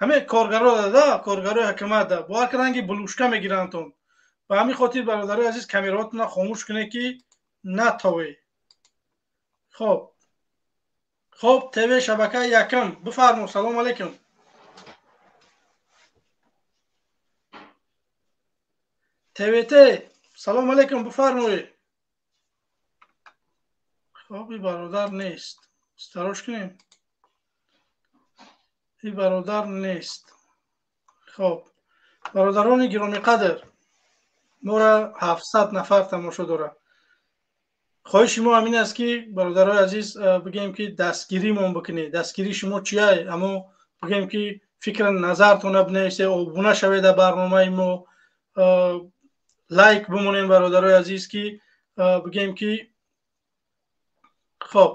ҳамин коргаро да, коргарои ҳукумат да, бовар кунанд ки блушка мегирандтон. Ба ҳамин хотир, бародарои азиз, камераҳотона хомӯш кунед ки натове. Хоб, ТВ шабакаи якам, бифармо. Салому алайкум. ТВТ, салому алайкум, бифармоед. Хоб, и бародар нест, старош кунем, и бародар нест. Хоб, бародарони гиромиқадр, моро 700 нафар тамошо дорад. Хоҳиши мо ҳамин аст ки, бародарои азиз, бигем ки дастгиримон бикунед. Дастгирии шумо чия? Аммо бигем ки фикра назартона бинависед, обуна шавед дар барномаи мо, лайк бимонем, бародарои азиз, ки бигем ки хоб,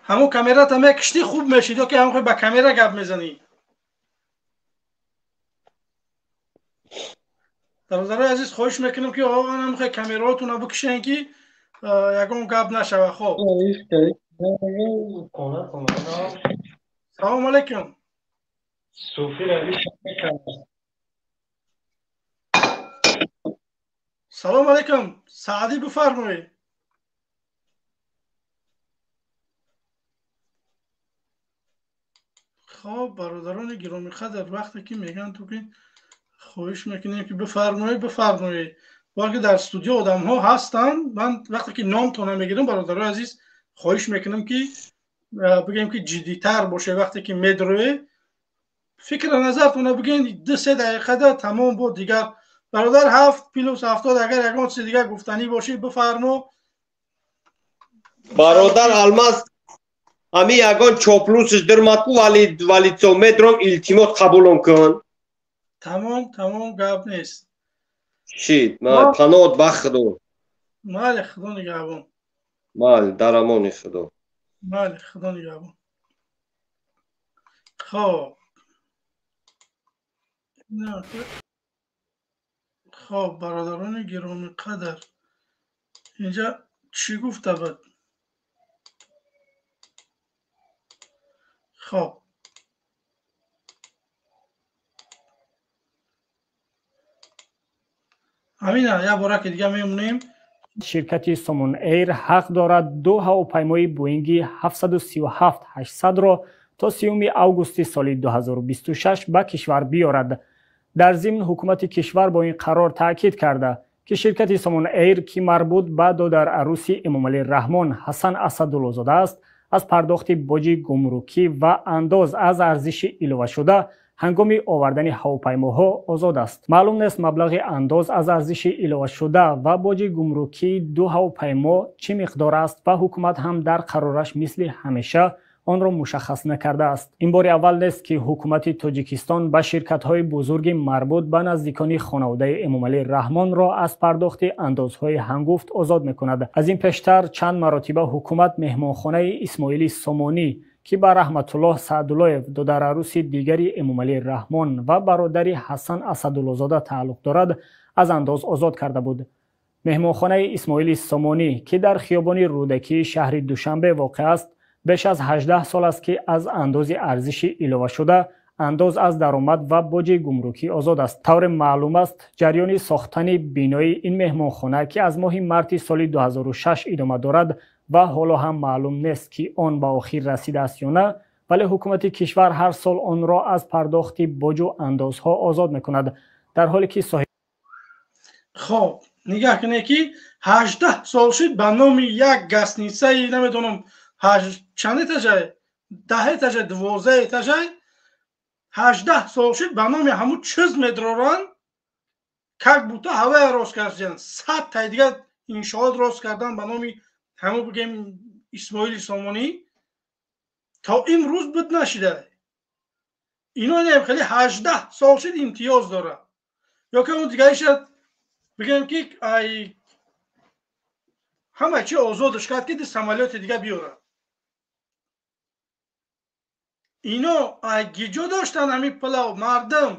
ҳамон камерата мекиштӣ, хуб мешид, ё ки ҳамон ба камера гап мезанӣ? Бародарои азиз, хоҳиш мекунам ки ҳамхе камераҳотона бикишен ки ягон гап нашава. Хоб, салому алайкум. Салому алайкум, Саъдӣ, бифармоед. Хоб, бародарони гиромиқадр, вақте ки мегӯянд ту ки хоҳиш мекунем ки бифармоед, бифармоед. Балки дар студио одамҳо ҳастанд. Ман вақте ки номтона мегирам, бародарои азиз, хоҳиш мекунам ки бигем ки ҷиддитар боше. Вақте ки медроед, фикра назартона бигӯен, 2-3 дақиқада тамом. Бо дигар бародар 7+70, агар ягон чизи дигар гуфтанӣ бошӣ, бифармо. Бародар Алмаз, ҳамин ягон чоплусш дирмадку, валицо медром, илтимос, қабулон кун. Тамом, тамом, гап нест. Шид, майли, паноҳат ба Худо. Майли, Худо нигаҳбон. Майли, дар амони Худо. Майли, Худо нигаҳбон. Хоб, хоб, бародарони гиромиқадр, инҷа чӣ гуфта буд? Хоб, ҳамина як бора ки дига мемонем. Ширкати Сомон Эйр ҳақ дорад ду ҳавопаймои Боинги 737-800-ро то 30 августи соли 2026 ба кишвар биёрад. Дар зимн ҳукумати кишвар бо ин қарор таъкид карда, ки ширкати Сомон Эйр, ки марбут ба додараруси Эмомалӣ Раҳмон Ҳасан Асадуллозода аст, аз пардохти боҷи гумрукӣ ва андоз аз арзиши иловашуда ҳангоми овардани ҳавопаймоҳо озод аст. Маълум нест, маблағи андоз аз арзиши иловашуда ва боҷи гумрукии ду ҳавопаймо чӣ миқдор аст ва ҳукумат ҳам дар қарораш мисли ҳамеша онро мушаххас накардааст. Ин бори аввал нест, ки ҳукумати Тоҷикистон ба ширкатҳои бузурги марбут ба наздикони хонаводаи Эмомалӣ Раҳмонро аз пардохти андозҳои ҳангуфт озод мекунад. Аз ин пештар чанд маротиба ҳукумат меҳмонхонаи Исмоили Сомонӣ, ки ба Раҳматуллоҳ Саъдуллоев, додараруси дигари Эмомалӣ Раҳмон ва бародари Ҳасан Асадуллозода тааллуқ дорад, аз андоз озод карда буд. Меҳмонхонаи Исмоили Сомонӣ, ки дар хиёбони Рӯдакии шаҳри Душанбе воқеъ аст, беш аз 18 сол аст, ки аз андози арзиши иловашуда, андоз аз даромад ва боҷи гумрукӣ озод аст. Тавре маълум аст, ҷараёни сохтани бинои ин меҳмонхона, ки аз моҳи марти соли 2006 идома дорад ва ҳоло ҳам маълум нест, ки он ба охир расидааст ё на, вале ҳукумати кишвар ҳар сол онро аз пардохти боҷу андозҳо озод мекунад, дар ҳоле ки соҳиб Хоб, нигаҳ кунед, ки 18 сол шуд, ба номи як гостиницаи, намедонам, чанд этажай, 10 этажай, 12 этажай, 18 сол шуд, ба номи ҳамун чиз медроранд, как будто ҳавая рост карданд, 100 тай дигар иншоот рост кардан ба номи ҳамун, бигем, Исмоили Сомонӣ, то имрӯз буд нашида. Ино нем хеле 18 сол шуд, имтиёз дорад. Ё ки он дигариша бигем, ки ай ҳама чи озодш кард, ки ди самолёти дига биёрад. Ино ай гиҷо доштан ҳамин пула? Мардум,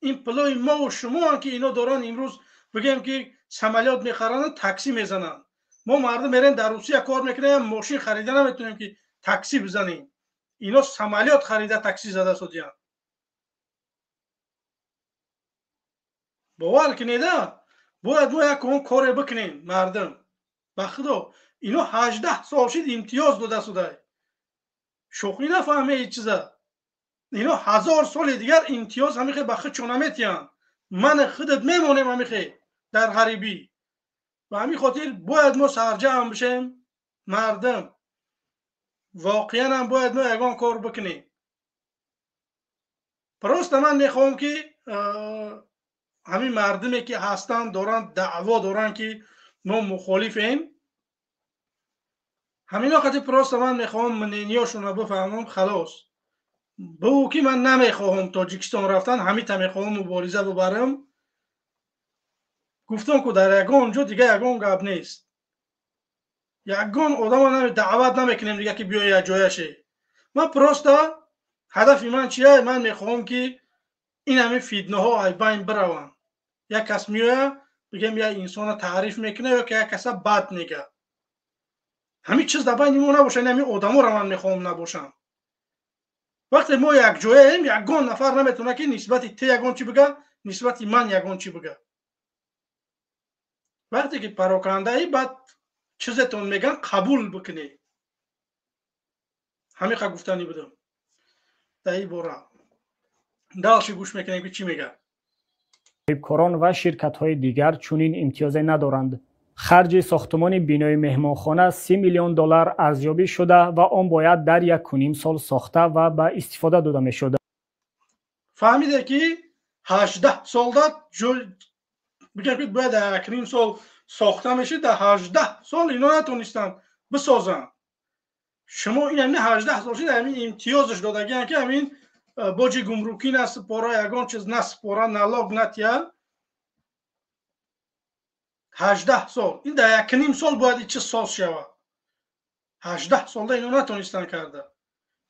ин пулои мову шумоанд, ки ино доранд. Имрӯз, бигем, ки самолёт мехаранду такси мезананд. Мо мардум мерем дар Русия кор мекунем, мошин харида наметонем, ки такси бизанем. Ино самолёт харида, такси зада содиянд. Бовар кунеда, бояд мо як он коре бикунем. Мардум, ба Худо, ино 18 сол шид, имтиёз дода судай. Шӯхӣ нафаҳме ҳеҷ чиза. Ино ҳазор соли дигар имтиёз ҳамихе ба худ чона метиҳанд. Ман худат мемонем ҳамихе дар ғарибӣ. Ба ҳамин хотир бояд мо сарҷамъ бишем. Мардум, воқеан ҳам бояд мо ягон кор бикунем. Просто ман мехоҳам, ки ҳамин мардуме, ки ҳастанд, доранд, даъво доранд, ки мо мухолифем, ҳамино қати просто ман мехоҳам мненияшонро бифаҳмам, халос. Бигӯ, ки ман намехоҳам Тоҷикистон рафтан, ҳамита мехоҳам мубориза бибарам. Гуфтам ку, дар ягон ҷо дига ягон гап нест. Ягон одама даъват намекунем дига, ки биёй як ҷояше. Ман просто ҳадафи ман чия? Ман мехоҳам, ки ин ҳамин фитнаҳо ай байн бираванд. Як кас меояд, бигем, як инсона таъриф мекунад ё ки як каса бад мега, ҳамин чиз дар байни мо набошад. Ҳамин одаморо ман мехоҳам набошам. Вақте мо якҷояем, ягон нафар наметавонад, ки нисбати те ягон чӣ бига, нисбати ман ягон чӣ бига. Вақте ки парокандаӣ, баъд чизетон меган, қабул бикунед. Ҳамиқа гуфтанӣ будам дар ин бора. Дальше гӯш мекунем, ки чӣ мегӯяд. Соҳибкорон ва ширкатҳои дигар чунин имтиёзе надоранд. Харҷи сохтумони бинои меҳмонхона 30 миллион доллар арзёбӣ шуда ва он бояд дар 1,5 сол сохта ва ба истифода дода мешуд. Фаҳмиде, ки 18 солда, бигем, ки бояд дар 1,5 сол сохта мешид, дар 18 сол ино натонистанд бисозанд. Шумо ин ҳамин 18 сол шид, ҳамин имтиёзш додагиан, ки ҳамин боҷи гумрукӣ насупора, ягон чиз насупора, налог натия. 18 сол, ин дар якним сол бояд ин чиз соз шавад. 18 солда ино натонистанд карда.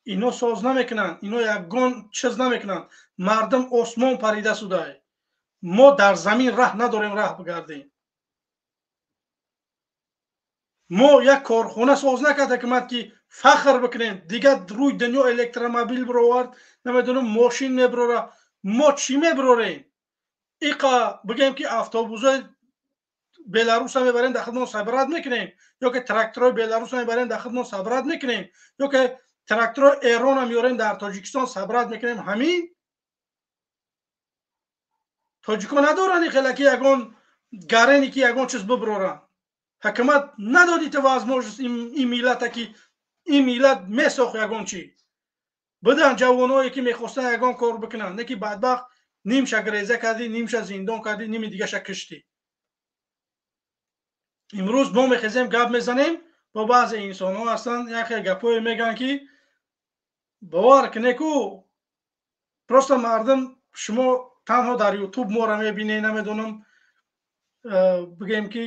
Ино соз намекунанд, ино ягон чиз намекунанд. Мардум осмон парида судай, мо дар замин раҳ надорем, раҳ бигардем. Мо як корхона соз накарда ҳукумат ки фахр бикунем. Дигар рӯи дунё электромобил бировард, намедонам, мошин мебирора. Мо чӣ мебирорем? Иқа бигем ки автобусҳои Беларуса мебарем, дар худмон собрать мекунем, ё ки тракторҳои Беларуса мебарем, дар худмон собрать мекунем, ё ки тракторҳои Эрона меорем, дар Тоҷикистон собрать мекунем. Ҳамин тоҷико надоранд хеле ки ягон гарене ки ягон чиз бибироранд. Ҳукумат надодите возможность ин миллата ки ин миллат месохт ягон чи. Будан ҷавоное ки мехостанд ягон кор бикунанд, не ки бадбахт нимша греза кардӣ, нимша зиндон кардӣ, ними дигаша киштӣ. Имрӯз мо мехезем, гап мезанем, бо баъзе инсонҳо ҳастанд, яке гапҳое мегӯянд ки бовар кунед ку, просто мардум, шумо танҳо дар Ютуб моро мебинед, намедонам, бигем ки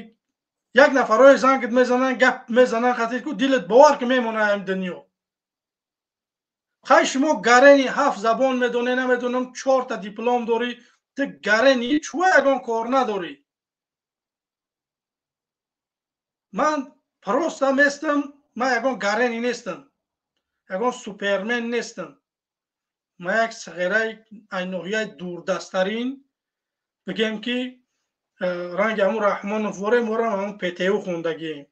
як нафарҳое зангит мезананд, гап мезананд, хатир ку дилат бовар ки мемонад ин дунё. Хай, шумо гарени ҳафт забон медонед, намедонам, чорта диплом дорӣ, ту гарени чӯ ягон кор надорӣ. Ман просто местам, ман ягон гарени нестам, ягон супермен нестам. Ман як сағираи ай ноҳияи дурдасттарин, бигем ки ранги ҳамун Раҳмонов ворем, морам ҳамун ПТУ хондагием.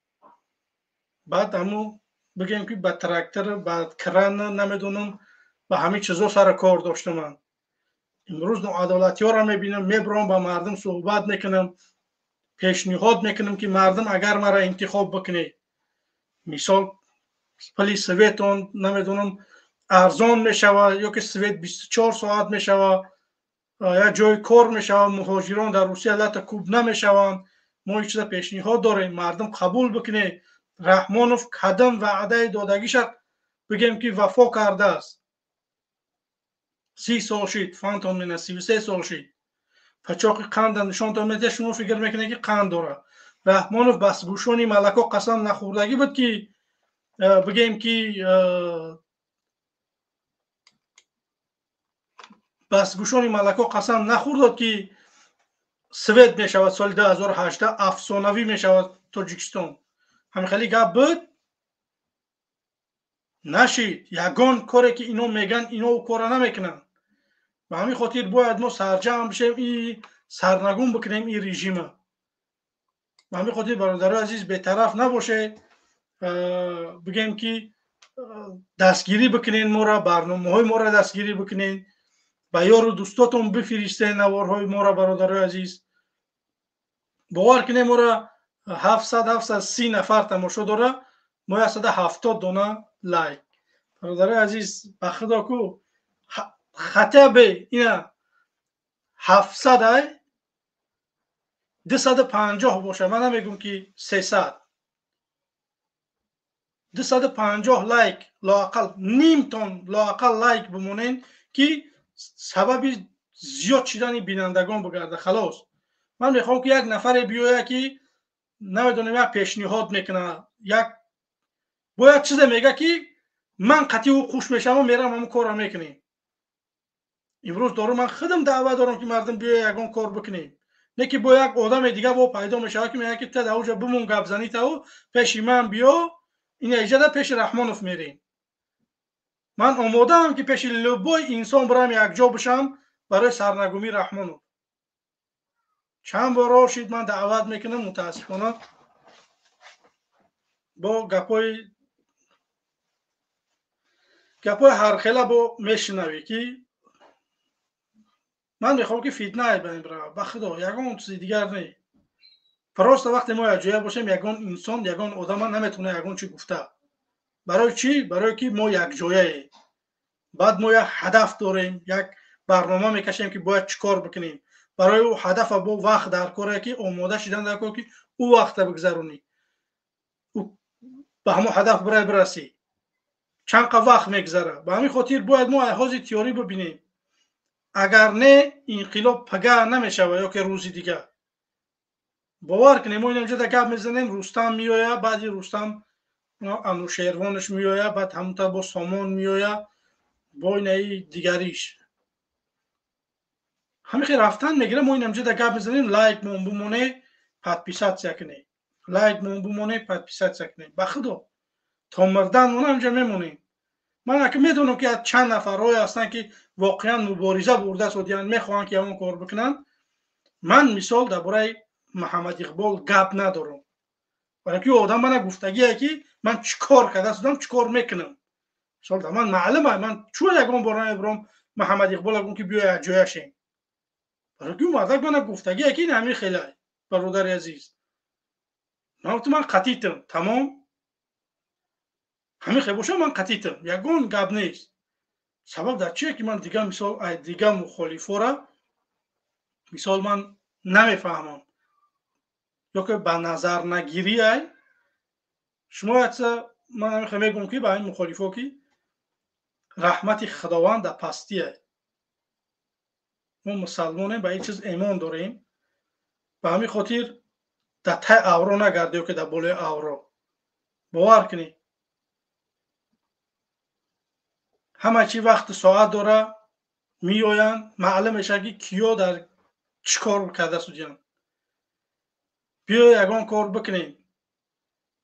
Баъд ҳамун бигем ки ба трактор, ба кран, намедонам, ба ҳамин чизо сара кор доштам. Ман имрӯз ноадолатиҳоро мебинам, мебурам, ба мардум суҳбат мекунам, пешниҳод мекунам ки мардум агар маро интихоб бикунед, мисол пули светон, намедонам, арзон мешавад, ё ки свет 24 соат мешавад, як ҷои кор мешавад, муҳоҷирон дар Русия лата куб намешаванд. Мо ин чиза пешниҳод дорем, мардум қабул бикунед. Раҳмонов кадам ваъдаи додагиша бигем ки вафо кардааст. 30 сол шид, фантон мена, 33 сол шид. Пачоқи қанда нишонтон медиҳад, шумо фикр мекунед ки қанд дорад. Раҳмонов басгӯшони малако қасам нахӯрдагӣ буд ки бигем ки басгӯшони малако қасам нахӯрдод ки свет мешавад соли 2018, афсонавӣ мешавад Тоҷикистон. Ҳамин хеле гап буд, нашид. Ягон коре ки ино меган, ино ӯ кора намекунанд. Ба ҳамин хотир бояд мо сарҷамъ бишем, и сарнагун бикунем ин режима. Ба ҳамин хотир, бародарои азиз, бетараф набошед, бигем ки дастгирӣ бикунед моро, барномаҳои моро дастгирӣ бикунед, ба ёру дӯстотон бифиристед наворҳои моро, бародарои азиз. Бовар кунед, моро 700-730 нафар тамошо дора, мо 170 дона лайк. Бародарои азиз, ба худо ку хотя бы ина 700 ай 250 боша, ман намегӯм ки 300, 250 лайк лоақал, нимтон лоақал лайк бимонед ки сабаби зиёд шидани бинандагон бигарда. Халос, ман мехоҳам ки як нафаре биёяд ки намедонам, як пешниҳод мекунад, як бояд чизе мега ки ман қатъи ӯ хуш мешавам, мерам ҳамон корро мекунем. Имрӯз дорум, ман худам даъват дорам ки мардум биёя ягон кор бикунем, не ки бо як одаме дига бо пайдо мешавад ки мегӯяд ки та дар оҷа бимон, гап занӣ тау пеши ман биё, ин иҷада пеши Раҳмонов мерем. Ман омодаам ки пеши любой инсон бирам, якҷо бишам барои сарнагумии Раҳмонов. Чанд бор шид ман даъват мекунам, мутаассифона бо гапҳои ҳархела бо мешунавӣ ки ман мехоҳам ки фитна айбанем бирава. Ба худо, ягон чизи дигар не. Просто вақте мо якҷоя бошем, ягон инсон, ягон одама наметавона ягон чи гуфта. Барои чӣ? Барое ки мо якҷояем. Баъд мо як ҳадаф дорем, як барнома мекашем ки бояд чӣ кор бикунем. Барои ӯ ҳадафа бо вақт дар коре ки омода шидан дар кор ки ӯ вақта бигзаронӣ, ба ҳамон ҳадаф бирай бирасӣ. Чанд қа вақт мегзара. Ба ҳамин хотир бояд мо ҳозир теорӣ бибинем. Агар не, инқилоб пага намешава ё ки рӯзи дигар. Бовар кунем, мо инҷа гап мезанем, Рустам меояд, баъди Рустам Анушервонаш меояд, баъд ҳамунта бо Сомон меояд, бо инаи дигариш. Ҳамин хел рафтан мегирад, мо инҷа гап мезанем, лайк мон бумоне, подписатсия кунем. Лайк мон бумоне, подписатсия кунем. Ба худо то мурдан мон ҳаминҷа мемонем. Ман ака медонам ки чанд нафарҳое ҳастанд ки воқеан мубориза бурда содиянд, мехоҳанд ки ҳамон кор бикунанд. Ман мисол дар бораи Муҳаммад Иқбол гап надорам. Барои ки одам мана гуфтагие ки ман чӣ кор карда судам, чӣ кор мекунам. Мисол дар ман маълум аст, ман чун ягон бор намебурам Муҳаммад Иқбол гум ки биё як ҷоя шем. Барои ки мардак мана гуфтагие ки ин ҳамин хелай, бародари азиз. Ман гуфтам ман қатитам, тамом. Ҳамин хел бошам ман қатитам, ягон гап нест. Сабаб дар чие ки ман дигар мисол ай дигар мухолифора мисол ман намефаҳмам. Ё ки ба назар нагирӣ ай шумо якса ман ҳамин хел мегӯям ки ба ин мухолифо ки раҳмати Худованд дар пастӣ ай. Мо мусалмонем, ба ин чиз эмон дорем. Ба ҳамин хотир дар тай авро нагардӣ ё ки дар болои авро. Бовар кунед. Ҳама чи вақту соат дора, меоянд, маълум мешавад ки киё дар чӣ кор карда судиянд. Биё ягон кор бикунем.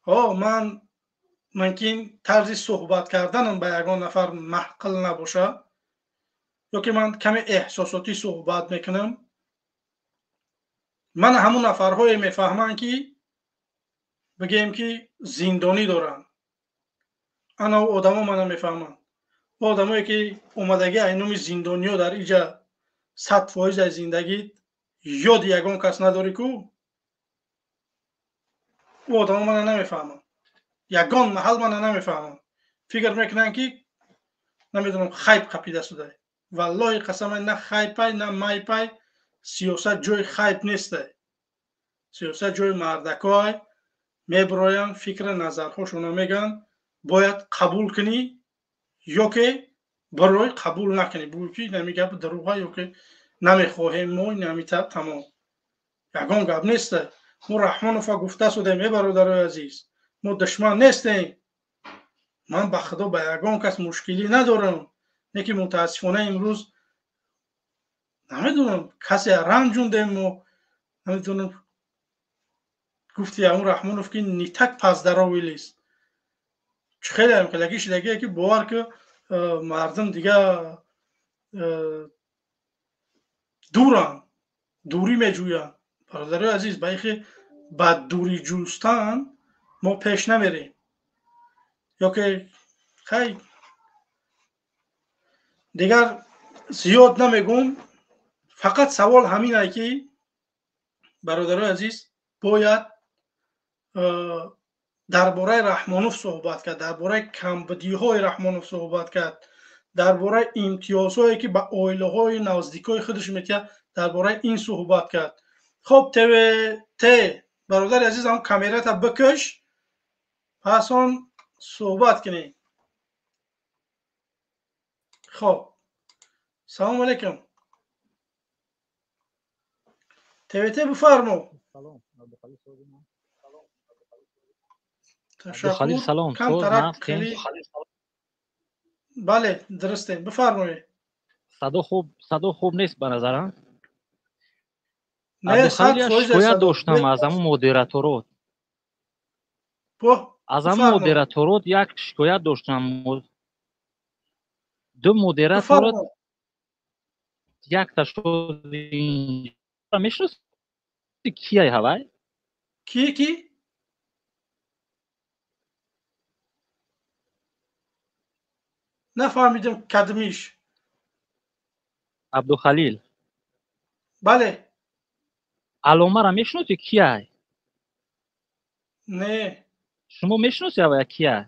Ҳо, ман мумкин тарзи суҳбат карданам ба ягон нафар маъқул набошад, ё ки ман каме эҳсосотӣ суҳбат мекунам. Ман ҳамун нафарҳое мефаҳманд ки бигем ки зиндонӣ доранд. Ана одамо мана мефаҳманд. Одамое ки омадагӣ ай номи зиндониё дар иҷа 100% аз зиндагӣ ёди ягон кас надорӣ ку, ӯ одамо мана намефаҳманд. Ягон маҳал мана намефаҳманд. Фикр мекунанд ки намедонам хайп қапида судай. Валлоҳи қасамай на хайпай, на майпай, сиёсат ҷои хайп нестай. Сиёсат ҷои мардакой, меброянд, фикра назарҳошона мегӯянд, бояд қабул кунӣ ё ки барои қабул накунӣ. Бугӯ ки инами гап дурӯға ё ки намехоҳем мо инами тамом. Ягон гап нестай. Мо Раҳмонова гуфта судем, э бародарои азиз, мо душман нестем. Ман ба худо ба ягон кас мушкилӣ надорам. Не ки мутаассифона имрӯз намедонам касе ранҷундем мо, намедонам гуфти ҳамун Раҳмонов ки не так поздоровились. Чӣ хеле ҳам хелагӣ шидагие ки бовар ки мардум дига дуранд, дурӣ меҷӯянд. Бародарои азиз, ба ихе ба дурӣ ҷустан мо пеш намерем. Ё ки хай дигар зиёд намегӯм, фақат савол ҳамин ай ки бародарои азиз бояд дар бораи Раҳмонов суҳбат кард, дар бораи камбудиҳои Раҳмонов суҳбат кард, дар бораи имтиёзҳое ки ба оилаҳои наздикои худаш метиҳад, дар бораи ин суҳбат кард. Хоб, ТВТ бародари азиз, ҳам камерата бикаш, пас он суҳбат кунем. Хоб, салому алайкум. ТВТ бифармо. Абдухалил салом. Камтарак хеле бале, дурустем, бифармоед. Садо хуб, садо хуб нест ба назарам. Не, Абдухалил, 100% шикоят садо. доштам аз ҳамун модераторот. Аз ҳамун бифармо. модераторот як шикоят доштам. Ду модераторот Бифармо. якта шуд. Мешиносӣ кияй ҳавай? Ки, ки? Нафаҳмидам кадмиш. Абдухалил. Бале. Аломаро мешиносӣ кияй? Не. Шумо мешиносӣ ҳавая кияй?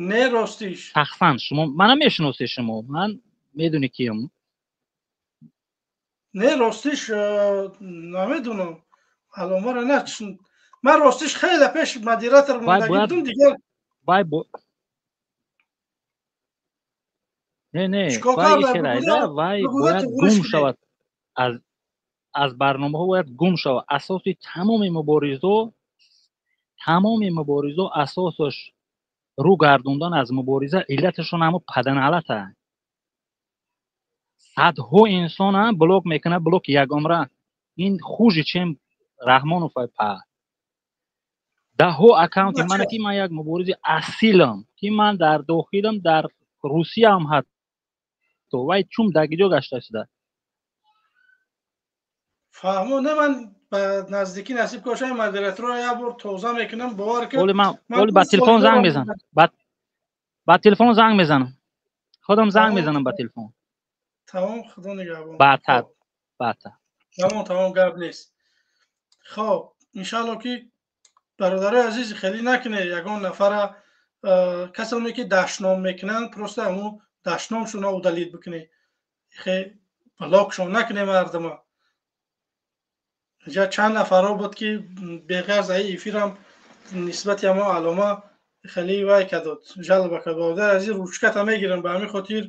Не, ростиш. Шахсан шумо мана мешиносӣ шумо. Ман медонӣ киям? Не, ростиш, намедонам. Аломаро на, ман ростиш хеле пеш модератор Вай мондагӣ бояд будам, дигар вай Не, не, вай хелайда, вай бояд гум шавад, аз барномаҳо бояд гум шавад. Асоси тамоми муборизо, тамоми муборизо асосаш рӯ гардондан аз мубориза, иллаташон ҳамо паданалата. Садҳо инсон блок мекунад, блок ягонра. Ин хуже, чем Раҳмонов па. Даҳҳо аккаунти мана, ки ман як муборизи асилам, ки ман дар дохилам, дар Русияам ҳатто, вай чум дагиҷо гашта шуда. Фаҳмо, не, ман ба наздикӣ насиб кошам, модераторро як бор тоза мекунам, бовар кун. Оли ман оли ба телефон занг мезанам, ба телефон занг мезанам, худам занг мезанам ба телефон. Тамом, худо нигаҳбон. Баъдтар, баъдтар. Тамом, тамом, гап нест. Хоб, иншаалло ки бародарои азиз, хеле накунед ягон нафара, касоне ки дашном мекунанд, просто ҳамун дашномшонро удалить бикунед, хе блокшон накунед мардума. Инҷа чанд нафарҳо буд, ки беғарз аи эфирам нисбати ҳамон алома хеле вай кардод, жалоба кард. Бародари азиз, ручката мегирам, ба ҳамин хотир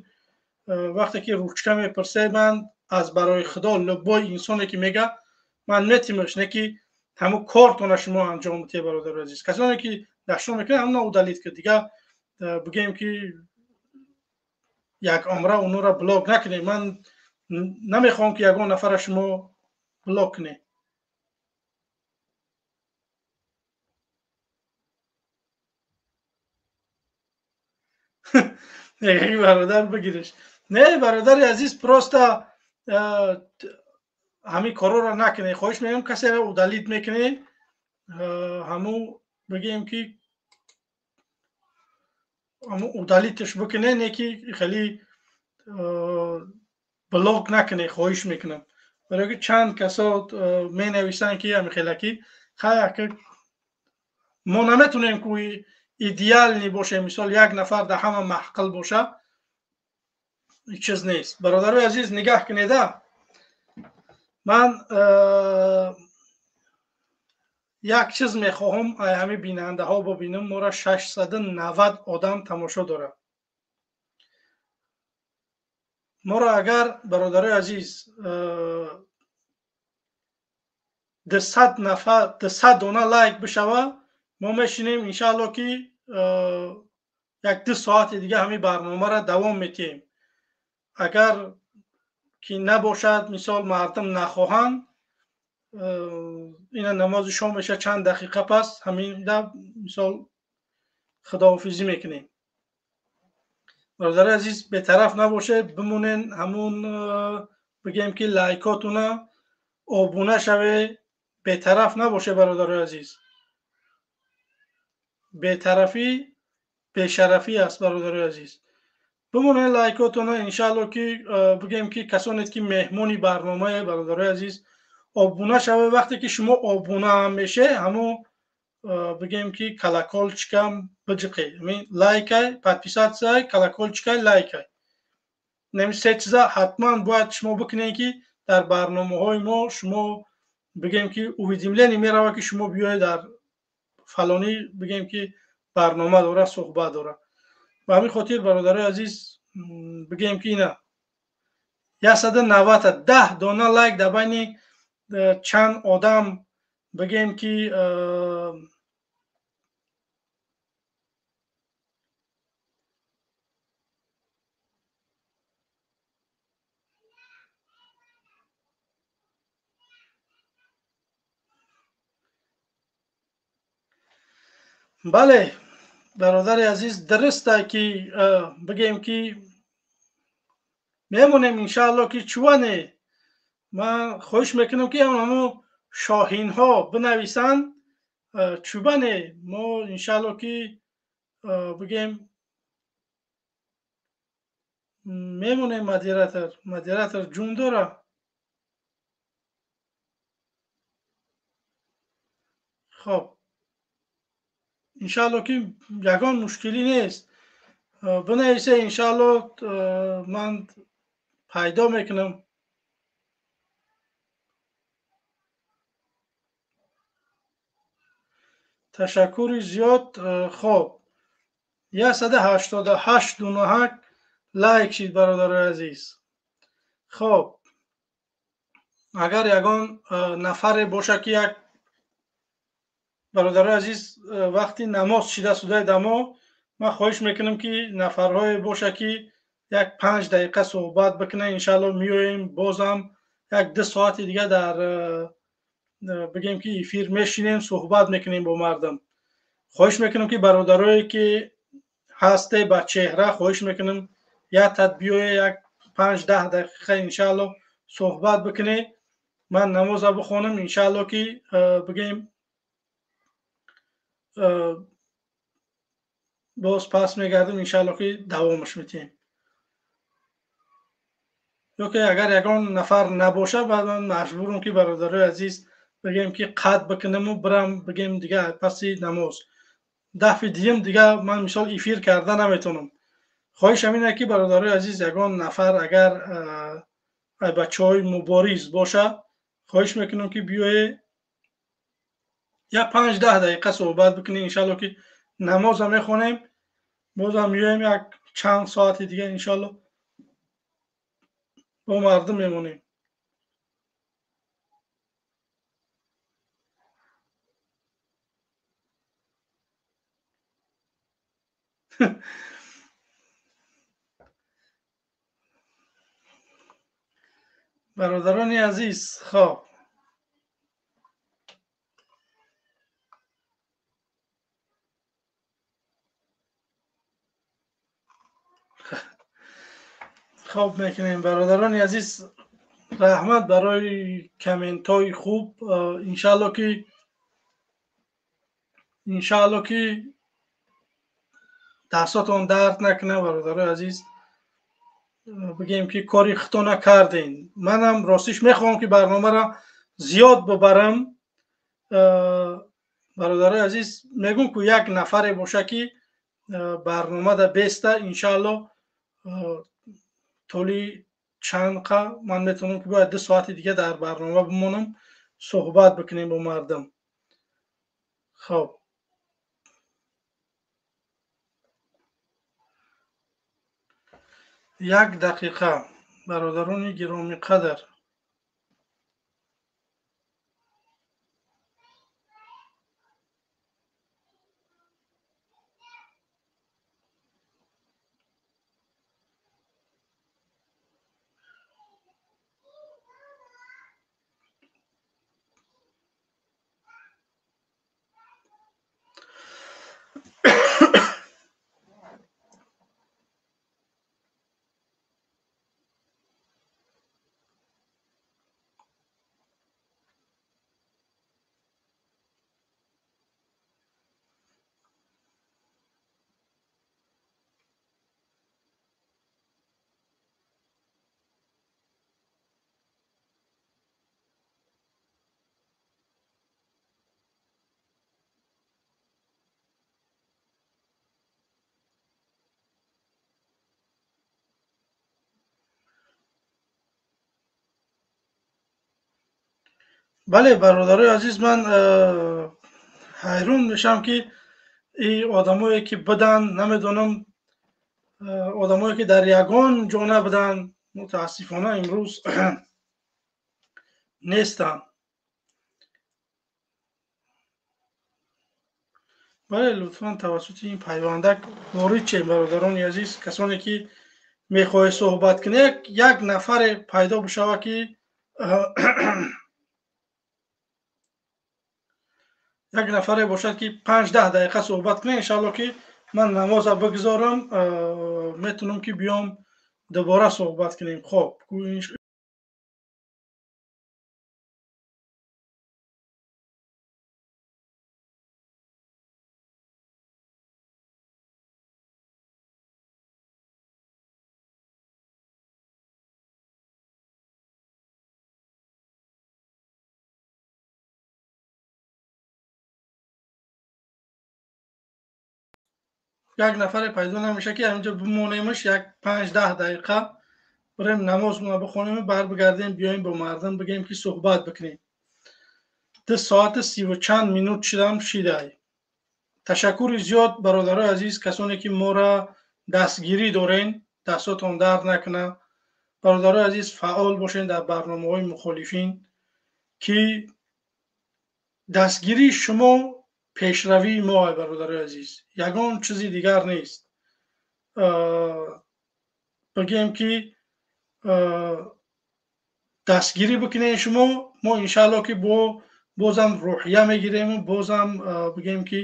вақте ки ручка мепурсед, ман аз барои худо любой инсоне ки мега, ман метимаш, не ки ҳамун кортона шумо анҷом медиҳед. Бародари азиз, касоне ки дашном мекунад, ҳамуна удалить кунед, дигар бигӯем ки як умра онҳоро блок накунед. Ман намехоҳам ки ягон нафара шумо блок кунед. Бародар, бигириш. Не, бародари азиз, просто ҳамин корҳоро накунед, хоҳиш мекунам. Касеро удалить мекунед, ҳамун бигӯем ки ҳамун удалиташ бикунед, не ки хеле блок накунед, хоҳиш мекунам, барои ки чанд касо менависанд ки ҳамин хелакӣ. Хай, мо наметонем ку идеальный бошем, мисол як нафар дар ҳама маҳқил боша, чиз нест. Бародарои азиз, нигаҳ кунеда, ман як чиз мехоҳам ай ҳамин бинандаҳо бибинам. Моро 690 одам тамошо дорад. Моро агар, бародарои азиз, 200 нафар, 200 дона лайк бишава, мо мешинем, иншаалло ки як 2 соати дига ҳамин барномаро давом метиҳем. Агар ки набошад, мисол мардум нахоҳанд, ина намози шом меша, чанд дақиқа пас ҳаминда мисол худоҳофизӣ мекунем. Бародари азиз, бетараф набошед, бимонен, ҳамун бигем ки лайкотуна, обуна шавед, бетараф набошед. Бародари азиз, бетарафӣ бешарафӣ аст. Бародари азиз, бимонед, лайкотуна, иншаалло ки бигем ки касонед ки меҳмони барномае, бародари азиз, обуна шавед. Вақте ки шумо обуна ҳам меше, ҳамун бигем ки колокольчикам биҷиқед, лайкай, подписатсияй, колокольчикай, лайкай, нами се чиза ҳатман бояд шумо бикунед, ки дар барномаҳои мо шумо бигем ки уведомление мерава, ки шумо биёед, дар фалонӣ бигем ки барнома дора, суҳбат дора. Ба ҳамин хотир, бародарои азиз, бигем ки ина 190 10 дона лайк дар байни чанд одам, бигем ки бале, бародари азиз, дуруста ки бигем ки мемонем, иншаалло ки чуване. Ман хоҳиш мекунам ки ҳамун шоҳинҳо бинависанд, чубане мо, иншаалло ки бигем мемонем. Модератор ҷун дора. Хоб, иншаалло ки ягон мушкилӣ нест, бинависе, иншаалло ман пайдо мекунам. Ташаккури зиёд. Хоб, 188 дунаҳак Лайк шид, бародарои азиз. Хоб, агар ягон нафаре боша, ки як бародарои азиз, вақти намоз шида судаи дамо, ман хоҳиш мекунам, ки нафарҳое боша, ки як 5 дақиқа суҳбат бикунад. Иншаалло, меоем, бозам як 2 соати дига дар бигем, ки эфир мешинем, суҳбат мекунем бо мардум. Хоҳиш мекунам, ки бародарое, ки ҳасте ба чеҳра, хоҳиш мекунам, як тат биёе, як 5-10 дақиқа, иншаалло, суҳбат бикунед. Ман намоза бихонам, иншаалло, ки бигем, боз пас мегардем, иншаалло, ки давомаш метиҳем. Ё ки агар ягон нафар набоша, баъд ман маҷбурам, ки, бародарои азиз, бигем, ки қатъ бикунаму бирам, бигем, дига паси намоз дафъи дуюм дига ман мисол эфир карда наметавонам. Хоҳишам ине, ки, бародарои азиз, ягон нафар агар бачаҳои мубориз боша, хоҳиш мекунам, ки биёе, як 5-10 дақиқа суҳбат бикунем. Иншалло, ки намоза мехонем, бозам меоем, як чанд соати дига, иншалло, бо мардум мемонем. Бародарони азиз, хоб, хоб мекунем. Бародарони азиз, раҳмат барои комментҳои хуб. Иншаалло, ки дастотон дард накунад, бародарои азиз. Бигем, ки кори худтона кардем. Манам ростиш мехоҳам, ки барномаро зиёд бибарам. Бародарои азиз, мегӯм, ку як нафаре боша, ки барномада беста, иншаалло, тӯли чанд қа ман метавонам, ки бояд 2 соати дига дар барнома бимонам, суҳбат бикунем бо мардум. Хоб, як дақиқа, бародарони гиромиқадр. Бале, бародарои азиз, ман ҳайрон мешавам, ки и одамое, ки буданд, намедонам, одамое, ки дар ягон ҷо набуданд, мутаассифона, имрӯз нестанд. Бале, лутфан тавассути ин пайвандак ворид шед, бародарони азиз, касоне, ки мехоҳед суҳбат кунед. Як нафаре пайдо бишавад, ки як нафаре бошад, ки 5-10 дақиқа суҳбат кунед, иншаалло, ки ман намоза бигзорам, метавонам, ки биём, дубора суҳбат кунем. Хоб. Як нафаре пайдо намеша, ки ҳаминҷо бимонемаш, як 5-10 дақиқа бирем, намозмона бихонем, барбигардем, биёем, бо мардум, бигем, ки суҳбат бикунем. 2 соату сиву чанд минут шидам шидай. Ташаккури зиёд, бародарои азиз, касоне, ки моро дастгирӣ дорен. Дастотон дард накунад. Бародарои азиз, фаъол бошед дар барномаҳои мухолифин, ки дастгирии шумо пешравии мо, бародарои азиз, ягон чизи дигар нест. Бигем ки дастгирӣ бикунед шумо, мо иншаалло ки бо бозам рӯҳия мегирему бозам бигем ки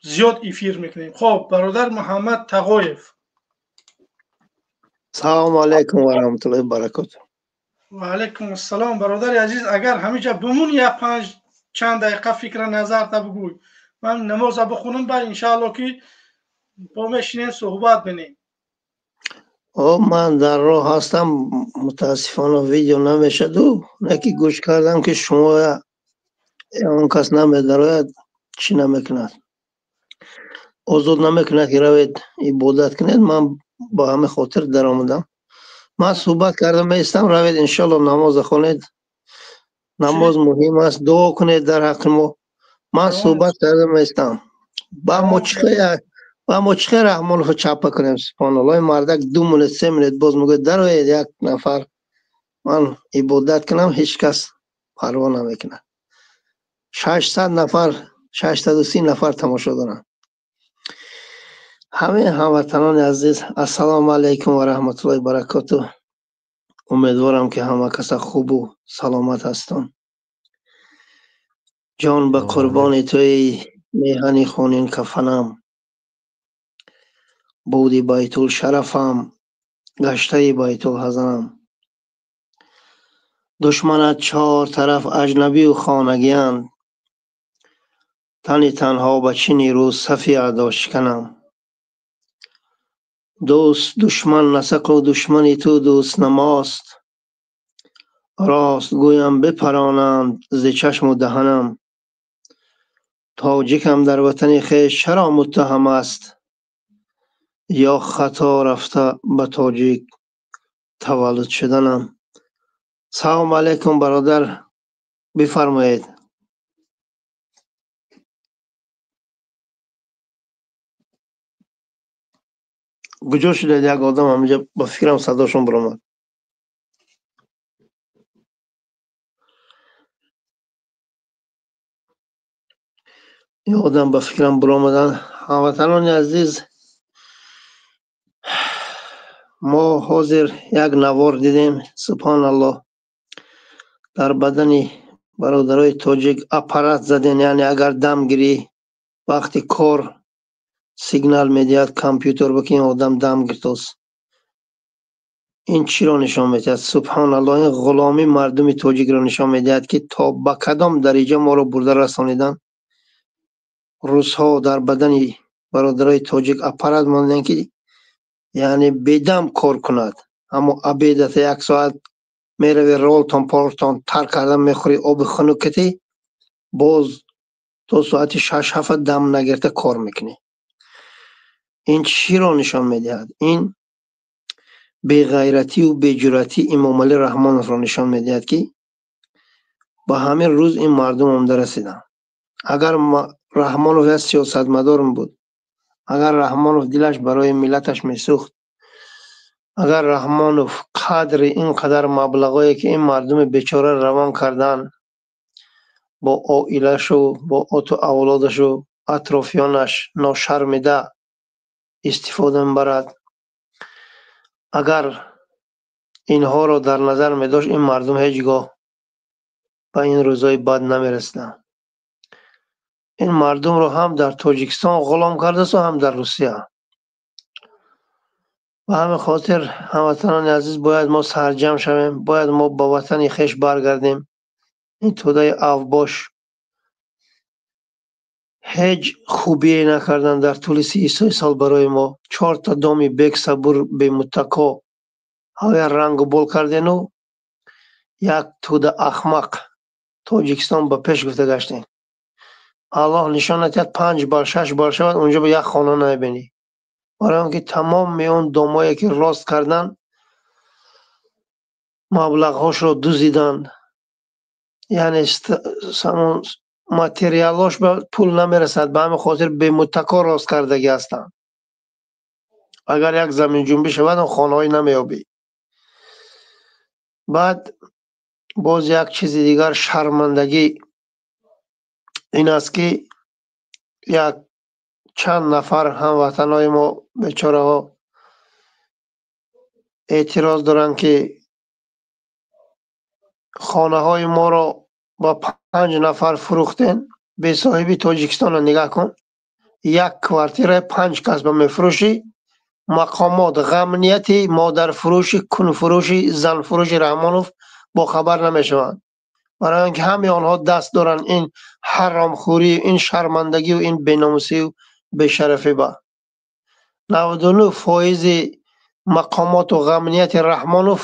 зиёд эфир мекунем. Хоб, бародар Муҳаммад Тағоев. Салому алайкум ва раҳматуллоҳи баракоту. Ва алайкум ассалом, бародари азиз. Агар ҳамиҷа бимонӣ, як панҷ чанд дақиқа фикра назарта бигӯй, ман намоза бихонам, баъд иншаалло ки бо мешинем, суҳбат бинем. О, ман дар роҳ ҳастам, мутаассифона видео намешаду, не ки гӯш кардам, ки шумо он кас намедарояд, чӣ намекунад, озод намекунад, ки равед ибодат кунед. Ман ба ҳамин хотир даромадам. Ман суҳбат карда меистам, равед иншалло намоза хонед. Намоз муҳим аст, дуо кунед дар ҳаққи мо. Ман суҳбат карда меистам. Ба мо чӣ Раҳмоновро чапа кунем? Субҳоналлоҳ, мардак 2 минут, 3 минут боз мегӯяд, дароед як нафар, ман ибодат кунам, ҳеҷ кас парво намекунад. 600 нафар, 630 нафар тамошо доранд. Ҳамин ҳамватанони азиз, ассалому алайкум ва раҳматуллоҳи баракоту. Умедворам, ки ҳама каса хубу саломат ҳастон. Ҷон ба қурбони туи меҳани хунин кафанам, буди байтул шарафам, гаштаи байтул ҳазанам. Душманат чор тараф аҷнабию хонагианд, тани танҳо ба чӣ нерӯ сафи аъдо шиканам. Дӯст душман насақу душмани ту дӯст намост, рост гӯям бипаронанд зи чашму даҳанам. Тоҷикам дар ватани хеш чаро муттаҳам аст, ё хато рафта ба тоҷик таваллуд шуданам. Салому алайкум, бародар, бифармоед. Куҷо шудед? Як одам ҳаминҷа ба фикрам садошон баромад. Ин одам ба фикрам баромадан. Ҳамватанони азиз, мо ҳозир як навор дидем, субҳоналлоҳ, дар бадани бародарои тоҷик аппарат заден, яъне агар дам гирӣ вақти кор сигнал медиҳад компютер, ки ин одам дам гиртост. Ин чиро нишон медиҳад? Субҳоналлоҳ, ин ғуломии мардуми тоҷикро нишон медиҳад, ки то ба кадом дариҷа моро бурда расониданд. Русҳо дар бадани бародарои тоҷик аппарат монданд, ки яъне бедам кор кунад. Аммо обедата як соат мерави, ролтон портон тар кардан мехӯри, оби хунук кати, боз то соати 6-7 дам нагирифта кор мекунӣ. Ин чиро нишон медиҳад? Ин беғайратию беҷуръатии Имомалӣ Раҳмоновро нишон медиҳад, ки ба ҳамин рӯз ин мардум омада расиданд. Агар Раҳмонов як сиёсатмадор буд, агар Раҳмонов дилаш барои миллаташ месӯхт, агар Раҳмонов қадри ин қадар маблағое ки ин мардуми бечора равон кардан бо оилашу бо оту авлодашу атрофиёнаш ношармида истифода мебарад, агар инҳоро дар назар медошт, ин мардум ҳеҷ гоҳ ба ин рӯзҳои бад намерасиданд. Ин мардумро ҳам дар Тоҷикистон ғулом кардасту ҳам дар Русия. Ба ҳамин хотир, ҳамватанони азиз, бояд мо сарҷамъ шавем, бояд мо ба ватани хеш баргардем. Ин тӯдаи авбош ҳеҷ хубие накарданд дар тӯли 33 сол барои мо. 4та доми бексабур, бемуттако ҳавя рангу бол кардену як тӯда ахмақ Тоҷикистон ба пеш гуфта гаштем. Аллоҳ нишон надиҳад 5 бал, 6 бал шавад, унҷо ба як хона намебинӣ. Барои он ки тамоми он домое ки рост карданд, маблағҳошро дузиданд, яъне самон материалош ба пул намерасад, ба ҳамин хотир бемуттако рост кардагӣ ҳастанд. Агар як заминҷунбӣ шавад, хонаҳое намеёбӣ. Баъд боз як чизи дигар шармандагӣ ин аст, ки як чанд нафар ҳамватанҳои мо бечораҳо эътироз доранд, ки хонаҳои моро ба 5 нафар фурӯхтен. Бесоҳиби Тоҷикистонро нигаҳ кун, як квартираи 5 кас ба мефурӯшӣ. Мақомот ғамнияти модарфурӯши, кунфурӯши, занфурӯши Раҳмонов бохабар намешаванд, барои он ки ҳамаи онҳо даст доранд ин ҳаромхӯрӣ, ин шармандагию ин беномусию бешарафӣ. Ба 99% мақомоту ғамнияти Раҳмонов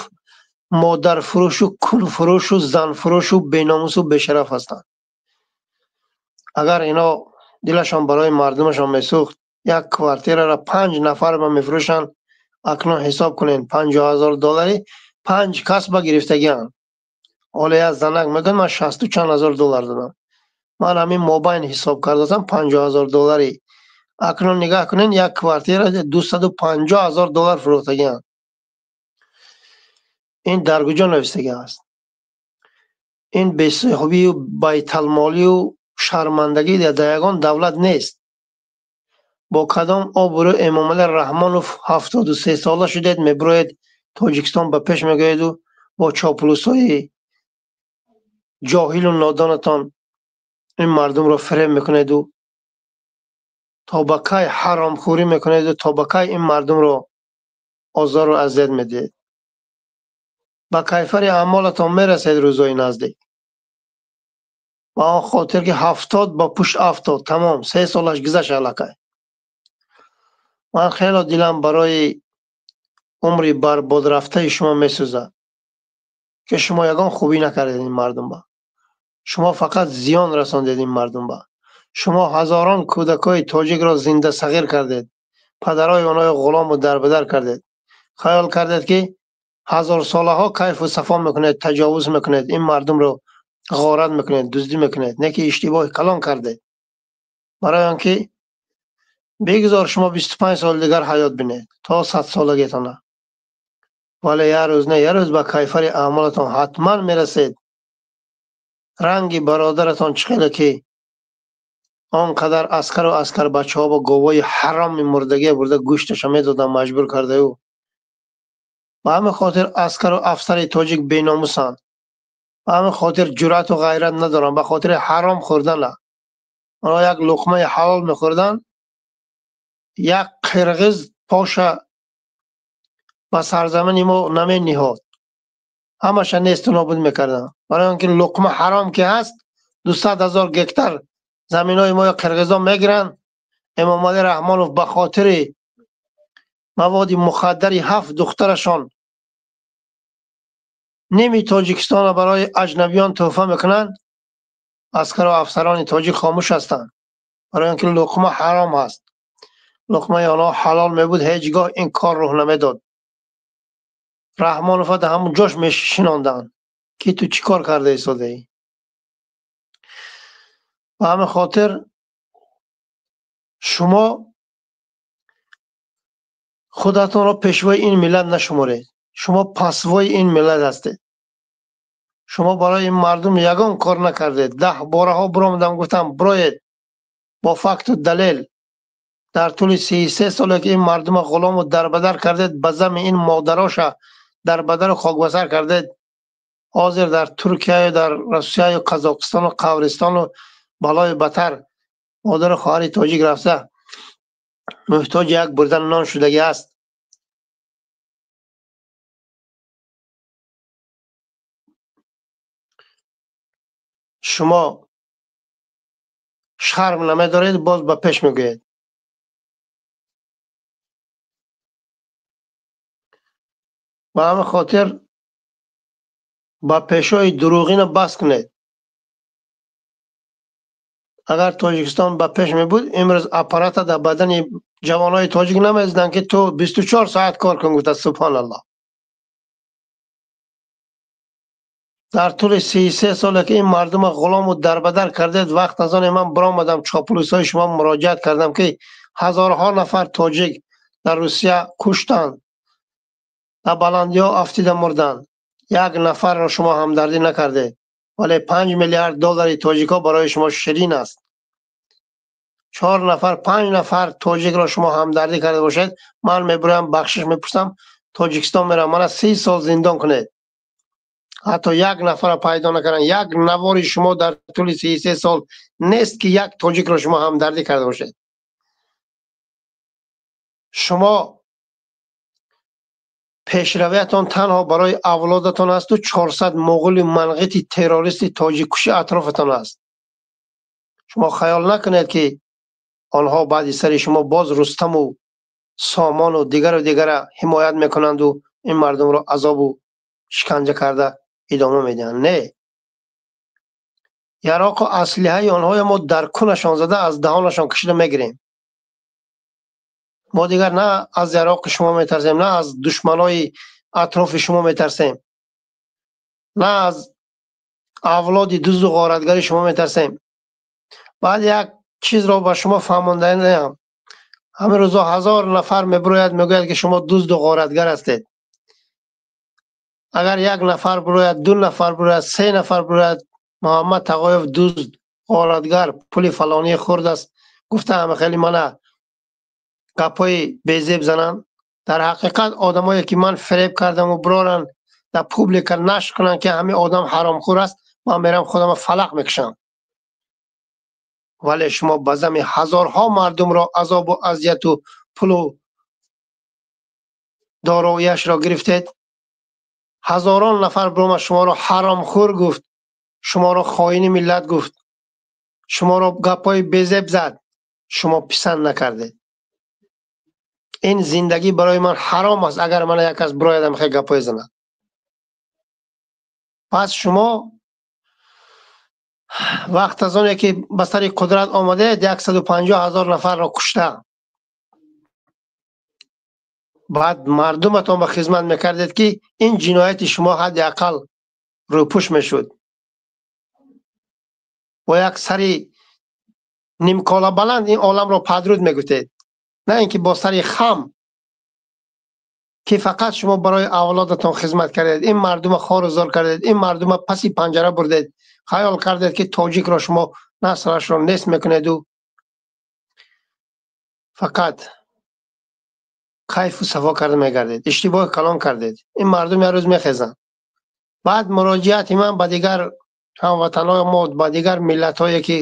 модарфурӯшу, кунфурӯшу, занфурӯшу, беномусу бешараф ҳастанд. Агар ино дилашон барои мардумашон месӯхт, як квартираро 5 нафар ба мефурӯшанд. Акнун ҳисоб кунед, 50 000 доллари 5 кас ба гирифтагианд. Ҳоло як занак мегӯяд, ман шасту чанд ҳазор доллар додам. Ман ҳамин мобайн ҳисоб кардасам, 50 000 доллари. Акнун нигаҳ кунед, як квартира 250 000 доллар фурӯхтагианд. Ин дар куҷо навистагӣ аст? Ин бесоҳибию байталмолию шармандагӣ дар ягон давлат нест. Бо кадом обрӯ Эмомалӣ Раҳмонов 73 сола шудед, мебироед, Тоҷикистон ба пеш мегӯеду бо чоплусҳои ҷоҳилу нодонатон ин мардумро фиреб мекунеду то ба кай ҳаромхӯрӣ мекунеду то ба кай ин мардумро озору азият медиҳед? Ба кайфари аъмолатон мерасед рӯзҳои наздик. Ба он хотир ки 70 ба пушт афтод, тамом, 3 солаш гузашт аллакай. Ман хело дилам барои умри барбодрафтаи шумо месӯзад, ки шумо ягон хубӣ накардед ин мардум ба. Шумо фақат зиён расондед ин мардум ба. Шумо ҳазорон кӯдакҳои тоҷикро зинда сағир кардед, падарои онҳоро ғулому дарбадар кардед. Хаёл кардед, ки ҳазорсолаҳо кайфу сафо мекунед, таҷовуз мекунед, ин мардумро ғорат мекунед, дуздӣ мекунед. Не ки иштибоҳи калон кардед, барои он ки бигзор шумо 25 соли дигар ҳаёт бинед то 100-солагиатона, вале як рӯз не, як рӯз ба кайфари аъмолатон ҳатман мерасед. Ранги бародаратон чӣ хеле ки он қадар аскару аскарбачаҳо бо говои ҳароми мурдагия бурда гӯшташа медоданд, маҷбур кардаю. Ба ҳамин хотир аскару афсари тоҷик беномусанд, ба ҳамин хотир ҷуръату ғайрат надоранд, ба хотири ҳаром хӯрдана. Онҳо як луқмаи ҳалол мехӯрданд, як қирғиз поша ба сарзамини мо намениҳод, ҳамаша несту нобуд мекарданд. Барои он ки луқма ҳаром ки ҳаст, 200 000 гектар заминҳои моро қирғизон мегиранд. Эмомалӣ Раҳмонов ба хотири маводи мухаддари ҳафт духтарашон ними Тоҷикистонро барои аҷнабиён тӯҳфа мекунанд. Аскару афсарони тоҷик хомӯш ҳастанд, барои он ки луқма ҳаром ҳаст. Луқмаи онҳо ҳалол мебуд, ҳеҷ гоҳ ин кор рӯҳ намедод. Раҳмонова дар ҳамон ҷош мешинонданд, ки ту чӣ кор карда истодаӣ. Ба ҳамин хотир шумо худатонро пешвои ин миллат нашуморед. Шумо пасвои ин миллат ҳастед. Шумо барои ин мардум ягон кор накардед. 10 бораҳо биромадам, гуфтам, бироед бо факту далел. Дар тӯли 33 соле ки ин мардума ғулому дарбадар кардед, ба зами ин модароша дарбадару хокбасар кардед, ҳозир дар Туркияю дар Русияю Қазоқистону Қабристону балои батар модару хоҳари тоҷик рафта муҳтоҷи як бурдан нон шудагӣ аст. Шумо шарм намедоред, боз ба пеш мегӯед. Ба ҳамин хотир ба пешҳои дурӯғина бас кунед. Агар Тоҷикистон ба пеш мебуд, имрӯз аппарата дар бадани ҷавонҳои тоҷик намезаданд, ки ту 24 соат кор кун гуфта. Субҳоналлоҳ, дар тӯли 33 соле ки ин мардума ғулому дарбадар кардед, вақт аз оне ман биромадам, чоплусҳои шумо муроҷиат кардам, ки ҳазорҳо нафар тоҷик Дар Русия куштанд, дар баландиҳо афтида мурданд. Як нафарро шумо ҳамдардӣ накардед, вале 5 миллиард доллари тоҷикҳо барои шумо ширин аст. 4 нафар, 5 нафар тоҷикро шумо ҳамдардӣ карда бошед, ман мебурам, бахшиш мепурсам, Тоҷикистон мерам, мана 30 сол зиндон кунед. Ҳатто як нафарро пайдо накарданд. Як навори шумо дар тӯли 33 сол нест, ки як тоҷикро шумо ҳамдардӣ карда бошед. Шумо пешравиятон танҳо барои авлодатон асту 400 моғули манғити террористи тоҷиккуши атрофатон аст. Шумо хаёл накунед, ки онҳо баъди сари шумо боз Рустаму Сомону дигару дигара ҳимоят мекунанду ин мардумро азобу шиканҷа карда идома медиҳанд. Не, яроқу аслиҳаи онҳоя мо дар кунашон зада, аз даҳонашон кашида мегирем. Мо дигар на аз яроқи шумо метарсем, на аз душманои атрофи шумо метарсем, на аз авлоди дузду ғоратгари шумо метарсем. Баъд як чизро ба шумо фаҳмондаам. Ҳамин рӯзо 1000 нафар мебирояд, мегӯяд, ки шумо дузду ғоратгар ҳастед. Агар як нафар бирояд, 2 нафар бирояд, 3 нафар бирояд, Муҳаммад Тағоев дузд, ғоратгар, пули фалонии хурд аст гуфта, ҳама хеле мана гапҳои безеб зананд. Дар ҳақиқат одамое ки ман фиреб кардаму бироранд, дар публика нашр кунанд, ки ҳамин одам ҳаромхӯр аст, ман мерам худама фалақ мекушам. Вале шумо ба зами ҳазорҳо мардумро азобу азияту пулу дороияшро гирифтед. Ҳазорон нафар бирома шуморо ҳаромхӯр гуфт, шуморо хоини миллат гуфт, шуморо гапҳои безеб зад, шумо писанд накардед. Ин зиндагӣ барои ман ҳаром аст, агар мана як кас бироядам хел гапҳое занад. Пас шумо вақт аз оне ки ба сари қудрат омадед, 150 000 нафарро кушта, баъд мардуматон ба хизмат мекардед, ки ин ҷинояти шумо ҳадди ақал рӯпӯш мешуд. Бо як сари нимкола баланд ин оламро падруд мегуфтед, на ин ки бо сари хам, ки фақат шумо барои авлодатон хизмат кардед, ин мардума хору зор кардед, ин мардума паси панҷара бурдед, хаёл кардед, ки тоҷикро шумо наслашро нест мекунеду фақат кайфу сафо карда мегардед. Иштибоҳи калон кардед. Ин мардум як рӯз мехезанд. Баъд муроҷиати ман ба дигар ҳамватанҳои мо, ба дигар миллатҳое ки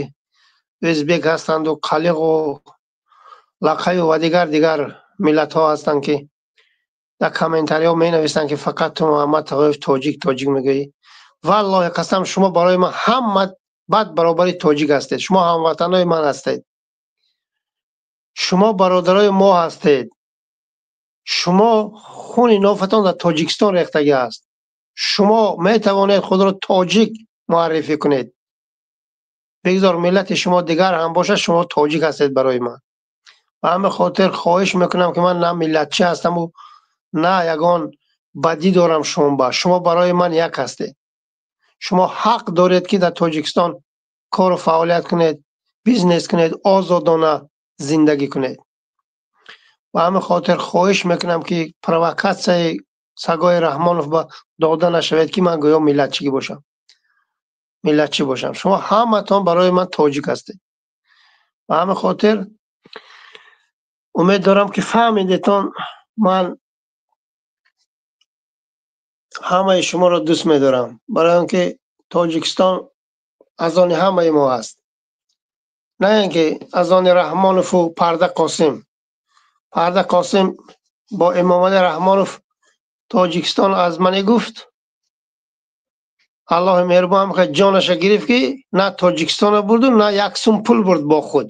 ӯзбек ҳастанду қалиғу лақаю ва дигар миллатҳо ҳастанд, ки дар комментариҳо менависанд, ки фақат ту Муҳаммад Тағоев тоҷик тоҷик мегӯӣ. Валлоҳи қасам, шумо барои ман ҳама бад баробари тоҷик ҳастед. Шумо ҳамватанҳои ман ҳастед, шумо бародарои мо ҳастед, шумо хуни нофатон дар Тоҷикистон рехтагӣ аст. Шумо метавонед худро тоҷик муаррифӣ кунед. Бигзор миллати шумо дигар ҳам бошад, шумо тоҷик ҳастед барои ман. Ба ҳамин хотир хоҳиш мекунам, ки ман на миллатчӣ ҳастаму на ягон бадӣ дорам шумо ба. Шумо барои ман як ҳастед. Шумо ҳақ доред, ки дар Тоҷикистон кору фаъолият кунед, бизнес кунед, озодона зиндагӣ кунед. Ба ҳамин хотир хоҳиш мекунам, ки провокатсияи сагои Раҳмонов ба дода нашавед, ки ман гӯё миллатчигӣ бошам, миллатчӣ бошам. Шумо ҳаматон барои ман тоҷик ҳастед. Ба ҳамин хотир умед дорам, ки фаҳмидетон, ман ҳамаи шуморо дӯст медорам, барои он ки Тоҷикистон аз они ҳамаи мо аст, на ин ки аз они Раҳмонову Парда Қосим. Парда Қосим бо Эмомалӣ Раҳмонов Тоҷикистон аз мане гуфт, Аллоҳи меҳрубон ҳам ҷонаша гирифт, ки на Тоҷикистонро бурду, на як сум пул бурд бо худ.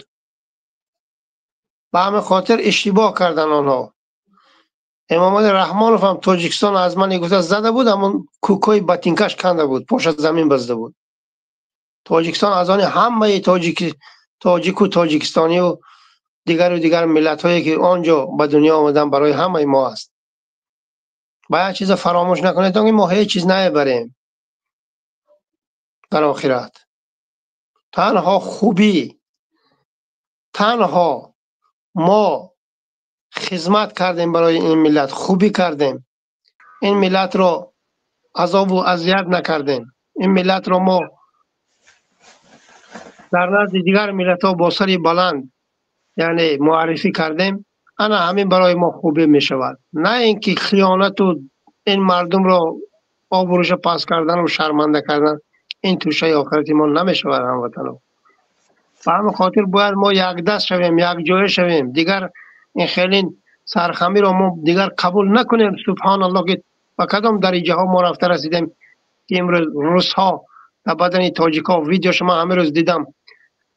Ба ҳамин хотир иштибоҳ карданд онҳо. Эмомалӣ Раҳмонов ҳам Тоҷикистон аз ман гуфта зада буд, ҳамон кӯкҳои ботинкаш канда буд, поша замин базда буд. Тоҷикистон аз они ҳамаи тоҷику тоҷикистонию дигару дигар миллатҳое ки он ҷо ба дунё омаданд, барои ҳамаи мо аст. Ба як чиза фаромӯш накунед, ки мо ҳеҷ чиз намебарем дар охират. Танҳо хубӣ, танҳо мо Хизмат кардем барои ин миллат, хубӣ кардем. Ин миллатро азобу азият накардем. Ин миллатро мо дар назди дигар миллатҳо бо сари баланд, яъне муаррифӣ кардем. Ана ҳамин барои мо хубӣ мешавад, на ин ки хиёнату ин мардумро обрӯша паст кардану шарманда кардан. Ин тӯшаи охирати мо намешавад, ҳамватано. Ба ҳамин хотир бояд мо якдаст шавем, якҷоя шавем. Дигар ин хелин сархамиро мо дигар қабул накунем. Субҳоналлоҳ, ки ба кадом дариҷаҳо мо рафта расидем, ки имрӯз русҳо дар бадани тоҷикҳо видеошо ман ҳамин рӯз дидам.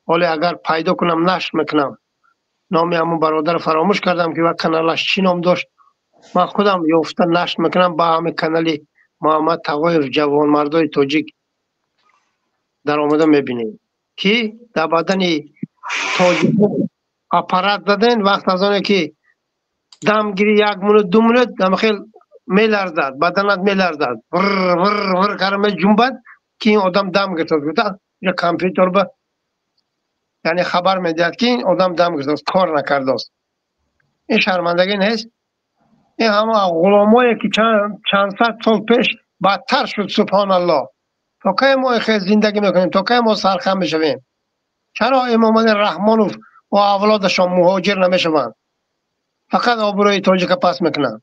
Ҳоле агар пайдо кунам, нашр мекунам. Номи ҳамон бародарро фаромӯш кардам, ки ва каналаш чӣ ном дошт. Ман худам ёфта нашр мекунам. Ба ҳамин канали Муҳаммад Тағоев ҷавонмардои тоҷик даромада мебинем, ки дар бадани тоҷикҳо аппарат заден. Вақт аз оне ки дам гири, як минут, 2 минут ҳамахел меларзад, баданат меларзад, вр вр вр кара меҷунбад, ки ин одам дам гирифтааст. Гуфта компютер ба, яъне хабар медиҳад, ки ин одам дам гирифтааст, кор накардааст. Ин шармандагӣ нест? Ин ҳама ғуломое ки чанд сад сол пеш бадтар шуд. Субҳоналлоҳ, то кай мо хел зиндагӣ мекунем? То кай мо сархам мешавем? Чаро Эмомали Раҳмонов ва авлодашон муҳоҷир намешаванд, фақат обрӯи тоҷика паст мекунанд?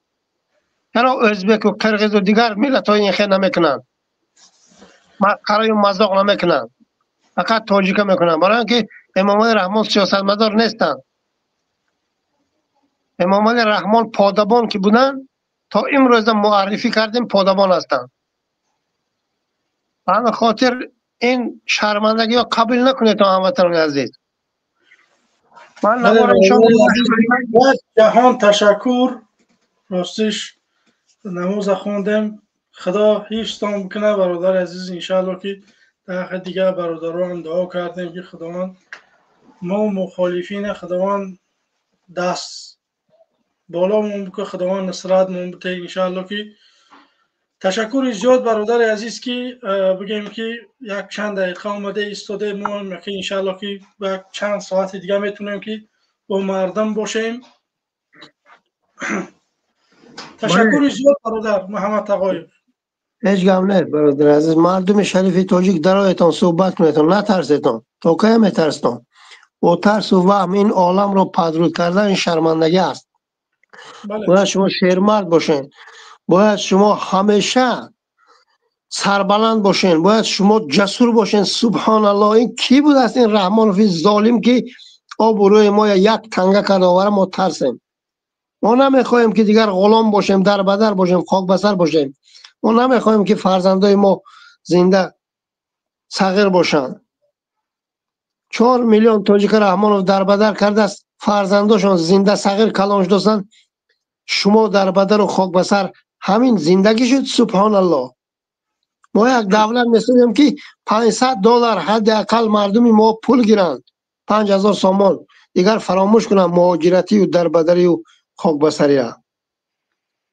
Чаро ӯзбеку қирғизу дигар миллатҳои ин хел намекунанд, масхараю мазоқ намекунанд, фақат тоҷика мекунанд? Барои он ки Эмомали Раҳмон сиёсатмадор нестанд. Эмомали Раҳмон подабон ки буданд, то имрӯза муаррифӣ кардем, подабон ҳастанд. Ба ҳамин хотир ин шармандагиҳо қабул накунед, ҳамватанони азиз. Ман Ҷаҳон ташаккур. Ростиш, намоза хондем, Худо ҳифзтон бикунад, бародари азиз. Иншаалло, ки дар ҳаққи дигар бародарон дуо кардем, ки Худованд мо мухолифина, Худованд даст боломон бикун, Худованд нусратмон бите, иншаалло. Ки ташаккури зиёд, бародари азиз, ки бигем, ки як чанд дақиқа омада истоде. Мо ки иншаалло, ки як чанд соати дига метавонем, ки бо мардум бошем. Ташаккури зиёд, бародар Муҳаммад Тағоев. Ҳеҷ гап нест, бародари азиз. Мардуми шарифи тоҷик, дароятон, суҳбат кунетон, натарсетон. То кая метарсетон? Бо тарсу ваҳм ин оламро падруд кардан ин шармандагӣ аст. Бояд шумо шермард бошед, бояд шумо ҳамеша сарбаланд бошед, бояд шумо ҷасур бошед. Субҳоналлоҳ, ин кӣ будааст, ин Раҳмонови золим, ки обрӯи мо як танга карда овара? Мо тарсем? Мо намехоҳем, ки дигар ғулом бошем, дарбадар бошем, хокбасар бошем. Мо намехоҳем, ки фарзандои мо зинда сағир бошанд. 4 миллион тоҷика Раҳмонов дарбадар кардааст, фарзандошон зинда сағир калон шудастанд. Шумо дарбадару хокбасар, ҳамин зиндагӣ шуд. Субҳоналлоҳ, мо як давлат месозем, ки 500 доллар ҳадди ақал мардуми мо пул гиранд, 5000 сомон. Дигар фаромӯш кунанд муҳоҷиратию дарбадарию хокбасария.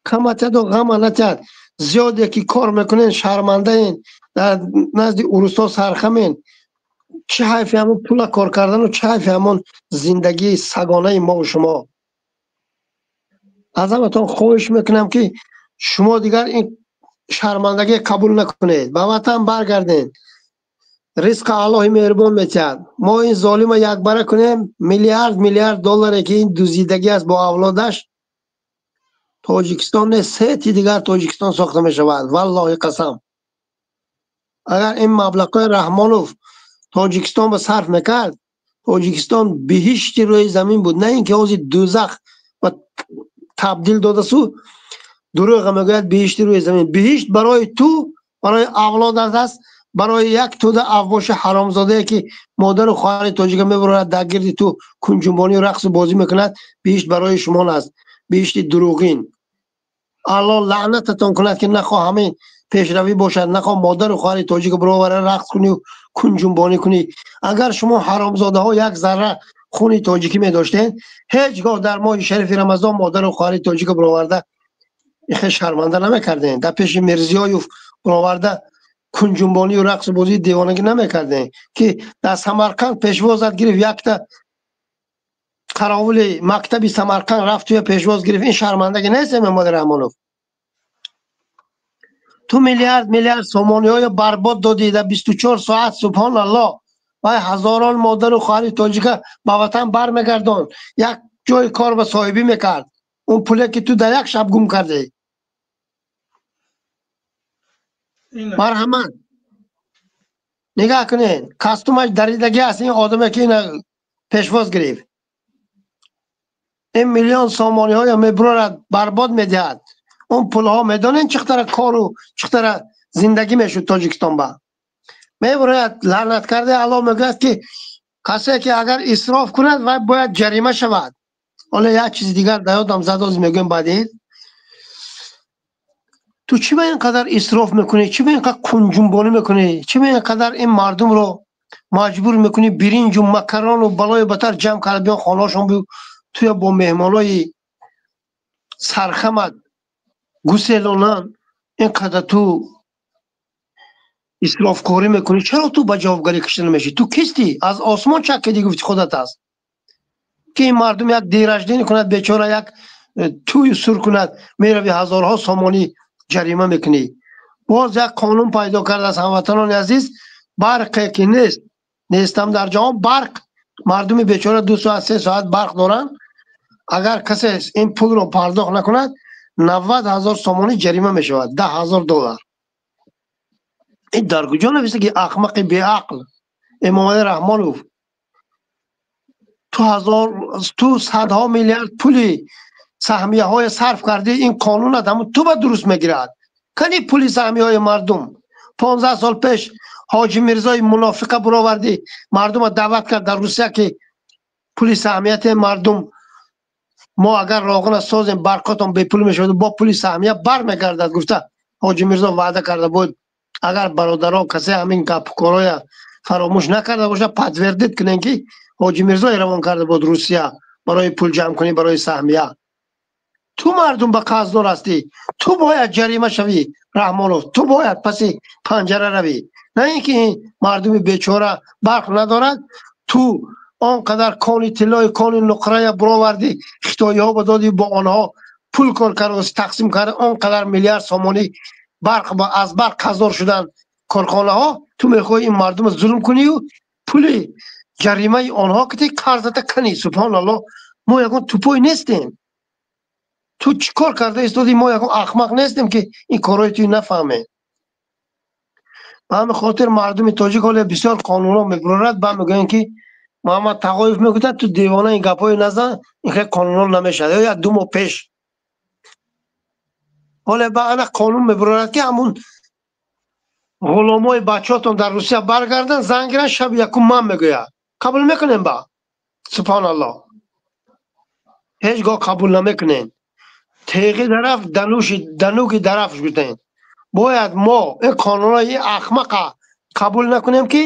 Каматяду ғама натяд. Зиёде ки кор мекунен, шармандаен, дар назди урусҳо сархамен. Чӣ ҳайфи ҳамон пула кор кардану чӣ ҳайфи ҳамон зиндагии сагонаи мову шумо? Аз ҳаматон хоҳиш мекунам, ки шумо дигар ин шармандагӣ қабул накунед, ба ватан баргардед. Ризқа Аллоҳи меҳрубон метиҳад. Мо ин золима якбара кунем, миллиард миллиард долларе ки ин дуздидагӣ аст бо авлодаш, Тоҷикистон не, сети дигар Тоҷикистон сохта мешавад, валлоҳи қасам. Агар ин маблағҳои Раҳмонов Тоҷикистон ба сарф мекард, Тоҷикистон биҳишти рӯи замин буд, на ин ки ҳозир дӯзах ва табдил додасу дурӯға мегӯяд биҳишти рӯи замин. Биҳишт барои ту, барои авлодат аст, барои як тӯда авбоши ҳаромзодае, ки модару хоҳари тоҷика мебурад, дар гирди ту кунҷунбонию рақсу бозӣ мекунад. Биҳишт барои шумо аст, биҳишти дурӯғин. Алло лаънататон кунад, ки нахоҳ ҳамин пешравӣ бошад, нахоҳ модару хоҳари тоҷика бировара рақс кунӣ, кунҷунбонӣ кунӣ. Агар шумо ҳаромзодаҳо як зарра хуни тоҷикӣ медоштед, ҳеҷ гоҳ дар моҳи шарифи Рамазон модару хоҳари тоҷика бироварда ихе шарманда намекардем, дар пеши Мирзиёев бироварда кунҷунбонию рақсу бозии девонагӣ намекардем, ки дар Самарқанд пешвозат гирифт якта. Қаровули мактаби Самарқанд рафт, туя пешвоз гирифт. Ин шармандагӣ нест, Эмомалӣ Раҳмонов? Ту миллиард миллиард сомониҳоро барбод додӣ дар 24 соат. Субҳоналлоҳ, вай ҳазорон модару хоҳари тоҷика ба ватан бармегардонд, як ҷои кор ба соҳибӣ мекард, он пуле ки ту дар як шаб гум кардӣ. Марҳамат, нигаҳ кунед, костюмаш даридагӣ аст. Ин одаме ки ина пешвоз гирифт, ин миллион сомониҳоро мебурорад, барбод медиҳад. Он пулҳо медонед чӣ қадара кору чӣ қадара зиндагӣ мешуд Тоҷикистон ба мебурояд. Лаънат кардаи Аллоҳ мегӯяд, ки касе ки агар исроф кунад, вай бояд ҷарима шавад. Ҳоло як чизи дигар дар ёдам задоз, мегӯем баъдин. Ту чӣ ба ин қадар исроф мекунӣ? Чӣ ба ин қадар кунҷунбонӣ мекунӣ? Чӣ ба ин қадар ин мардумро маҷбур мекунӣ, биринҷу макарону балои батар ҷамъ карда биён хонаҳошон, туя бо меҳмонои сархамат гуселонанд? Ин қадар ту исрофкорӣ мекунӣ, чаро ту ба ҷавобгарӣ кашида намешӣ? Ту кистӣ? Аз осмон чак кардӣ, гуфти худат аст, ки ин мардум як день рождения кунад, бечора, як тӯю сур кунад, мерави ҳазорҳо сомонӣ ҷарима мекунӣ. Боз як қонун пайдо кардааст, ҳамватанони азиз. Барқе ки нест, нестам дар ҷаҳон барқ, мардуми бечора 2 соат, 3 соат барқ доранд. Агар касе ин пулро пардохт накунад, 90 000 сомонӣ ҷарима мешавад, 10 000 доллар. Ин дар куҷо нависта, ки ахмақи беақл Эмомалӣ Раҳмонов? Ту ҳазор, ту садҳо миллиард пули саҳмияҳое сарф кардӣ. Ин қонунат ҳамун ту ба дуруст мегирад. Кани пули саҳмияҳои мардум? 15 сол пеш Ҳоҷи Мирзои мунофиқа буровардӣ, мардума даъват кард дар Русия, ки пули саҳмияти мардум, мо агар роғина созем, барқотон бепул мешавад, бо пули саҳмия бармегардад, гуфта Ҳоҷи Мирзо ваъда карда буд. Агар бародарон касе ҳамин гапкороя фаромӯш накарда бошад, подтвердить кунем, ки Ҳоҷи Мирзо равон карда буд Русия барои пул ҷамъ кунӣ барои саҳмия. Ту мардум ба қарздор ҳастӣ, ту бояд ҷарима шавӣ, Раҳмонов, ту бояд паси панҷара равӣ, на ин ки ин мардуми бечора барқ надорад. Ту он қадар кони тиллои, кони нуқрая буровардӣ, хитоиҳо ба додӣ, бо онҳо пул кор кард, тақсим кард, он қадар миллиард сомонӣ барқ, аз барқ қарздор шуданд корхонаҳо. Ту мехоҳӣ ин мардумро зулм кунию пули ҷаримаи онҳо ки қарзата канӣ. Субҳоналлоҳ, мо ягон тупой нестем. Ту чӣ кор карда истодӣ? Мо ягон ахмақ нестем, ки ин корҳои туи нафаҳмем. Ба ҳамин хотир мардуми тоҷик, ҳоле бисёр қонунҳо мебурорад, ба мегӯянд, ки Муҳаммад Тағоев мегӯяд, ту девона, ин гапҳои назан, ин хел қонунҳо намешавад. Ё як 2 моҳ пеш ҳоле ба ана қонун мебурорад, ки ҳамун ғуломои бачаҳотон дар Русия баргарданд, зан гиранд, шаби якум ман мегӯяд, қабул мекунем ба. Субҳоналлоҳ, ҳеҷ гоҳ қабул намекунем. Теғи дараф дануши дануки дарафш гуфтем. Бояд мо ин қонунҳои ахмақа қабул накунем, ки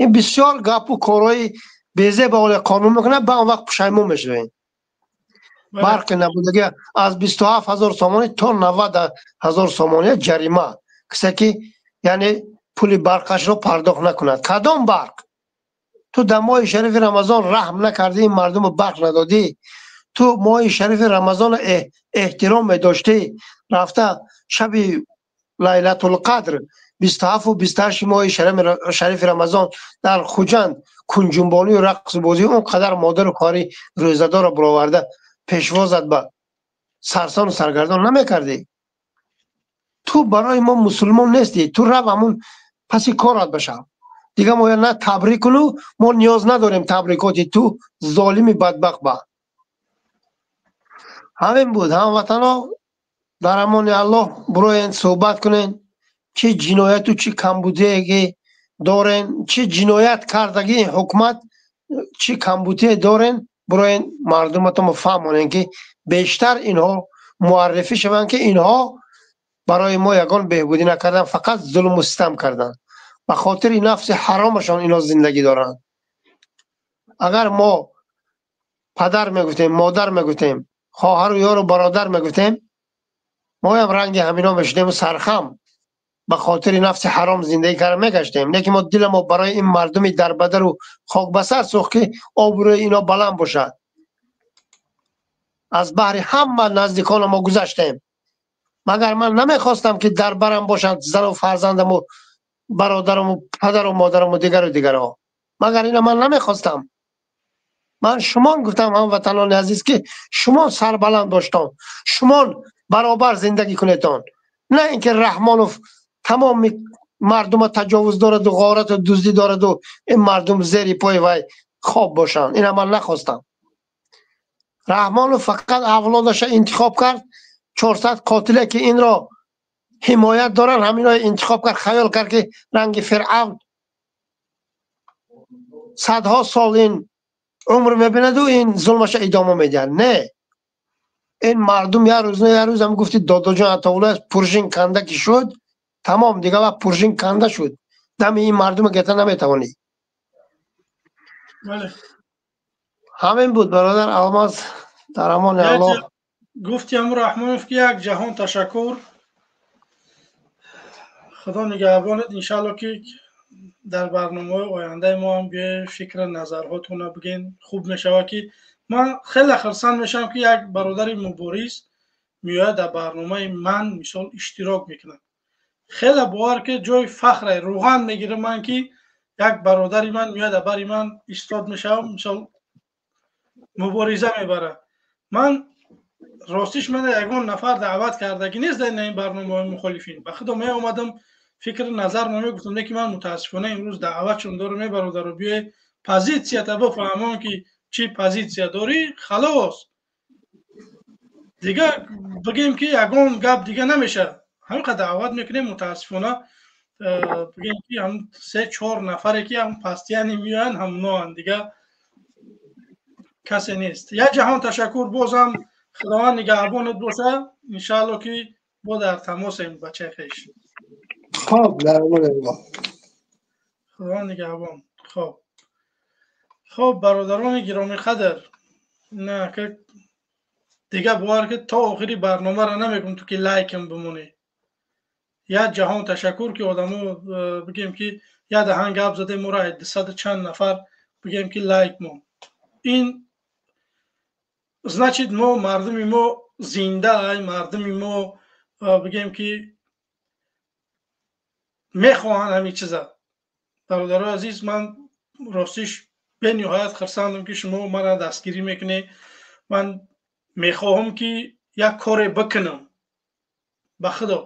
ин бисёр гапу корҳои безеба оле қонун мекунад, ба он вақт пушаймон мешавем. Барқи набудагӣ аз 27 000 сомонӣ то 90 000 сомонӣ ҷарима, кисе ки яъне пули барқашро пардохт накунад. Кадом барқ? Ту дар моҳи шарифи Рамазон раҳм накардӣ, ин мардуму барқ надодӣ. Ту моҳи шарифи Рамазонро эҳтиром медоштӣ, рафта шаби Лайлатулқадр, 27-у 28-и моҳи шарифи Рамазон дар Хуҷанд кунҷунбонию рақсу бозӣ, он қадар модару хоҳари рӯзадорро буроварда пешвозат ба сарсону саргардон намекардӣ. Ту барои мо мусулмон нестӣ. Ту рав, ҳамун паси корат башав. Дига мо на табрик куну, мо ниёз надорем табрикоти ту, золими бадбахт. Ба ҳамин буд, ҳамватано, дар амони Аллоҳ. Буроен, суҳбат кунен, чӣ ҷинояту чӣ камбудие ки дорен, чӣ ҷиноят кардагии ҳукумат, чӣ камбудие дорен, буроен, мардуматонро фаҳмонен, ки бештар инҳо муаррифӣ шаванд, ки инҳо барои мо ягон беҳбудӣ накарданд, фақат зулму систам карданд. Ба хотири нафси ҳаромашон инҳо зиндагӣ доранд. Агар мо падар мегуфтем, модар мегуфтем, хоҳару ёру бародар мегуфтем, моям ранги ҳамино мешудему сархам ба хотири нафси ҳаром зиндагӣ карда мегаштем. Лекин мо дила мо барои ин мардуми дарбадару хокбасар сӯхт, ки обрӯи ино баланд бошад. Аз баҳри ҳама наздикона мо гузаштем. Магар ман намехостам ки дар барам бошанд зану фарзандаму бародараму падару модараму дигару дигарҳо. Магар ина ман намехостам. Ман шумон гуфтам ҳамватанони азиз ки шумо сарбаланд боштон, шумон баробар зиндагӣ кунедон. На инки Раҳмонов тамоми мардума таҷовуз дораду ғорату дуздӣ дораду ин мардум зери пои вай хоб бошанд. Ина ман нахостам. Раҳмонов фақат авлодаша интихоб кард, 400 қотиле ки инро ҳимоят доранд, ҳаминро интихоб кард, хаёл кард ки ранги Фиръавн садҳо сол ин умр мебинаду ин зулмаша идома медиҳад. Не, ин мардум як рӯз на як рӯз ҳам гуфти Додоҷон Атовуллоев пуржин канда ки шуд, тамом дига вақт пуржин канда шуд. Дами ин мардума гета наметавонӣ. Ҳамин буд бародар Алмаз, дар амони Аллоҳ. Гуфти Амур Раҳмонов ки як ҷаҳон ташаккур. Худо нигаҳбонад. Иншаалло ки дар барномаҳои ояндаи мо ҳам биёед фикр назарҳотонро бигӯед. Хуб мешавад ки ман хеле хурсанд мешавам ки як бародари мубориз меояд дар барномаи ман мисол иштирок мекунад. Хеле бовар ки ҷои фахре рӯған мегирам ман ки як бародари ман меояд дар бари ман истод мешавам, мисол мубориза мебарад. Ман ростиш мана ягон нафар даъват кардагӣ нест дар ин барномаҳои мухолифин. Ба худо меомадам фикр назар мегуфтам, лекин ман мутаассифона имрӯз даъватшон дорам, эй бародаро, биёед позитсията бифаҳмон ки чӣ позитсия дорӣ, халос. Дига бигем ки ягон гап дига намешавад. Ҳамин қадр даъват мекунем, мутаассифона бигем ки ҳам 3-4 нафаре ки ҳам пастияни меоянд, ҳамоноанд, дига касе нест. Як ҷаҳон ташаккур, бозам худованд нигаҳбонат бошад. Иншаалло ки бо дар тамосем бачаи хеш. Хоб, дар амони Аллоҳ. Худованд нигаҳбон. Хоб. Хоб, бародарони гиромиқадр, на ки дига бовар ки то охири барномаро намегум ту ки лайкам бимонӣ. Як ҷаҳон ташаккур ки одамо бигем ки як даҳан гап задем, моро 200 чанд нафар бигем ки лайк мон. Ин значит мо мардуми мо зинда ай, мардуми мо бигем ки мехоҳанд ҳамин чиза. Бародарои азиз, ман ростиш бениҳоят хурсандам ки шумо мана дастгирӣ мекунед. Ман мехоҳам ки як коре бикунам. Ба худо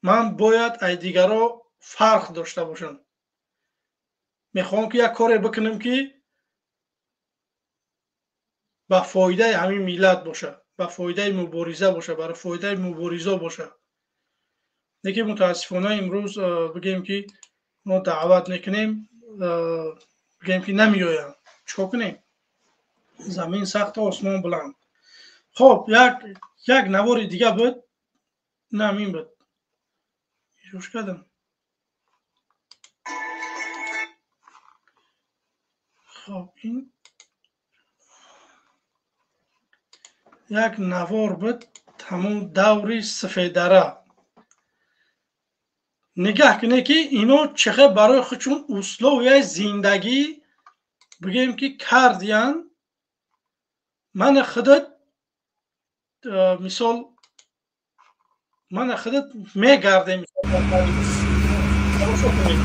ман бояд ай дигаро фарқ дошта бошам. Мехоҳам ки як коре бикунам ки ба фоидаи ҳамин миллат боша, ба фоидаи мубориза боша, барои фоидаи муборизо боша. Лекин мутаассифона имрӯз бигем ки мо даъват мекунем, бигем ки намеоянд. Чикор кунем? Замин сахт, осмон баланд. Хоб, як навори дига буд, на ҳамин буд. Ишош кардам. Хоб, ин як навор буд, ҳамон даври сафеддара. Нигаҳ кунед ки ино чӣ хел барои худшон условияи зиндагӣ бигем ки кардиянд. Мана худат мисол, мана худат мегардем. Тамошо кунед.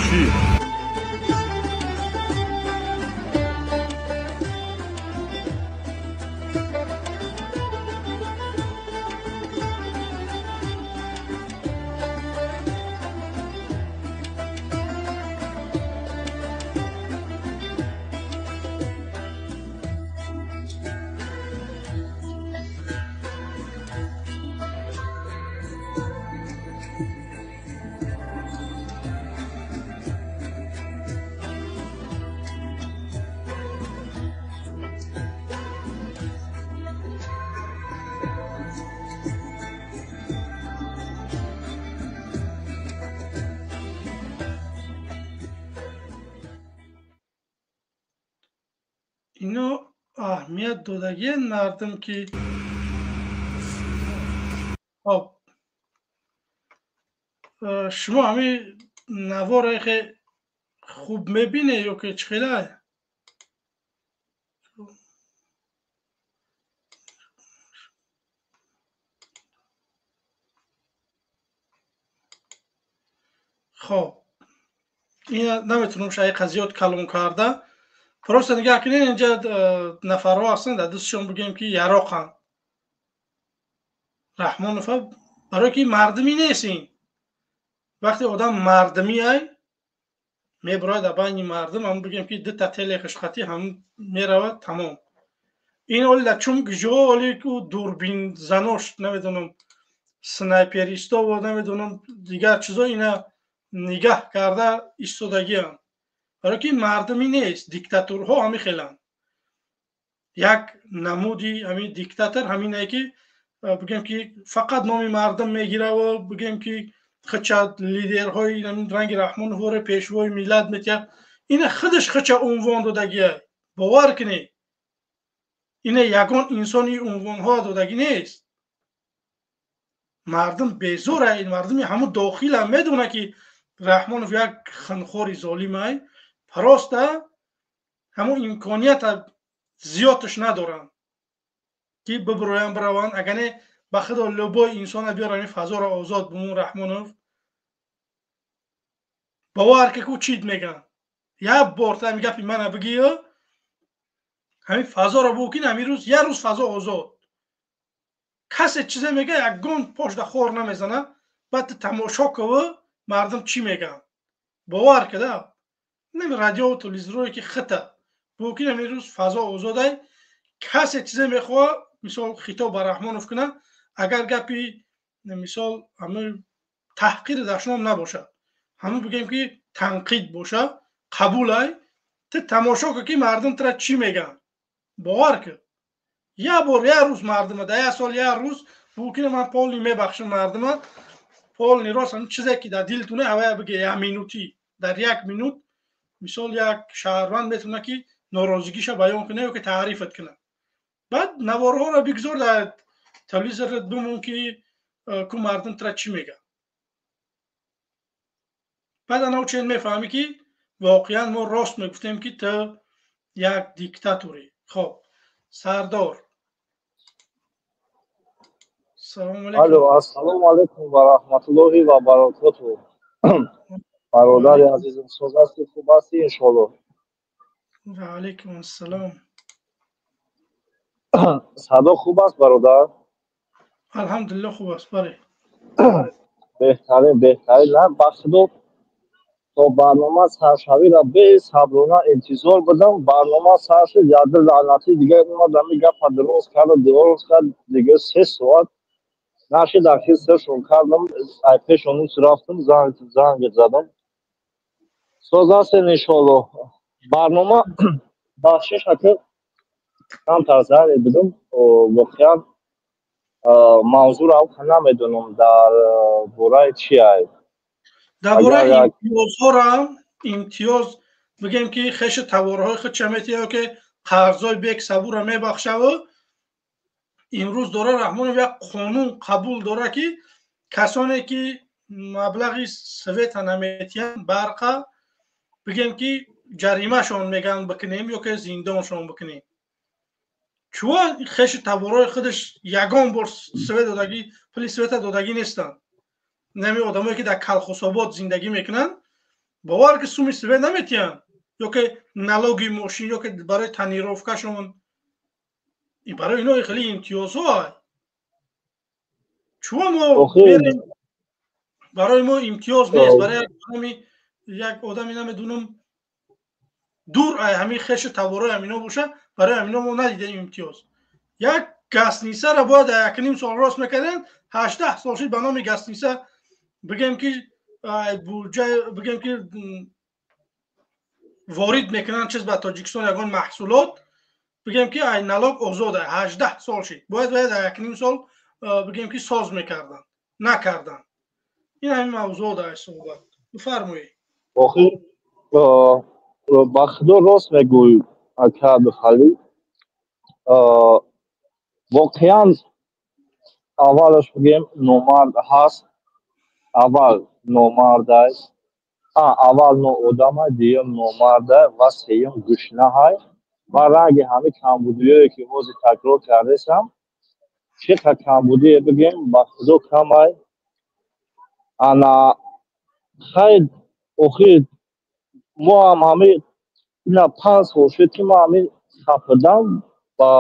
Чӣ? Ино аҳамият додагиен мардум ки хоб шумо ҳамин Навора хе хуб мебине ё ки чӣ хела? Хоб, ина наметунам шайқа зиёд калон карда. Просто нигаҳ кунед, инҷа нафарҳо ҳастанд, дар дастшон бигӯем ки яроқанд. Раҳмонов барое ки мардумӣ нест ин. Вақте одам мардумӣ ай, мебарояд дар байни мардум, ҳам бигӯем ки дута теле хушхатӣ ҳам меравад, тамом. Ин оли дар чун гиҷо оли ку дурбинзанош, намедонам, снайперисто ва намедонам дигар чизо ина нигаҳ карда истодагианд. Барое ки мардумӣ нест, диктатурҳо ҳамин хеланд. Як намуди ҳамин диктатор ҳаминае ки бигӯем ки фақат номи мардум мегира ва бигӯем ки хича лидерҳои ранги Раҳмоновро пешвои миллат метиҳад. Ина худаш хича унвон додагия. Бовар кунед, ина ягон инсони унвонҳо додагӣ нест. Мардум безора, ин мардуми ҳамун дохилам медона ки Раҳмонов як хунхори золимай, просто ҳамун имконията зиёдташ надоранд ки бибироянд, бираванд. Агар не, ба худо любой инсона биёрам ин фазоро озод бумун Раҳмонов, бовар ки ку чит мегӯянд. Як бор та ҳамин гапи мана бигӯ, ҳамин фазоро букин, ҳамин рӯз як рӯз фазо озод. Касе чизе мегӯяд, ягон пошда хор намезана, баъд тамошо кунӣ мардум чӣ мегӯянд. Бовар кида, нами радио телевизорое ки хита букин, ҳамин рӯз фазо озодай. Касе чизе мехоҳад, мисол хитоб ба Раҳмонов кунад, агар гапи мисол ҳамин таҳқири дашном набошад, ҳамин бигӯем ки танқид бошад, қабулай, ту тамошо кун ки мардум тура чӣ мегӯянд. Бовар кун, як бор як рӯз мардума дар як сол як рӯз букина ман полни мебахшам мардума, полни рост ҳамин чизе ки дар дилтуне ҳавая бигӯ, як минутӣ, дар як минут мисол як шаҳрванд метавонад ки норозигиша баён кунад ё ки таърифат кунад. Баъд наворҳоро бигзор дар телевизорат бимон ки ку мардум тура чӣ мегӯяд. Баъд ана чен мефаҳмӣ ки воқеан мо рост мегуфтем ки ту як диктаторӣ. Хоб, Сардор, салому алейкум. Алло, ассалому алейкум ва раҳматуллоҳи ва баракотуҳ. Бародари азизм, соз ҳастӣ, хуб ҳастӣ иншоаллоҳ? Ва алейкум ассалом. Садо хуб аст бародар? Алҳамдулиллоҳ хуб аст, бале. Беҳтарин, беҳтарин. На, ба худо то барнома саршавиро бесаброна интизор будам. Барнома сар шуд, яду лаънатӣ дигар омад, ҳамин гапа дуруст кард, дуруст кард, дигар 3 соат нашид, ахир сершон кардам, ай пешон рафтам, занг задам. Соз ҳастем иншоаллоҳ. Барнома бахшиш ака камтар заре будам, воқеан мавзӯро намедонам дар бораи чи ай. Дар бораи имтиёзҳоро, имтиёз бигем ки хеши товарҳои худ ча метиҳад ки қарзҳои бек сабурро мебахшаву имрӯз дора Раҳмонов як қонун қабул дора ки касоне ки маблағи света наметиҳанд, барқа, бигем ки ҷаримашон мегӯянд бикунем ё ки зиндоншон бикунем. Чун хеши товарҳои худаш ягон бор свет додагӣ, пули света додагӣ нестанд. Нами одамое ки дар Калхусобод зиндагӣ мекунанд, бовар ки суми свет наметиҳанд, ё ки налоги мошин, ё ки барои тонировкашон. Барои ино хеле имтиёзҳо. Чун мо барои мо имтиёз нест, барои як одами намедонам дур ай ҳамин хеши товарҳои ҳамино боша, барои ҳамино мо надидем имтиёз. Як гастнисаро бояд 1.5 сол рост мекардем, 18 сол шуд ба номи гастниса, бигем ки буҷа, бигем ки ворид мекунанд чиз ба Тоҷикистон ягон маҳсулот, бигем ки ай налог озод, 18 сол шуд, бояд 1.5 сол бигем ки соз мекарданд, накарданд. Ин ҳамин мавзӯъ дар суҳбат. Бифармоед. Охир ба худо рост мегӯй ака Абдухалил, воқеан аввалаш бигем номард ҳаст, аввал номард аст, Аввал ноодамай, дуюм номарда ва сеюм гӯшнаҳай. Ман ранги ҳамин камбудиёе ки ҳозир такрор кардесам, чӣ қа камбудие бигем, ба худо камай. Ана хайр, охир мо ҳам ҳамин ина 5 сол шуд, ки ман ҳамин хафидам ба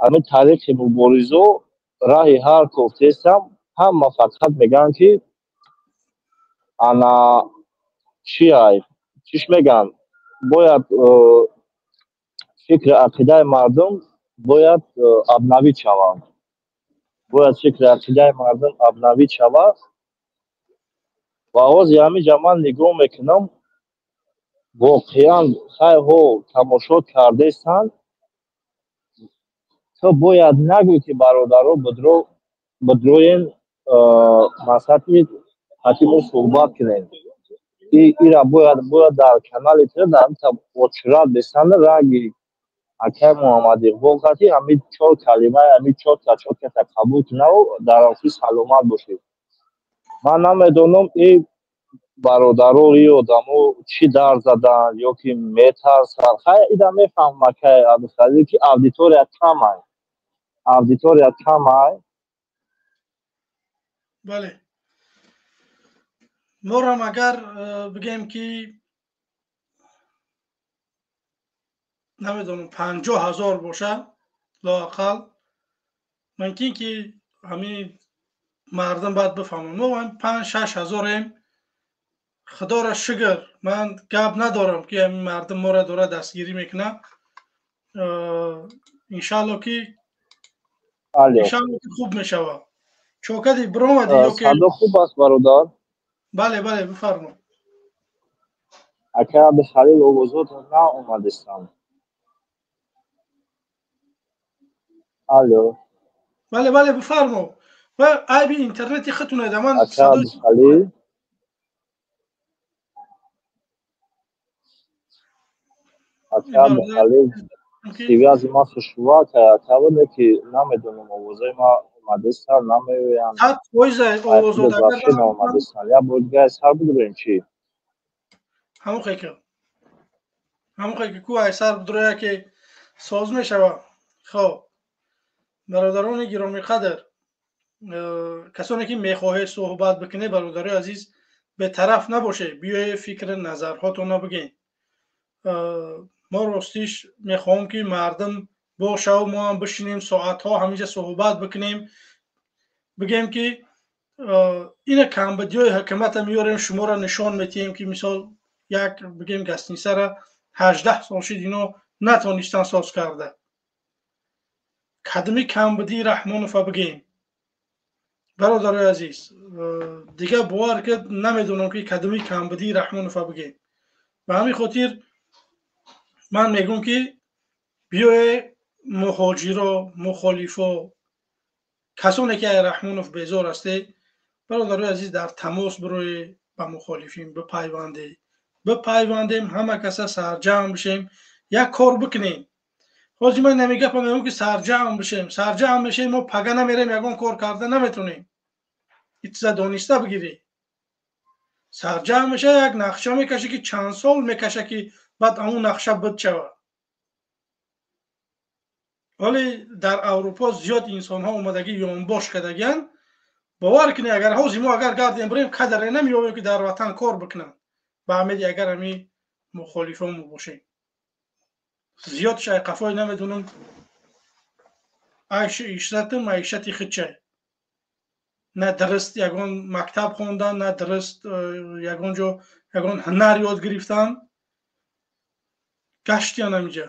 ҳамин тариқи муборизо, раҳи ҳар кофтесам, ҳама фақат мегӯянд, ки ана чи ай чиш мегӯянд, бояд фикри ақидаи мардум бояд обновить шавад, бояд фикри ақидаи мардум обновить шавад. Ва ҳозир ҳаминҷа ман нигоҳ мекунам, воқеан хайрҳо тамошо кардестанд. То бояд нагӯй, ки бародаро бидроен, масъати ҳати мо суҳбат кунем. Ира бояд дар канали ту дар очрат бесанда ранги акай Муҳаммад Иқбол қати ҳамин чор калима, ҳамин чорта чорката қабул кунаву дар охир саломат бошед. Ман намедонам, и бародаро, и одамо чӣ дар заданд ё ки метарсанд. Хай, ида мефаҳмам, акай Абдухалил, ки аудитория камай, аудитория камай. Бале, морам агар бигем, ки намедонам, 50 000 боша лоақал, мумкин ки ҳамин мардум баъд бифаҳманд. Мо панҷ шаш ҳазорем, худоро шукр. Ман гап надорам, ки ҳамин мардум моро дора дастгирӣ мекунад. Иншаалло, ки иншаалло, ки хуб мешавад. Чокади биромадӣ? Садо хуб аст, бародар? Бале, бале, бифармо. Ака Абдухалил, овозот наомадистам. Алло? Бале, бале, бифармо. Ва айби интернети худтунеда ман. Ака Абдухалил, ака Абдухалил, связи ма хушва кавоне, ки намедонам, овозои ма омадистан, намеоянд. Наомадистан. Як бор дига сар бидурем, чӣ? Ҳамон хеки ку ай сар бидуроя, ки соз мешава. Хоб, бародарони гиромиқадр, касоне ки мехоҳед суҳбат бикунед, бародарои азиз, бетараф набошед, биёед, фикри назарҳотонро бигӯед. Мо ростиш мехоҳем, ки мардум бошаву мо ҳам бишинем, соатҳо ҳаминҷа суҳбат бикунем, бигӯем, ки ина камбудиҳои ҳукумата меёрем, шуморо нишон метиҳем, ки мисол як бигӯем гостиницара 18 сол шуд, ино натонистан соз карда. Кадми камбудии Раҳмонова бигӯем, бародарои азиз. Дигар бовар ки намедонам, ки кадми камбудии Раҳмонова бигӯем. Ба ҳамин хотир ман мегӯм, ки биёе, муҳоҷиро, мухолифо, касоне ки ай Раҳмонов безор ҳастед, бародарои азиз, дар тамос бироед, ба мухолифин бипайвандед, бипайвандем, ҳама каса сарҷамъ бишем, як кор бикунем. Ҳозир ман намегапам, мегӯм, ки сарҷамъ бишем, сарҷамъ мешем, мо пага намерем, ягон кор карда наметонем. Итиза дониста бигирӣ. Сарҷамъ меша, як нақша мекаше, ки чанд сол мекаша, ки баъд ҳамун нақша буд шавад. Вале дар Аврупо зиёд инсонҳо омадагӣ ёнбош кардагиянд. Бовар кунед, агар ҳозир мо агар гардем бирем, кадре намеёбем, ки дар ватан кор бикунанд. Ба амеди агар ҳамин мухолифонмо бошем, зиёдш ай қафои намедонам, айшу ишрату маишати худчай, на дуруст ягон мактаб хондан, на дуруст ягон ҷо ягон ҳунар ёд гирифтан, гаштиян ҳаминҷа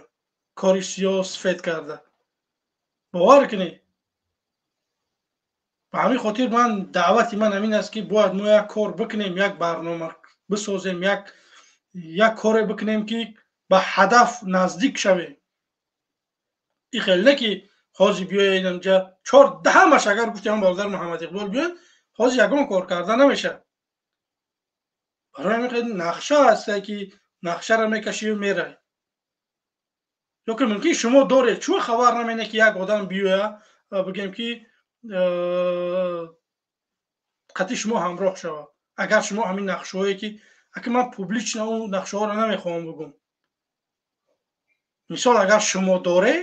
кори сиёҳ сафед карда. Бовар кунед, ба ҳамин хотир ман даъвати ман ҳамин аст, ки бояд мо як кор бикунем, як барнома бисозем, як коре бикунем, ки ба ҳадаф наздик шавем. И хел не, ки ҳозир биёед инҷа чор даҳамаш, агар гуфтем бародар Муҳаммад Иқбол биёед, ҳозир ягон кор карда намешавад. Барои ҳамин хел нақша ҳаста, ки нақшаро мекашию мерай. Ё ки мумкин шумо доред, чун хабар намене, ки як одам биёя, бигем, ки қатъи шумо ҳамроҳ шавад. Агар шумо ҳамин нақшаҳое ки аки ман публично он нақшаҳоро намехоҳам бигӯм, мисол агар шумо доре,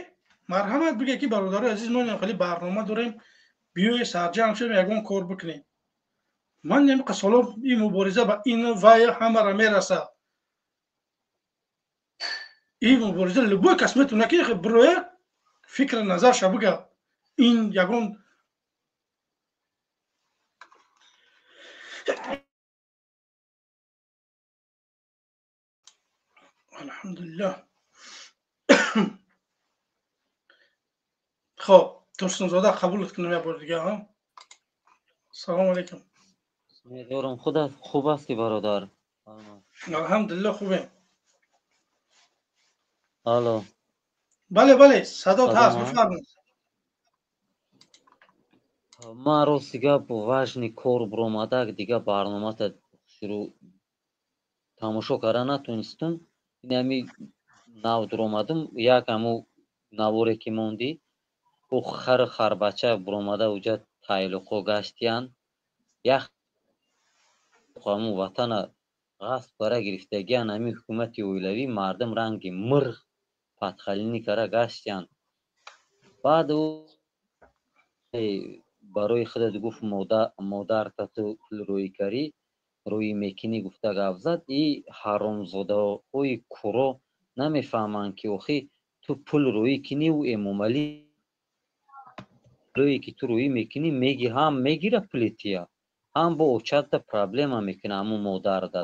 марҳамат биге ки бародарои азиз, мо хеле барнома дорем, биёе сарҷамъ шавем, ягон кор бикунем. Ман қасоло ин мубориза ба ин вай ҳамаро мерасад. Ин мубориза любой кас метавона ки бироя фикр назарша бига. Ин ягон алҳамдулиллаҳ. Хоб, Турсунзода, қабулат кунам як бор дига. Салому алайкум. Умедворам худат хуб ҳасти, бародар. Алҳамдулиллаҳ, хубем. Алло. Бале, бале, садот ҳаст, бифармоед. Ман рости гап важный кор биромадак, дига барномата шурӯъ тамошо карда натонистум. Ин ҳами нав дуромадум, як ҳаму наворе ки мондӣ, ӯ хару харбача биромада уҷа тайлуқо гаштиянд. Як ҳаму ватана ғасб кара гирифтагиян, ҳамин ҳукумати оилавӣ мардум ранги мирғ патхалинӣ кара гаштиянд. Баъд ӯ барои худат гуфт, модарта ту пул рӯӣ карӣ, рӯӣ мекунӣ гуфта гап зад. И ҳаромзодаҳои куро намефаҳманд, ки охи ту пул рӯӣ куниву Эмомалӣ рӯе ки ту рӯӣ мекунӣ, меги ҳам мегира пули тия, ҳам бо очатта проблема мекуна, ҳамун модар дада,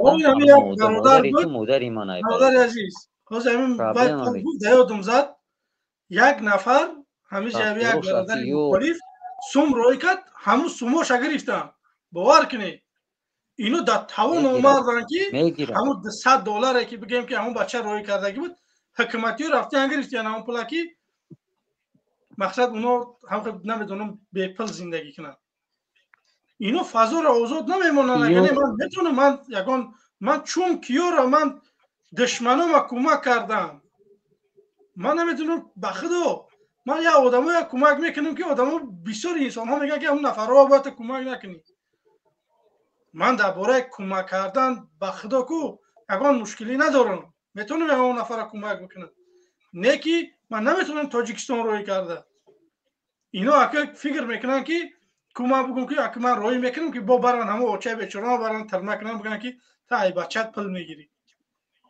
ту модари ман. Модари азиз, ҳозир ҳамин ёдум зад, як нафар ҳамин як бародари мухолиф сум рӯй кард, ҳамун сумоша гирифтам. Бовар кунед, ино дар тавон омарданд, ки ҳамун 100 долларе ки бигем ки ҳамун бача рӯй кардагӣ буд, ҳукуматиё рафтиян гирифтиян ҳамун пула, ки мақсад уно ҳам намедонам бепул зиндагӣ кунанд. Ино фазоро озод намемонанд. Агар ман метавонам, ман ягон ман чун киёро ман душманома кӯмак кардам, ман наметавонам. Ба худо, ман як одамоя кӯмак мекунам, ки одамо, бисёри инсонҳо мегӯянд, ки ҳамун нафарҳо бояд кӯмак накунӣ. Ман дар бораи кӯмак кардан, ба худо ку, ягон мушкилӣ надорам, метавонам ягон нафарро кӯмак бикунам, не ки ман наметавонам Тоҷикистон рӯй карда. Ино ака фикр мекунанд, ки ку ман бигӯм, ки ака ман роҳӣ мекунам, ки бо баран ҳамон очаи бечораро баран тарма кунам, бигӯянд, ки та ай бачат пул мегирӣ.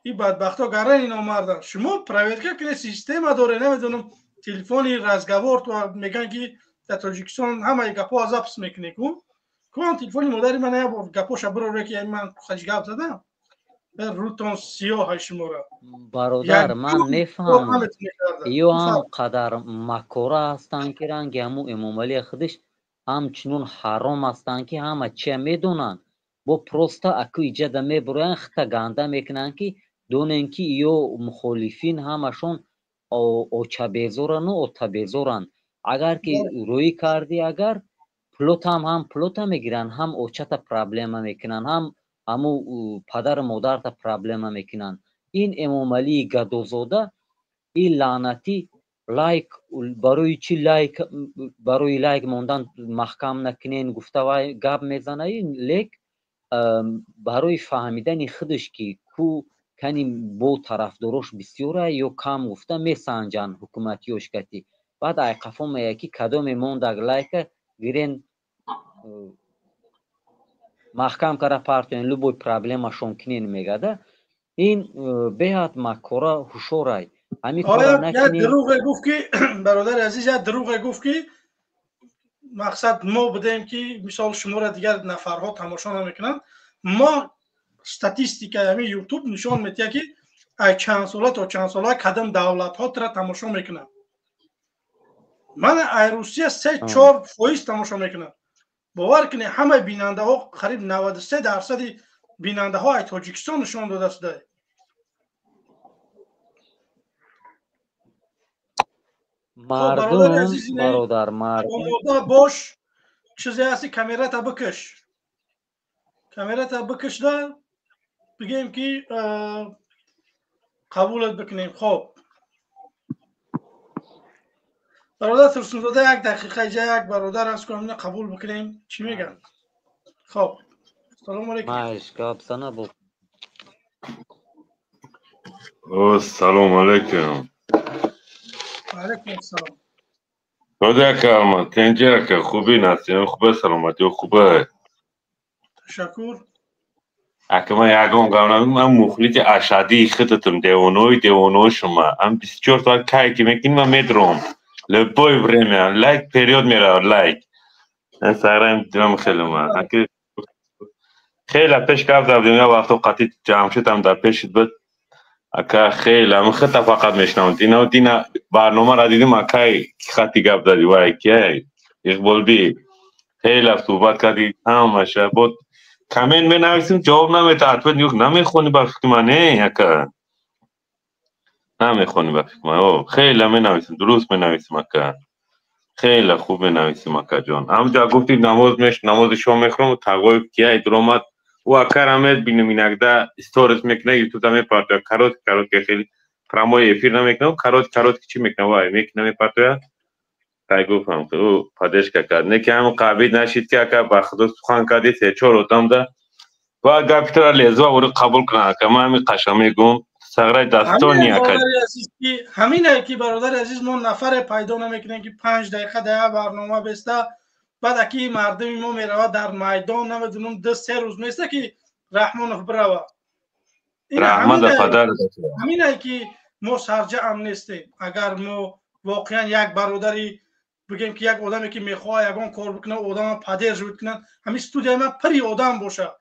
И бадбахто гаран ино мардан. Шумо проверка кунед, система доре, намедонам, телефони разговор мегӯянд, ки дар Тоҷикистон ҳамаи гапҳо запись мекунед. Ку куам телефони модари ман як бор гапоша бироре, ки ман хаҷ гап задам, рӯтон сиёҳ шуморо. Бародар, ман мефаҳмам, ё ҳам қадар макора ҳастанд, ки ранги ҳамун Эмомалӣ худаш ҳамчунон ҳаром ҳастанд, ки ҳама чия медонанд, бо просто аку иҷада мебуроянд, хита ганда мекунанд, ки донем, ки ё мухолифин ҳамашон очабезорану отабезоранд. Агар ки рӯӣ кардӣ, агар пулотам, ҳам пулота мегиранд, ҳам очата проблема мекунанд, ҳам ҳаму падару модарта проблема мекунанд. Ин Эмомалии гадозода, ин лаънатӣ, лайк барои чӣ, лайк барои лайк мондан маҳкам накунен гуфта вай гап мезана, лек барои фаҳмидани худаш, ки ку кани бо тарафдорош бисёра ё кам гуфта месанҷанд ҳукуматиёш кати. Баъд айқафо меяд, ки кадоме мондаг лайка гирен, маҳкам кара партоен, любой проблемашон кинен мегада. Ин беҳад макора ҳушорай. Ҳамин дурӯғе гуфт, ки бародари азиз, як дурӯғе гуфт, ки мақсад мо будем, ки мисол шуморо дигар нафарҳо тамошо намекунанд. Мо статистикаи ҳамин Ютуб нишон медиҳад, ки ай чанд сола то чанд сола кадом давлатҳо тра тамошо мекунанд. Ман ай Русия 3-4% тамошо мекунам. Бовар кунед, ҳамаи бинандаҳо, қариб 93 дарсади бинандаҳо ай Тоҷикистон нишон дода шуда. Мардум, бародар, мардум. Омода бош, чизе ҳасти, камерата бикаш, камерата бикашда, бигем, ки қабулат бикунем. Хоб, бародар Турсунзода, як дақиқа, иҷа як бародар аст, ку ҳамина қабул бикунем, чӣ мегӯянд. Хоб, Салому алейкум. Майш, гап зана бу. Салому алейкум. Алейкум ассалом. Хода ака, тенҷи ака, хуби насим, хубе саломатӣ, хубе. Ташаккур. Ака, ман ягон гап намегӯям, ман мухлиси ашадии худатам, девонои девонои шума. Ам 24 соат кай ки мекунӣ, ман медурам. Любое время, лайк период меравад, лайк. Сарам дилам хеле ман. Ака хеле пеш гап задем, як вақто қатъи Ҷамшедам дар пешит буд. Ака хеле ман худта фақат мешнавам. Дина дина барномаро дидим, акай хати гап зади, вай кияй Иқболби. Хеле суҳбат кардӣ, ҳамаша бод коммент менависим, ҷавоб намедиҳад. Ответ нигоҳ намехонӣ ба фикри ман, не ака. Намехонӣ ба фикри ман. О, хеле менависим, дуруст менависим ака. Хеле хуб менависим акаҷон. Ҳамҷа гуфти намоз меш, намози шом мехӯрам, Тағоев кияй дуромад. Ӯ акара мебинем иногда сторис мекунад, ютубда мепартояд. Короткий, короткий, хеле прямой эфир намекунад, короткий, короткий чӣ мекунад, вай мекунад, мепартояд. Тай гуфтам, ӯ поддержка кард. Не ки ҳамин қабил нашид ки ака ба худо сухан кардӣ се-чор одамда ва гапи тура лезва ӯро қабул кунад ака. Ман ҳамин қаша мегӯм, сағраи дастони ака. Ҳамине ки бародари азиз, мо нафаре пайдо намекунем ки 5 дақиқа дар як барнома беста, баъд аки мардуми мо меравад дар майдон, намедонам, 2-3 рӯз места ки Раҳмонов бирава. Раҳмат падар. Ҳамине ки мо сарҷаъам нестем. Агар мо воқеан як бародари бигем ки як одаме ки мехоҳад ягон кор бикунад, одама поддерживать кунад, ҳамин студияи ман пури одам бошад.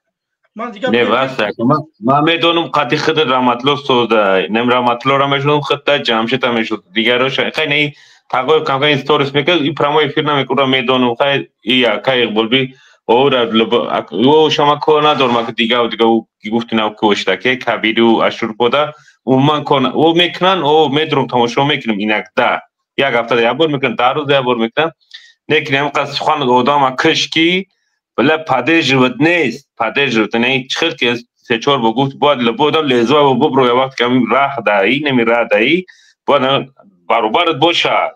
Ман дигар не бас ака, ман медонам қатъи худ Раҳматло созда, нем Раҳматлоро мешунам, худта Ҷамшедам мешуд, дигарош хай не Тағоев камкам сторис мекард, и прямой эфир намекунад, медонам, хай и ака Иқболби ора ӯ шама кор надорам ака, дига дига гуфти нав кӯштаке Кабиру Ашурпода умуман кор ӯ мекунанд, ӯ медурам тамошо мекунам иногда, як ҳафтада як бор мекунам, 10 рӯз як бор мекунам. Лекин ҳамин қадр сухан одама киш ки била поддерживать нест, поддерживать не чихел ки се-чор бор гуфт, бояд лабо одам лезва бубро, вақте ки ҳамин раҳ даи, неми раҳ даи, бояд баробарат бошад.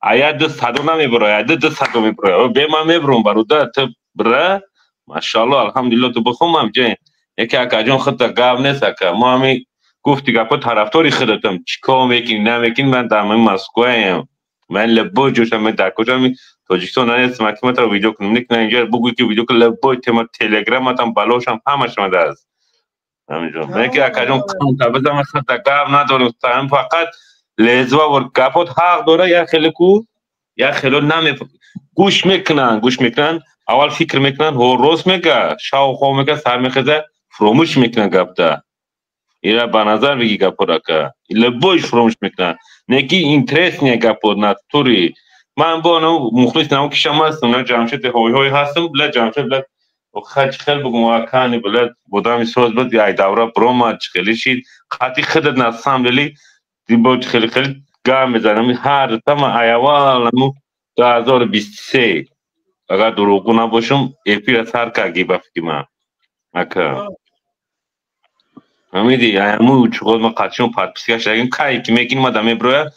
А ду садо намебарояд, ду садо мебарояд. Бе ман мебарам бародар, ту бира, машаалло, алҳамдулилло, ту бихом ҳамҷа. Яке акаҷон худта гап нест ака. Мо ҳамин гуфти гапо тарафдори худатам. Чӣ кор мекунӣ, намекунӣ, ман дар ҳамин Москваем. Ман лабо ҷошам, ман дар куҷам Тоҷикистон нестам, аки ман таро видео кунам. Лекин инҷа бугӯй ки видео кун, лабои тема телеграматам, балошам, ҳамаш омада аст. Ҳаминҷо. Ман ки акаҷон қанта бизан, ман худта гап надорам, фақат лезва вор гапот ҳақ дора, як хеле ку, як хеле наме гӯш мекунанд, гӯш мекунанд, аввал фикр мекунанд, ҳо рост мега, шав хоб мега, сар мехеза, фуромӯш мекунанд гапта. Ира ба назар биги гапора ака. Лебоиш фуромӯш мекунанд. Не ки интересния гапот натури. Ман бо ну мухлис наму кишам ҳастам, на Ҷамшед ҳойҳой ҳастам, била Ҷамшед била хач хел бугум акани била бодами соз буд, ай давра бромад, хеле шид, қатъи худат на самом деле дибо хеле хеле гап мезанам, ҳар тама айавал наму 2023 агар дурӯғгӯ набошам, эфира сар карди ба фикри ман ака. Ҳамиди аяму чуғод ма қатъишон подписка шудагим, кай ки мекунӣ ма да меброя,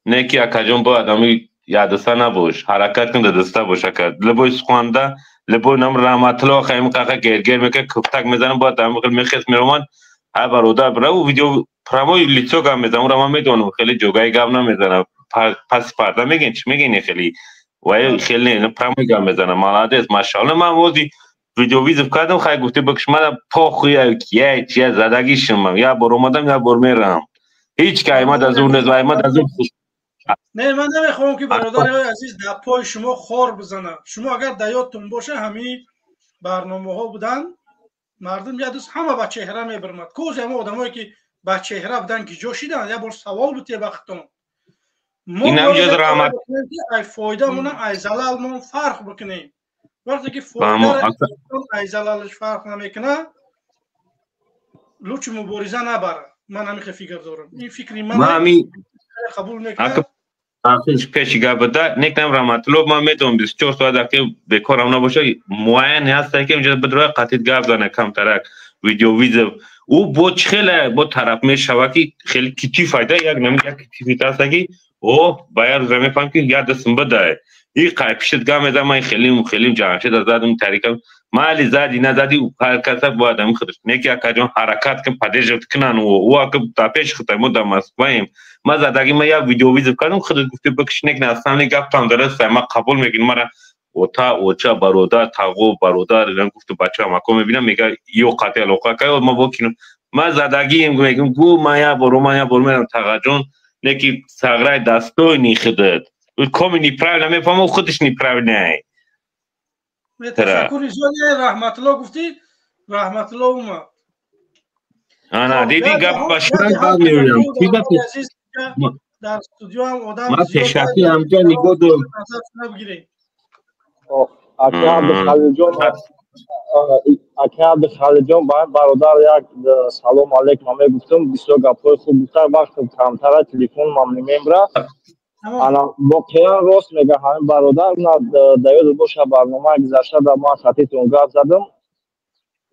не ки акаҷон бояд ҳами ядиста набош, ҳаракат кун дадаста бош ака. Либои суханда, либои нам Раҳматло хаим қақа гергер мекунад, куфтак мезанам, бояд ҳами хел мехес меромад, ҳар бародар бира ӯ видео прямой лицо гап мезанам, ӯра ман медонам, хеле ҷогаи гап намезанам, паси парда мегӯен, чӣ мегӯен хеле вай хеле не, прямой гап мезанам, молодец, машаалло. Ман вози видео визов кардам, хай гуфти бикш мана похуя кия чия задагишам, як бор омадам, як бор мерам. Ҳеҷ ки аймад аз ӯ нест, аймад аз ӯ хуш. Не, ман намехоҳам ки бародари азиз дар пои шумо хор бизанад. Шумо агар дар ёдтон боша, ҳамин барномаҳо буданд, мардум як дӯст ҳама ба чеҳра мебиромад. Кози ҳама одамое ки ба чеҳра буданд гиҷо шиданд, як бор савол бутие ба худтон. Мо ай фоидамона ай залалмон фарқ бикунем. Вақте ки фоидаро ай залалаш фарқ намекунад, лучи мубориза набарад. Ман ҳамин хел фикр дорам. Ин фикри ман қабул мекунад. Пеши гап буда, некнам Раҳматулло, ман медонам 24 соат аки бекорам набоша, муайян ҳаст ки инҷа бидроя қатъит гап зана камтарак видео визов. Ӯ бо чӣ хеле бо тараф мешава ки хеле китиф айда, як нами як китиф ҳаст ки о ба як рӯза мефаҳмам ки як дастм бадай. И қайпишт гап мезанам, ман хелим хелим Ҷамшед задам тарика. Майли зади назади ҳар каса бояд ами худаш. Неки акаҷон ҳаракат кун, поддерживать кунан ӯ. Ӯ ака дар пеши худ мо дар Москваем. Ман задаги ман як видеовызов кардам, худат гуфти бикиш нек на основной гаптам дуруст, ман қабул мекунам мара ота, оча, бародар, тағо, бародар, инам гуфту бача мако мебинам, мега ё қати алоқа кай, ма бо кино. Ман задагием мегум гу ман як бор, ман як бор мерам тағаҷон, неки сағрай дастойни худат. Коми неправильно мефаҳмам, худаш неправильно. Ташаккури зиёд, Раҳматулло гуфтӣ, Раҳматулло омад. Ана, диди гап ба шумо бармеоям. Дар студио ҳам одам Ман пешакӣ ҳамҷа нигоҳ дорам. Ака Абдухалилҷон, ака Абдухалилҷон, ба бародар як салом алейкум мегуфтам, бисёр гапҳои хуб гуфта, вақт камтара, телефон мам намембра. Ана воқеан рост мега ҳамин бародар, на да ёдат боша барномаи гузашта дар ман хатитон гап задам.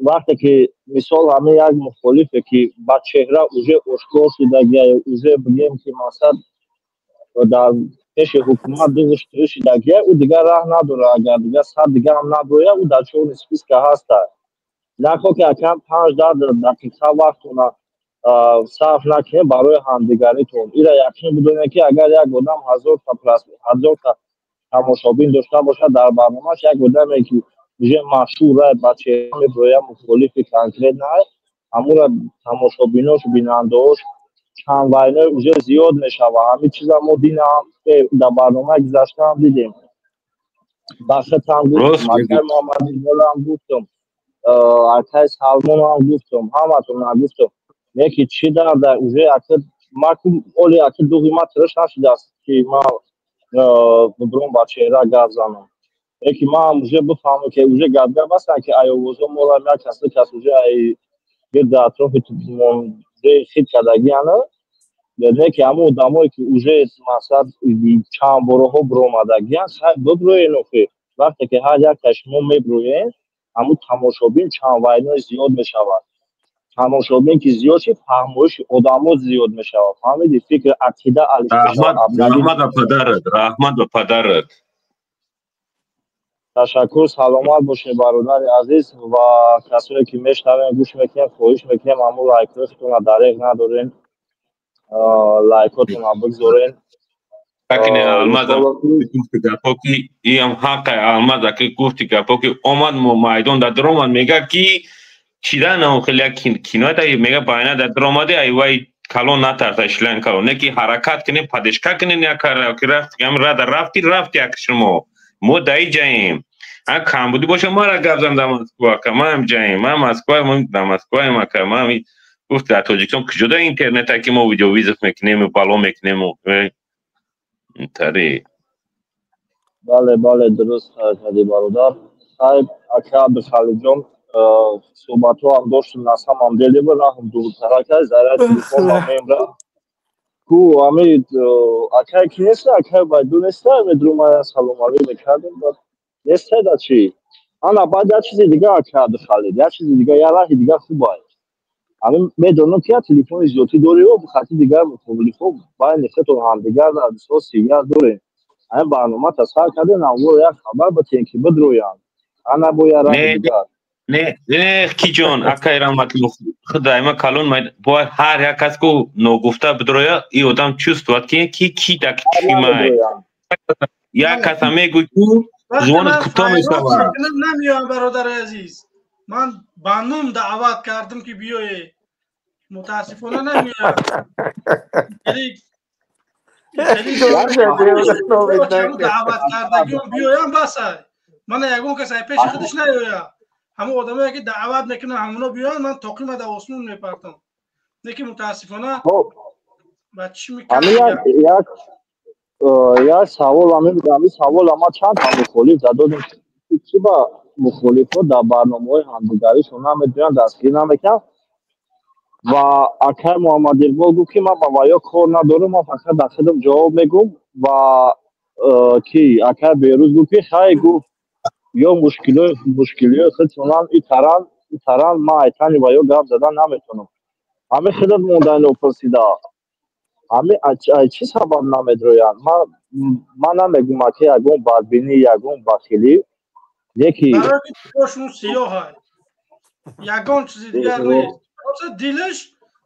Вақте ки мисол ҳамин як мухолифе ки ба чеҳра уже ошкор шудагия, уже бигем ки мақсад дар пеши ҳукумат дуғуш шидагия, ӯ дигар раҳ надорад, агар дигар сад дигар ҳам наброя, ӯ дар чорни списка ҳаста. Нахо ки акам 5-10 дақиқа вақтона сарф накунем барои ҳамдигаритон. Ира яқин бидонем ки агар як одам ҳазорта тамошобин дошта бошад дар барномааш, як одаме ки уже машҳур ба чеҳра меброя, мухолифи конкретно, ҳамура тамошобинош, бинандаош чанд вайнои уже зиёд мешавад. Ҳамин чиза мо динам дар барномаи гузаштаам дидем. Ба худам гуфтам, акай Муҳаммадиқболам гуфтам, акай Салмонам гуфтам, ҳаматон гуфтам. Неки чӣ дарда уже ака ма оли ака дуғи ма тириш нашудааст ки ма бибром ба чеҳра гап занам. Неки ман уже бифаҳмам ки уже гапгап ҳастанд ки ай овозо моро як кас кас уже ай гирди атрофи хит кардагиана. Неки ҳамон одамое ки уже мақсад чанд бороҳо биромадагиянд, хай биброен охи. Вақте ки ҳар яктаи шумо меброен, ҳамун тамошобин чанд вайнои зиёд мешавад. Тамошобин ки зиёд шид, фаҳмоиши одамо зиёд мешавад. Фаҳмиди, фикр, ақида алиш мешавад. Раҳмат ба падарат, раҳмат ба падарат. Ташаккур, саломат бошед бародари азиз ва касое ки мешнавем, гӯш мекунем, хоҳиш мекунем ҳамун лайкҳои худтонро дареғ надорен, лайкотонро бигзорен. Акне Алмаз гуфти гапо ки иам ҳаққи Алмаз аки гуфти гапо ки омад майдон дар даромад мега ки чида на хеле як кино да мега байна дар даромади ай вай калон натарса шлан калон неки ҳаракат кунем падешка кунем як ки рафт гам рада рафти рафти як шумо мо даи ҷаем а камбуди боша мара гап зан дар Москва ка ман ҷаем ман Москва ман дар Москва ма ка ман гуфт дар Тоҷикистон куҷо да интернет ки мо видеовызов мекунем бало мекунем тари. Бале, бале, дуруст кардӣ бародар. Хайр, ака Абдухалилҷон, суҳбатҳо ҳам доштем, на самом деле раҳм дуртарак аст, заряд телефон ҳам мемра. Ку ами акай ки неста, акай Байду неста, медрумая салом алейк мекардем, баъд неста да чӣ? Ана баъд як чизи дига ака Абдухалил, як чизи дига, як раҳи дига хуб аст. Ами медонам ки як телефони зиёдтӣ дорӣ, хати дигар муқобилихо байни худтон ҳамдигар дар бисёр сивият дорем. Ҳамин барнома тасаввур кардем, аввал як хабар батиҳем ки бидроянд. Ана бо як раҳи дигар. Не, не, киҷон, акай раҳматулло, худай ма калон бояд ҳар як кас ку ногуфта бидроя, и одам чувствовать ки ки ки да кимай. Як каса мегӯй ку зубонат кӯтоҳ мешавад. Намеоям бародари азиз. Ман ба ном даъват кардам ки биёе. Мутаассифона намеоям. Даъват кардагион биёям басай. Мана ягон кас ай пеши худаш наёя. Ҳамон одамое ки даъват мекунанд ҳамоно биёянд, ман тоқима дар осмон мепартам. Не ки мутаассифона ба чӣ мекардам? Як савол ҳамин савол ма чанд та мухолиф задодем, чӣ ба мухолифҳо дар барномаҳои ҳамдигаришон намедоянд, дастгирӣ намекунанд. Ва акай Муҳаммадиқбол гуфт ки ман ба ваё кор надорам, ман фақат дар худам ҷавоб мегӯм. Ва ки акай Берӯз гуфт ки хай гуфт ё мушкилиҳои худшонам и таран ман айтани ва ё гап задан наметавонам. Ҳамин худат монда ино пурсида. Ҳами чӣ сабаб намедроянд? Ман намегум, ки ягон бадбинӣ, ягон бахилӣ, неки Барои сиёҳ, ягон чизи дигар нест. Просто дилаш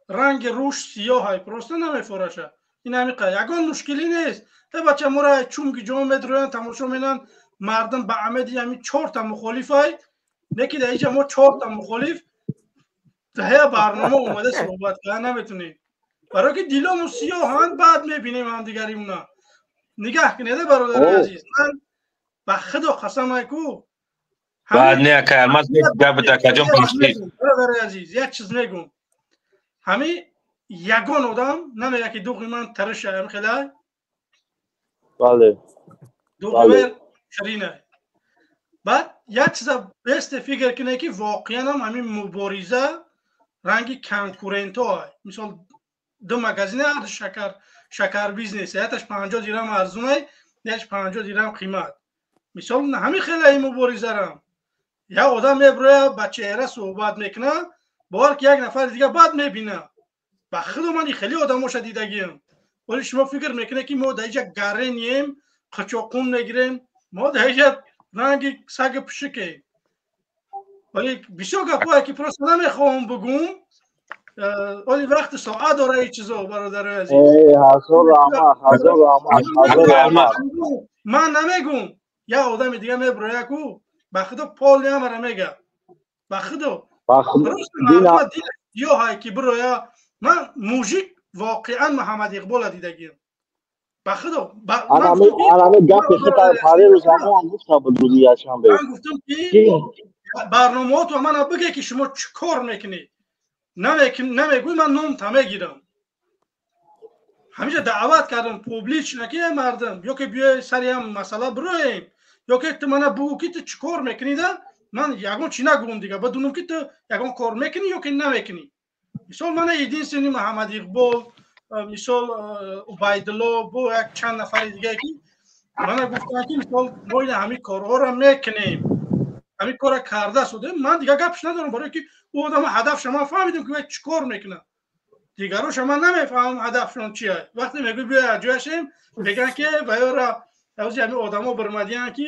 ранги рӯш сиёҳай, просто намефораша. Ин ҳамиқа, ягон мушкилӣ нест. Э бача, мора чунки ҷо медроянд, тамошо менанд мардум ба амеди ҳамин чорта мухолифай, неки дар иҷа мо чорта мухолиф даҳя барнома омада суҳбат карда наметунем, барое ки дилому сиёҳанд. Баъд мебинем ҳамдигаримуна. Нигаҳ кунеда, бародари азиз, ман ба худо қасам айку. Баъд не, акай Алмаз, гапат, акаҷон, бахшид. Бародари азиз, як чиз мегум: ҳами ягон одам намега, ки дуғи ман тараша ҳамхелай. Бале. Дуғи ширина. Баъд як чиза бесте фикр кине, ки воқеан ҳам ҳамин мубориза ранги конкурентҳо. Мисол, ду магазин шакар, шакар бизнес, яташ 50 дирам арзунай, яш 50 дирам қимат. Мисол, ҳамин хеле ин муборизарам як одам меброя, ба чеҳра суҳбат мекуна, бовар ки як нафари дига бад мебина. Ба худо, ман хеле одамоша дидагиам. Вале шумо фикр мекунед, ки мо дар иҷа гарением, қичоқун мегирем, мо дар иҷа ранги саги пушикем. Вале бисёр гапҳое, ки просто намехоҳам бугум, оли вақти соат дора ин чизо, бародарои азиз. Ҳазор раҳмат, ҳазор раҳмат, ҳазор раҳмат. Ман намегум, як одами дига меброя ку, ба худо, поли ҳамара мега, ба худо. Ё ҳай ки бироя, ман мужик воқеан Муҳаммад Иқбола дидагиам, ба худо. Анами гапи худам парирӯз ҳамон гуфта буд, рӯзи якшанбе. Ман гуфтам, ки барномаотро мана биге, ки шумо чӣ кор мекунед. Намегӯй, ман номта мегирам. Ҳамиҷа даъват кардам публично, ки мардум, ё ки биёй сари ҳам масъала бироем, ё ки ту мана бугӯ, ки ту чӣ кор мекунида. Ман ягон чӣ нагӯм, дига бидунам, ки ту ягон кор мекунӣ ё ки намекунӣ. Мисол, мана единственный Муҳаммад Иқбол, мисол, Убайдулло, бо як чанд нафари дигае, ки мана гуфтанд, ки мисол, мо ина ҳамин корҳоро мекунем, ҳамин корро карда судем. Ман дига гапш надорам, барое ки ӯ одама ҳадафша ман фаҳмидам, ки чӣ кор мекунад. Дигароша ман намефаҳмам, ҳадафшон чия. Вақте мегӯй биёй ҷояшем, мегӯянд, ки ваёра ҳамин одамо бирмадиянд, ки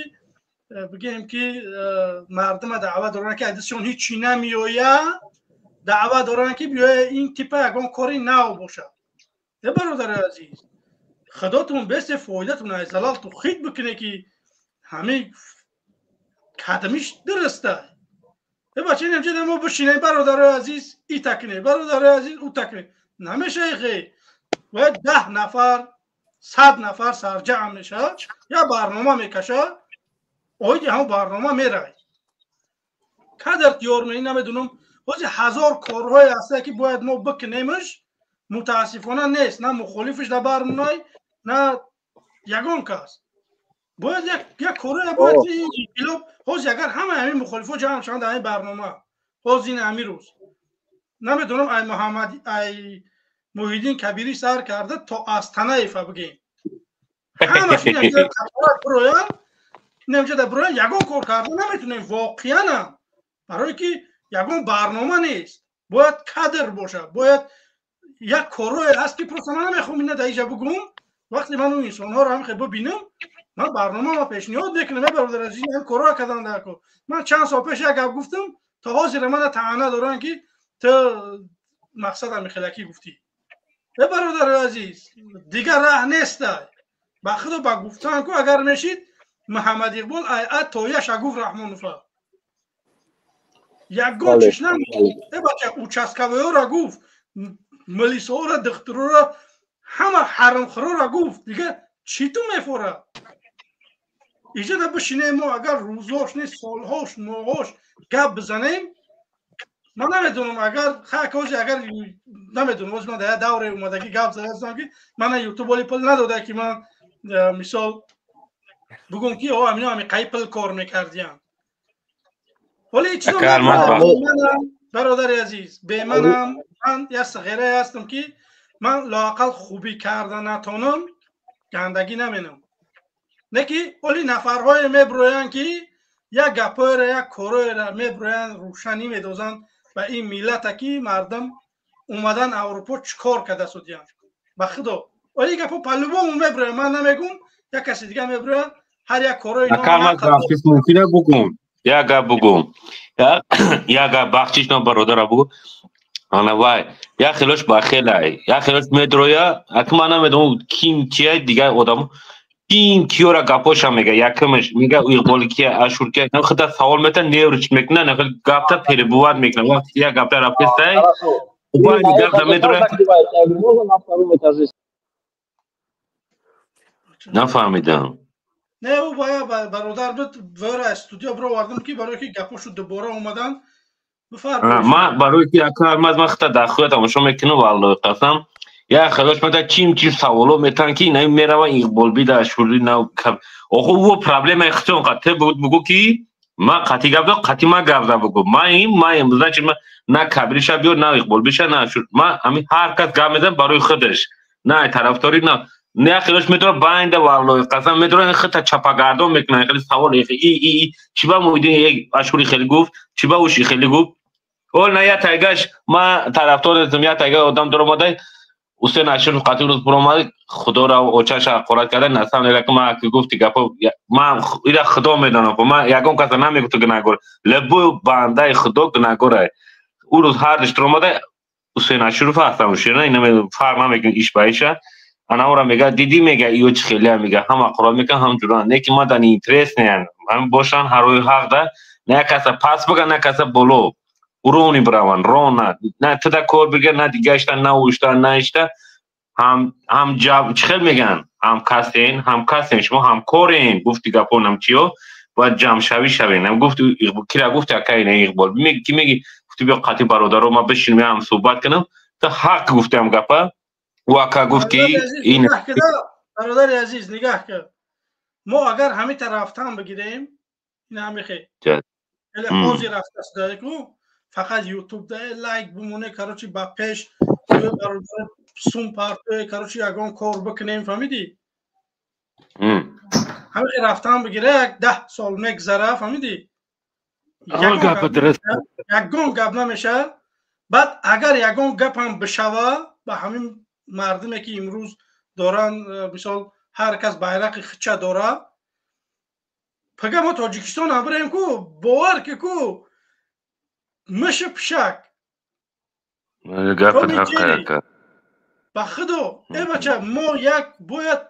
бигӯем, ки мардума даъват доранд, ки адисшон ҳичи намеоя, даъват доранд, ки биёя ин типа ягон кори нав бошад. Э бародари азиз, худотон бесе фоидатон аз залалту хит бикуне, ки ҳамин кадмиш дуруста. Э бача, инамҷа мо бишинем, бародарои азиз, ита кунем, бародарои азиз, ута кунем, намешавӣ. Хе бояд 10 нафар, 100 нафар сарҷамъ мешавад, як барнома мекаша, оиди ҳамон барнома меравед, кадр тиёр мени. Намедунам, ҳози ҳазор корҳое ҳаста, ки бояд мо бикунемш, мутаассифона нест, на мухолифиш дар барномай, на ягон кас. Бояд як корое бояд инқилоб. Ҳози агар ҳамаи ҳамин мухолифо ҷамъ шаванд дар ҳамин барнома, ҳози ин ҳамин рӯз, намедонам, ай Муҳаммад, ай Муҳиддин Кабирӣ сар карда то Астанаева бигем, ҳамаш бироянд, инамҷода бироянд, ягон кор карда наметунем воқеанам, барое ки ягон барнома нест. Бояд кадр бошад, бояд як корое ҳаст, ки просто ман намехоҳам ина дар иҷа бугум. Вақте ман он инсонҳоро ҳам бибинам, ман барномаро пешниҳод мекунам. Бародар азиз, ҳам корҳо кардан дар кор. Ман чанд сол пеш як гап гуфтам, то ҳозира мана таъна доранд, ки ту мақсад ҳамихелакӣ гуфтӣ. Э бародари азиз, дигар раҳ нестай, ба худо, ба гуфтан ку агар мешид, Муҳаммад Иқбол ай а то яша гуфт Раҳмонова, ягон чиш намуд. Э бача, участковый ҳоро гуфт, милисҳоро, духтуроро, ҳама ҳаромхӯрора гуфт. Дига чӣ ту мефора? Иҷода бишинем мо, агар рӯзош не, солҳош, моҳош гап бизанем, ман намедонам, агар ҳози агар намедонам, ҳози ман дар як давре омадагӣ гап задастам, ки мана Ютуб оли пул надода, ки ман мисол бугум, ки о амино ами қай пул кор мекардиям. Вале чизо, бародари азиз, беманам ман як сағирае ҳастам, ки ман лоақал хубӣ карда натонам, гандагӣ наменам. Не ки оли нафарҳое меброянд, ки як гапҳоеро, як корҳоеро меброянд, рӯшанӣ медозанд ба ин миллата, ки мардум омадан Аврупо чӣ кор карда судиянд. Ба худо оли гапо по-любому меброя, ман намегум, як каси дига меброя, ҳар як корои. Мумкина бугум, як гап бугум, як гап бахшиш на бародара бугум. Ана вай, як хелош ба хелай, як хелош медроя, аки ман намедонам ким кия, дигар одам ким киёра гапоша мега, якимаш мега иқболи кия, ашур кия, худа савол мета, неврич мекуна, нахел гапта перебуват мекуна. Вақти як гапта рафтестай, вай гапта медроя. Нафаҳмидам. Не, ӯ бая бародар буд, вора студия бировардам, ки барое ки гапошу дубора омадан. Ман барои ки ака Алмаз, ман хита дар хуя тамошо мекунам, валлоҳи қасам, як хелош мета чим чим саволо метан, ки ина мерава иқболби да ашури на. Охо, ӯ проблемаи хитон қат те буд, бугу ки ман қатӣ гап зад, қатӣ ман гап зад, бугу ман ин ман, значит ман на кабириша биёр, на иқболбиша, на ашур. Ман ҳамин ҳар кас гап мезанад барои худаш, на тарафдорӣ, на не хелош метавонад байнда, валлоҳи қасам, метавонад хита чапагардон мекунад, хеле савол и и чӣ ба Муҳиддин Ашури хеле гуфт, чӣ ба уши хеле гуфт. Ол на я тайгаш ма тарафдор нестам, я тайга одам даромада, Ҳусен Ашуров қатъи рӯз буромад, худоро очаша ҳақорат карда. Насам лера ма ки гуфти гапо, ман ира худо медонам, ман ягон каса намегуфту гунаҳгор, лабои бандаи худо гунаҳгор. Ӯ рӯз ҳардуш даромада, Ҳусен Ашуров ҳастам, ушина ина фарқ намекунад иш ба иша. Ана ора мега, диди, мега, иё чӣ хелия, мега, ҳам ҳақорат мекунад, ҳам ҷуран. Не ки ма дан интерес неян, ҳам бошан ҳарои ҳақ да, на каса пас бага, на каса боло урони бираванд, рона на туда кор бигир, на дигашта, на ушта, на ишта. Ҳам ҳам ҷаб чӣ хел мегӯянд, ҳам касен, ҳам касен, шумо ҳамкорен, гуфти гапонам чиё бояд ҷамъшавӣ шавен. Гуфти кира, гуфти акай на Иқбол ки меги, гуфти биё қатъи бародаро ма бишинем, ҳам суҳбат кунам, ту ҳақ гуфтиам гапа. Ӯ ака гуфт ки ин Бародари азиз, нигаҳ кар, мо агар ҳамин тарафтан бигирем, ин ҳамихе хеле ҳозир рафтаст, фақат ютуб да лайк бимоне, короче, ба пеш бародар сум партое, короче, ягон кор бикунем, фаҳмидӣ? Ҳамихе рафтан бигира, як 10 сол мегзара, фаҳмидӣ, ягон гап намешавад. Баъд агар ягон гапам бишава, ба ҳамин мардуме ки имрӯз доранд, мисол, ҳар кас байрақи хича дора, пага мо Тоҷикистон абирем ку, бовар ки ку миши пишак. Ба худо, э бача, мо як бояд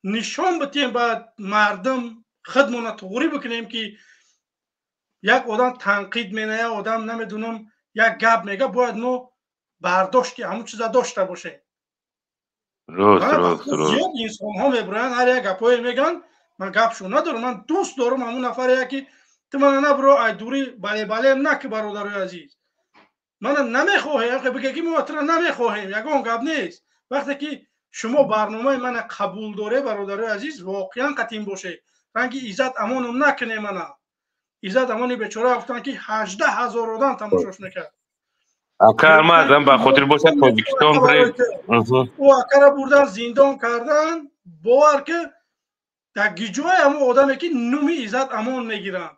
нишон битем ба мардум, худмона туғрӣ бикунем, ки як одам танқид меная, одам намедунам як гап мега, бояд мо бардошти ҳамун чиза дошта бошем. Рост, рост, рост. Зиёд инсонҳо мебироянд, ҳар як гапҳое мегӯянд, ман гапшо надорам, ман дӯст дорам ҳамун нафаре ки ту мана набиро, ай дурӣ бале балем наки. Бародарои азиз, мана намехоҳем биге ки мо тура намехоҳем, ягон гап нест. Вақте ки шумо барномаи мана қабул доре, бародарои азиз, воқеан қатин боше, ранги Иззат Амоном накуне. Мана Иззат Амони бечора гуфтанд, ки 18 000 одам тамошош мекард. Ака Алмазам, ба хотир бошад, Тоҷикистон. Ӯ акара бурдан, зиндон кардан. Бовар ки дар гиҷои ҳамон одаме ки нуми Иззат Амон мегиранд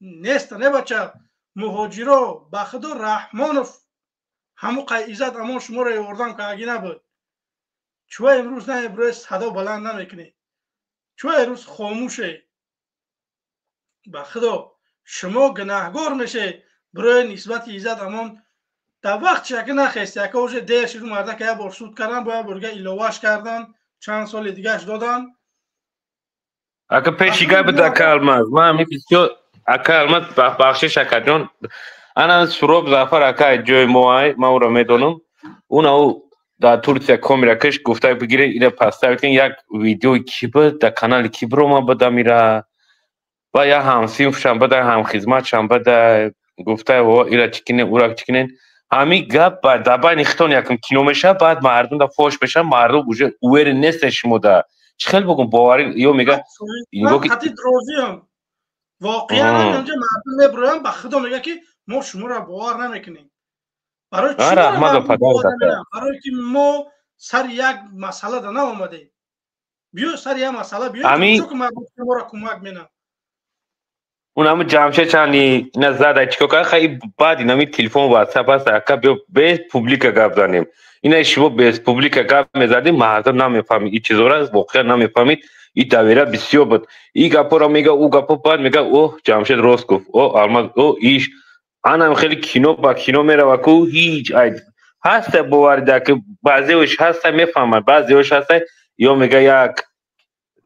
неста. Не бача, муҳоҷиро, ба худо, Раҳмонов ҳамон қай Иззат Амон шуморо ёрдам кардаги набуд? Чува имрӯз на имрӯз садо баланд намекунед? Чува имрӯз хомӯше? Ба худо, шумо гунаҳгор мешед бирои нисбати Иззат Амон. Дар вақт яка нахест, яка уже дер шуд. Мардака як бор суд кардан, бо як бор дига иловаш кардан, чанд соли дигаш додан. Ака, пеши гап ака Алмаз, ман бисёр, ака Алмаз, бахшиш, акаҷон, ана Суроб Зафар ака ҷои мо ай, ман ӯро медонам. Уна ӯ дар Турсия камера киш гуфта бигире, ира поставить кун, як видеои ки буд, дар канали ки бирома буда, ира ва як ҳамсинфшам буда, ҳамхизматшам буда, гуфта ира чӣ кинен, ура чӣ кинен. Ҳамин гап дар байни хитон якм кино мешавад, баъд мардум да фош мешавад, мардум уже уверен нестен шумо да чӣ хел бигум, боварӣ ё мега. Қатъи розиам, воқеан инҷа мардум мебироянд, ба худо, мега ки мо шуморо бовар намекунем. Барои чӣ? Барое ки мо сари як масъала да наомадем. Биё, сари як масъала биё, ки мардум шуморо кӯмак менам. Он ҳамун Ҷамшед чанди ина зада чикор кард, хай баъд инами телефон ватсап аст, ака биё без публика гап занем. Ина шумо без публика гап мезадем, мардум намефаҳмид ин чизора, воқеан намефаҳмид. И доверия бисёр буд. И гапҳоро мега, ӯ гапҳо баъд мега, о Ҷамшед рост гуфт, о Алмаз, о иш. Анам хеле кино ба кино мерава ку ҳеҷ ай ҳаста боварида ки баъзеош ҳаста мефаҳмад, баъзеош ҳаста ё мега як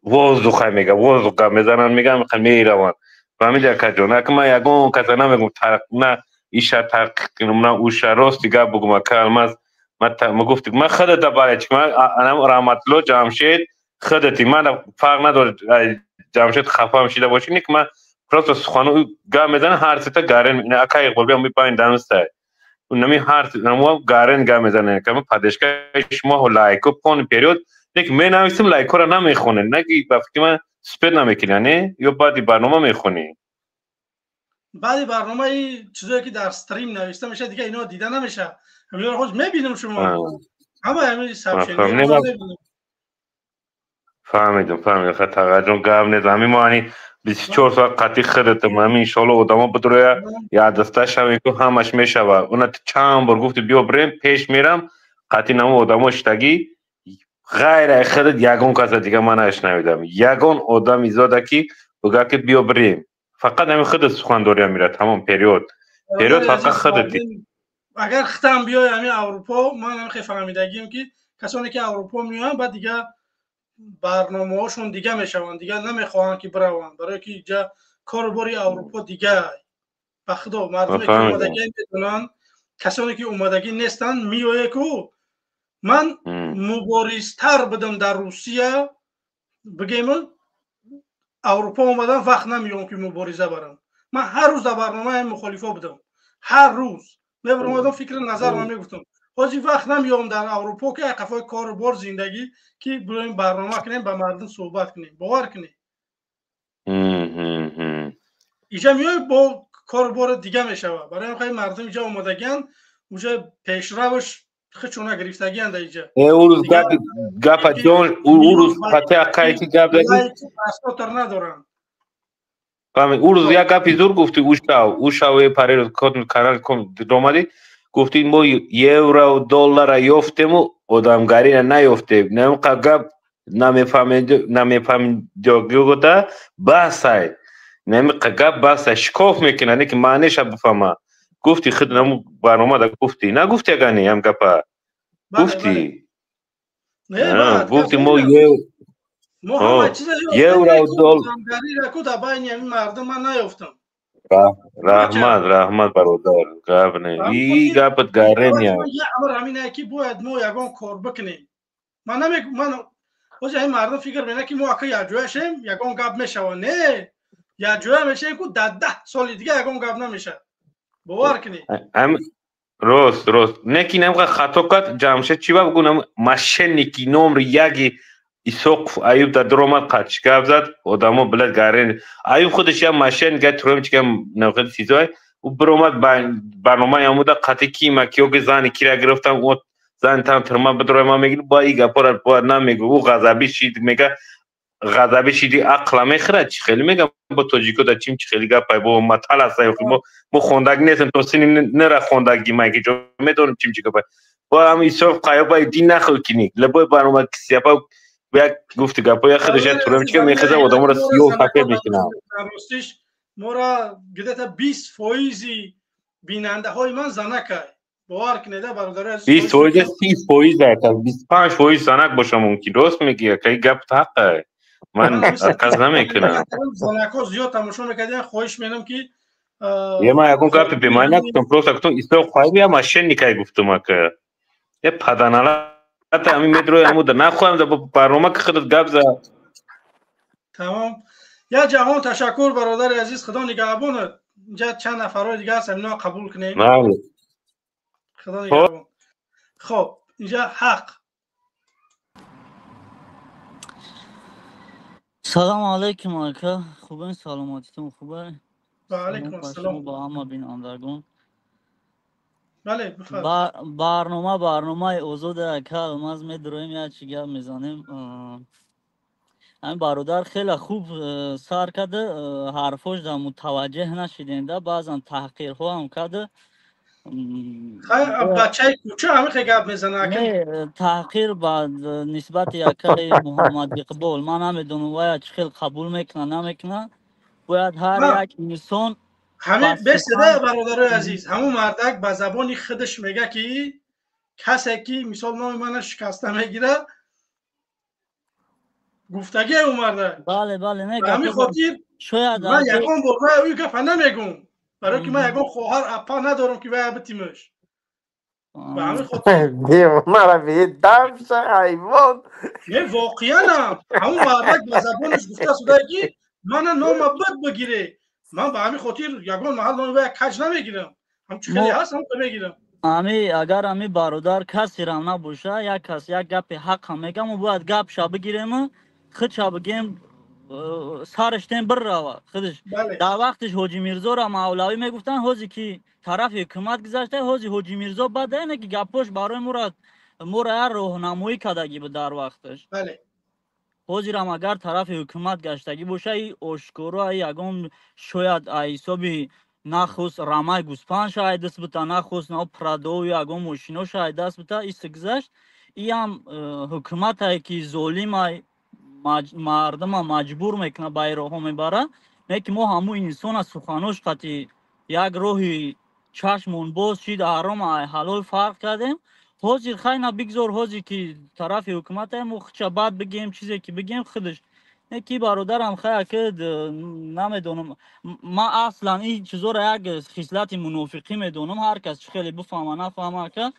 воздуха мега, воздух гап мезананд, мега мераванд. Фаҳмиди акаҷон, ака ман ягон каса намегум на иша таҳқиқ кунам, на уша рости гап бугум ака Алмаз. Ман гуфти ман худата баречи ман анам Раҳматулло Ҷамшед худати ман фарқ надорад Ҷамшед хафа шида боши, не ки ман просто сухану гап мезанам ҳар сета гарен ака Иқбол биям мепайин данистай. Нами ҳар намуам гарен гап мезанем, кама поддержка шумо лайко пон период не ки менависим лайкора намехонем, на ки ба фикри ман спед намекунӣ, не? Ё баъди барнома мехонӣ? Баъди барномаи чизое ки дар стрим нависта мешавад, дига ино дида намешавад. Ҳаминро ҳоз мебинам шумо. Ҳама ҳамин сообщение. Фаҳмидам, фаҳмидам. Ха тағаҷон гап нест. Ҳамин мо ани 24 соат қатъи худатам. Ҳамин иншоалло одамо бидроя якдаста шавем ку ҳамаш мешавад. Уна чанд бор гуфти биё бирем, пеш мерам, қатъи намо одамо шитагӣ ғайр ай худат ягон каса дига ман нашнавидам. Ягон одами зода ки буга ки биё бирем. Фақат ҳамин худат сухан дорӣ амира, тамом период. Период фақат худати. Агар хитам биёй ҳамин Аврупо, ман ҳам хеле фаҳмидагием ки касоне ки Аврупо меоянд, баъд дига барномаҳошон дига мешаванд, дига намехоҳанд ки бираванд, барое ки инҷа кору бори Аврупо дига. Ба худо мардуме ки омадагӣ медонанд, касоне ки омадагӣ нестанд, меояд ку ман муборизтар будам дар Русия, бигем Аврупо омадам вақт намеём ки мубориза барам. Ман ҳар рӯз дар барномаи мухолифо будам, ҳар рӯз мебаромадам фикри назарам мегуфтам. Ҳозир вақт намеём дар Аврупо ки қафои кору бор зиндагӣ ки биёем барнома кунем, ба мардум суҳбат кунем, бовар кунем. Иҷа меои бо кору бори дига мешавад. Барои ҳамин мардум иҷа омадагианд, уже пешраваш худшона гирифтагианд дар иҷа. Урӯз гапа ҷон, урӯз қати акае ки гап задӣ. Просмотр надоранд. Фаҳмид, урӯз як гапи зур гуфти, ӯ шав парерӯз канал омадӣ, гуфти мо евро доллара ёфтему одамгарира наёфтем. Намқа гап намефаҳмидогода басай. Намқа гап басай, шикоф мекунад, не ки маънеша бифаҳма. Гуфти худ наму барномада гуфти, нагуфти агани ҳам гапа? Гуфти. Гуфти мо евро доллар одамгарира ку дар байни ҳамин мардум ман наёфтам. Раҳмат, раҳмат бародар, гап не. И гапат гарен я. Амр ҳамин ки бояд мо ягон кор бикунем. Ман намег ман ҳозир ҳамин мардум фикр мекунад ки мо ака якҷоя шем, ягон гап мешавад. Не, якҷоя мешавем ку дар 10 соли дига ягон гап намешавад. Бовар кунед. Рост, рост. Не ки намқа хато кард Ҷамшед чӣ ба бугун мошенники номри яги Исоқов Аюб дар дуромад қачи гап зад, одамо билад гарен. Аюб худаш як мошенник, як троимчик навхед сизой. Ӯ биромад барномаи амуда қати ки макиё ки зани кира гирифтам, о зани там тирма бидрои ман мегирӣ, ба и гапора бояд намегӯ. Ӯ ғазабӣ шид, мега ғазабӣ шиди ақла мехӯрад, чӣ хеле мегам бо тоҷико да чим чӣ хеле гапай бо матал аст, мо хондаг нестем, то сини нера хондаги ман ки ҷо медонам чим чӣ гапай. Бо ҳам Исоқ Аюб дин нахӯ кини. Лабои барнома кисияпа як гуфти гапо як худаш як турамчика мехеза одаморо сиёҳ сафед мекунад. Ростиш мора где-то 20% бинандаҳои ман занакай. Бовар кунед, бародари азиз. 20%, 30% ака, 25% занак боша мумкин. Рост мегӣ ака, ин гап ҳаққай. Ман отказ намекунам. Занакҳо зиёд тамошо мекардиан, хоҳиш менам ки Е ман ягон гапи бемаъни нагуфтам, просто гуфтам Исоқ Аюб як мошенникай гуфтам ака. Е паданала ҳамин медрои ҳамуда нахоҳам барнома ки худат гап зад. Тамом. Я ҷаҳон ташаккур бародари азиз, худо нигаҳбонат. Инҷа чанд нафарҳои дига ҳаст, ҳаминоро қабул кунем. Худо нигаҳбон. Хоб, инҷа ҳақ. Салому алайкум ака, хубен, саломатитон хубе? Ва алайкум ассалом. Ба ҳама бинандагон. Бале, бифармоед. Барнома барномаи озоде ака, Алмаз медроем, як чи гап мезанем. Ҳамин бародар хеле хуб сар карда, ҳарфош да мутаваҷҷеҳ нашидем да, баъзан таҳқирҳо ҳам карда. Бачаи кӯча ҳамин хел гап мезана. Не, таҳқир ба нисбати акаи Муҳаммад Иқбол. Ман намедонам, вая чӣ хел қабул мекуна, намекуна. Бояд ҳар як инсон ҳамин беседа. Бародарои азиз, ҳамун мардак ба забони худаш мега, ки касе ки мисол номи мана шикаста мегирад, гуфтагие ӯ мардак. Бале, не. Ба ҳамин хотир шояд ман ягон бор вая ӯ гапа намегум, барое ки ман ягон хоҳар, апа надорам, ки вая битимаш. Ба ҳамин хотир Девонара бедамша, ҳайвон. Не, воқеанам ҳамун мардак ба забонаш гуфта шудае, ки мана нома бад бигире. Ман ба ҳамин хотир ягон маҳал номи вая каҷ намегирам. Ҳамчи хеле ҳаст, ҳамто мегирам. Ами агар ами бародар касерам набоша, як кас як гапи ҳақам мега, мо бояд гапша бигирему худша бигем, сараш тем биррава худаш. Дар вақтиш Ҳоҷи Мирзора мавлавӣ мегуфтанд, ҳозе ки тарафи ҳукумат гузашта, ҳози Ҳоҷи Мирзо баъд не, ки гапош барои мора як роҳнамоӣ кардагӣ буд дар вақташ. Ҳозирам агар тарафи ҳукумат гаштагӣ боша, и ошкоро ягон шояд ҳисоби нахуст рамаи гӯспанд шай даст бита, нахуст на прадову ягон мошино шай даст бита, ис гузашт. Иам ҳукуматае ки золимай, мардума маҷбур мекунад, ба роҳҳо мебарад. Не ки мо ҳамун инсона суханош қати як роҳи чашмон боз шид, ҳаром ҳалол фарқ кардем. Ҳозир хайна бигзор, ҳозир ки тарафи ҳукуматае, мо худша бад бигем, чизе ки бигем худаш. Не ки бародарам, хая ки намедонам, ман аслан ин чизоро як хислати мунофиқӣ медонам. Ҳар кас чӣ хеле бифаҳма, нафаҳма, ка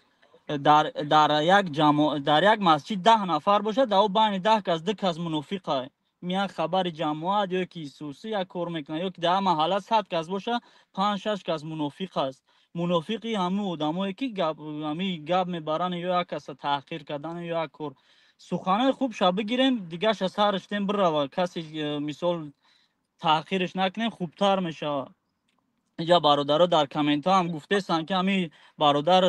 дар як ҷамо, дар як масҷид 10 нафар бошад, дар о байни 10 кас ду кас мунофиқай, миян хабари ҷамоат ё ки исусӣ як кор мекунад, ё ки дар маҳалла 100 кас боша, панҷ шаш кас мунофиқ аст. Мунофиқи ҳамун одамое ки ҳами гап мебаранд, ё як каса таҳқир кардан, ё як кор. Суханои хубша бигирем, дигаша сараш тем бирава. Касе мисол таҳқирш накунем, хубтар мешавад. Иҷа бародаро дар комментҳо ҳам гуфтесанд, ки ҳами бародар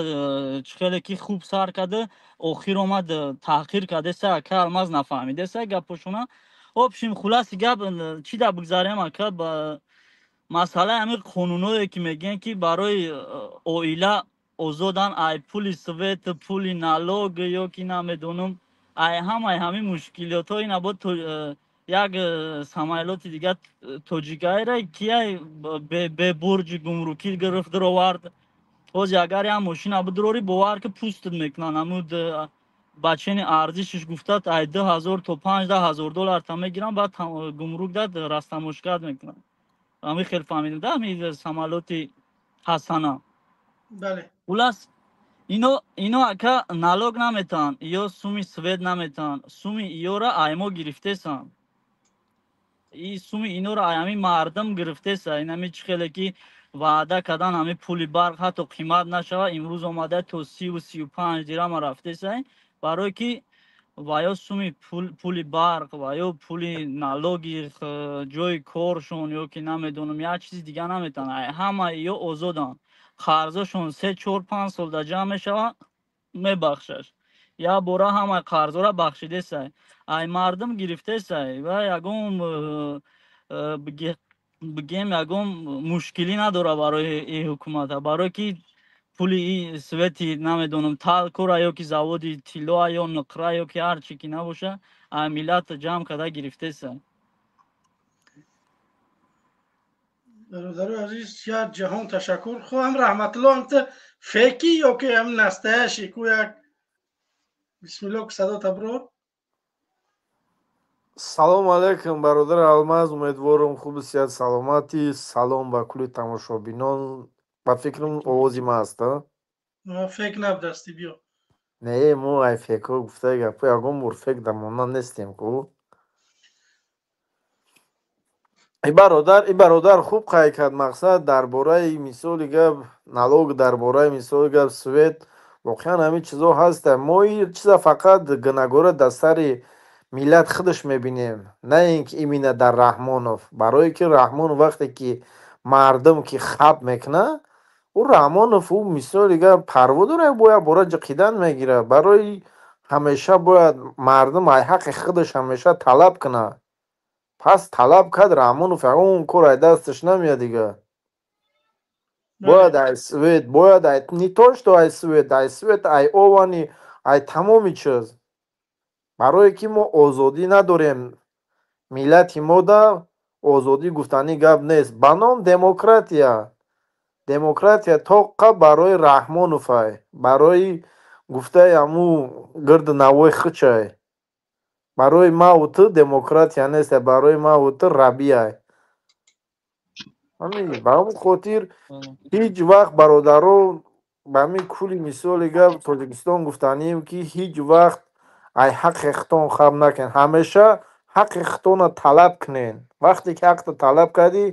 чӣ хеле ки хуб сар карда, охир омад таҳқир кардеса. Ака Алмаз, нафаҳмидеса гапошона. Общем, хулоси гап, чӣ да бигзарем, ака, ба масъалаи ҳамин қонунҳое ки мегӯянд, ки барои оила озодан ай пули свет, пули налог ё ки намедонам, ай ҳамаи ҳамин мушкилотҳо. Ина бо як самолёти дигар тоҷикайра кияй бебурҷи гумрукӣ гирифт, даровард. Ҳозир агар як мошина бидурорӣ, бовар ки пустат мекунанд. Ҳамуд бачени арзишиш гуфтат, ай 2000 то 15 000 доллар та мегиранд, баъд гумрук дад растамошкат мекунанд. Ҳамин хел фаҳмидем да, ҳамин самолёти Ҳасана. Хулас, ино ака налог наметаҳанд ё суми свет наметаҳанд. Суми иёра аймо гирифтесанд, и суми инора ай ҳамин мардум гирифтеса. Ин ҳами чӣ хеле ки ваъда кардан, ҳамин пули барқ ҳатто қимат нашава, имрӯз омада то 30-35 дирама рафтеса, барое ки ва ё суми пули барқ ва ё пули налоги ҷои коршон ё ки намедонам, як чизи дига наметавонанд. Ҳама ё озоданд. Қарзошон 3, 4, 5 сол дар ҷамъ мешавад, мебахшаш. Як бора ҳамаи қарзора бахшидесай, ай мардум гирифтесай ва ягон бигем, ягон мушкилӣ надора барои и ҳукумата, барое ки пули и свети намедонам, талкора ё ки заводи тиллоа ё нуқра ё ки ҳар чи ки набоша, ай миллат ҷамъ карда гирифтеса. Бародари азиз, як ҷаҳон ташаккур. Хоҳам Раҳматулло, ҳамта феки ё ки ҳам настоящий ку, як бисмилло, ки садо таброр. Салому алайкум, бародари Алмаз, умедворам, хуби сиҳат, саломатӣ. Салом ба кулли тамошобинон. Ба фикрам, овози ман аст? Фек набудасти, биё. Не, мо ай фекҳо гуфтаи гапҳо, ягон бор фек дар монан нестем ку. И бародар хуб қайд кард, мақсад дар бораи мисоли гап налог, дар бораи мисоли гап свет. Воқеан ҳамин чизҳо ҳастанд. Мо ин чиза фақат гунагора дар сари миллат худаш мебинем, на ин ки именно дар Раҳмонов, барое ки Раҳмонов вақте ки мардум ки хаб мекунад, ӯ Раҳмонов, ӯ мисоли гап парво дорад, бо як бора ҷиқидан мегирад. Барои Ҳамеша бояд мардум ай ҳаққи худаш ҳамеша талаб кунад. Пас талаб кард, Раҳмонов ягон кор ай дасташ намеяд дига. Бояд ай свет, бояд ай не то что ай свет, ай свет, ай овани, ай тамоми чиз. Барое ки мо озодӣ надорем, миллати мода озодӣ гуфтанӣ гап нест. Ба ном демократия. Демократия тоқа барои Раҳмоновай, барои гуфтаи ҳаму гирду навои хичай. Барои маву ту демократия нест, барои маву ту рабиай. Ҳамин ба ҳамун хотир ҳеҷ вақт, бародаро, ба ҳамин кулли мисоли гап Тоҷикистон гуфтанием, ки ҳеҷ вақт ай ҳаққи худтон хаб накунед, ҳамеша ҳаққи худтонро талаб кунед. Вақте ки ҳаққро талаб кардӣ,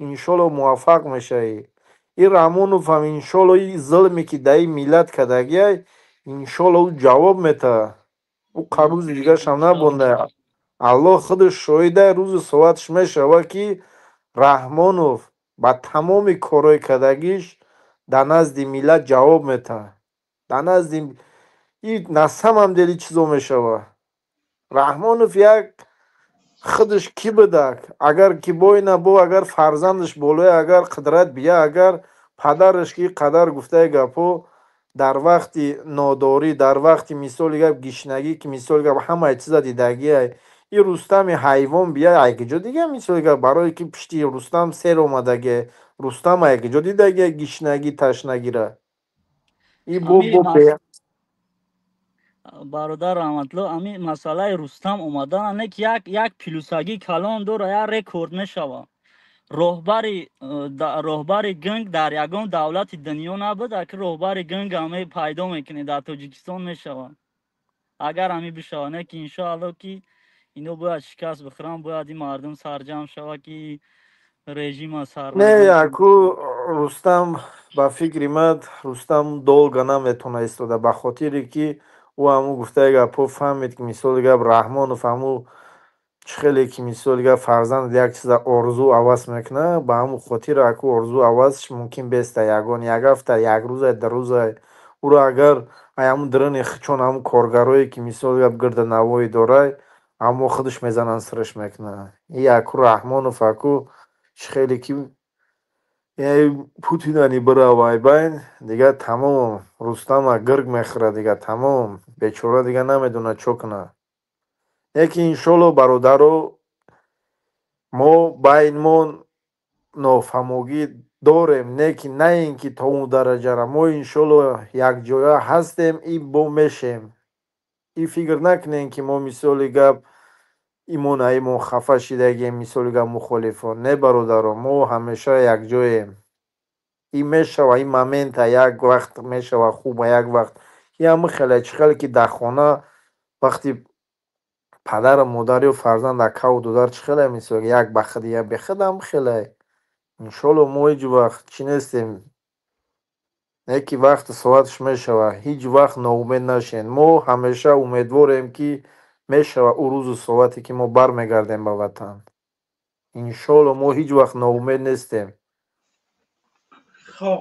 иншолло муваффақ мешавӣ. Ин Раҳмонов ҳам иншолло ин зулме ки дар ин миллат кардагиай, иншолло ӯ ҷавоб метаҳад. Ӯ рӯзи дигарашам набонда. Аллоҳ худаш шоҳида, рӯзи соаташ мешавад, ки Раҳмонов ба тамоми корҳои кардагиш дар назди миллат ҷавоб метаҳад. Дар назди и на самом деле чизо мешавад. Раҳмонов як худаш кӣ будак? Агар ки бой набо, агар фарзандаш болоя, агар қудрат бия, агар падараш ки қадар гуфтаи гапҳо дар вақти нодорӣ, дар вақти мисоли гап гишнагӣ, ки мисоли гап ҳамаи чиза дидагиай, ин Рустами ҳайвон бия, ай куҷо дига мисоли гап, барое ки пишти Рустам сер омадагиай, Рустам ай куҷо дидагиай гишнагӣ, ташнагира? И бо Ами бо бе Бародар Раҳматулло, ами масъалаи Рустам омадан не ки як плюсагӣ калон дора, як рекорд мешава. Роҳбари роҳбари гинг дар ягон давлати дунё набуд, аки роҳбари гинг ҳаме пайдо мекунед, дар Тоҷикистон мешавад. Агар ҳами бишава, не ки иншоалло ки ино бояд шикаст бихӯранд, бояд ин мардум сарҷамъ шава, ки режима Не, сарнагун. Аку Рустам, ба фикри ман, Рустам долго наметавона истода, ба хотире ки ӯ ҳамун гуфтаи гапҳо фаҳмид, ки мисоли гап Раҳмонов ҳамун чӣ хеле ки мисоли гап фарзанд як чиза орзу ҳавас мекунад, ба ҳамун хотир аку орзу ҳавасш мумкин беста ягон як ҳафта, як рӯзай, 2 рӯзай. Ӯро агар ай ҳамун даруни хичон ҳамун коргарое ки мисоли гап гирду навои дорай, ҳамо худаш мезананд, сириш мекунанд. И аку Раҳмонов аку чӣ хеле ки Путинани биравай байн, дигар тамом, Рустама гирг мехӯрад, дигар тамом, бечора дигар намедонад чо кунад. Лекин иншолло, бародаро, мо байнмон нофаҳмогӣ дорем, не ки на ин ки то он дараҷара. Мо иншолло якҷоя ҳастем и бо мешем. И фикр накунем, ки мо мисоли гап имон аимон хафа шидагием, мисоли гап мухолифон. Не, бародаро, мо ҳамеша якҷоем. И мешава, ин момента як вақт мешава хуба, як вақт и ҳамин хеле чӣ хеле ки дар хона вақти падару модар ё фарзанд, акаву додар чӣ хеле мисол як ба худ, як бехуд, ҳам хеле. Иншолло мо ҳеҷ вақт чӣ нестем, не ки вақту соаташ мешава. Ҳеҷ вақт ноумед нашед. Мо ҳамеша умедворем, ки мешава ӯ рӯзу соате ки мо бармегардем ба ватан. Иншолло мо ҳеҷ вақт ноумед нестем. Хоб,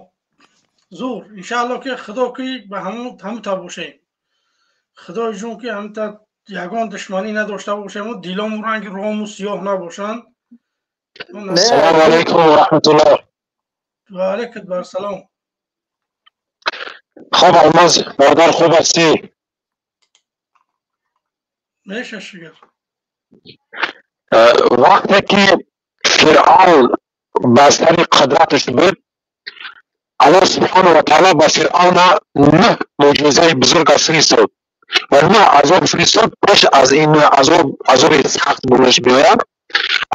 зур, иншаалло ки Худо ки ба ҳамута бошем. Худои ҷун ки ҳамта ягон душманӣ надошта бошему дилому ранги рому сиёҳ набошанд. Салому алайкум ва раҳматуллоҳ. Ва алайкум барсалом. Хоб, Алмаз бародар, хуб ҳастӣ? Меша, шигар. Вақте ки Фиръавн ба сари қудраташ буд, Аллоҳ субҳанаҳу ва таъала ба Фиръавна нӯҳ мӯъҷизаи бузурга фиристод ва нӯҳ азоб фиристод. Пеш аз ин нӯҳ азоб, азоби сахт болош биёяд,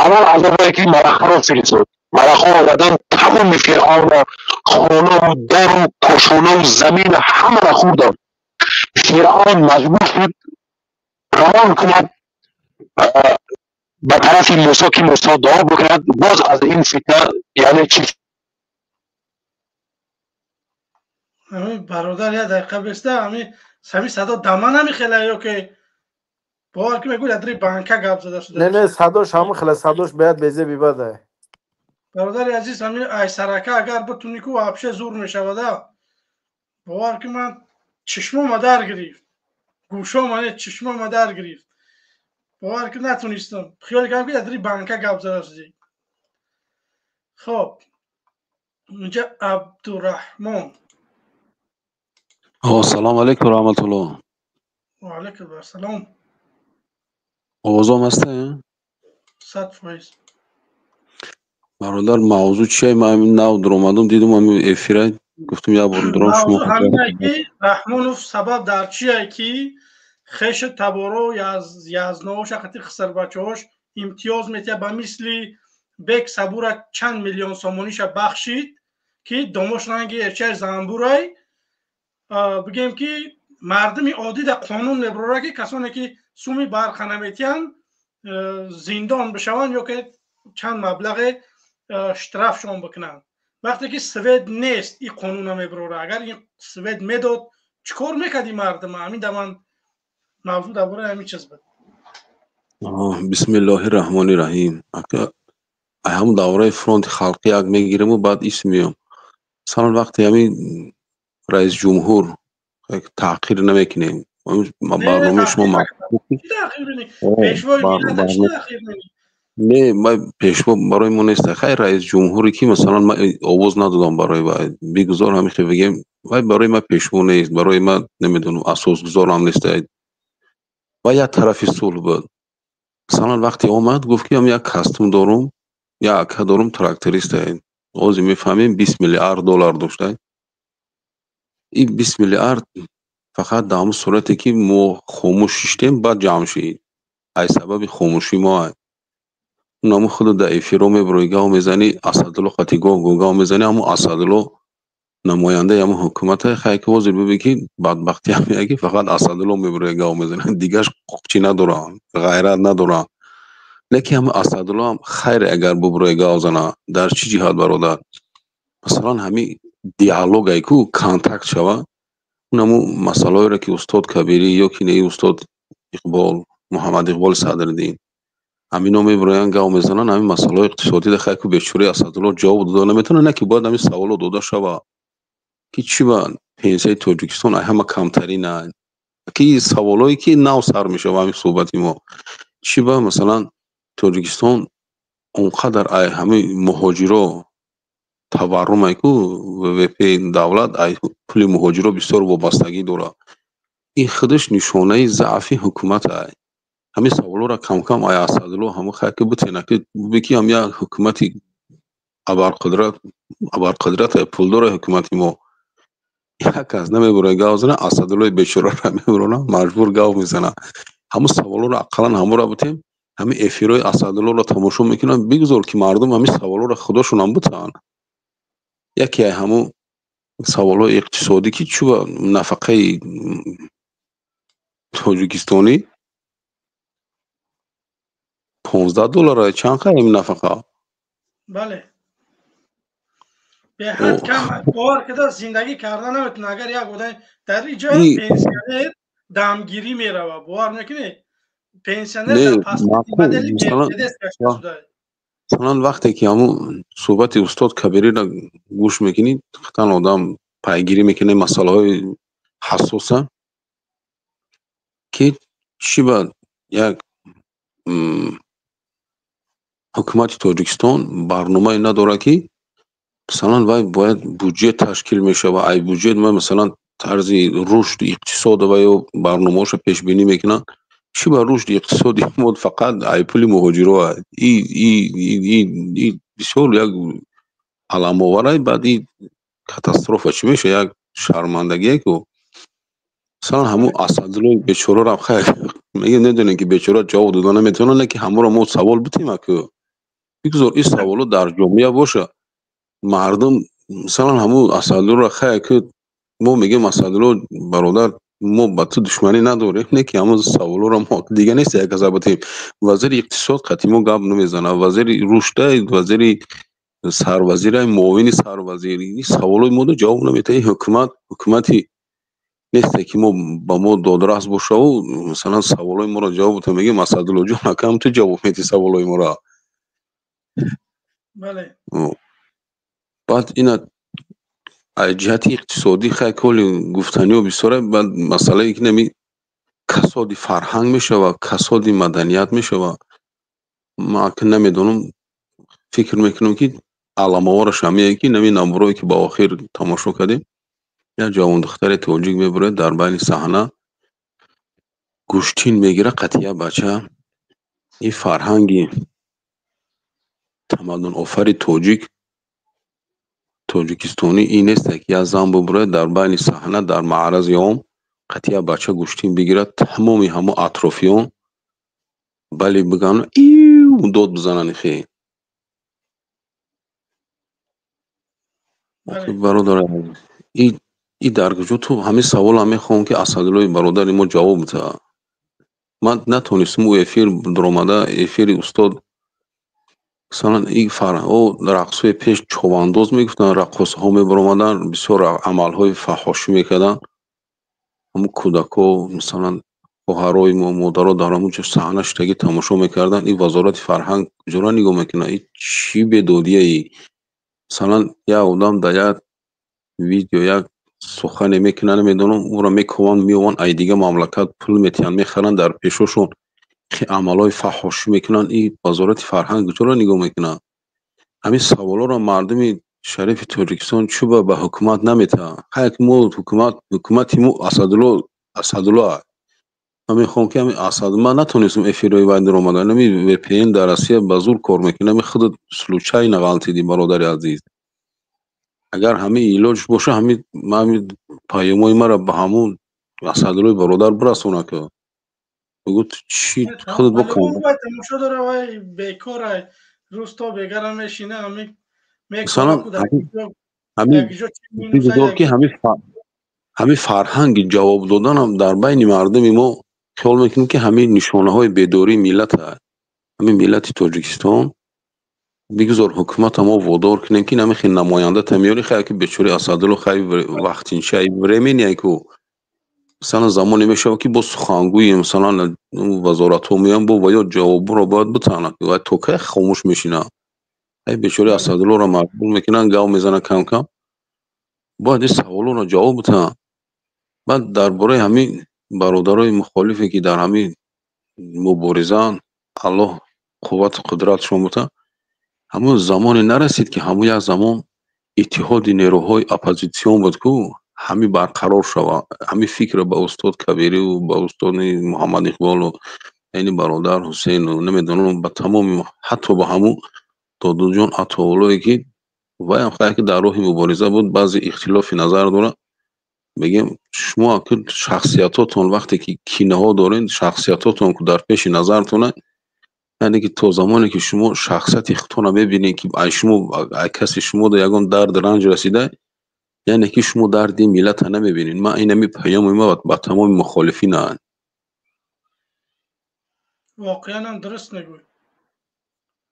аввал азобое ки малахаро фиристод. Малахҳо омадан, тамоми Фиръавна, хонаву дару кошонаву замина ҳамаро хӯрданд. Фиръавн маҷбур шуд равон кунад ба тарафи Мусо, ки Мусо дуо бикунад боз аз ин фитна, яъне чи. Бародар, як дақиқа беста, ҳами садо дама намехела ё ки бовар ки мегӯяд адри банка гап зада шуда? Не, садош ҳамин хела, садош бояд безеби бада. Бародари азиз, ҳамин айсарака агар битуни ку вообще зур мешавада. Бовар ки ман чишмома дар гирифт. Гӯшом ане чишмома дар гирифт. Бовар ки натонистам. Хиёл кардам ки дар банка гап зада. Хоб. Инҷа Абдурраҳмон. Ассалому алайкум ва раҳматуллоҳ. Ва алайкум ассалом. Овозам ҳаст? 100%. Бародар, мавзӯъ чие? Ман ҳамин нав дуромадам, дидам ҳамин эфира, гуфтам як бор дуром шумо. Мавзӯъ ҳамине ки Раҳмонов сабаб дар чие ки хешу таборо язноҳош қати хисарбачаҳош имтиёз метиҳад, ба мисли Бек Сабура чанд миллион сомониша бахшид ки домош ранги эрчаи занбурай. Бигем ки мардуми оддӣ дар қонун мебарора ки касоне ки суми барқа наметиҳанд зиндон бишаванд ё ки чанд маблағе штрафшон бикунанд. Вақте ки свет нест, ин қонуна мебарора. Агар ин свет медод, чӣ кор мекарди мардума? Ҳамин да ман мавзӯъ дар бораи ҳамин чиз буд. Бисмиллоҳи раҳмони раҳим. Ҳам давраи фронти халқӣ як мегириму баъд исм меём. Масалан, вақте ҳамин раис ҷумҳур таъқир намекунем. Барномаи шумо не, ман пешво барои мо нест. Хайр, раис ҷумҳуре ки масалан ман овоз надодам барои вай, бигузор ҳамин хел бигем, вай барои ман пешво нест, барои ман намедонам асосгузорам нест. Вай як тарафи сулҳ буд. Масалан, вақте омад гуфт ки як кастум дорум, як ака дорум тракторист. Ҳозир мефаҳмем 20 миллиард доллар дошта. Ин 20 миллиард фақат дар ҳамон сурате ки мо хомӯш шиштем, баъд ҷамъ шид. Ай сабаби хомӯшии мо. Ҳамун худо дар эфиро мебарои гав мезанӣ, Асадулло қати гоҳ гоҳ гав мезанӣ, ҳамун Асадулло намояндаи ҳамун ҳукумата. Хай ки ҳозир бибин ки бадбахтӣ ҳамия ки фақат Асадулло мебарои гав мезанад, дигаш чӣ надоранд, ғайрат надоранд. Лекин ҳамун Асадулло ҳам хайре агар бубарои гав зана, дар чӣ ҷиҳат бародар? Масалан, ҳамин диалогае ку контакт шава, ҳамун масъалаҳоеро ки устод Кабирӣ ё ки не устод Иқбол, Муҳаммад Иқболи Садриддин ҳамино мебароянд гав мезананд, ҳамин масъалаҳои иқтисодӣ хай ку бечораи Асадулло ҷавоб дода наметавонад, не ки бояд ҳамин саволо дода шава ки чӣ ба пенсияи Тоҷикистон ай ҳама камтарин ай, ки саволое ки нав сар мешава ҳамин суҳбати мо, чӣ ба масалан Тоҷикистон он қадар ай ҳамин муҳоҷиро таваррум ай ку ВВП давлат ай пули муҳоҷиро бисёр вобастагӣ дорад. Ин худаш нишонаи заъфи ҳукумат ай. Ҳамин саволоро камкам ай Асадулло ҳамон хай ки битена ки буби ки ҳам як ҳукумати абарқудрат пулдора ҳукумати мо як кас намебарояд гав зана, Асадуллои бечораро мебарона, маҷбур гав мезана. Ҳамон саволоро ақаллан ҳамонро битем, ҳамин эфирҳои Асадуллоро тамошо мекунанд, бигузор ки мардум ҳамин саволоро худошонам битаҳанд. Яке ай ҳамон саволҳои иқтисодӣ ки чӯ нафақаи тоҷикистонӣ $15 чанд қаим нафақа? Бале. Беҳад кам, бовар кида зиндагӣ карда наметавонад. Агар як одам дар ин ҷо пенсионер дамгирӣ мерава, бовар мекунед? Пенсионер дар пасти модели Мерседес гашта шуда. Масалан, вақте ки ҳамун суҳбати устод Кабириро гӯш мекунӣ, хатан одам пайгирӣ мекунад масъалаҳои ҳассоса ки чӣ ба як ҳукумати Тоҷикистон барномае надорад ки масалан вай бояд буҷет ташкил мешава, ай буҷет ма масалан тарзи рушди иқтисод ва ё барномаҳоша пешбинӣ мекунанд. Чӣ ба рушди иқтисоди мо фақат ай пули муҳоҷиро и бисёр як аламовар, баъд и катастрофа чӣ меша, як шармандагие ку. Масалан, ҳамун Асадуллои бечораро хайр мегӯем, медонем ки бечора ҷавоб дода наметавонад, лекин ҳамонро мо савол битем, ку бигузор ин саволо дар ҷомеа боша. Мардум масалан ҳамун Асадуллоро хайр ку мо мегӯем Асадулло бародар, мо ба ту душманӣ надорем, не ки ҳамун саволоро мо дига нест як каса битем. Вазири иқтисод қати мо гап намезанад, вазири рушда, вазири сарвазира, муовини сарвазир ин саволои моро ҷавоб наметаҳад. Ин ҳукумат ҳукумати несте ки мо ба мо додрас бошаву масалан саволои моро ҷавоб битем. Мегӯем Асадуллоҷон, акам ту ҷавоб медиҳӣ саволои моро. Бале. Баъд ина аз ҷиҳати иқтисодӣ хай коли гуфтаниҳо бисёре. Баъд масъалае ки нами Касоди фарҳанг мешавад, касоди маданият мешавад. Ман ки намедонам, фикр мекунам, ки аламовораш ҳамие, ки нами набурое, ки ба охир тамошо кардем, як ҷавондухтари тоҷик мебурад, дар байни саҳна гӯштин мегирад қатъи бача. Ин фарҳанги тамаддунофари тоҷик, тоҷикистонӣ ин несте, ки як зан бубурад, дар байни саҳна, дар маърази ом қатъи бача гӯштин бигирад, тамоми ҳамо атрофиён бале биган, ив дод бизананд. Хе, бародар, и дар куҷо ту ҳамин саволам мехоҳам, ки Асадуллои бародари мо ҷавоб диҳад. Ман натонистам ӯ эфир дуромада, эфири устод. Масалан, и о рақсҳои пеш човандоз мегуфтанд, раққосаҳо мебаромаданд, бисёр амалҳои фаҳошӣ мекарданд. Ҳамун кӯдакҳо, масалан, хоҳарои мо, модаро дар ҳамун ҷо саҳна шудагӣ тамошо мекарданд. Ин Вазорати фарҳанг куҷоро нигоҳ мекунад? И чӣ бедодияи? Масалан, як одам дар як видео як сухане мекунад, намедонам, ӯро мекованд, меованд, ай дигар мамлакат пул метиҳанд, мехаранд, дар пешошон амалҳои фаҳошӣ мекунанд. И Вазорати фарҳанг куҷоро нигоҳ мекунад? Ҳамин саволҳоро мардуми шарифи Тоҷикистон чӯба ба ҳукумат наметаҳад? Хайр, мо ҳукумат, ҳукумати мо Асадулло, Асадулло. Ман мехоҳам, ки ҳамин Асад, ман натонистам эфирҳои вай дуромада, нами VPN дар Россия ба зур кор мекунад. Ҳами худат случайно ғалтидӣ, бародари азиз. Агар ҳамин илоҷ боша, ҳамин ҳамин паёмои маро ба ҳамун Асадуллои бародар бирасона, ки бигӯ чӣ худат бо тамошо дора, вай бекорай, рӯз то бегара мешина, ҳамин. Масалан, ҳамин бигузор, ки ҳамин фарҳанги ҷавоб доданам дар байни мардуми мо, хиёл мекунем, ки ҳамин нишонаҳои бедории миллат аст. Ҳамин миллати Тоҷикистон, бигузор ҳукумата мо водор кунем, ки намехи намояндата меёри. Хай, ки бечори Асадулло, хай, вақтинча, временное ку. Масалан, замоне мешавад, ки бо сухангӯи, масалан, вазоратҳо меоянд бо ва ё ҷавобро бояд битанад. Вай то кай хомӯш мешинад? Ай бечори Асадуллоро маҷбур мекунанд, гав мезанад кам кам. Бояд ин саволҳоро ҷавоб битанад. Баъд дар бораи ҳамин бародарои мухолифе, ки дар ҳамин муборизаанд, Аллоҳ қуввату қудратшон бутад. Ҳамун замоне нарасид, ки ҳамун як замон иттиҳоди нерӯҳои оппозитсион буд ку, ҳамин барқарор шавад. Ҳамин фикрро ба устод Кабириву ба устоди Муҳаммад Иқболу яъни бародар Ҳусейну, намедонам, ба тамоми, ҳатто ба ҳамун Додуҷон Атоуллое, ки вайам хайр, ки дар роҳи мубориза буд, баъзе ихтилофи назар дорад, мегӯем, шумо ки шахсиятотон, вақте ки кинаҳо доред, шахсиятотон ку дар пеши назартона, яъне ки то замоне ки шумо шахсияти худтонро мебинед, ки ай шумо, ай каси шумо ягон дард, ранҷ расида, яъне ки шумо дарди миллата намебинед. Ман инами паёми ма ба тамоми мухолифин аст. Воқеан ҳам дуруст мегӯй.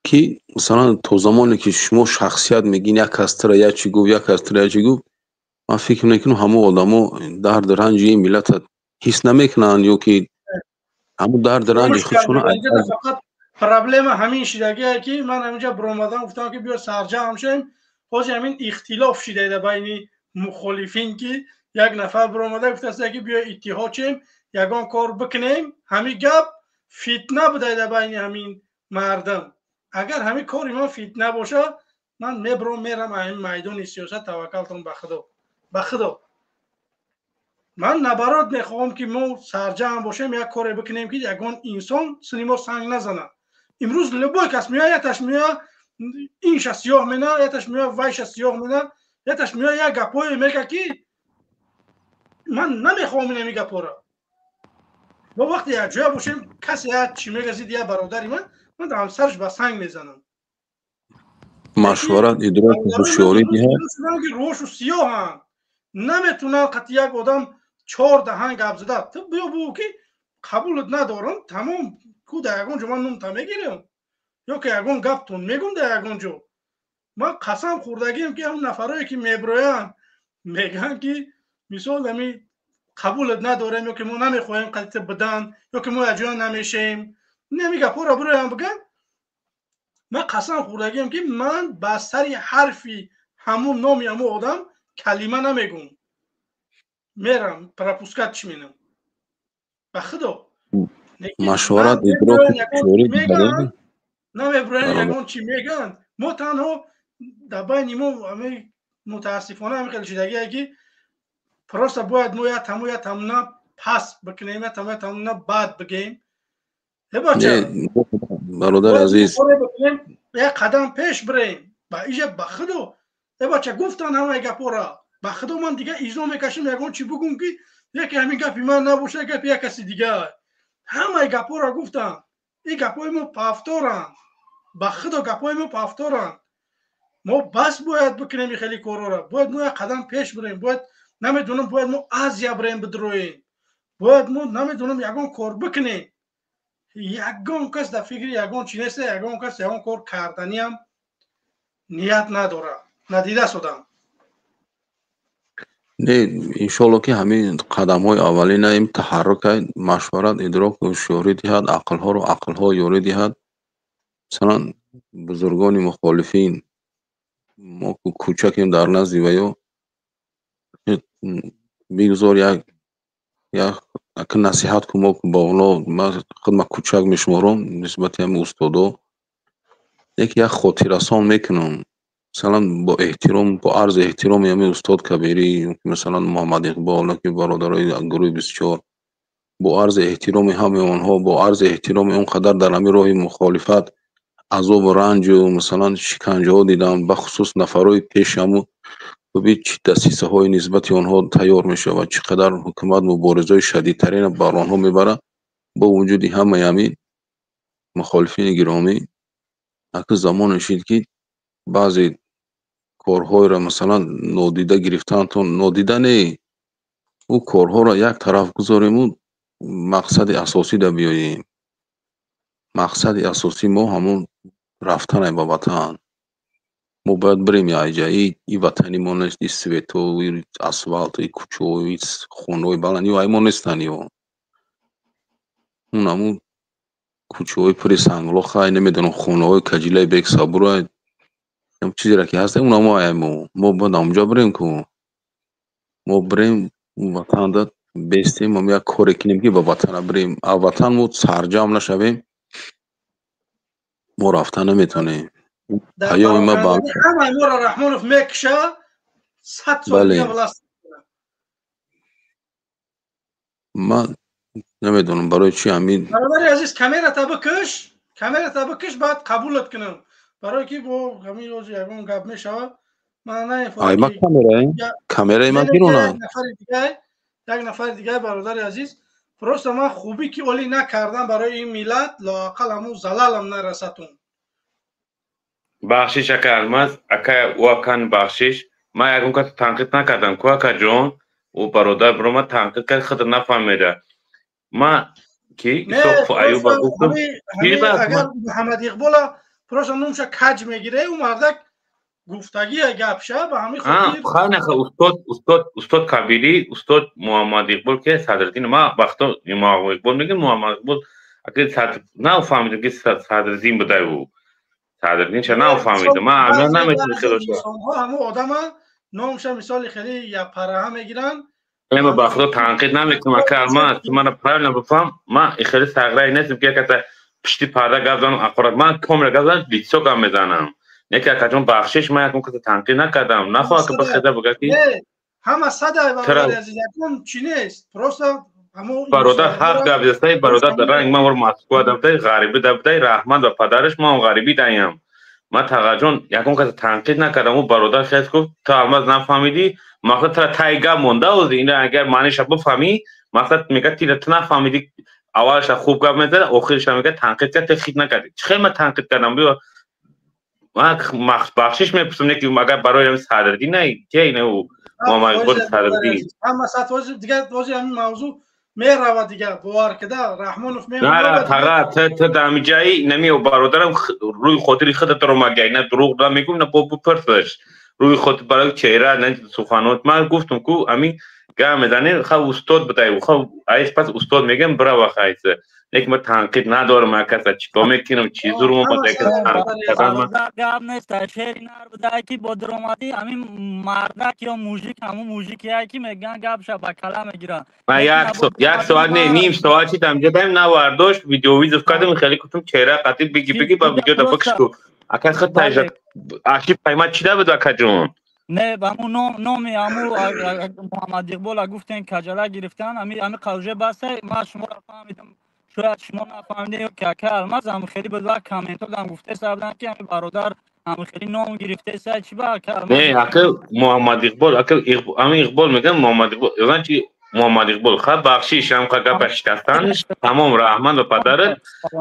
Ки масалан, то замоне ки шумо шахсият мегин, як кас тира як чӣ гуфт, як кас тира як чӣ гуфт, ман фикр мекунам, ҳамон одамо дарду ранҷи ин миллата ҳис намекунанд ё ки ҳамун дарду ранҷи худшона. Фақат проблема ҳамин шидагие, ки ман ҳаминҷа биромадам, гуфтам, ки биё сарҷамъ шавем. Ҳозир ҳамин ихтилоф шидаида байни мухолифин, ки як нафар биромада гуфтааст, ки биё иттиҳод шем, ягон кор бикунем. Ҳамин гап фитна будаида байни ҳамин мардум. Агар ҳамин кори ман фитна боша, ман мебурам, мерам ҳамин майдони сиёсат. Таваккалтон ба Худо, ба Худо. Ман наоборот мехоҳам, ки мо сарҷамъ бошем, як коре бикунем, ки ягон инсон сини мо санг назанад. Имрӯз любой кас меояд, яташ меояд, инша сиёҳ мена, яташ меояд, вайша сиёҳ мена, яташ меояд, як гапҳое мега, ки ман намехоҳам инами гапҳоро. Мо вақте якҷоя бошем, касе як чӣ мегазид, як бародари ман, ман ҳамсараш ба санг мезанам. Машварат, идрок, ҳушёрӣ диҳад. Рӯшу сиёҳанд, наметунанд қати як одам чор даҳан гап зада. Ту биё бугӯ, ки қабулат надорам, тамом ку. Дар ягон ҷо ман нумта мегирам ё ки ягон гаптон мегум дар ягон ҷо. Ман қасам хӯрдагиам, ки ҳамн нафарое, ки меброянд, мегӯянд, ки мисол, ами қабулат надорем ё ки мо намехоҳем қатита бидан ё ки мо якҷоя намешем, нами гапҳоро бироям бигӯянд, ман қасам хӯрдагиам, ки ман ба сари ҳарфи ҳамун номи ҳамун одам калима намегӯм, мерам, пропускать чӣ менам. Ба худо. Машварат идрок мегӯянд, намебуранд ягон чӣ мегӯянд. Мо танҳо дар байни мо мутаассифона ҳамин хеле шудагие ки просто бояд мо я таму я тамуна пас бикунем, я таму я тамуна бад бигем. Бародар азиз, як қадам пеш бирем. Ба иҷа ба худо бача гуфтан ҳамаи гапҳоро. Ба худо ман дига изо мекашам ягон чӣ бугум ки яке ҳамин гапи ман набоша, гапи як каси дигар. Ҳамаи гапҳоро гуфтам. Ин гапҳои мо пафторанд. Ба худо гапҳои мо пафторанд. Мо бас бояд бикунем хеле корҳоро. Бояд мо як қадам пеш бирем. Бояд намедонам, бояд мо Азия бирем бидроем. Бояд мо намедонам ягон кор бикунем. Ягон кас дар фикри ягон чӣ нест, ягон кас ягон кор карданиам ният надорад. Надида шудам. Не, иншоалло ки ҳамин қадамҳои аввалина им таҳаррука, машварат, идрок ҳушёрӣ диҳад, ақлҳоро ақлҳо ёрӣ диҳад. Масалан, бузургони мухолифин, мо кӯчакем дар назди ваё, бигзор як як насиҳат кун мо ба онҳо. Ман худма кӯчак мешуморам нисбати ҳамин устодо, яке як хотиррасон мекунам. Масалан, бо эҳтиром, бо арзи эҳтироми ҳамин устод Кабирӣ, масалан Муҳаммад Иқбол, ки бародарои гурӯҳи 24, бо арзи эҳтироми ҳамаи онҳо, бо арзи эҳтироми он қадар дар ҳамин роҳи мухолифат азобу ранҷу масалан шиканҷаҳо дидам, бахусус нафарҳои пеш ҳаму бибин чӣ дастисаҳои нисбати онҳо тайёр мешавад, чӣ қадар ҳукумат муборизаҳои шадидтарина бар онҳо мебарад. Бо вуҷуди ҳамаи ҳамин мухолифини гиромӣ, аки замоне шид ки баъзе корҳоеро масалан нодида гирифтаантон, нодида не, ӯ корҳоро як тараф гузорему мақсади асосида биёем. Мақсади асосии мо ҳамон рафтане ба ватан. Мо бояд бирем яйҷа. И ватани мо нест, и свету, и асфалт, и кӯчаҳо, и хонаҳои баланд, ё ай мо нестанд ё. Он ҳамун кӯчаҳои пури санглоха, ай намедонам, хонаҳои каҷилаи бексабура, чизеро ки ҳаст, он ҳамо ай мо. Мо бояд ҳамонҷо бирем ку. Мо бирем ватанда бестем, ҳам як коре кунем ки ба ватана бирем. А ватан мо сарҷамъ нашавем, мо рафта наметавонем. Паёми ма ба ҳамаи моро Раҳмонов мекуша, 100 сол дига власт. Ман намедонам барои чӣ ҳамин. Бародари азиз, камерата бикаш, камерата бикаш, баъд қабулат кунам. Барои ки бо ҳамин рӯзи ягон гап мешавад, ман нафаҳмидам. Ай, ма камераи? Камераи ман гирона. Як нафари дигар, бародари азиз, просто ман хубӣ ки олӣ накардам барои ин миллат, лоақал ҳамун залалам нарасатун. Бахшиш, ака Алмаз, ака ӯ акан бахшиш. Ман ягон кас танқид накардам ку, ака ҷон. Ӯ бародар биро ман танқид кард, худ нафаҳмида. Ман ки Исоқов Аюба гуфтам, агар Муҳаммад Иқбола просто номша каҷ мегире, ӯ мардак гуфтагия гапша ба ҳамин хотир. Хайнаха, устод, устод, устод Кабирӣ, устод Муҳаммад Иқбол ки Садриддин, ман вақто Муҳаммад Иқбол мегӯям, Муҳаммад Иқбол аки садр нафаҳмидам ки Садриддин будай ӯ. Садриддин ча нафаҳмидам. Ман аслан наметавонам хело шуда. Инсонҳо ҳамон одама номша мисоли хеле япараҳа мегиранд. Ман ба худо танқид намекунам, ака Алмаз, ту маро правильно бифаҳм, ман хеле сағрае нестам ки як каса пишти парда гап занам, ақорат. Ман комила гап занам, лицо гап мезанам. Яке акаҷон бахшиш, ман якон каса танқид накардам. Нахоҳам ки бихеза бигӯяд ки ҳама садай, бародари азиз, ягон чӣ нест. Просто бародар ҳақ гап застай, бародар дар ранг ман вор Москва дафтай, ғарибӣ дафтай, раҳмат ба падараш, ман ғарибӣ даям. Ман тағаҷон ягон каса танқид накардам. Ӯ бародар хез гуфт, ту Алмаз нафаҳмидӣ, мақсад тара тай гап монда ози, ина агар маъниша бифаҳмӣ, мақсад мегӯяд тира ту нафаҳмидӣ, аввалаша хуб гап мезада, охириша мегӯяд танқид кард, ту хит накардӣ. Чӣ хел ман танқид кардам? Биё ман бахшиш мепурсам, не ки агар барои ҳамин Садриддин не, ки ина ӯ Муҳаммад Иқбол Садриддин. Ҳама сад фоиз дигар бози ҳамин мавзӯъ меравад дигар, бовар кида Раҳмонов меравад. Таға, ту дар ҳамин ҷайи нами бародарам рӯи хотири худатро магай, на дурӯғ намегӯм, на бо бипурсаш. Рӯи хотир барои чеҳра, на суханот. Ман гуфтам ку ҳамин Гап мезанем, ха, устод будай, ха, айс пас устод мегам, брава хайса. Лекин ман танқид надорам, акаса чикор мекунам, чӣ зурм омад, бародар, гап нест, шери нар будай, ки бо дуромадӣ ҳамин мардак ё мужик, ҳамун мужикие, ки мегӯянд, гапша ба кала мегиранд. Ман як соат не, ним соат чидам ҷадаем, навардошт, видеовызов кардем, хеле гуфтам, чеҳра қатӣ биги, биги ба видео да бикш, ака худ таҷа ашиб паймад чида буд, акаҷон? Не, ҳамун номи ҳаму Муҳаммад Иқбола гуфтен, каҷала гирифтан, ами қалже баста. Ман шуморо фаҳмидам, шояд шумо нафаҳмидем, ё ки ака Алмаз ҳам хеле буд ва комментодам гуфтеса буданд, ки ҳами бародар ҳами хеле ном гирифтеса, чӣ ба ака? Не, ака, Муҳаммад Иқбол, ака, ҳамин Иқбол мегӯям, Муҳаммад Иқбол чи, Муҳаммад Иқбол, ха, бахшиш, ҳам ха, гапа шикастан, тамом, раҳмат ба падарат,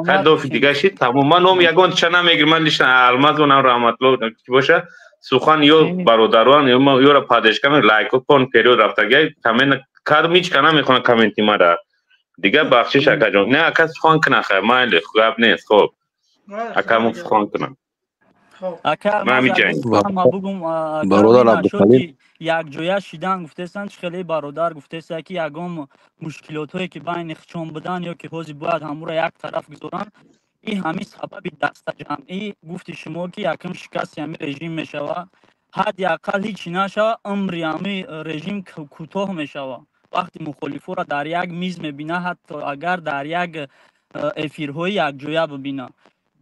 ха, дофи дига шид, тамом. Ман ном ягон ча намегирам, ман лично Алмаз нам раҳматулло ки боша, сухан ё бародарон ёра падешка лайко кон, период рафтагия коммент кардам, ҳеч ка намехонад комменти мара дига. Бахшиш, акаҷон. Не, ака, сухан кунам, хай, майли, гап нест, хоб, акамон сухан кунам. Бародар Абдухалим. Якҷоя шидан гуфтесанд, чӣ хеле бародар гуфтеса, ки ягон мушкилотҳое, ки байни хичон будан, ё ки ҳозир бояд ҳамуро як тараф гузоранд. И ҳамин сабаби дастаҷамъӣ гуфти шумо, ки якум шикасти ҳамин режим мешавад, ҳадди ақал ҳичи нашава, умри ҳамин режим кӯтоҳ мешавад, вақти мухолифоро дар як миз мебина, ҳатто агар дар як эфирҳои якҷоя бибина.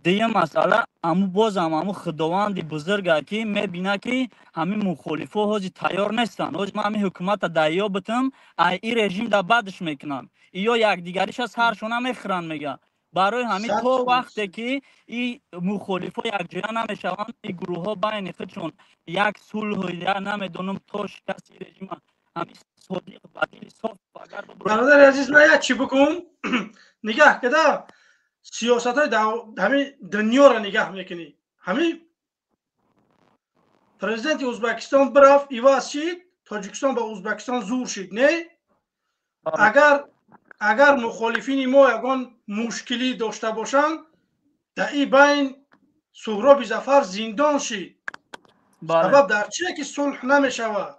Дуюм масъала, аму бозам аму худованди бузурга, ки мебина, ки ҳамин мухолифо ҳозир тайёр нестанд. Ҳозир ман ҳамин ҳукумата даъё битам, ай и режим да бадш мекунанд, ё якдигариша саршона мехӯранд, мега. Барои ҳамин то вақте ки и мухолифо якҷоя намешаванд, и гурӯҳҳо байни худшон як сулҳу я намедонам, то шикасти режима ҳамин содиқ ба дили соф агар Бародари азиз, ман як чӣ бикун, нигаҳ када, сиёсатҳои ҳамин дунёро нигаҳ мекунӣ. Ҳамин президенти Ӯзбекистон бирафт, иваз шид, Тоҷикистон ба Ӯзбекистон зур шид, не? Агар мухолифини мо ягон мушкилӣ дошта бошанд, дар ин байн Суҳроби Зафар зиндон шид. Сабаб дар чие, ки сулҳ намешавад?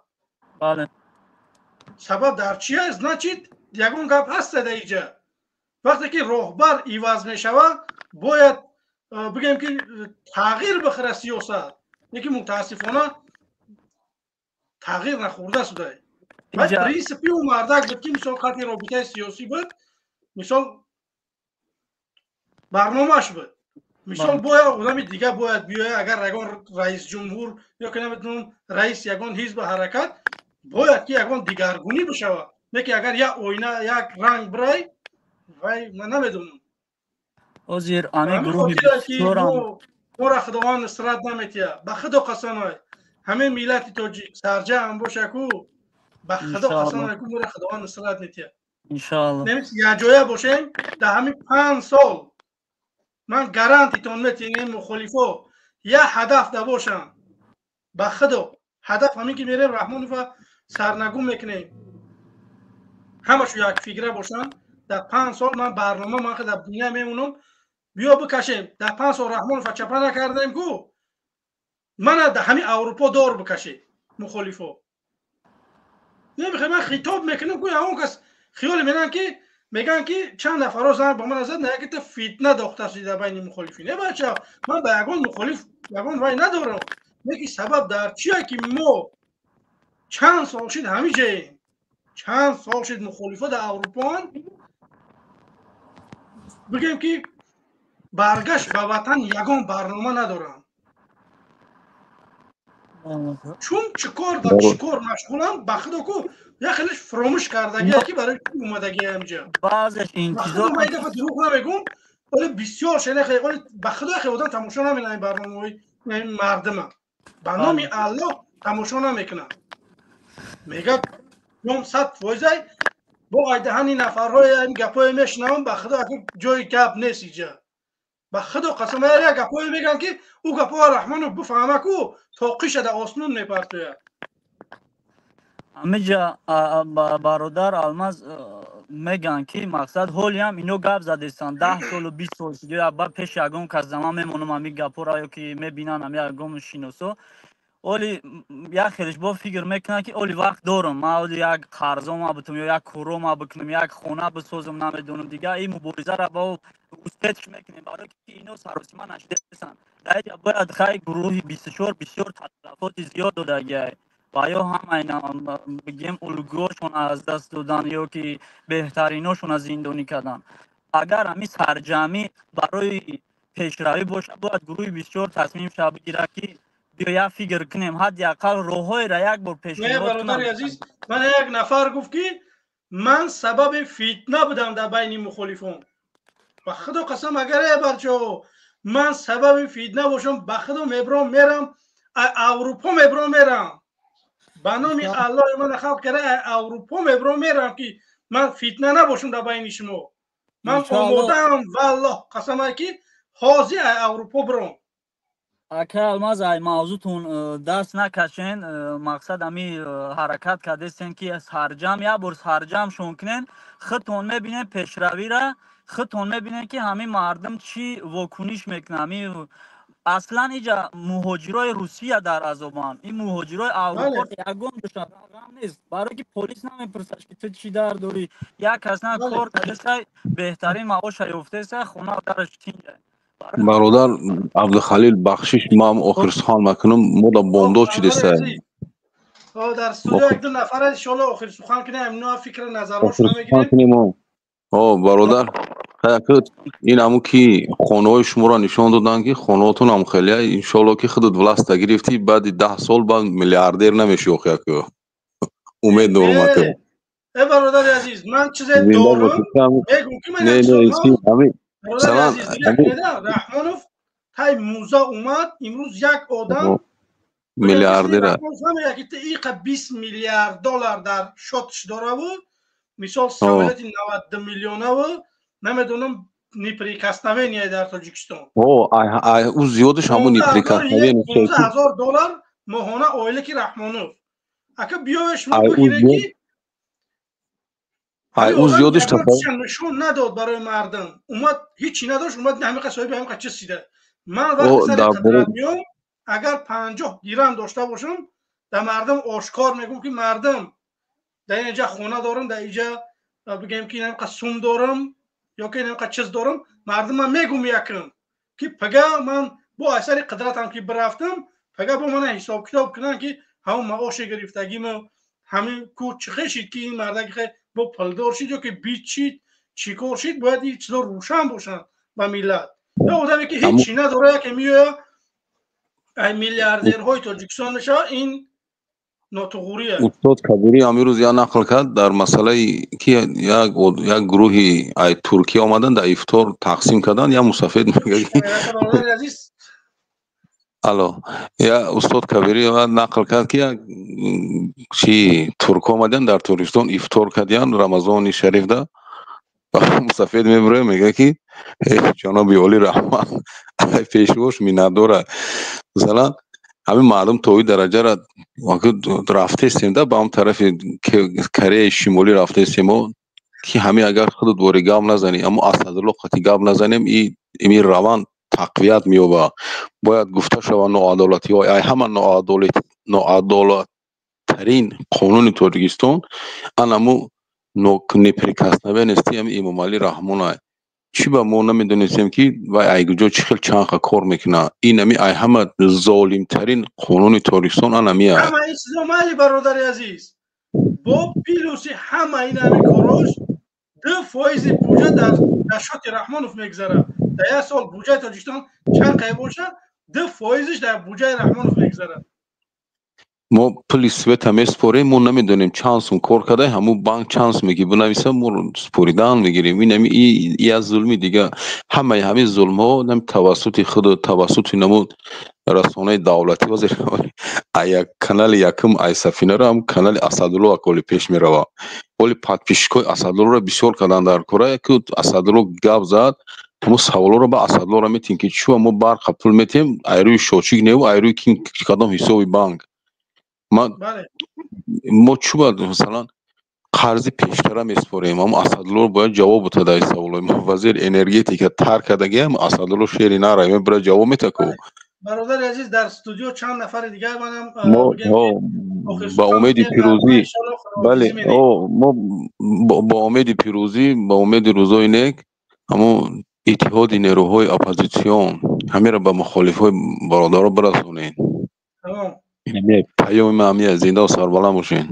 Сабаб дар чие? Значит, ягон гап ҳаста дар иҷа. Вақте ки роҳбар иваз мешавад, бояд бигӯем, ки тағйир бихӯра сиёсат, лекин мутаассифона тағйир нахӯрда шуда. Принсипи ӯ мардак буд, ки мисол хати робитаи сиёсӣ буд, мисол барномаш буд, мисол бояд одами дига бояд биёяд. Агар ягон раисҷумҳур ё ки намедонам, раис ягон ҳизба ҳаракат, бояд ки ягон дигаргунӣ бишавад, не ки агар як оина, як ранг бирай, вай ман намедонам. Ҳозир ҳамин гурӯҳи Мора Худованд нусрат наметиҳад. Ба Худо қасамай, ҳамин миллати тоҷик сарҷамъ боша ку, ба Худо қасамай ку, мора Худованд нусрат метиҳад. Иншоалло. Якҷоя бошем, дар ҳамин 5 сол ман гарантитон метиҳем, мухолифо як ҳадаф да бошанд, ба Худо, ҳадаф ҳамин ки мерем, Раҳмонова сарнагун мекунем, ҳамашу як фикра бошанд, дар 5 сол ман барнома ман дар дунё мемонам, биё бикашем. Дар 5 сол Раҳмонова чапа накардем ку, мана дар ҳамин Аврупо дор бикашед мухолифо. Намехоҳ, ман хитоб мекунам ку, ягон кас хиёле менам, ки мегӯянд, ки чанд нафаро занг ба ман зад, на ки фитна дохта шуди дар байни мухолифин. Не, бача, ман ба ягон мухолиф ягон вай надорам, леки сабаб дар чие, ки мо чанд сол шид ҳамин ҷаем, чанд сол шид мухолифо дар Аврупоанд, бигӯем, ки баргашт ба ватан ягон барнома надоранд, чун чӣ кор дар чӣ кор машғуланд, ба худо ку, як хелеш фуромӯш кардагия, ки барои чӣ омадагия ҳамҷа. Баъзеш интизор Ман дафъа дурӯғ намегӯм, вале бисёр шене, вале ба худо, хеле одам тамошо намекунад ин барномаҳои мардима, ба номи Аллоҳ тамошо намекунад, мегӯяд ном 100%-ай бо айдаҳани нафарҳои ин гапҳое мешунавам, ба худо, ҷои гап нест иҷа. Ба худо қасам, як гапҳое мегӯянд, ки ӯ гапҳоа Раҳмонов бифаҳма ку, тоқиша дар осмон мепартояд. Ҳамиҷа, бародар Алмаз, мегӯянд, ки мақсад ҳолиам ино гап задестанд, 10 солу 20 сол шуд, ба пеши ягон кас зама мемонам, ҳамин гапҳоро ё ки мебинанд, ҳами ягон шиносо. Оли як хелеш бо фикр мекунад, ки оли вақт дорам, ман оли як қарзома бутум ё як корома бикунам, як хона бисозам, намедонам, дига ин муборизаро бо успетш мекунем, барое ки ино саросима нашидасанд. Дар инҷа бояд хай гурӯҳи 24 бисёр талафоти зиёд додагиай ва ё ҳама ина бигем улгӯшон аз даст додан ё ки беҳтариношона зиндонӣ кардан. Агар ҳами сарҷамъӣ барои пешравӣ бошад, бояд гурӯҳи 24 тасмим шава бигирад, ки биё як фикр кунем, ҳадди ақал роҳҳоеро як бор Не, пешниҳод бародари кунанд. азиз, ман як нафар гуфт, ки ман сабаби фитна будам дар байни мухолифон. Ба худо қасам, агар е барчаҳо ман сабаби фитна бошам, ба худо мебром мерам, Аврупо мебром мерам. Ба номи Аллоҳи мана халқ кара, Аврупо мебром мерам, ки ман фитна набошам дар байни шумо. Ман омодаам, валлоҳ қасамай, ки ҳозир Аврупо биром. Ака Алмаз, ай мавзӯтон даст накашен. Мақсад ами ҳаракат кардестен, ки сарҷам як бор сарҷам шон кунен, худтон мебинен пешравира, худтон мебинен, ки ҳамин мардум чӣ вокуниш мекунад. Ҳами аслан иҷа муҳоҷирои Русия дар азобанд, ин муҳоҷирои Аврупо ягон ҷоша ғам нест, барое ки полис намепурсад, ки ту чӣ дар дорӣ. Як кас на кор кардесай, беҳтарин маоша ёфтесай, хона дараш тинҷа. Бародар Абдухалил, бахшиш, ман охир сухан макунам, мо да бомдод чидеста. Дар студия як ду нафар, иншоалло, охир сухан кунем, ҳамино фикр назарҳошона мегирем. О, бародар, ин ҳамун ки хонаҳои шуморо нишон доданд, ки хонаҳотон ҳам хеле, иншоалло, ки худат власта гирифтӣ, баъди 10 сол баъд миллиардер намешӣ. Охи, аку умед дорум, аку. Э, бародари азиз, ман чизе дорум, мегум, ки ман Раҳмонов тай муза омад, имрӯз як одам миллиардера иқа 20 миллиард доллар дар шотш дораву, мисол, самолёти 92 миллионаву, намедонам, неприкосновение дар Тоҷикистон. Ӯ зиёдаш ҳамун неприкосновение. 15 ҳазор доллар моҳона оилаки Раҳмонов. Ака, биёе шумо бигире, ки ӯ зиёдаш нишон надод барои мардум. Омад, ҳичи надошт, омад, ҳамиқа соҳиби ҳамиқа чиз шида. Ман вақти сари қудрат меом, агар 50 дирам дошта бошам, дар мардум ошкор мегӯм, ки мардум, дар инҷа хона дорам, дар инҷа бигем, ки инамқа сум дорам ё ки инамқа чиз дорам. Мардум ман мегӯм якм, ки пага ман бо асари қудратам ки бирафтам, пага бо мана ҳисоб китоб кунанд, ки ҳамон маоши гирифтагимо ҳамин ку чӣ шид, ки ин мардаки бо пулдор шид ё ки бит шид, чӣ кор шид. Бояд ин чизо рӯшан бошанд ба миллат. Ё одаме, ки ҳечи надора, яке меоя, ай миллиардерҳои Тоҷикистон мешавад, ин нотуғурия. Устод Кабирӣ ҳамин рӯз як нақл кард дар масъалаи, ки як гурӯҳи ай Туркия омадан, дар ифтор тақсим карданд. Як мусафед мегӯяд, ки алло, я устод Кабирӣ нақл кард, ки як чи туркҳо омаданд, дар Тоҷикистон ифтор кардиянд Рамазони шарифда. Мусафед мебурояд, мегӯяд, ки ҷаноби олӣ, раҳмат, пешвош миннатдора. Масалан, ҳамин мардум то ин дараҷара рафтестем да, ба ҳам тарафи Кореяи Шимолӣ рафтестем, ки ҳамин агар худат бори гап назанӣ, аммо Асадулло қати гап назанем, ин раванд тақвият меёбад. Бояд гуфта шавад ноадолатиҳо. Ай ҳама ноадолаттарин қонуни Тоҷикистон анаму неприкосновенности ҳами Эмомалӣ Раҳмон. Чӣ ба мо намедонистем, ки вай ай куҷо чӣ хел чанха кор мекунад. Ин ами ай ҳама золимтарин қонуни Тоҷикистон анами. Ҳама ин чизо майли, бародари азиз, бо плюси ҳама ин ами корош 2 фоизи буҷа дар шоти Раҳмонов мегзарад. Дар як сол буҷаи Тоҷикистон чанд қай бошад, 2 фоизиш дар буҷаи Раҳмонов мегзарад. Мо пули света месупорем, мо намедонем чанд сум кор карда, ҳамун банк чанд суме ки бинависам, мо супоридан мегирем. Ин ами як зулми дига. Ҳамаи ҳамин зулмҳо тавассути худу тавассути намуд расонаи давлатӣ. Ҳозир як канали якум ай сафинаро ҳам канали Асадулло аколи пеш мерава. Оли подписчикои Асадуллоро бисёр кардан дар кора, ки Асадулло гап зад, мо саволоро ба Асадуллоро метем, ки чӯ мо барқа пул метем, айрӯи шочик неву айрӯи кадом ҳисоби банк мо чӯ бояд, масалан, қарзи пештара месупорем. Аммо Асадулло бояд ҷавоб бутад дар ин саволо. Вазири энергетика тарк кардагиам, Асадулло шери нара мебира, ҷавоб мета ку. Бародари азиз, дар студио чанд нафари дигар манам ба умеди пирӯзӣ, бале, мо бо умеди пирӯзӣ, ба умеди рӯзои нек, ҳамон иттиҳоди нерӯҳои оппозитсион ҳамеро ба мухолифҳои бародаро бирасонед. Паёми ман ҳамин аст. Зинда сарбаланд бошед.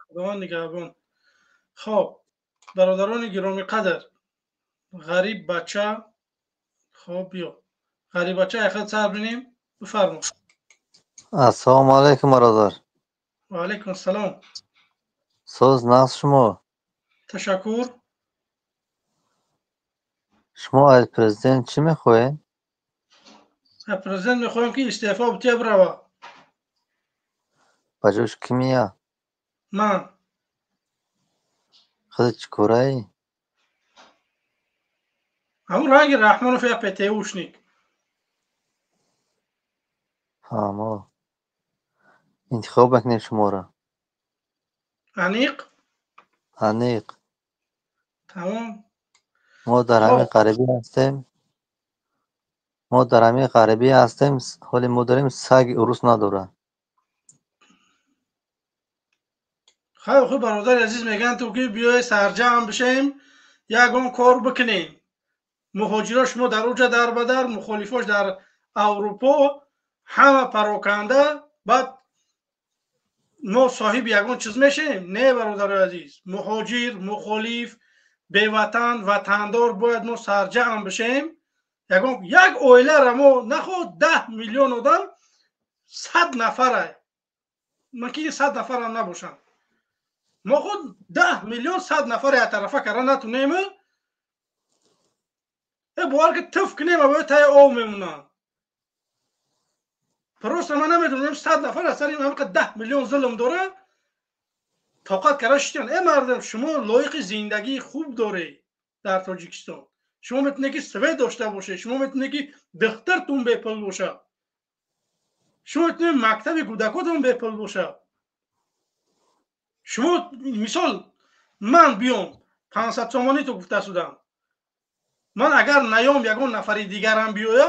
Худованд нигаҳбон. Хоб, бародарони гиромиқадр, ғариб бача, хоб биё, ғариб бача, яхел сар бинем, бифармо. Ассалому алайкум, бародар. Ва алайкум ассалом. Соз, нағз шумо? Ташаккур. Шумо аз президент чӣ мехоҳед? Аз президент мехоҳем, ки истеъфо бития, бирава. Ба ҷош кӣ меяд? Ман. Худат чӣ кораӣ? Ҳамун ранги Раҳмонов, я ПТУшник. Фаҳмо, интихоб мекунем шуморо. Аниқ? Аниқ. Тамом. Мо дар ҳамин ғарибӣ ҳастем, мо дар ҳамин ғарибӣ ҳастем, ҳоли мо дорем, саги урус надорад. Хай, хуб, бародари азиз, мегӯянд ту ки биёй сарҷамъ бишем, ягон кор бикунем. Муҳоҷиро шумо дар уҷа дар бадар, мухолифош дар Аврупо, ҳама пароканда, баъд мо соҳиби ягон чиз мешем? Не, бародари азиз, муҳоҷир, мухолиф, беватан, ватандор, бояд мо сарҷамъ бишем. Ягон як оилара мо нахоҳ 10 миллион одам, 100 нафара, мумкин 100 нафарам набошанд, мо худ 10 миллион 100 нафар яктарафа карда натунем, бовар ки туф кунем, абои таи ов мемонанд. Просто ман намедонам, 100 нафар аз сари ҳамқа 10 миллион зулм дора, тоқат карда шитян. Э мардум, шумо лоиқи зиндагии хуб доред дар Тоҷикистон. Шумо метавонед, ки свет дошта бошед, шумо метавонед, ки духтартун бепул бошад, шумо метавонед, мактаби кӯдакотон бепул бошад. Шумо мисол, ман биём 500 сомонӣ ту гуфта судам, ман агар наём, ягон нафари дигарам биёя,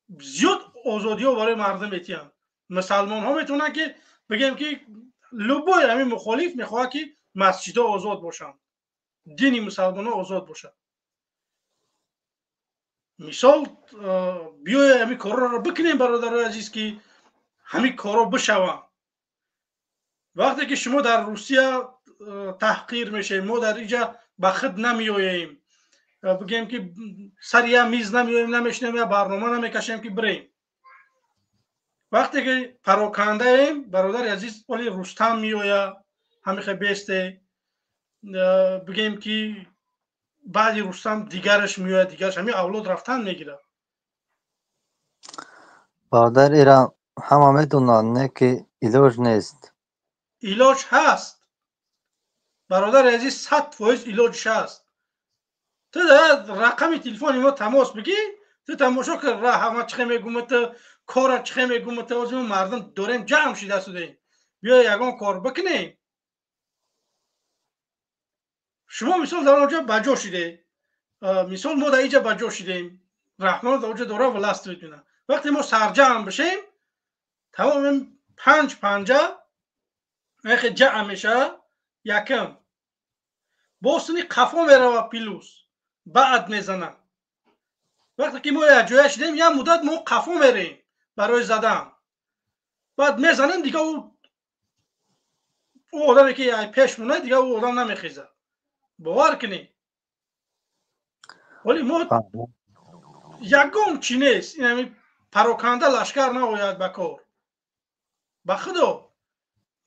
зиёд озодиҳо барои мардум метиҳанд. Мусалмонҳо метавонанд, ки бигем, ки любой ҳамин мухолиф мехоҳад, ки масҷидҳо озод бошанд, дини мусалмонҳо озод бошад. Мисол, биёя ҳамин корҳоро бикунем, бародарои азиз, ки ҳамин корҳо бишаванд. Вақте ки шумо дар Русия таҳқир мешавед, мо дар инҷа ба худ намеоем, бигем, ки сари як миз намеоем, намешинем, як барнома намекашем, ки бирем. Вақте ки парокандаем, бародари азиз, оли Рустам меоя, ҳамихе бесте, бигем, ки баъди Рустам дигараш меояд, дигараш, ҳамин авлод рафтан мегирад. Бародар, ира ҳама медонанд, не ки илоҷ нест. Илоҷ ҳаст, бародари азиз, 100% илоҷш ҳаст. Ту дар рақами телефони мо тамос бигӣ, ту тамошо кар, ҳама чихе мегӯма, ту кора чихе мегӯма, ту ҳозир мардум дорем, ҷамъ шида судем, биё ягон кор бикунем. Шумо мисол дар онҷо ба ҷо шиде, мисол мо дар инҷа ба ҷо шидем, Раҳмон дар онҷо дора власть мекунад. Вақте мо сарҷамъ бишем, тамоми панҷ панҷа яхе ҷамъ мешавад, якм босини қафо мерава, плюс баъд мезанад. Вақте ки мо якҷоя шидем, як муддат мо қафо мерем барои задан, баъд мезанем, дига ӯ одаме ки пеш монад, дига ӯ одам намехезад, бовар кунед. Вале мо ягон чӣ нест, инами пароканда лашкар наояд ба кор. Ба худо,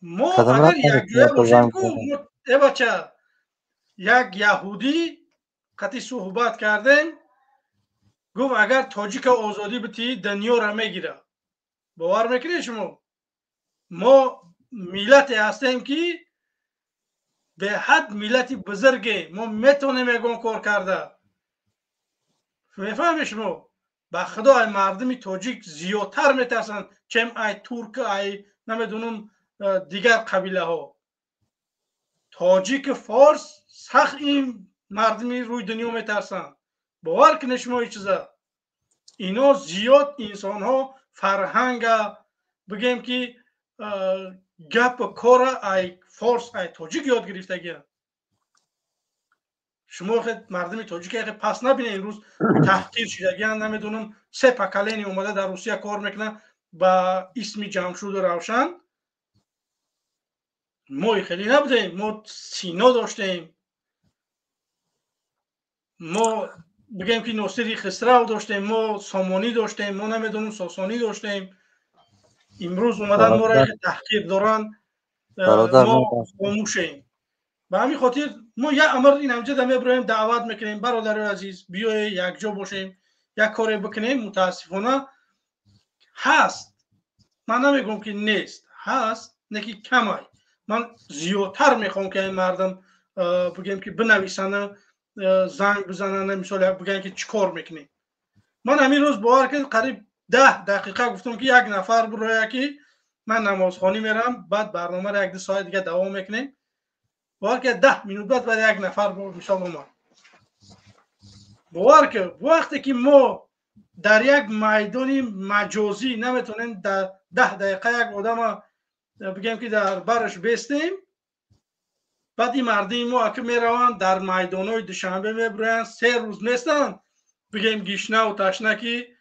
мо агар якҷоя бошем, ку э бача, як яҳудӣ қати суҳбат кардем, гуфт: агар тоҷика озодӣ битӣ, дунёра мегирад. Бовар мекунед шумо? Мо миллате ҳастем, ки беҳад миллати бузурге, мо метавонем ягон кор карда. Мефаҳмед шумо? Ба худо, ай мардуми тоҷик зиёдтар метарсанд, чем ай турк, ай намедонам, дигар қабилаҳо. Тоҷики форс сахт ин мардуми рӯи дунё метарсанд. Бовар кунед шумо ин чиза. Ино зиёд инсонҳо Фарҳанга, бигем ки гап кора ай форс, ай тоҷик ёд гирифтагия. Шумо мардуми тоҷик пас набинед, имрӯз таҳқир шидагиян. Намедонам, се поколение омада дар Русия кор мекунад ба исми Ҷамшуду Равшан. Мо хеле набудем, мо Сино доштем, мо бигем ки Носири Хисрав доштем, мо Сомонӣ доштем, мо намедонам, Сосонӣ доштем. Имрӯз омадан моро таҳқир доранд, мо хомӯшем. Ба ҳамин хотир мо як амр ин ҳамҷода мебироем, даъват мекунем: бародарои азиз, биёе якҷо бошем, як коре бикунем. Мутаассифона ҳаст, ман намегӯям ки нест, ҳаст, не ки камай. Ман зиёдтар мехоҳам ки ин мардум бигем ки бинависанд, занг бизананд, мисол бигӯянд ки чӣ кор мекунем. Ман ҳамин рӯз, бовар кунед, қариб 10 дақиқа гуфтам ки як нафар бироя ки ман намозхонӣ мерам, баъд барномаро як ду соат дига давом мекунем. Бовар ки, 10 минут баъд як нафар мисол омад. Бовар ки, вақте ки мо дар як майдони маҷозӣ наметавонем дар 10 дақиқа як одама бигем ки дар бараш бестем, баъд ин мардуми мо аки мераванд, дар майдонҳои Душанбе мебироянд, 3 рӯз нестанд, бигем гишнаву ташна ки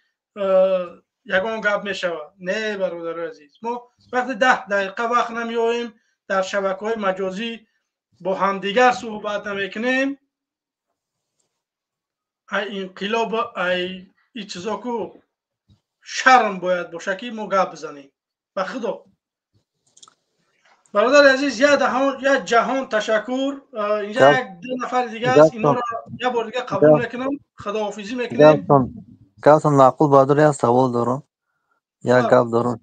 ягон гап мешавад. Не, бародарои азиз, мо вақте 10 дақиқа вақт намеёем, дар шабакаҳои маҷозӣ бо ҳамдигар суҳбат намекунем, ай инқилоб, ай ин чизо ку шарм бояд боша ки мо гап бизанем. Ба худо, бародари азиз, як ҷаҳон ташаккур. Инҷа як ду нафари дига аст, инҳоро як бор дига қабул мекунам, худоҳофизӣ мекунем. Гапатон маъқул, бародар. Як савол дорам, як гап дорам.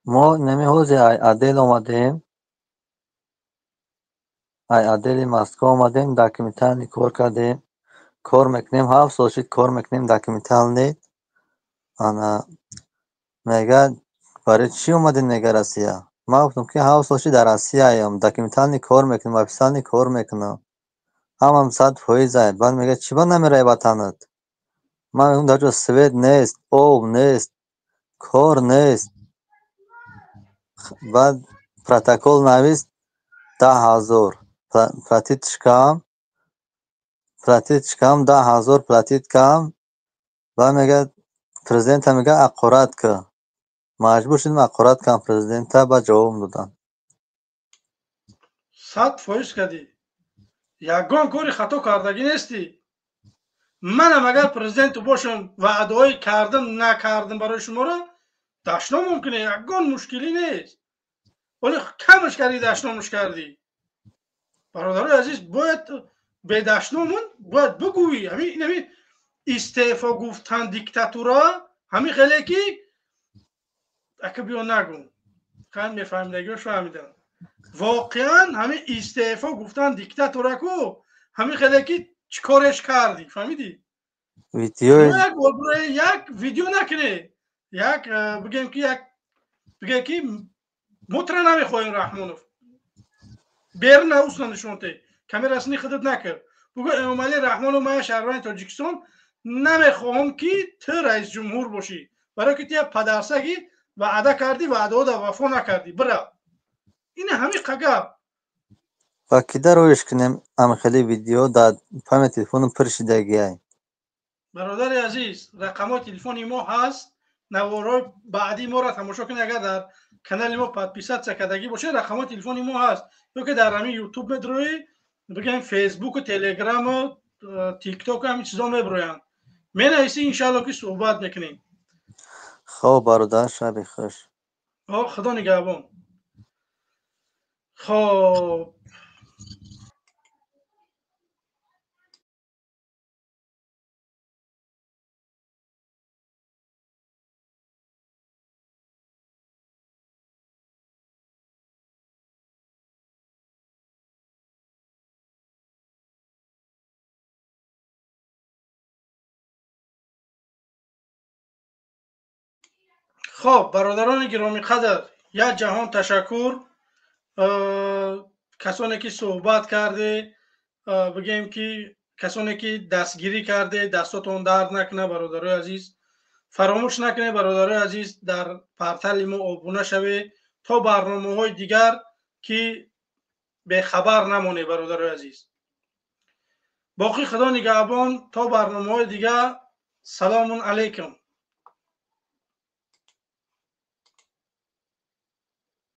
Мо нами ҳози ай отдел омадем, ай отдели Москва омадем, документальный кор кардем, кор мекунем, 7 сол шид кор мекунем документальный. Ана мега, барои чӣ омадем, мега, Россия? Ман гуфтам ки 7 сол шид дар Россияям, документальный кор мекунам, официальный кор мекунам, ҳамам 100%-ай. Баъд мега, чӣ ба намеравӣ ватанат? Ман мегӯям, дар ҷо свет нест, об нест, кор нест. Баъд протокол навист, 10 000 платить кам, платить кам, 10 000 платить кам. Баъд мегӯяд, президента мегӯяд, ақорат ка. Маҷбур шудем, ақорат кам президента, баъд ҷавобам доданд. 100% кардӣ, ягон кори хато кардагӣ нестӣ. Манам агар президенту бошам, ваъдаҳое кардам, накардам, барои шуморо дашном мумкине, ягон мушкилӣ нест. Вале камаш кардӣ, дашномаш кардӣ. Бародарои азиз, бояд бедашномон бояд бигӯӣ. Ҳамин истеъфо гуфтан диктатура, ҳамин хеле ки ака биё нагӯ, хан мефаҳмидагиҳош фаҳмиданд. Воқеан ҳамин истеъфо гуфтан диктатура ку, ҳамин хеле ки чӣ кореш кардӣ, фаҳмидӣ? Як бор як видео накунӣ, як бигем ки, як бигем ки мо тура намехоҳем, Раҳмонов, берун наусна нишонте, камерасини худат накард, бугӯ: Эмомалӣ Раҳмонов, ман шаҳрванди Тоҷикистон, намехоҳам ки ту раисҷумҳур бошӣ, барое ки ту як падарсаги, ваъда кардӣ, ваъдаҳода вафо накардӣ, бира. Ина ҳамин гап. Ва кида роиш кунем амхели видео? Дар память телефоном пур шидагиай. Бародари азиз, рақамҳои телефони мо ҳаст, наворҳои баъдии моро тамошо кунед. Агар дар канали мо подписаться кардагӣ бошед, рақамҳои телефони мо ҳаст, ё ки дар ҳамин Ютуб медроӣ, бигем, Фейсбуку, Телеграму, Тиктоку, ҳамин чизо меброянд, менависӣ, иншаалло ки суҳбат мекунем. Хоб, бародар, шаби хуш. Худо нигаҳбон. Хоб. Хоб, бародарони гиромиқадр, як ҷаҳон ташаккур, касоне ки суҳбат карде, бигем ки касоне ки дастгирӣ карде, дастотон дард накунад, бародарои азиз. Фаромӯш накунед, бародарои азиз, дар портали мо обуна шавед то барномаҳои дигар ки бехабар намонед. Бародарои азиз, боқӣ Худо нигаҳбон то барномаҳои дигар. Саломун алайкум.